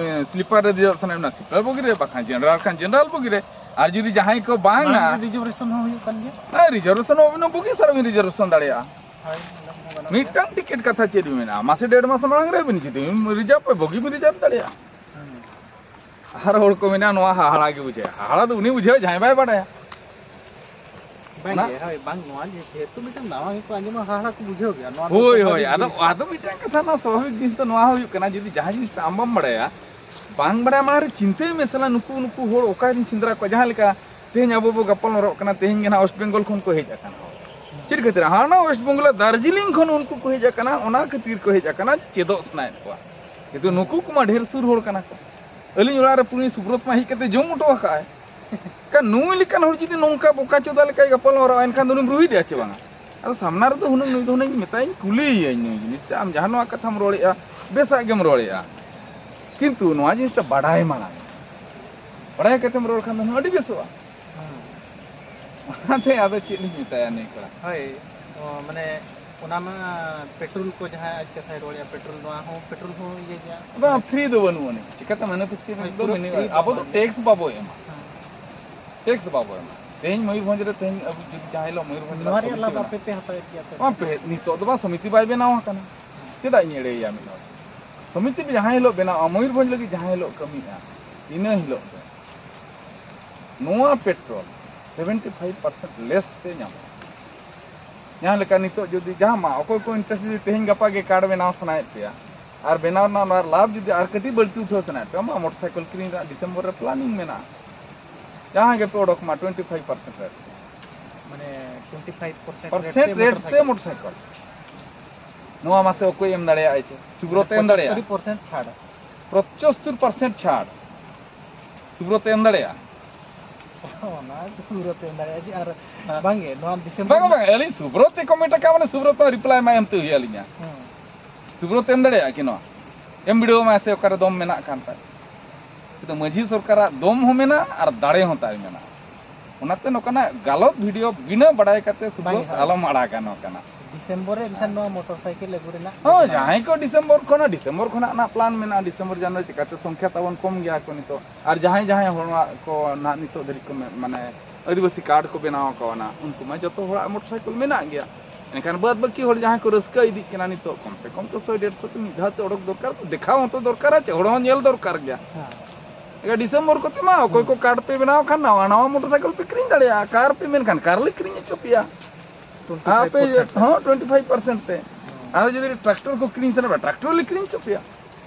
ᱥᱞᱤᱯᱟᱨ ᱨᱮ ᱫᱮᱡᱚᱜ ᱥᱟᱱᱟᱭᱮᱫ ᱵᱤᱱᱟ, ᱥᱞᱤᱯᱟᱨ ᱵᱳᱜᱤ ᱨᱮ, ᱵᱟᱠᱷᱟᱱ ᱡᱮᱱᱟᱨᱟᱞ ᱠᱷᱟᱱ ᱡᱮᱱᱟᱨᱟᱞ ᱵᱳᱜᱤ ᱨᱮ᱾ ᱟᱨ ᱡᱩᱫᱤ ᱡᱟᱦᱟᱸᱭ ᱠᱚ ᱵᱟᱝᱟ, ᱢᱟᱲᱟᱝ ᱨᱮ ᱨᱤᱡᱟᱨᱵᱷᱮᱥᱚᱱ ᱦᱚᱸ ᱦᱩᱭᱩᱜ ᱠᱟᱱ ᱜᱮᱭᱟ᱾ ᱦᱮᱸ, ᱨᱤᱡᱟᱨᱵᱷᱮᱥᱚᱱ ᱦᱚᱸ ᱟᱹᱵᱤᱱ ᱦᱚᱸ ᱵᱳᱜᱤ ᱥᱟᱨ ᱵᱤᱱ ᱨᱤᱡᱟᱨᱵᱷᱮᱥᱚᱱ ᱫᱟᱲᱮᱭᱟᱜᱼᱟ᱾ ᱦᱳᱭ, ᱚᱱᱟ ᱠᱚ ᱜᱟᱱᱚᱜ ᱜᱮᱭᱟ᱾ ᱢᱤᱫᱴᱟᱝ ᱴᱤᱠᱤᱴ ᱠᱟᱛᱷᱟ ᱪᱮᱫ ᱵᱤᱱ ᱢᱮᱱᱟ, ᱢᱟᱥᱮ ᱰᱮᱲ ᱢᱟᱥ ᱢᱟᱲᱟᱝ ᱨᱮ ᱟᱹᱵᱤᱱ ᱡᱩᱫᱤ ᱵᱤᱱ ᱨᱤᱡᱟᱨᱵᱷ ᱯᱮ, ᱵᱳᱜᱤ ᱵᱤᱱ ᱨᱤᱡᱟᱨᱵᱷ ᱫᱟᱲᱮᱭᱟᱜᱼᱟ᱾ ᱦᱩᱸ᱾ ᱟᱨ ᱦᱚᱲ ᱠᱚ ᱢᱮᱱᱟ, "ᱱᱚᱣᱟ ᱦᱟᱦᱟᱲᱟ ᱜᱮ ᱵᱩᱡᱷᱟᱹᱜᱼᱟ᱾" ᱦᱟᱦᱟᱲᱟ ᱫᱚ ᱩᱱᱤ ᱵᱩᱡᱷᱟᱹᱣᱟ, ᱡᱟᱦᱟᱸᱭ ᱵᱟᱭ ᱵᱟᱲᱟᱭᱟ᱾ ᱵᱟᱝ ᱚᱱᱟ ᱜᱮ, ᱦᱳᱭ, ᱵᱟᱝ, ᱱᱚᱣᱟ ᱡᱮ, ᱡᱮᱦᱮᱛᱩ ᱢᱤᱫᱴᱟᱝ ᱱᱟᱣᱟ ᱜᱮᱠᱚ ᱟᱸᱡᱚᱢᱟ, ᱦᱟᱦᱟᱲᱟ ᱠᱚ ᱵᱩᱡᱷᱟᱹᱣ ᱜᱮᱭᱟ᱾ ᱱᱚᱣᱟ ᱫᱚ ᱦᱳᱭ, ᱦᱳᱭ, ᱥᱟᱵᱷᱟᱵᱤᱠ ᱟᱫᱚ, ᱡᱤᱱᱤᱥ ᱠᱟᱱᱟ᱾ ᱟᱫᱚ ᱢᱤᱫᱴᱟᱝ ᱠᱟᱛᱷᱟ, ᱱᱚᱣᱟ ᱥᱟᱵᱷᱟᱵᱤᱠ ᱡᱤᱱᱤᱥ ᱫᱚ ᱱᱚᱣᱟ ᱦᱩᱭᱩᱜ ᱠᱟᱱᱟ, ᱡᱩᱫᱤ ᱡᱟᱦᱟᱸ ᱡᱤᱱᱤᱥᱴᱟ ᱟᱢ ᱵᱟᱢ ᱵᱟᱲᱟᱭᱟ, ᱵᱟᱝ ᱵᱟᱲᱟᱭ ᱢᱟᱲᱟᱝ ᱨᱮ ᱪᱤᱱᱛᱟᱹᱭ ᱢᱮ, ᱥᱟᱞᱟ, ᱱᱩᱠᱩ, ᱱᱩᱠᱩ ᱦᱚᱲ ᱚᱠᱟᱨᱮᱧ ᱥᱮᱸᱫᱽᱨᱟ ᱠᱚᱣᱟ? ᱡᱟᱦᱟᱸ ᱞᱮᱠᱟ ᱛᱮᱦᱮᱧ ᱟᱵᱚ ᱵᱚ ᱜᱟᱯᱟᱞ ᱢᱟᱨᱟᱜ ᱠᱟᱱᱟ, ᱛᱮᱦᱮᱧ ᱜᱮ ᱱᱟᱦᱟᱜ ᱳᱭᱮᱥᱴ ᱵᱮᱝᱜᱚᱞ ᱠᱷᱚᱱ ᱠᱚ ᱦᱮᱡ ᱟᱠᱟᱱᱟ ᱦᱚᱲ᱾ ᱪᱮᱫ ᱠᱷᱟᱹᱛᱤᱨ? ᱦᱟᱱᱟ ᱳᱭᱮᱥᱴ ᱵᱮᱝᱜᱚᱞ ᱫᱟᱨᱡᱤᱞᱤᱝ ᱠᱷᱚᱱ ᱩᱱᱠᱩ ᱠᱚ ᱦᱮᱡ ᱟᱠᱟᱱᱟ, ᱚᱱᱟ ᱠᱷᱟᱹᱛᱤᱨ ᱠᱚ ᱦᱮᱡ ᱟᱠᱟᱱᱟ, ᱪᱮᱫᱚᱜ ᱥᱟᱱᱟᱭᱮᱫ ᱠᱚᱣᱟ᱾ ᱠᱤᱱᱛᱩ ᱱᱩᱠᱩ ᱠᱚᱢᱟ ᱰᱷᱮᱨ ᱥᱩᱨ ᱦᱚᱲ ᱠᱟᱱᱟ ᱠᱚ᱾ ᱟᱹᱞᱤᱧ ᱚᱲᱟᱜ ᱨᱮ ᱯᱩᱱᱤ ᱥᱩᱵᱨᱚᱛ ᱢᱟ ᱦᱮᱡ ᱠᱟᱛᱮ ᱡᱚᱢ ᱦᱚᱴᱚ ᱟᱠᱟᱫᱼᱟᱭ᱾ ᱠᱷᱟᱱ ᱱᱩᱭ ᱞᱮᱠᱟᱱ ᱦᱚᱲ ᱡᱩᱫᱤ ᱱᱚᱝᱠᱟ ᱵᱚᱠᱟ ᱪᱚᱫᱟ ᱞᱮᱠᱟᱭ ᱜᱟᱯᱟᱞ ᱢᱟᱨᱟᱣᱟ, ᱮᱱᱠᱷᱟᱱ ᱫᱚ ᱩᱱᱤᱢ ᱨᱩᱦᱤᱫᱮᱭᱟ ᱪᱮ ᱵᱟᱝᱟ? ᱟᱫᱚ ᱥᱟᱢᱱᱟ ᱨᱮᱫᱚ ᱦᱩᱱᱟᱹᱝ ᱱᱩᱭ ᱫᱚ ᱦᱩᱱᱟᱹᱝ ᱢᱮᱛᱟᱭᱟᱹᱧ, ᱠᱩᱞᱤᱭᱮᱭᱟᱹᱧ, ᱱᱩᱭ ᱡᱤᱱᱤᱥ ᱪᱮ ᱟᱢ ᱡᱟᱦᱟᱸ ᱱᱚᱣᱟ ᱠᱟᱛᱷᱟᱢ ᱨᱚᱲᱮᱫᱼᱟ, ᱵᱮᱥᱟᱜ ᱜᱮᱢ ᱨᱚᱲᱮᱫᱼᱟ, ᱠᱤᱱᱛᱩ ᱱᱚᱣᱟ ᱡᱤᱱᱤᱥᱴᱟ ᱵᱟᱰᱟᱭ ᱢᱟᱲᱟᱝ, ᱵᱟᱰᱟᱭ ᱠᱟᱛᱮᱢ ᱨᱚᱲ ᱠᱷᱟᱱ ᱫᱚ ᱦᱩᱱᱟᱹᱝ ᱟᱹᱰᱤ ᱵᱮᱥᱚᱜᱼᱟ᱾ ᱦᱮᱸ᱾ ᱚᱱᱟᱛᱮ ᱟᱫᱚ ᱪᱮᱫ ᱞᱤᱧ ᱢᱮᱛᱟᱭᱟ ᱱᱩᱭ ᱠᱚᱲᱟ? ᱦᱳᱭ, ᱚ, ᱢᱟᱱᱮ ᱚᱱᱟ ᱢᱟ ᱯᱮᱴᱨᱳᱞ ᱠᱚ ᱡᱟᱦᱟᱸ ᱟᱡ ᱠᱟᱛᱷᱟᱭ ᱨᱚᱲᱮᱫᱼᱟ, ᱯᱮᱴᱨᱳᱞ ᱱᱚᱣᱟ ᱦᱚᱸ, ᱯᱮᱴᱨᱳᱞ ᱦᱚᱸ ᱤᱭᱟᱹ ᱜᱮᱭᱟ᱾ ᱵᱟᱝ, ᱯᱷᱨᱤ ᱫᱚ ᱵᱟᱹᱱᱩᱜ ᱟᱹᱱᱤᱡ, ᱪᱤᱠᱟᱹᱛᱮ ᱢᱟᱱᱮ ᱯᱩᱪᱷᱤ ᱦᱳᱭ, ᱫᱚ ᱯᱩᱨᱟᱹ ᱢᱮᱱᱟᱜᱼᱟ᱾ ᱯᱷᱨᱤ ᱫᱚ ᱟᱵᱚ ᱫᱚ ᱵᱟᱝ᱾ ᱴᱮᱠᱥ ᱵᱟᱵᱚ ᱮᱢᱟ᱾ ᱦᱮᱸ᱾ ᱴᱮᱠᱥ ᱵᱟᱵᱚ ᱮᱢᱟ᱾ ᱛᱮᱦᱮᱧ ᱢᱚᱭᱩᱨᱵᱷᱚᱸᱡᱽ ᱨᱮ, ᱛᱮᱦᱮᱧ ᱟᱵᱚ ᱡᱩᱫᱤ ᱡᱟᱦᱟᱸ ᱦᱤᱞᱳᱜ ᱢᱚᱭᱩᱨᱵᱷᱚᱸᱡᱽ ᱨᱮ ᱱᱚᱣᱟ ᱨᱮᱭᱟᱜ ᱥᱚᱢᱤᱛᱤ ᱞᱟᱵᱷ ᱢᱮᱱᱟᱜᱼᱟ᱾ ᱟᱯᱮ ᱯᱮ ᱦᱟᱛᱟᱣᱮᱫ ᱜᱮᱭᱟ ᱯᱮ? ᱵᱟᱝ ᱯᱮ, ᱱᱤᱛᱚᱜ ᱫᱚ ᱵᱟᱝ, ᱥᱚᱢᱤᱛᱤ ᱵᱟᱭ ᱵᱮᱱᱟᱣ ᱟᱠᱟᱱᱟ᱾ ᱪᱮᱫᱟᱜ ᱤᱧ ᱮᱲᱮᱭᱮᱭᱟ ᱢᱤᱫ ᱦᱚᱲ? ᱥᱚᱢᱤᱛᱤ ᱡᱟᱦᱟᱸ ᱦᱤᱞᱳᱜ ᱵᱮᱱᱟᱜᱼᱟ, ᱢᱚᱭᱩᱨᱵᱷᱚᱸᱡᱽ ᱞᱟᱹᱜᱤᱫ ᱡᱟᱦᱟᱸ ᱦᱤᱞᱳᱜ ᱠᱟᱹᱢᱤᱜᱼᱟ, ᱤᱱᱟᱹ ᱦᱤᱞᱳᱜ ᱫᱚ ᱱᱚᱣᱟ ᱯᱮᱴᱨᱳᱞ ᱥᱮᱵᱷᱮᱱᱴᱤ ᱯᱷᱟᱭᱤᱵᱷ ᱯᱟᱨᱥᱮᱱᱴ ᱞᱮᱥ ᱛᱮ ᱧᱟᱢᱚᱜᱼᱟ᱾ ᱡᱟᱦᱟᱸ ᱞᱮᱠᱟ ᱱᱤᱛᱚᱜ ᱡᱩᱫᱤ ᱡᱟᱦᱟᱸ ᱢᱟ ᱚᱠᱚᱭ ᱠᱚ ᱤᱱᱴᱟᱨᱮᱥᱴ ᱡᱩᱫᱤ ᱛᱮᱦᱮᱧ ᱜᱟᱯᱟ ᱜᱮ ᱠᱟᱨᱰ ᱵᱮᱱᱟᱣ ᱥᱟᱱᱟᱭᱮᱫ ᱯᱮᱭᱟ ᱟᱨ ᱵᱮᱱᱟᱣ ᱨᱮᱱᱟᱜ ᱚᱱᱟ ᱞᱟᱵᱷ ᱡᱩᱫᱤ ᱟᱨ ᱠᱟᱹᱴᱤᱡ ᱵᱟᱹᱲᱛᱤ ᱩᱴᱷᱟᱹᱣ ᱥᱟᱱᱟᱭᱮᱫ ᱯᱮᱭᱟ, ᱢᱟ ᱢᱚᱴᱚᱨ ᱥᱟᱭᱠᱮᱞ ᱠᱤᱨᱤᱧ ᱨᱮᱱᱟᱜ ᱰᱤᱥᱮᱢᱵᱚᱨ ᱨᱮ ᱯᱞᱟᱱᱤᱝ ᱢᱮᱱᱟᱜᱼᱟ᱾ ᱡᱟᱦᱟᱸ ᱜᱮᱯᱮ ᱚᱰᱚᱠ ᱢᱟ ᱴᱩᱭᱮᱱᱴᱤ ᱯᱷᱟᱭᱤᱵᱷ ᱯᱟᱨᱥᱮᱱᱴ ᱨᱮᱴ᱾ ᱢᱟᱱᱮ twenty five percent percent rate ᱛᱮ ᱢᱚᱴᱚᱨ ᱥᱟᱭᱠᱮᱞ᱾ ᱱᱚᱣᱟ ᱢᱟᱥᱮ ᱚᱠᱚᱭ ᱮᱢ ᱫᱟᱲᱮᱭᱟᱜᱼᱟᱭ ᱪᱮ? ᱥᱩᱵᱨᱚᱛ ᱮᱢ ᱫᱟᱲᱮᱭᱟᱜᱼᱟ? ᱯᱚᱸᱪᱟᱛᱛᱳᱨ ᱯᱟᱨᱥᱮᱱᱴ ᱪᱷᱟᱲ᱾ ᱯᱚᱸᱪᱟᱛᱛᱳᱨ ᱯᱟᱨᱥᱮᱱᱴ ᱪᱷᱟᱲ᱾ ᱥᱩᱵᱨᱚᱛ ᱮᱢ ᱫᱟᱲᱮᱭᱟᱜᱼᱟ? ᱚᱱᱟ ᱥᱩᱵᱨᱚᱛ ᱮᱢ ᱫᱟᱲᱮᱭᱟᱜᱼᱟ ᱡᱮ, ᱟᱨ ᱦᱮᱸ᱾ ᱵᱟᱝᱜᱮ, ᱱᱚᱣᱟ ᱰᱤᱥᱮᱢᱵᱚᱨ ᱵᱟᱝᱟ, ᱵᱟᱝᱟ, ᱟᱹᱞᱤᱧ ᱥᱩᱵᱨᱚᱛ ᱮ ᱠᱚᱢᱮᱱᱴ ᱟᱠᱟᱫ, ᱢᱟᱱᱮ ᱥᱩᱵᱨᱚᱛ ᱢᱟ ᱨᱤᱯᱞᱟᱭ ᱢᱟ ᱮᱢ ᱛᱮ ᱦᱩᱭ ᱟᱹᱞᱤᱧᱟ᱾ ᱦᱮᱸ᱾ ᱥᱩᱵᱨᱚᱛ ᱮᱢ ᱫᱟᱲᱮᱭᱟᱜᱼᱟ ᱠᱤ ᱱᱚᱣᱟ? ᱮᱢ ᱵᱤᱰᱟᱹᱣ ᱢᱟᱭ ᱥᱮ ᱚᱠᱟᱨᱮ ᱫᱚᱢ ᱢᱮᱱᱟᱜ ᱠᱷᱟᱱ ᱛᱟᱭ᱾ ᱠᱤᱱᱛᱩ ᱢᱟᱹᱡᱷᱤ ᱥᱚᱨᱠᱟᱨᱟᱜ ᱫᱚᱢ ᱦᱚᱸ ᱢᱮᱱᱟᱜᱼᱟ ᱟᱨ ᱫᱟᱲᱮ ᱦᱚᱸ ᱛᱟᱭ ᱢᱮᱱᱟᱜᱼᱟ᱾ ᱚᱱᱟᱛᱮ ᱱᱚᱝᱠᱟᱱᱟᱜ ᱜᱟᱞᱚᱛ ᱵᱷᱤᱰᱤᱭᱳ ᱵᱤᱱᱟᱹ ᱵᱟᱲᱟᱭ ᱠᱟᱛᱮ ᱥᱩᱵᱨᱚᱛ ᱵᱟᱝ ᱦᱳᱭ᱾ ᱟᱞᱚᱢ ᱟᱲᱟᱜᱟ ᱱᱚᱝᱠᱟᱱᱟᱜ᱾ ᱰᱤᱥᱮᱢᱵᱚᱨ ᱨᱮ ᱮᱱᱠᱷᱟᱱ ᱦᱮᱸ᱾ ᱱᱚᱣᱟ ᱢᱚᱴᱚᱨ ᱥᱟᱭᱠᱮᱞ ᱟᱹᱜᱩ ᱨᱮᱱᱟᱜ ᱦᱳᱭ, ᱡᱳᱡᱚᱱᱟ᱾ ᱡᱟᱦᱟᱸᱭ ᱠᱚ ᱰᱤᱥᱮᱢᱵᱚᱨ ᱠᱷᱚᱱᱟᱜ, ᱰᱤᱥᱮᱢᱵᱚᱨ ᱠᱷᱚᱱᱟᱜ ᱨᱮᱱᱟᱜ ᱯᱞᱟᱱ ᱢᱮᱱᱟᱜᱼᱟ, ᱰᱤᱥᱮᱢᱵᱚᱨ ᱡᱟᱱᱩᱣᱟᱨᱤ, ᱪᱤᱠᱟᱹᱛᱮ ᱥᱚᱝᱠᱷᱭᱟ ᱛᱟᱵᱚᱱ ᱠᱚᱢ ᱜᱮᱭᱟ ᱠᱚ ᱱᱤᱛᱚᱜ᱾ ᱟᱨ ᱡᱟᱦᱟᱸᱭ ᱡᱟᱦᱟᱸᱭ ᱦᱚᱲ ᱱᱚᱣᱟ ᱠᱚ ᱱᱟᱦᱟᱜ ᱱᱤᱛᱚᱜ ᱫᱷᱟᱹᱨᱤᱡ ᱠᱚ ᱢᱮ-, ᱢᱟᱱᱮ ᱟᱹᱫᱤᱵᱟᱹᱥᱤ ᱠᱟᱨᱰ ᱠᱚ ᱵᱮᱱᱟᱣ ᱟᱠᱟᱣᱱᱟ, ᱩᱱᱠᱩ ᱢᱟ ᱡᱚᱛᱚ ᱦᱚᱲᱟᱜ ᱢᱚᱴᱚᱨ ᱥᱟᱭᱠᱮᱞ ᱢᱮᱱᱟᱜ ᱜᱮᱭᱟ᱾ ᱮᱱᱠᱷᱟᱱ ᱵᱟᱫ ᱵᱟᱹᱠᱤ ᱦᱚᱲ ᱡᱟᱦᱟᱸᱭ ᱠᱚ ᱨᱟᱹᱥᱠᱟᱹ ᱤᱫᱤᱜ ᱠᱟᱱᱟ ᱱᱤᱛᱚᱜ, ᱠᱚᱢ ᱥᱮ ᱠᱚᱢ ᱛᱚ ᱥᱚᱭ ᱰᱮᱲᱥᱚ ᱛᱮ ᱢᱤᱫ ᱫᱷᱟᱣ ᱛᱮ ᱚᱰᱚᱠ ᱫᱚᱨᱠᱟᱨ, ᱫᱮᱠᱷᱟᱣ ᱦᱚᱸᱛᱚ ᱫᱚᱨᱠᱟᱨᱟ, ᱪᱮ ᱦᱚᱲ ᱦᱚᱸ ᱧᱮᱞ ᱫᱚᱨᱠᱟᱨ ᱜᱮᱭᱟ᱾ ᱦᱮᱸ᱾ ᱮᱱᱠᱷᱟᱱ ᱰᱤᱥᱮᱢᱵᱚᱨ ᱠᱚᱛᱮ ᱢᱟ ᱚᱠᱚᱭ ᱠᱚ ᱠᱟᱨᱰ ᱯᱮ ᱵᱮᱱᱟᱣ ᱠᱷᱟᱱ ᱱᱟᱣᱟ ᱱᱟᱣᱟ ᱢᱚᱴᱚᱨ ᱥᱟᱭᱠᱮᱞ ᱯᱮ ᱠᱤᱨᱤᱧ ᱫᱟᱲᱮᱭᱟᱜᱼᱟ, ᱠᱟᱨ ᱯᱮ ᱢᱮᱱᱠᱷᱟᱱ ᱠᱟᱨ ᱞᱮ ᱠᱤᱨᱤᱧ ᱦᱚᱪᱚ ᱯᱮᱭᱟ᱾ ᱟᱯᱮ ᱴᱩᱭᱮᱱᱴᱤ ᱯᱷᱟᱭᱤᱵᱷ ᱯᱟᱨᱥᱮᱱᱴ ᱛᱮ᱾ ᱦᱚᱸ, ᱴᱩᱭᱮᱱᱴᱤ ᱯᱷᱟᱭᱤᱵᱷ ᱯᱟᱨᱥᱮᱱᱴ ᱛᱮ᱾ ᱦᱮᱸ᱾ ᱟᱨ ᱡᱩᱫᱤ ᱴᱨᱟᱠᱴᱚᱨ ᱠᱚ ᱠᱤᱨᱤᱧ ᱥᱟᱱᱟ ᱯᱮ, ᱴᱨᱟᱠᱴᱚᱨ ᱞᱮ ᱠᱤᱨᱤᱧ ᱦᱚᱪᱚ ᱯᱮᱭᱟ᱾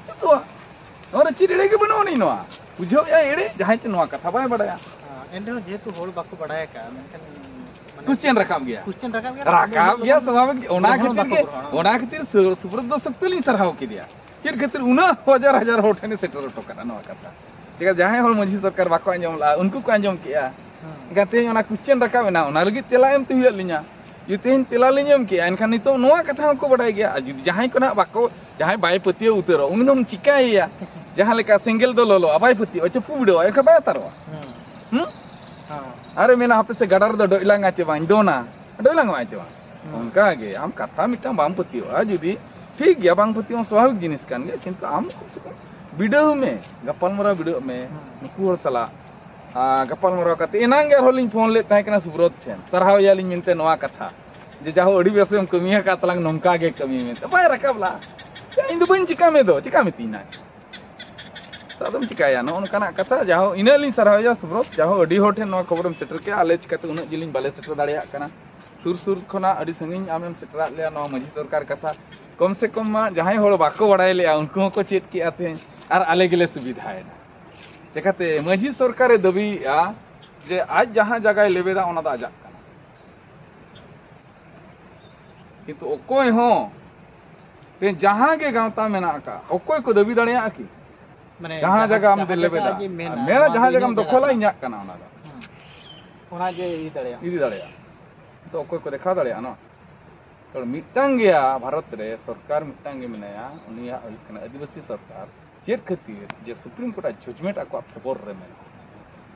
ᱡᱚᱛᱚᱣᱟᱜ᱾ ᱱᱚᱣᱟ ᱨᱮ ᱪᱮᱫ ᱮᱲᱮ ᱜᱮ ᱵᱟᱹᱱᱩᱜ ᱟᱹᱱᱤᱡ ᱱᱚᱣᱟ᱾ ᱵᱩᱡᱷᱟᱹᱣᱮᱫᱼᱟ ᱮᱲᱮ, ᱡᱟᱦᱟᱸᱭ ᱪᱚ ᱱᱚᱣᱟ ᱠᱟᱛᱷᱟ ᱵᱟᱭ ᱵᱟᱲᱟᱭᱟ᱾ ᱦᱮᱸ, ᱮᱱ ᱨᱮᱦᱚᱸ ᱡᱮᱦᱮᱛᱩ ᱦᱚᱲ ᱵᱟᱠᱚ ᱵᱟᱲᱟᱭ ᱟᱠᱟᱫᱼᱟ, ᱢᱮᱱᱠᱷᱟᱱ ᱠᱩᱥᱪᱮᱱ ᱨᱟᱠᱟᱵ ᱜᱮᱭᱟ᱾ ᱠᱩᱥᱪᱮᱱ ᱨᱟᱠᱟᱵ ᱜᱮᱭᱟ᱾ ᱨᱟᱠᱟᱵ ᱜᱮᱭᱟ, ᱥᱟᱵᱷᱟᱵᱤᱠ᱾ ᱚᱱᱟ ᱠᱷᱟᱹᱛᱤᱨ ᱜᱮ, ᱚᱱᱟ ᱠᱷᱟᱹᱛᱤᱨ ᱥᱩ-, ᱥᱩᱵᱨᱚᱛ ᱫᱚ ᱥᱚᱠᱛᱚ ᱞᱤᱧ ᱥᱟᱨᱦᱟᱣ ᱠᱮᱫᱮᱭᱟ᱾ ᱪᱮᱫ ᱠᱷᱟᱹᱛᱤᱨ ᱩᱱᱟᱹᱜ ᱦᱟᱡᱟᱨ ᱦᱟᱡᱟᱨ ᱦᱚᱲ ᱴᱷᱮᱱᱮ ᱥᱮᱴᱮᱨ ᱦᱚᱴᱚ ᱠᱟᱜᱼᱟ ᱱᱚᱣᱟ ᱠᱟᱛᱷᱟ? ᱪᱮᱫᱟᱜ ᱡᱟᱦᱟᱸᱭ ᱦᱚᱲ ᱢᱟᱹᱡᱷᱤ ᱥᱚᱨᱠᱟᱨ ᱵᱟᱠᱚ ᱟᱸᱡᱚᱢ ᱞᱟᱜᱼᱟ, ᱩᱱᱠᱩ ᱠᱚ ᱟᱸᱡᱚᱢ ᱠᱮᱜᱼᱟ᱾ ᱦᱮᱸ᱾ ᱮᱱᱠᱷᱟᱱ ᱛᱮᱦᱮᱧ ᱚᱱᱟ ᱠᱩᱥᱪᱮᱱ ᱨᱟᱠᱟᱵ ᱮᱱᱟ, ᱚᱱᱟ ᱞᱟᱹᱜᱤᱫ ᱛᱮᱞᱟ ᱮᱢ ᱛᱮ ᱦᱩᱭᱩᱜ ᱞᱤᱧᱟ᱾ ᱡᱩᱫᱤ ᱛᱮᱦᱮᱧ ᱛᱮᱞᱟ ᱞᱤᱧ ᱮᱢ ᱠᱮᱜᱼᱟ, ᱮᱱᱠᱷᱟᱱ ᱱᱤᱛᱚᱜ ᱱᱚᱣᱟ ᱠᱟᱛᱷᱟ ᱦᱚᱸᱠᱚ ᱵᱟᱰᱟᱭ ᱜᱮᱭᱟ᱾ ᱟᱨ ᱡᱩᱫᱤ ᱡᱟᱦᱟᱸᱭ ᱠᱚ ᱱᱟᱦᱟᱜ ᱵᱟᱠᱚ, ᱡᱟᱦᱟᱸᱭ ᱵᱟᱭ ᱯᱟᱹᱛᱭᱟᱹᱣ ᱩᱛᱟᱹᱨᱚᱜ, ᱩᱱᱤ ᱫᱚᱢ ᱪᱤᱠᱟᱹᱭᱮᱭᱟ? ᱡᱟᱦᱟᱸ ᱞᱮᱠᱟ ᱥᱮᱸᱜᱮᱞ ᱫᱚ ᱞᱚᱞᱚᱜᱼᱟ, ᱵᱟᱭ ᱯᱟᱹᱛᱭᱟᱹᱣᱟ, ᱪᱟᱹᱯᱩ ᱵᱤᱰᱟᱹᱣᱟ, ᱮᱱᱠᱷᱟᱱ ᱵᱟᱭ ᱟᱛᱟᱨᱚᱜᱼᱟ᱾ ᱦᱮᱸ᱾ ᱦᱩᱸ? ᱦᱮᱸ᱾ ᱟᱨᱮ ᱢᱮᱱᱟ, "ᱦᱟᱯᱮ ᱥᱮ, ᱜᱟᱰᱟ ᱨᱮᱫᱚ ᱰᱚᱡ ᱞᱟᱝᱟ ᱪᱮ ᱵᱟᱝ, ᱰᱚᱱᱟ, ᱰᱚᱡ ᱞᱟᱝᱟ ᱵᱟᱝ ᱪᱮ ᱵᱟᱝ?" ᱦᱮᱸ᱾ ᱚᱱᱠᱟ ᱜᱮ ᱟᱢ ᱠᱟᱛᱷᱟ ᱢᱤᱫᱴᱟᱝ ᱵᱟᱢ ᱯᱟᱹᱛᱭᱟᱹᱣᱟ, ᱡᱩᱫᱤ ᱴᱷᱤᱠ ᱜᱮᱭᱟ, ᱵᱟᱝ ᱯᱟᱹᱛᱭᱟᱹᱣ ᱥᱟᱵᱷᱟᱵᱤᱠ ᱡᱤᱱᱤᱥ ᱠᱟᱱ ᱜᱮᱭᱟ, ᱠᱤᱱᱛᱩ ᱟᱢ ᱠᱚᱢ ᱥᱮ ᱠᱚᱢ ᱵᱤᱰᱟᱹᱣ ᱢᱮ, ᱜᱟᱯᱟᱞᱢᱟᱨᱟᱣ ᱵᱤᱰᱟᱹᱣ ᱢᱮ᱾ ᱦᱮᱸ᱾ ᱱᱩᱠᱩ ᱦᱚᱲ ᱥᱟᱞᱟᱜ, ᱟᱨ ᱜᱟᱯᱟᱞᱢᱟᱨᱟᱣ ᱠᱟᱛᱮ ᱮᱱᱟᱝ ᱜᱮ ᱟᱨᱦᱚᱸ ᱞᱤᱧ ᱯᱷᱳᱱ ᱞᱮᱫ ᱛᱟᱦᱮᱸ ᱠᱟᱱᱟ ᱥᱩᱵᱨᱚᱛ ᱴᱷᱮᱱ, ᱥᱟᱨᱦᱟᱣ ᱮᱭᱟᱞᱤᱧ ᱢᱮᱱᱛᱮ ᱱᱚᱣᱟ ᱠᱟᱛᱷᱟ, ᱡᱮ ᱡᱟᱦᱳ ᱟᱹᱰᱤ ᱵᱮᱥ ᱮᱢ ᱠᱟᱹᱢᱤ ᱟᱠᱟᱫ ᱛᱟᱞᱟᱝ, ᱱᱚᱝᱠᱟ ᱜᱮ ᱠᱟᱹᱢᱤ ᱢᱮᱱᱛᱮ᱾ ᱵᱟᱭ ᱨᱟᱠᱟᱵ ᱞᱟᱜᱼᱟ᱾ ᱭᱟ, ᱤᱧ ᱫᱚ ᱵᱟᱹᱧ ᱪᱤᱠᱟ ᱢᱮ ᱫᱚ, ᱪᱤᱠᱟ ᱢᱮᱛᱤᱧ ᱱᱟᱭ? ᱛᱚ ᱟᱫᱚᱢ ᱪᱤᱠᱟᱭᱟ, ᱱᱚᱜᱼᱚ ᱱᱚᱝᱠᱟᱱᱟᱜ ᱠᱟᱛᱷᱟ᱾ ᱡᱟᱦᱳ ᱤᱱᱟᱹᱜ ᱞᱤᱧ ᱥᱟᱨᱦᱟᱣᱮᱭᱟ ᱥᱩᱵᱨᱚᱛ, ᱡᱟᱦᱳ ᱟᱹᱰᱤ ᱦᱚᱲ ᱴᱷᱮᱱ ᱱᱚᱣᱟ ᱠᱷᱚᱵᱚᱨᱮᱢ ᱥᱮᱴᱮᱨ ᱠᱮᱜᱼᱟ᱾ ᱟᱞᱮ ᱪᱤᱠᱟᱹᱛᱮ ᱩᱱᱟᱹᱜ ᱡᱤᱞᱤᱧ ᱵᱟᱞᱮ ᱥᱮᱴᱮᱨ ᱫᱟᱲᱮᱭᱟᱜ ᱠᱟᱱᱟ, ᱥᱩᱨ ᱥᱩᱨ ᱠᱷᱚᱱᱟᱜ ᱟᱹᱰᱤ ᱥᱟᱺᱜᱤᱧ ᱟᱢᱮᱢ ᱥᱮᱴᱮᱨᱟᱫ ᱞᱮᱭᱟ ᱱᱚᱣᱟ ᱢᱟᱹᱡᱷᱤ ᱥᱚᱨᱠᱟᱨ ᱠᱟᱛᱷᱟ᱾ ᱠᱚᱢ ᱥᱮ ᱠᱚᱢ ᱢᱟ ᱡᱟᱦᱟᱸᱭ ᱦᱚᱲ ᱵᱟᱠᱚ ᱵᱟᱲᱟᱭ ᱞᱮᱜᱼᱟ, ᱩᱱᱠᱩ ᱦᱚᱸᱠᱚ ᱪᱮᱫ ᱠᱮᱜᱼᱟ ᱛᱮᱦᱮᱧ, ᱟᱨ ᱟᱞᱮ ᱜᱮᱞᱮ ᱥᱩᱵᱤᱫᱷᱟᱭᱮᱱᱟ᱾ ᱪᱮᱠᱟᱛᱮ ᱢᱟᱹᱡᱷᱤ ᱥᱚᱨᱠᱟᱨᱮ ᱫᱟᱹᱵᱤᱭᱮᱜᱼᱟ ᱡᱮ ᱟᱡ ᱡᱟᱦᱟᱸ ᱡᱟᱭᱜᱟᱭ ᱞᱮᱵᱮᱫᱟ, ᱚᱱᱟ ᱫᱚ ᱟᱡᱟᱜ ᱠᱟᱱᱟ, ᱠᱤᱱᱛᱩ ᱚᱠᱚᱭ ᱦᱚᱸ ᱛᱮᱦᱮᱧ ᱡᱟᱦᱟᱸ ᱜᱮ ᱜᱟᱶᱛᱟ ᱢᱮᱱᱟᱜ ᱟᱠᱟᱫ, ᱚᱠᱚᱭ ᱠᱚ ᱫᱟᱹᱵᱤ ᱫᱟᱲᱮᱭᱟᱜᱼᱟ ᱠᱤ? ᱢᱟᱱᱮ ᱡᱟᱦᱟᱸ ᱡᱟᱦᱟᱸ, ᱡᱟᱭᱜᱟ ᱟᱢ ᱡᱟᱦᱟᱸ ᱫᱮ ᱡᱟᱭᱜᱟ ᱞᱮᱵᱮᱫᱟ, ᱟᱡ ᱮ ᱢᱮᱱᱟ, ᱢᱮᱱᱟ ᱱᱚᱣᱟ ᱡᱟᱦᱟᱸ ᱫᱚ ᱡᱟᱭᱜᱟᱢ ᱤᱧᱟᱹᱜ ᱫᱚᱠᱷᱚᱞᱟ, ᱡᱟᱭᱜᱟ ᱠᱟᱱᱟ᱾ ᱤᱧᱟᱹᱜ ᱠᱟᱱᱟ ᱚᱱᱟ ᱫᱚ᱾ ᱦᱮᱸ᱾ ᱚᱱᱟ ᱡᱮ ᱤᱫᱤ ᱫᱟᱲᱮᱭᱟᱜᱼᱟ᱾ ᱤᱫᱤ ᱫᱟᱲᱮᱭᱟᱜᱼᱟ᱾ ᱛᱚ ᱚᱠᱚᱭ ᱠᱚ ᱫᱮᱠᱷᱟᱣ ᱫᱟᱲᱮᱭᱟᱜᱼᱟ ᱱᱚᱣᱟ? ᱛᱚ ᱢᱤᱫᱴᱟᱝ ᱜᱮᱭᱟ ᱵᱷᱟᱨᱚᱛ ᱨᱮ, ᱥᱚᱨᱠᱟᱨ ᱢᱤᱫᱴᱟᱝ ᱜᱮ ᱢᱮᱱᱟᱭᱟ, ᱩᱱᱤᱭᱟᱜ ᱦᱩᱭᱩᱜ ᱠᱟᱱᱟ ᱟᱹᱫᱤᱵᱟᱹᱥᱤ ᱥᱚᱨᱠᱟᱨ᱾ ᱪᱮᱫ ᱠᱷᱟᱹᱛᱤᱨ ᱡᱮ ᱥᱩᱯᱨᱤᱢ ᱠᱳᱨᱴᱟᱜ ᱡᱟᱡᱽᱢᱮᱱᱴ ᱟᱠᱚᱣᱟᱜ ᱯᱷᱮᱵᱚᱨ ᱨᱮ ᱢᱮᱱᱟᱜᱼᱟ?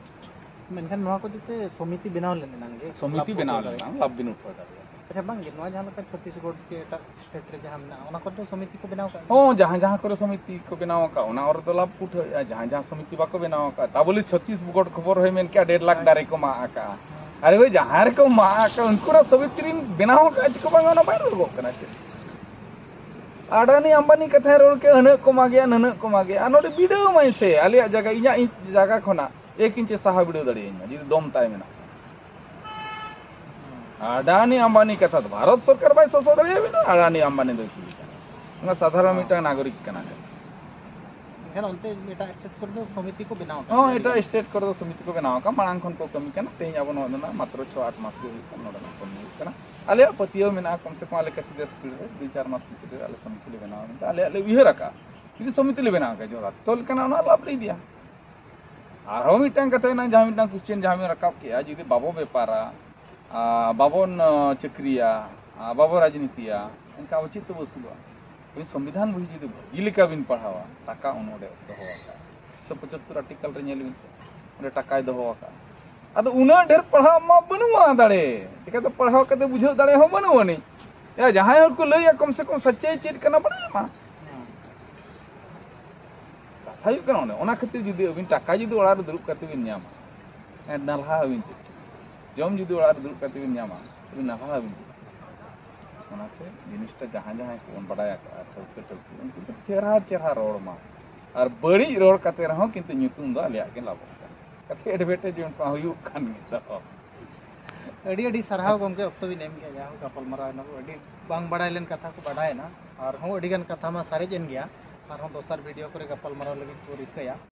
ᱢᱮᱱᱠᱷᱟᱱ ᱱᱚᱣᱟ ᱠᱚ ᱡᱟᱛᱮ ᱥᱚᱢᱤᱛᱤ ᱵᱮᱱᱟᱣ ᱞᱮᱱ ᱮᱱᱟᱝ ᱜᱮ ᱥᱚᱢᱤᱛᱤ ᱞᱟᱵᱷ ᱵᱮᱱᱟᱣ ᱩᱴᱷᱟᱹᱣ ᱞᱮᱱᱟ, ᱫᱟᱲᱮᱭᱟᱜᱼᱟ᱾ ᱞᱟᱵᱷ ᱵᱤᱱ ᱩᱴᱷᱟᱹᱣ ᱫᱟᱲᱮᱭᱟᱜᱼᱟ᱾ ᱟᱪᱪᱷᱟ, ᱵᱟᱝ ᱜᱮ, ᱱᱚᱣᱟ ᱡᱟᱦᱟᱸ ᱞᱮᱠᱟ ᱪᱷᱚᱛᱤᱥᱜᱚᱲ ᱪᱮ ᱮᱴᱟᱜ ᱥᱴᱮᱴ ᱨᱮ ᱡᱟᱦᱟᱸ ᱢᱮᱱᱟᱜᱼᱟ, ᱚᱱᱟ ᱠᱚᱨᱮ ᱫᱚ ᱥᱚᱢᱤᱛᱤ ᱠᱚ ᱵᱮᱱᱟᱣ ᱠᱟᱜ ᱜᱮᱭᱟ? ᱦᱚᱸ, ᱡᱟᱦᱟᱸ ᱡᱟᱦᱟᱸ ᱠᱚᱨᱮ ᱥᱚᱢᱤᱛᱤ ᱠᱚ ᱵᱮᱱᱟᱣ ᱟᱠᱟᱫ, ᱚᱱᱟ ᱠᱚᱨᱮ ᱫᱚ ᱞᱟᱵᱷ ᱠᱚ ᱩᱴᱷᱟᱹᱣᱮᱫᱼᱟ᱾ ᱡᱟᱦᱟᱸ ᱡᱟᱦᱟᱸ ᱥᱚᱢᱤᱛᱤ ᱵᱟᱠᱚ ᱵᱮᱱᱟᱣ ᱟᱠᱟᱫ, ᱛᱟ ᱵᱚᱞᱮ ᱪᱷᱚᱛᱤᱥᱜᱚᱲ ᱠᱷᱚᱵᱚᱨ ᱦᱚᱸᱭ ᱢᱮᱱ ᱠᱮᱜᱼᱟ, ᱰᱮᱲ ᱞᱟᱠᱷ ᱫᱟᱨᱮ ᱠᱚ ᱢᱟᱜ ᱟᱠᱟᱫᱼᱟ᱾ ᱟᱨᱮ ᱵᱷᱟᱹᱭ, ᱡᱟᱦᱟᱸ ᱨᱮᱠᱚ ᱢᱟᱜ ᱟᱠᱟᱫ, ᱩᱱᱠᱩ ᱨᱮᱱ ᱥᱚᱢᱤᱛᱤ ᱨᱮᱱ ᱵᱮᱱᱟᱣ ᱟᱠᱟᱫ ᱪᱮ ᱠᱚ ᱵᱟᱝ, ᱚᱱᱟ ᱵᱟᱭ ᱨᱚᱲᱚᱜᱚᱜ ᱠᱟᱱᱟ ᱪᱮ? ᱟᱰᱟᱱᱤ ᱟᱢᱵᱟᱱᱤ ᱠᱟᱛᱷᱟᱭ ᱨᱚᱲ ᱠᱮᱜᱼᱟ, ᱦᱟᱹᱱᱟᱹᱜ ᱠᱚ ᱢᱟᱜᱮᱜᱼᱟ, ᱱᱟᱹᱱᱟᱹᱜ ᱠᱚ ᱢᱟᱜᱮᱜᱼᱟ᱾ ᱟᱨ ᱱᱚᱰᱮ ᱵᱤᱰᱟᱹᱣ ᱢᱟᱭ ᱥᱮ, ᱟᱞᱮᱭᱟᱜ ᱡᱟᱭᱜᱟ, ᱤᱧᱟᱹᱜ ᱡᱟᱭᱜᱟ ᱠᱷᱚᱱᱟᱜ ᱮᱠ ᱤᱧᱪᱤ ᱥᱟᱦᱟ ᱵᱤᱰᱟᱹᱣ ᱫᱟᱲᱮᱭᱟᱹᱧ ᱢᱟ, ᱡᱩᱫᱤ ᱫᱚᱢ ᱛᱟᱭ ᱢᱮᱱᱟᱜ ᱠᱷᱟᱱ᱾ ᱟᱰᱟᱱᱤ ᱟᱢᱵᱟᱱᱤ ᱠᱟᱛᱷᱟ ᱫᱚ, ᱵᱷᱟᱨᱚᱛ ᱥᱚᱨᱠᱟᱨ ᱵᱟᱭ ᱥᱚᱥᱚ ᱫᱟᱲᱮᱭᱟᱵᱤᱱᱟ, ᱟᱰᱟᱱᱤ ᱟᱢᱵᱟᱱᱤ ᱫᱚ ᱪᱤᱞᱤ ᱠᱟᱱᱟ? ᱚᱱᱟ ᱥᱟᱫᱷᱟᱨᱚᱱ ᱢᱤᱫᱴᱟᱝ ᱱᱟᱜᱚᱨᱤᱠ ᱠᱟᱱᱟ ᱠᱚ᱾ ᱦᱮᱸ, ᱚᱱᱛᱮ ᱮᱴᱟᱜ ᱥᱴᱮᱴ ᱠᱚᱨᱮ ᱫᱚ ᱥᱚᱢᱤᱛᱤ ᱠᱚ ᱵᱮᱱᱟᱣ ᱟᱠᱟᱫᱟ᱾ ᱦᱚᱸ, ᱮᱴᱟᱜ ᱥᱴᱮᱴ ᱠᱚᱨᱮ ᱫᱚ ᱥᱚᱢᱤᱛᱤ ᱠᱚ ᱵᱮᱱᱟᱣ ᱟᱠᱟᱫᱟ, ᱢᱟᱲᱟᱝ ᱠᱷᱚᱱ ᱠᱚ ᱠᱟᱹᱢᱤ ᱠᱟᱱᱟ᱾ ᱛᱮᱦᱮᱧ ᱟᱵᱚ ᱱᱚᱣᱟ ᱫᱚ ᱱᱟᱜ ᱢᱟᱛᱨᱚ ᱪᱷᱚ ᱟᱴ ᱢᱟᱥ ᱜᱮ ᱦᱩᱭᱩᱜ ᱠᱟᱱᱟ, ᱱᱚᱰᱮᱱᱟᱜ ᱠᱟᱹᱢᱤ ᱦᱩᱭᱩᱜ ᱠᱟᱱᱟ᱾ ᱟᱞᱮᱭᱟᱜ ᱯᱟᱹᱛᱭᱟᱹᱣ ᱢᱮᱱᱟᱜᱼᱟ, ᱠᱚᱢ ᱥᱮ ᱠᱚᱢ ᱟᱞᱮ ᱠᱟᱹᱥᱤ ᱫᱮᱥ ᱯᱤᱲ ᱨᱮ ᱫᱩᱭ ᱪᱟᱨ ᱢᱟᱥ ᱵᱷᱤᱛᱨᱤ ᱨᱮ ᱟᱞᱮ ᱥᱚᱢᱤᱛᱤ ᱞᱮ ᱵᱮᱱᱟᱣᱟ ᱢᱮᱱᱛᱮ ᱟᱞᱮᱭᱟᱜ ᱞᱮ ᱩᱭᱦᱟᱹᱨ ᱟᱠᱟᱫᱼᱟ᱾ ᱡᱩᱫᱤ ᱥᱚᱢᱤᱛᱤ ᱞᱮ ᱵᱮᱱᱟᱣ ᱠᱮᱭᱟ, ᱡᱚᱛᱷᱟᱛ ᱛᱚᱞ ᱠᱟᱱᱟ, ᱚᱱᱟ ᱞᱟᱵᱷ ᱞᱮ ᱤᱫᱤᱭᱟ᱾ ᱟᱨᱦᱚᱸ ᱢᱤᱫᱴᱟᱝ ᱠᱟᱛᱷᱟ ᱦᱮᱱᱟᱜᱼᱟ, ᱡᱟᱦᱟᱸ ᱢᱤᱫᱴᱟᱝ ᱠᱚᱥᱪᱮᱱ ᱡᱟᱦᱟᱸ ᱵᱤᱱ ᱨᱟᱠᱟᱵ ᱠᱮᱜᱼᱟ, ᱡᱩᱫᱤ ᱵᱟᱵᱚ ᱵᱮᱯᱟᱨᱟ, ᱟᱨ ᱵᱟᱵᱚᱱ, ᱟᱸ, ᱪᱟᱹᱠᱨᱤᱭᱟ, ᱟᱨ ᱵᱟᱵᱚ ᱨᱟᱡᱽᱱᱤᱛᱤᱭᱟ, ᱮᱱᱠᱷᱟᱱ ᱟᱵᱚ ᱪᱮᱫ ᱛᱮᱵᱚ ᱟᱹᱥᱩᱞᱚᱜᱼᱟ? ᱟᱹᱵᱤᱱ ᱥᱚᱝᱵᱤᱫᱷᱟᱱ ᱵᱚᱦᱤ ᱡᱩᱫᱤ ᱵᱷᱟᱹᱜᱤ ᱞᱮᱠᱟ ᱵᱤᱱ ᱯᱟᱲᱦᱟᱣᱟ, ᱴᱟᱠᱟ ᱚᱱᱚ ᱚᱸᱰᱮ ᱫᱚᱦᱚ ᱟᱠᱟᱫᱼᱟ᱾ ᱮᱠᱥᱚ ᱯᱚᱸᱪᱟᱛᱛᱳᱨ ᱟᱨᱴᱤᱠᱮᱞ ᱨᱮ ᱧᱮᱞ ᱵᱤᱱ ᱥᱮ, ᱚᱸᱰᱮ ᱴᱟᱠᱟᱭ ᱫᱚᱦᱚ ᱟᱠᱟᱫᱼᱟ᱾ ᱟᱫᱚ ᱩᱱᱟᱹᱜ ᱰᱷᱮᱨ ᱯᱟᱲᱦᱟᱣ ᱢᱟ ᱵᱟᱹᱱᱩᱜᱼᱟ ᱫᱟᱲᱮ, ᱪᱤᱠᱟᱹᱛᱮ ᱯᱟᱲᱦᱟᱣ ᱠᱟᱛᱮ ᱵᱩᱡᱷᱟᱹᱣ ᱫᱟᱲᱮ ᱦᱚᱸ ᱵᱟᱹᱱᱩᱜ ᱟᱹᱱᱤᱡ᱾ ᱭᱟ, ᱡᱟᱦᱟᱸᱭ ᱦᱚᱲ ᱠᱚ ᱞᱟᱹᱭᱟ, ᱠᱚᱢ ᱥᱮ ᱠᱚᱢ ᱥᱟᱪᱟᱭ ᱪᱮᱫ ᱠᱟᱱᱟ ᱵᱟᱲᱟᱭ ᱢᱟ᱾ ᱠᱟᱛᱷᱟ ᱦᱩᱭᱩᱜ ᱠᱟᱱᱟ, ᱚᱱᱮ ᱚᱱᱟ ᱠᱷᱟᱹᱛᱤᱨ ᱡᱩᱫᱤ ᱟᱹᱵᱤᱱ ᱴᱟᱠᱟ ᱡᱩᱫᱤ ᱚᱲᱟᱜ ᱨᱮ ᱫᱩᱲᱩᱵ ᱠᱟᱛᱮ ᱵᱤᱱ ᱧᱟᱢᱟ, ᱮᱱ ᱱᱟᱞᱦᱟ ᱟᱹᱵᱤᱱ ᱪᱮᱫ? ᱡᱚᱢ ᱡᱩᱫᱤ ᱚᱲᱟᱜ ᱨᱮ ᱫᱩᱲᱩᱵ ᱠᱟᱛᱮ ᱵᱤᱱ ᱧᱟᱢᱟ, ᱟᱹᱵᱤᱱ ᱱᱟᱞᱦᱟ ᱟᱹᱵᱤᱱ ᱪᱮᱫ? ᱚᱱᱟᱛᱮ ᱡᱤᱱᱤᱥᱴᱟ ᱡᱟᱦᱟᱸ ᱡᱟᱦᱟᱸᱭ ᱠᱚᱵᱚᱱ ᱵᱟᱰᱟᱭ ᱟᱠᱟᱫᱼᱟ, ᱴᱷᱟᱹᱣᱠᱟᱹ ᱴᱷᱟᱹᱣᱠᱟᱹ, ᱩᱱᱠᱩ ᱫᱚ ᱪᱮᱦᱨᱟ ᱪᱮᱦᱨᱟ ᱨᱚᱲ ᱢᱟ, ᱟᱨ ᱵᱟᱹᱲᱤᱡ ᱨᱚᱲ ᱠᱟᱛᱮ ᱨᱮᱦᱚᱸ ᱠᱤᱱᱛᱩ ᱧᱩᱛᱩᱢ ᱫᱚ ᱟᱞᱮᱭᱟᱜ ᱜᱮ ᱞᱟᱵᱷᱚᱜ ᱠᱟᱱᱟ᱾ ᱠᱟᱛᱷᱟ advertisement ᱢᱟ ᱦᱩᱭᱩᱜ ᱠᱟᱱ ᱜᱮ ᱫᱚ᱾ ᱟᱹᱰᱤ ᱟᱹᱰᱤ ᱥᱟᱨᱦᱟᱣ ᱜᱚᱢᱠᱮ, ᱚᱠᱛᱚ ᱵᱤᱱ ᱮᱢ ᱠᱮᱫᱼᱟ, ᱡᱟᱦᱟᱸ ᱜᱟᱯᱟᱞᱢᱟᱨᱟᱣ ᱮᱱᱟ ᱵᱚ, ᱟᱹᱰᱤ ᱵᱟᱝ ᱵᱟᱲᱟᱭ ᱞᱮᱱ ᱠᱟᱛᱷᱟ ᱠᱚ ᱵᱟᱰᱟᱭᱮᱱᱟ, ᱟᱨᱦᱚᱸ ᱟᱹᱰᱤ ᱜᱟᱱ ᱠᱟᱛᱷᱟ ᱢᱟ ᱥᱟᱨᱮᱡ ᱮᱱ ᱜᱮᱭᱟ, ᱟᱨᱦᱚᱸ ᱫᱚᱥᱟᱨ ᱵᱷᱤᱰᱤᱭᱳ ᱠᱚᱨᱮ ᱜᱟᱯᱟᱞᱢᱟᱨᱟᱣ ᱞᱟᱹᱜᱤᱫ ᱠᱚ ᱨᱤᱠᱟᱹᱭᱟ᱾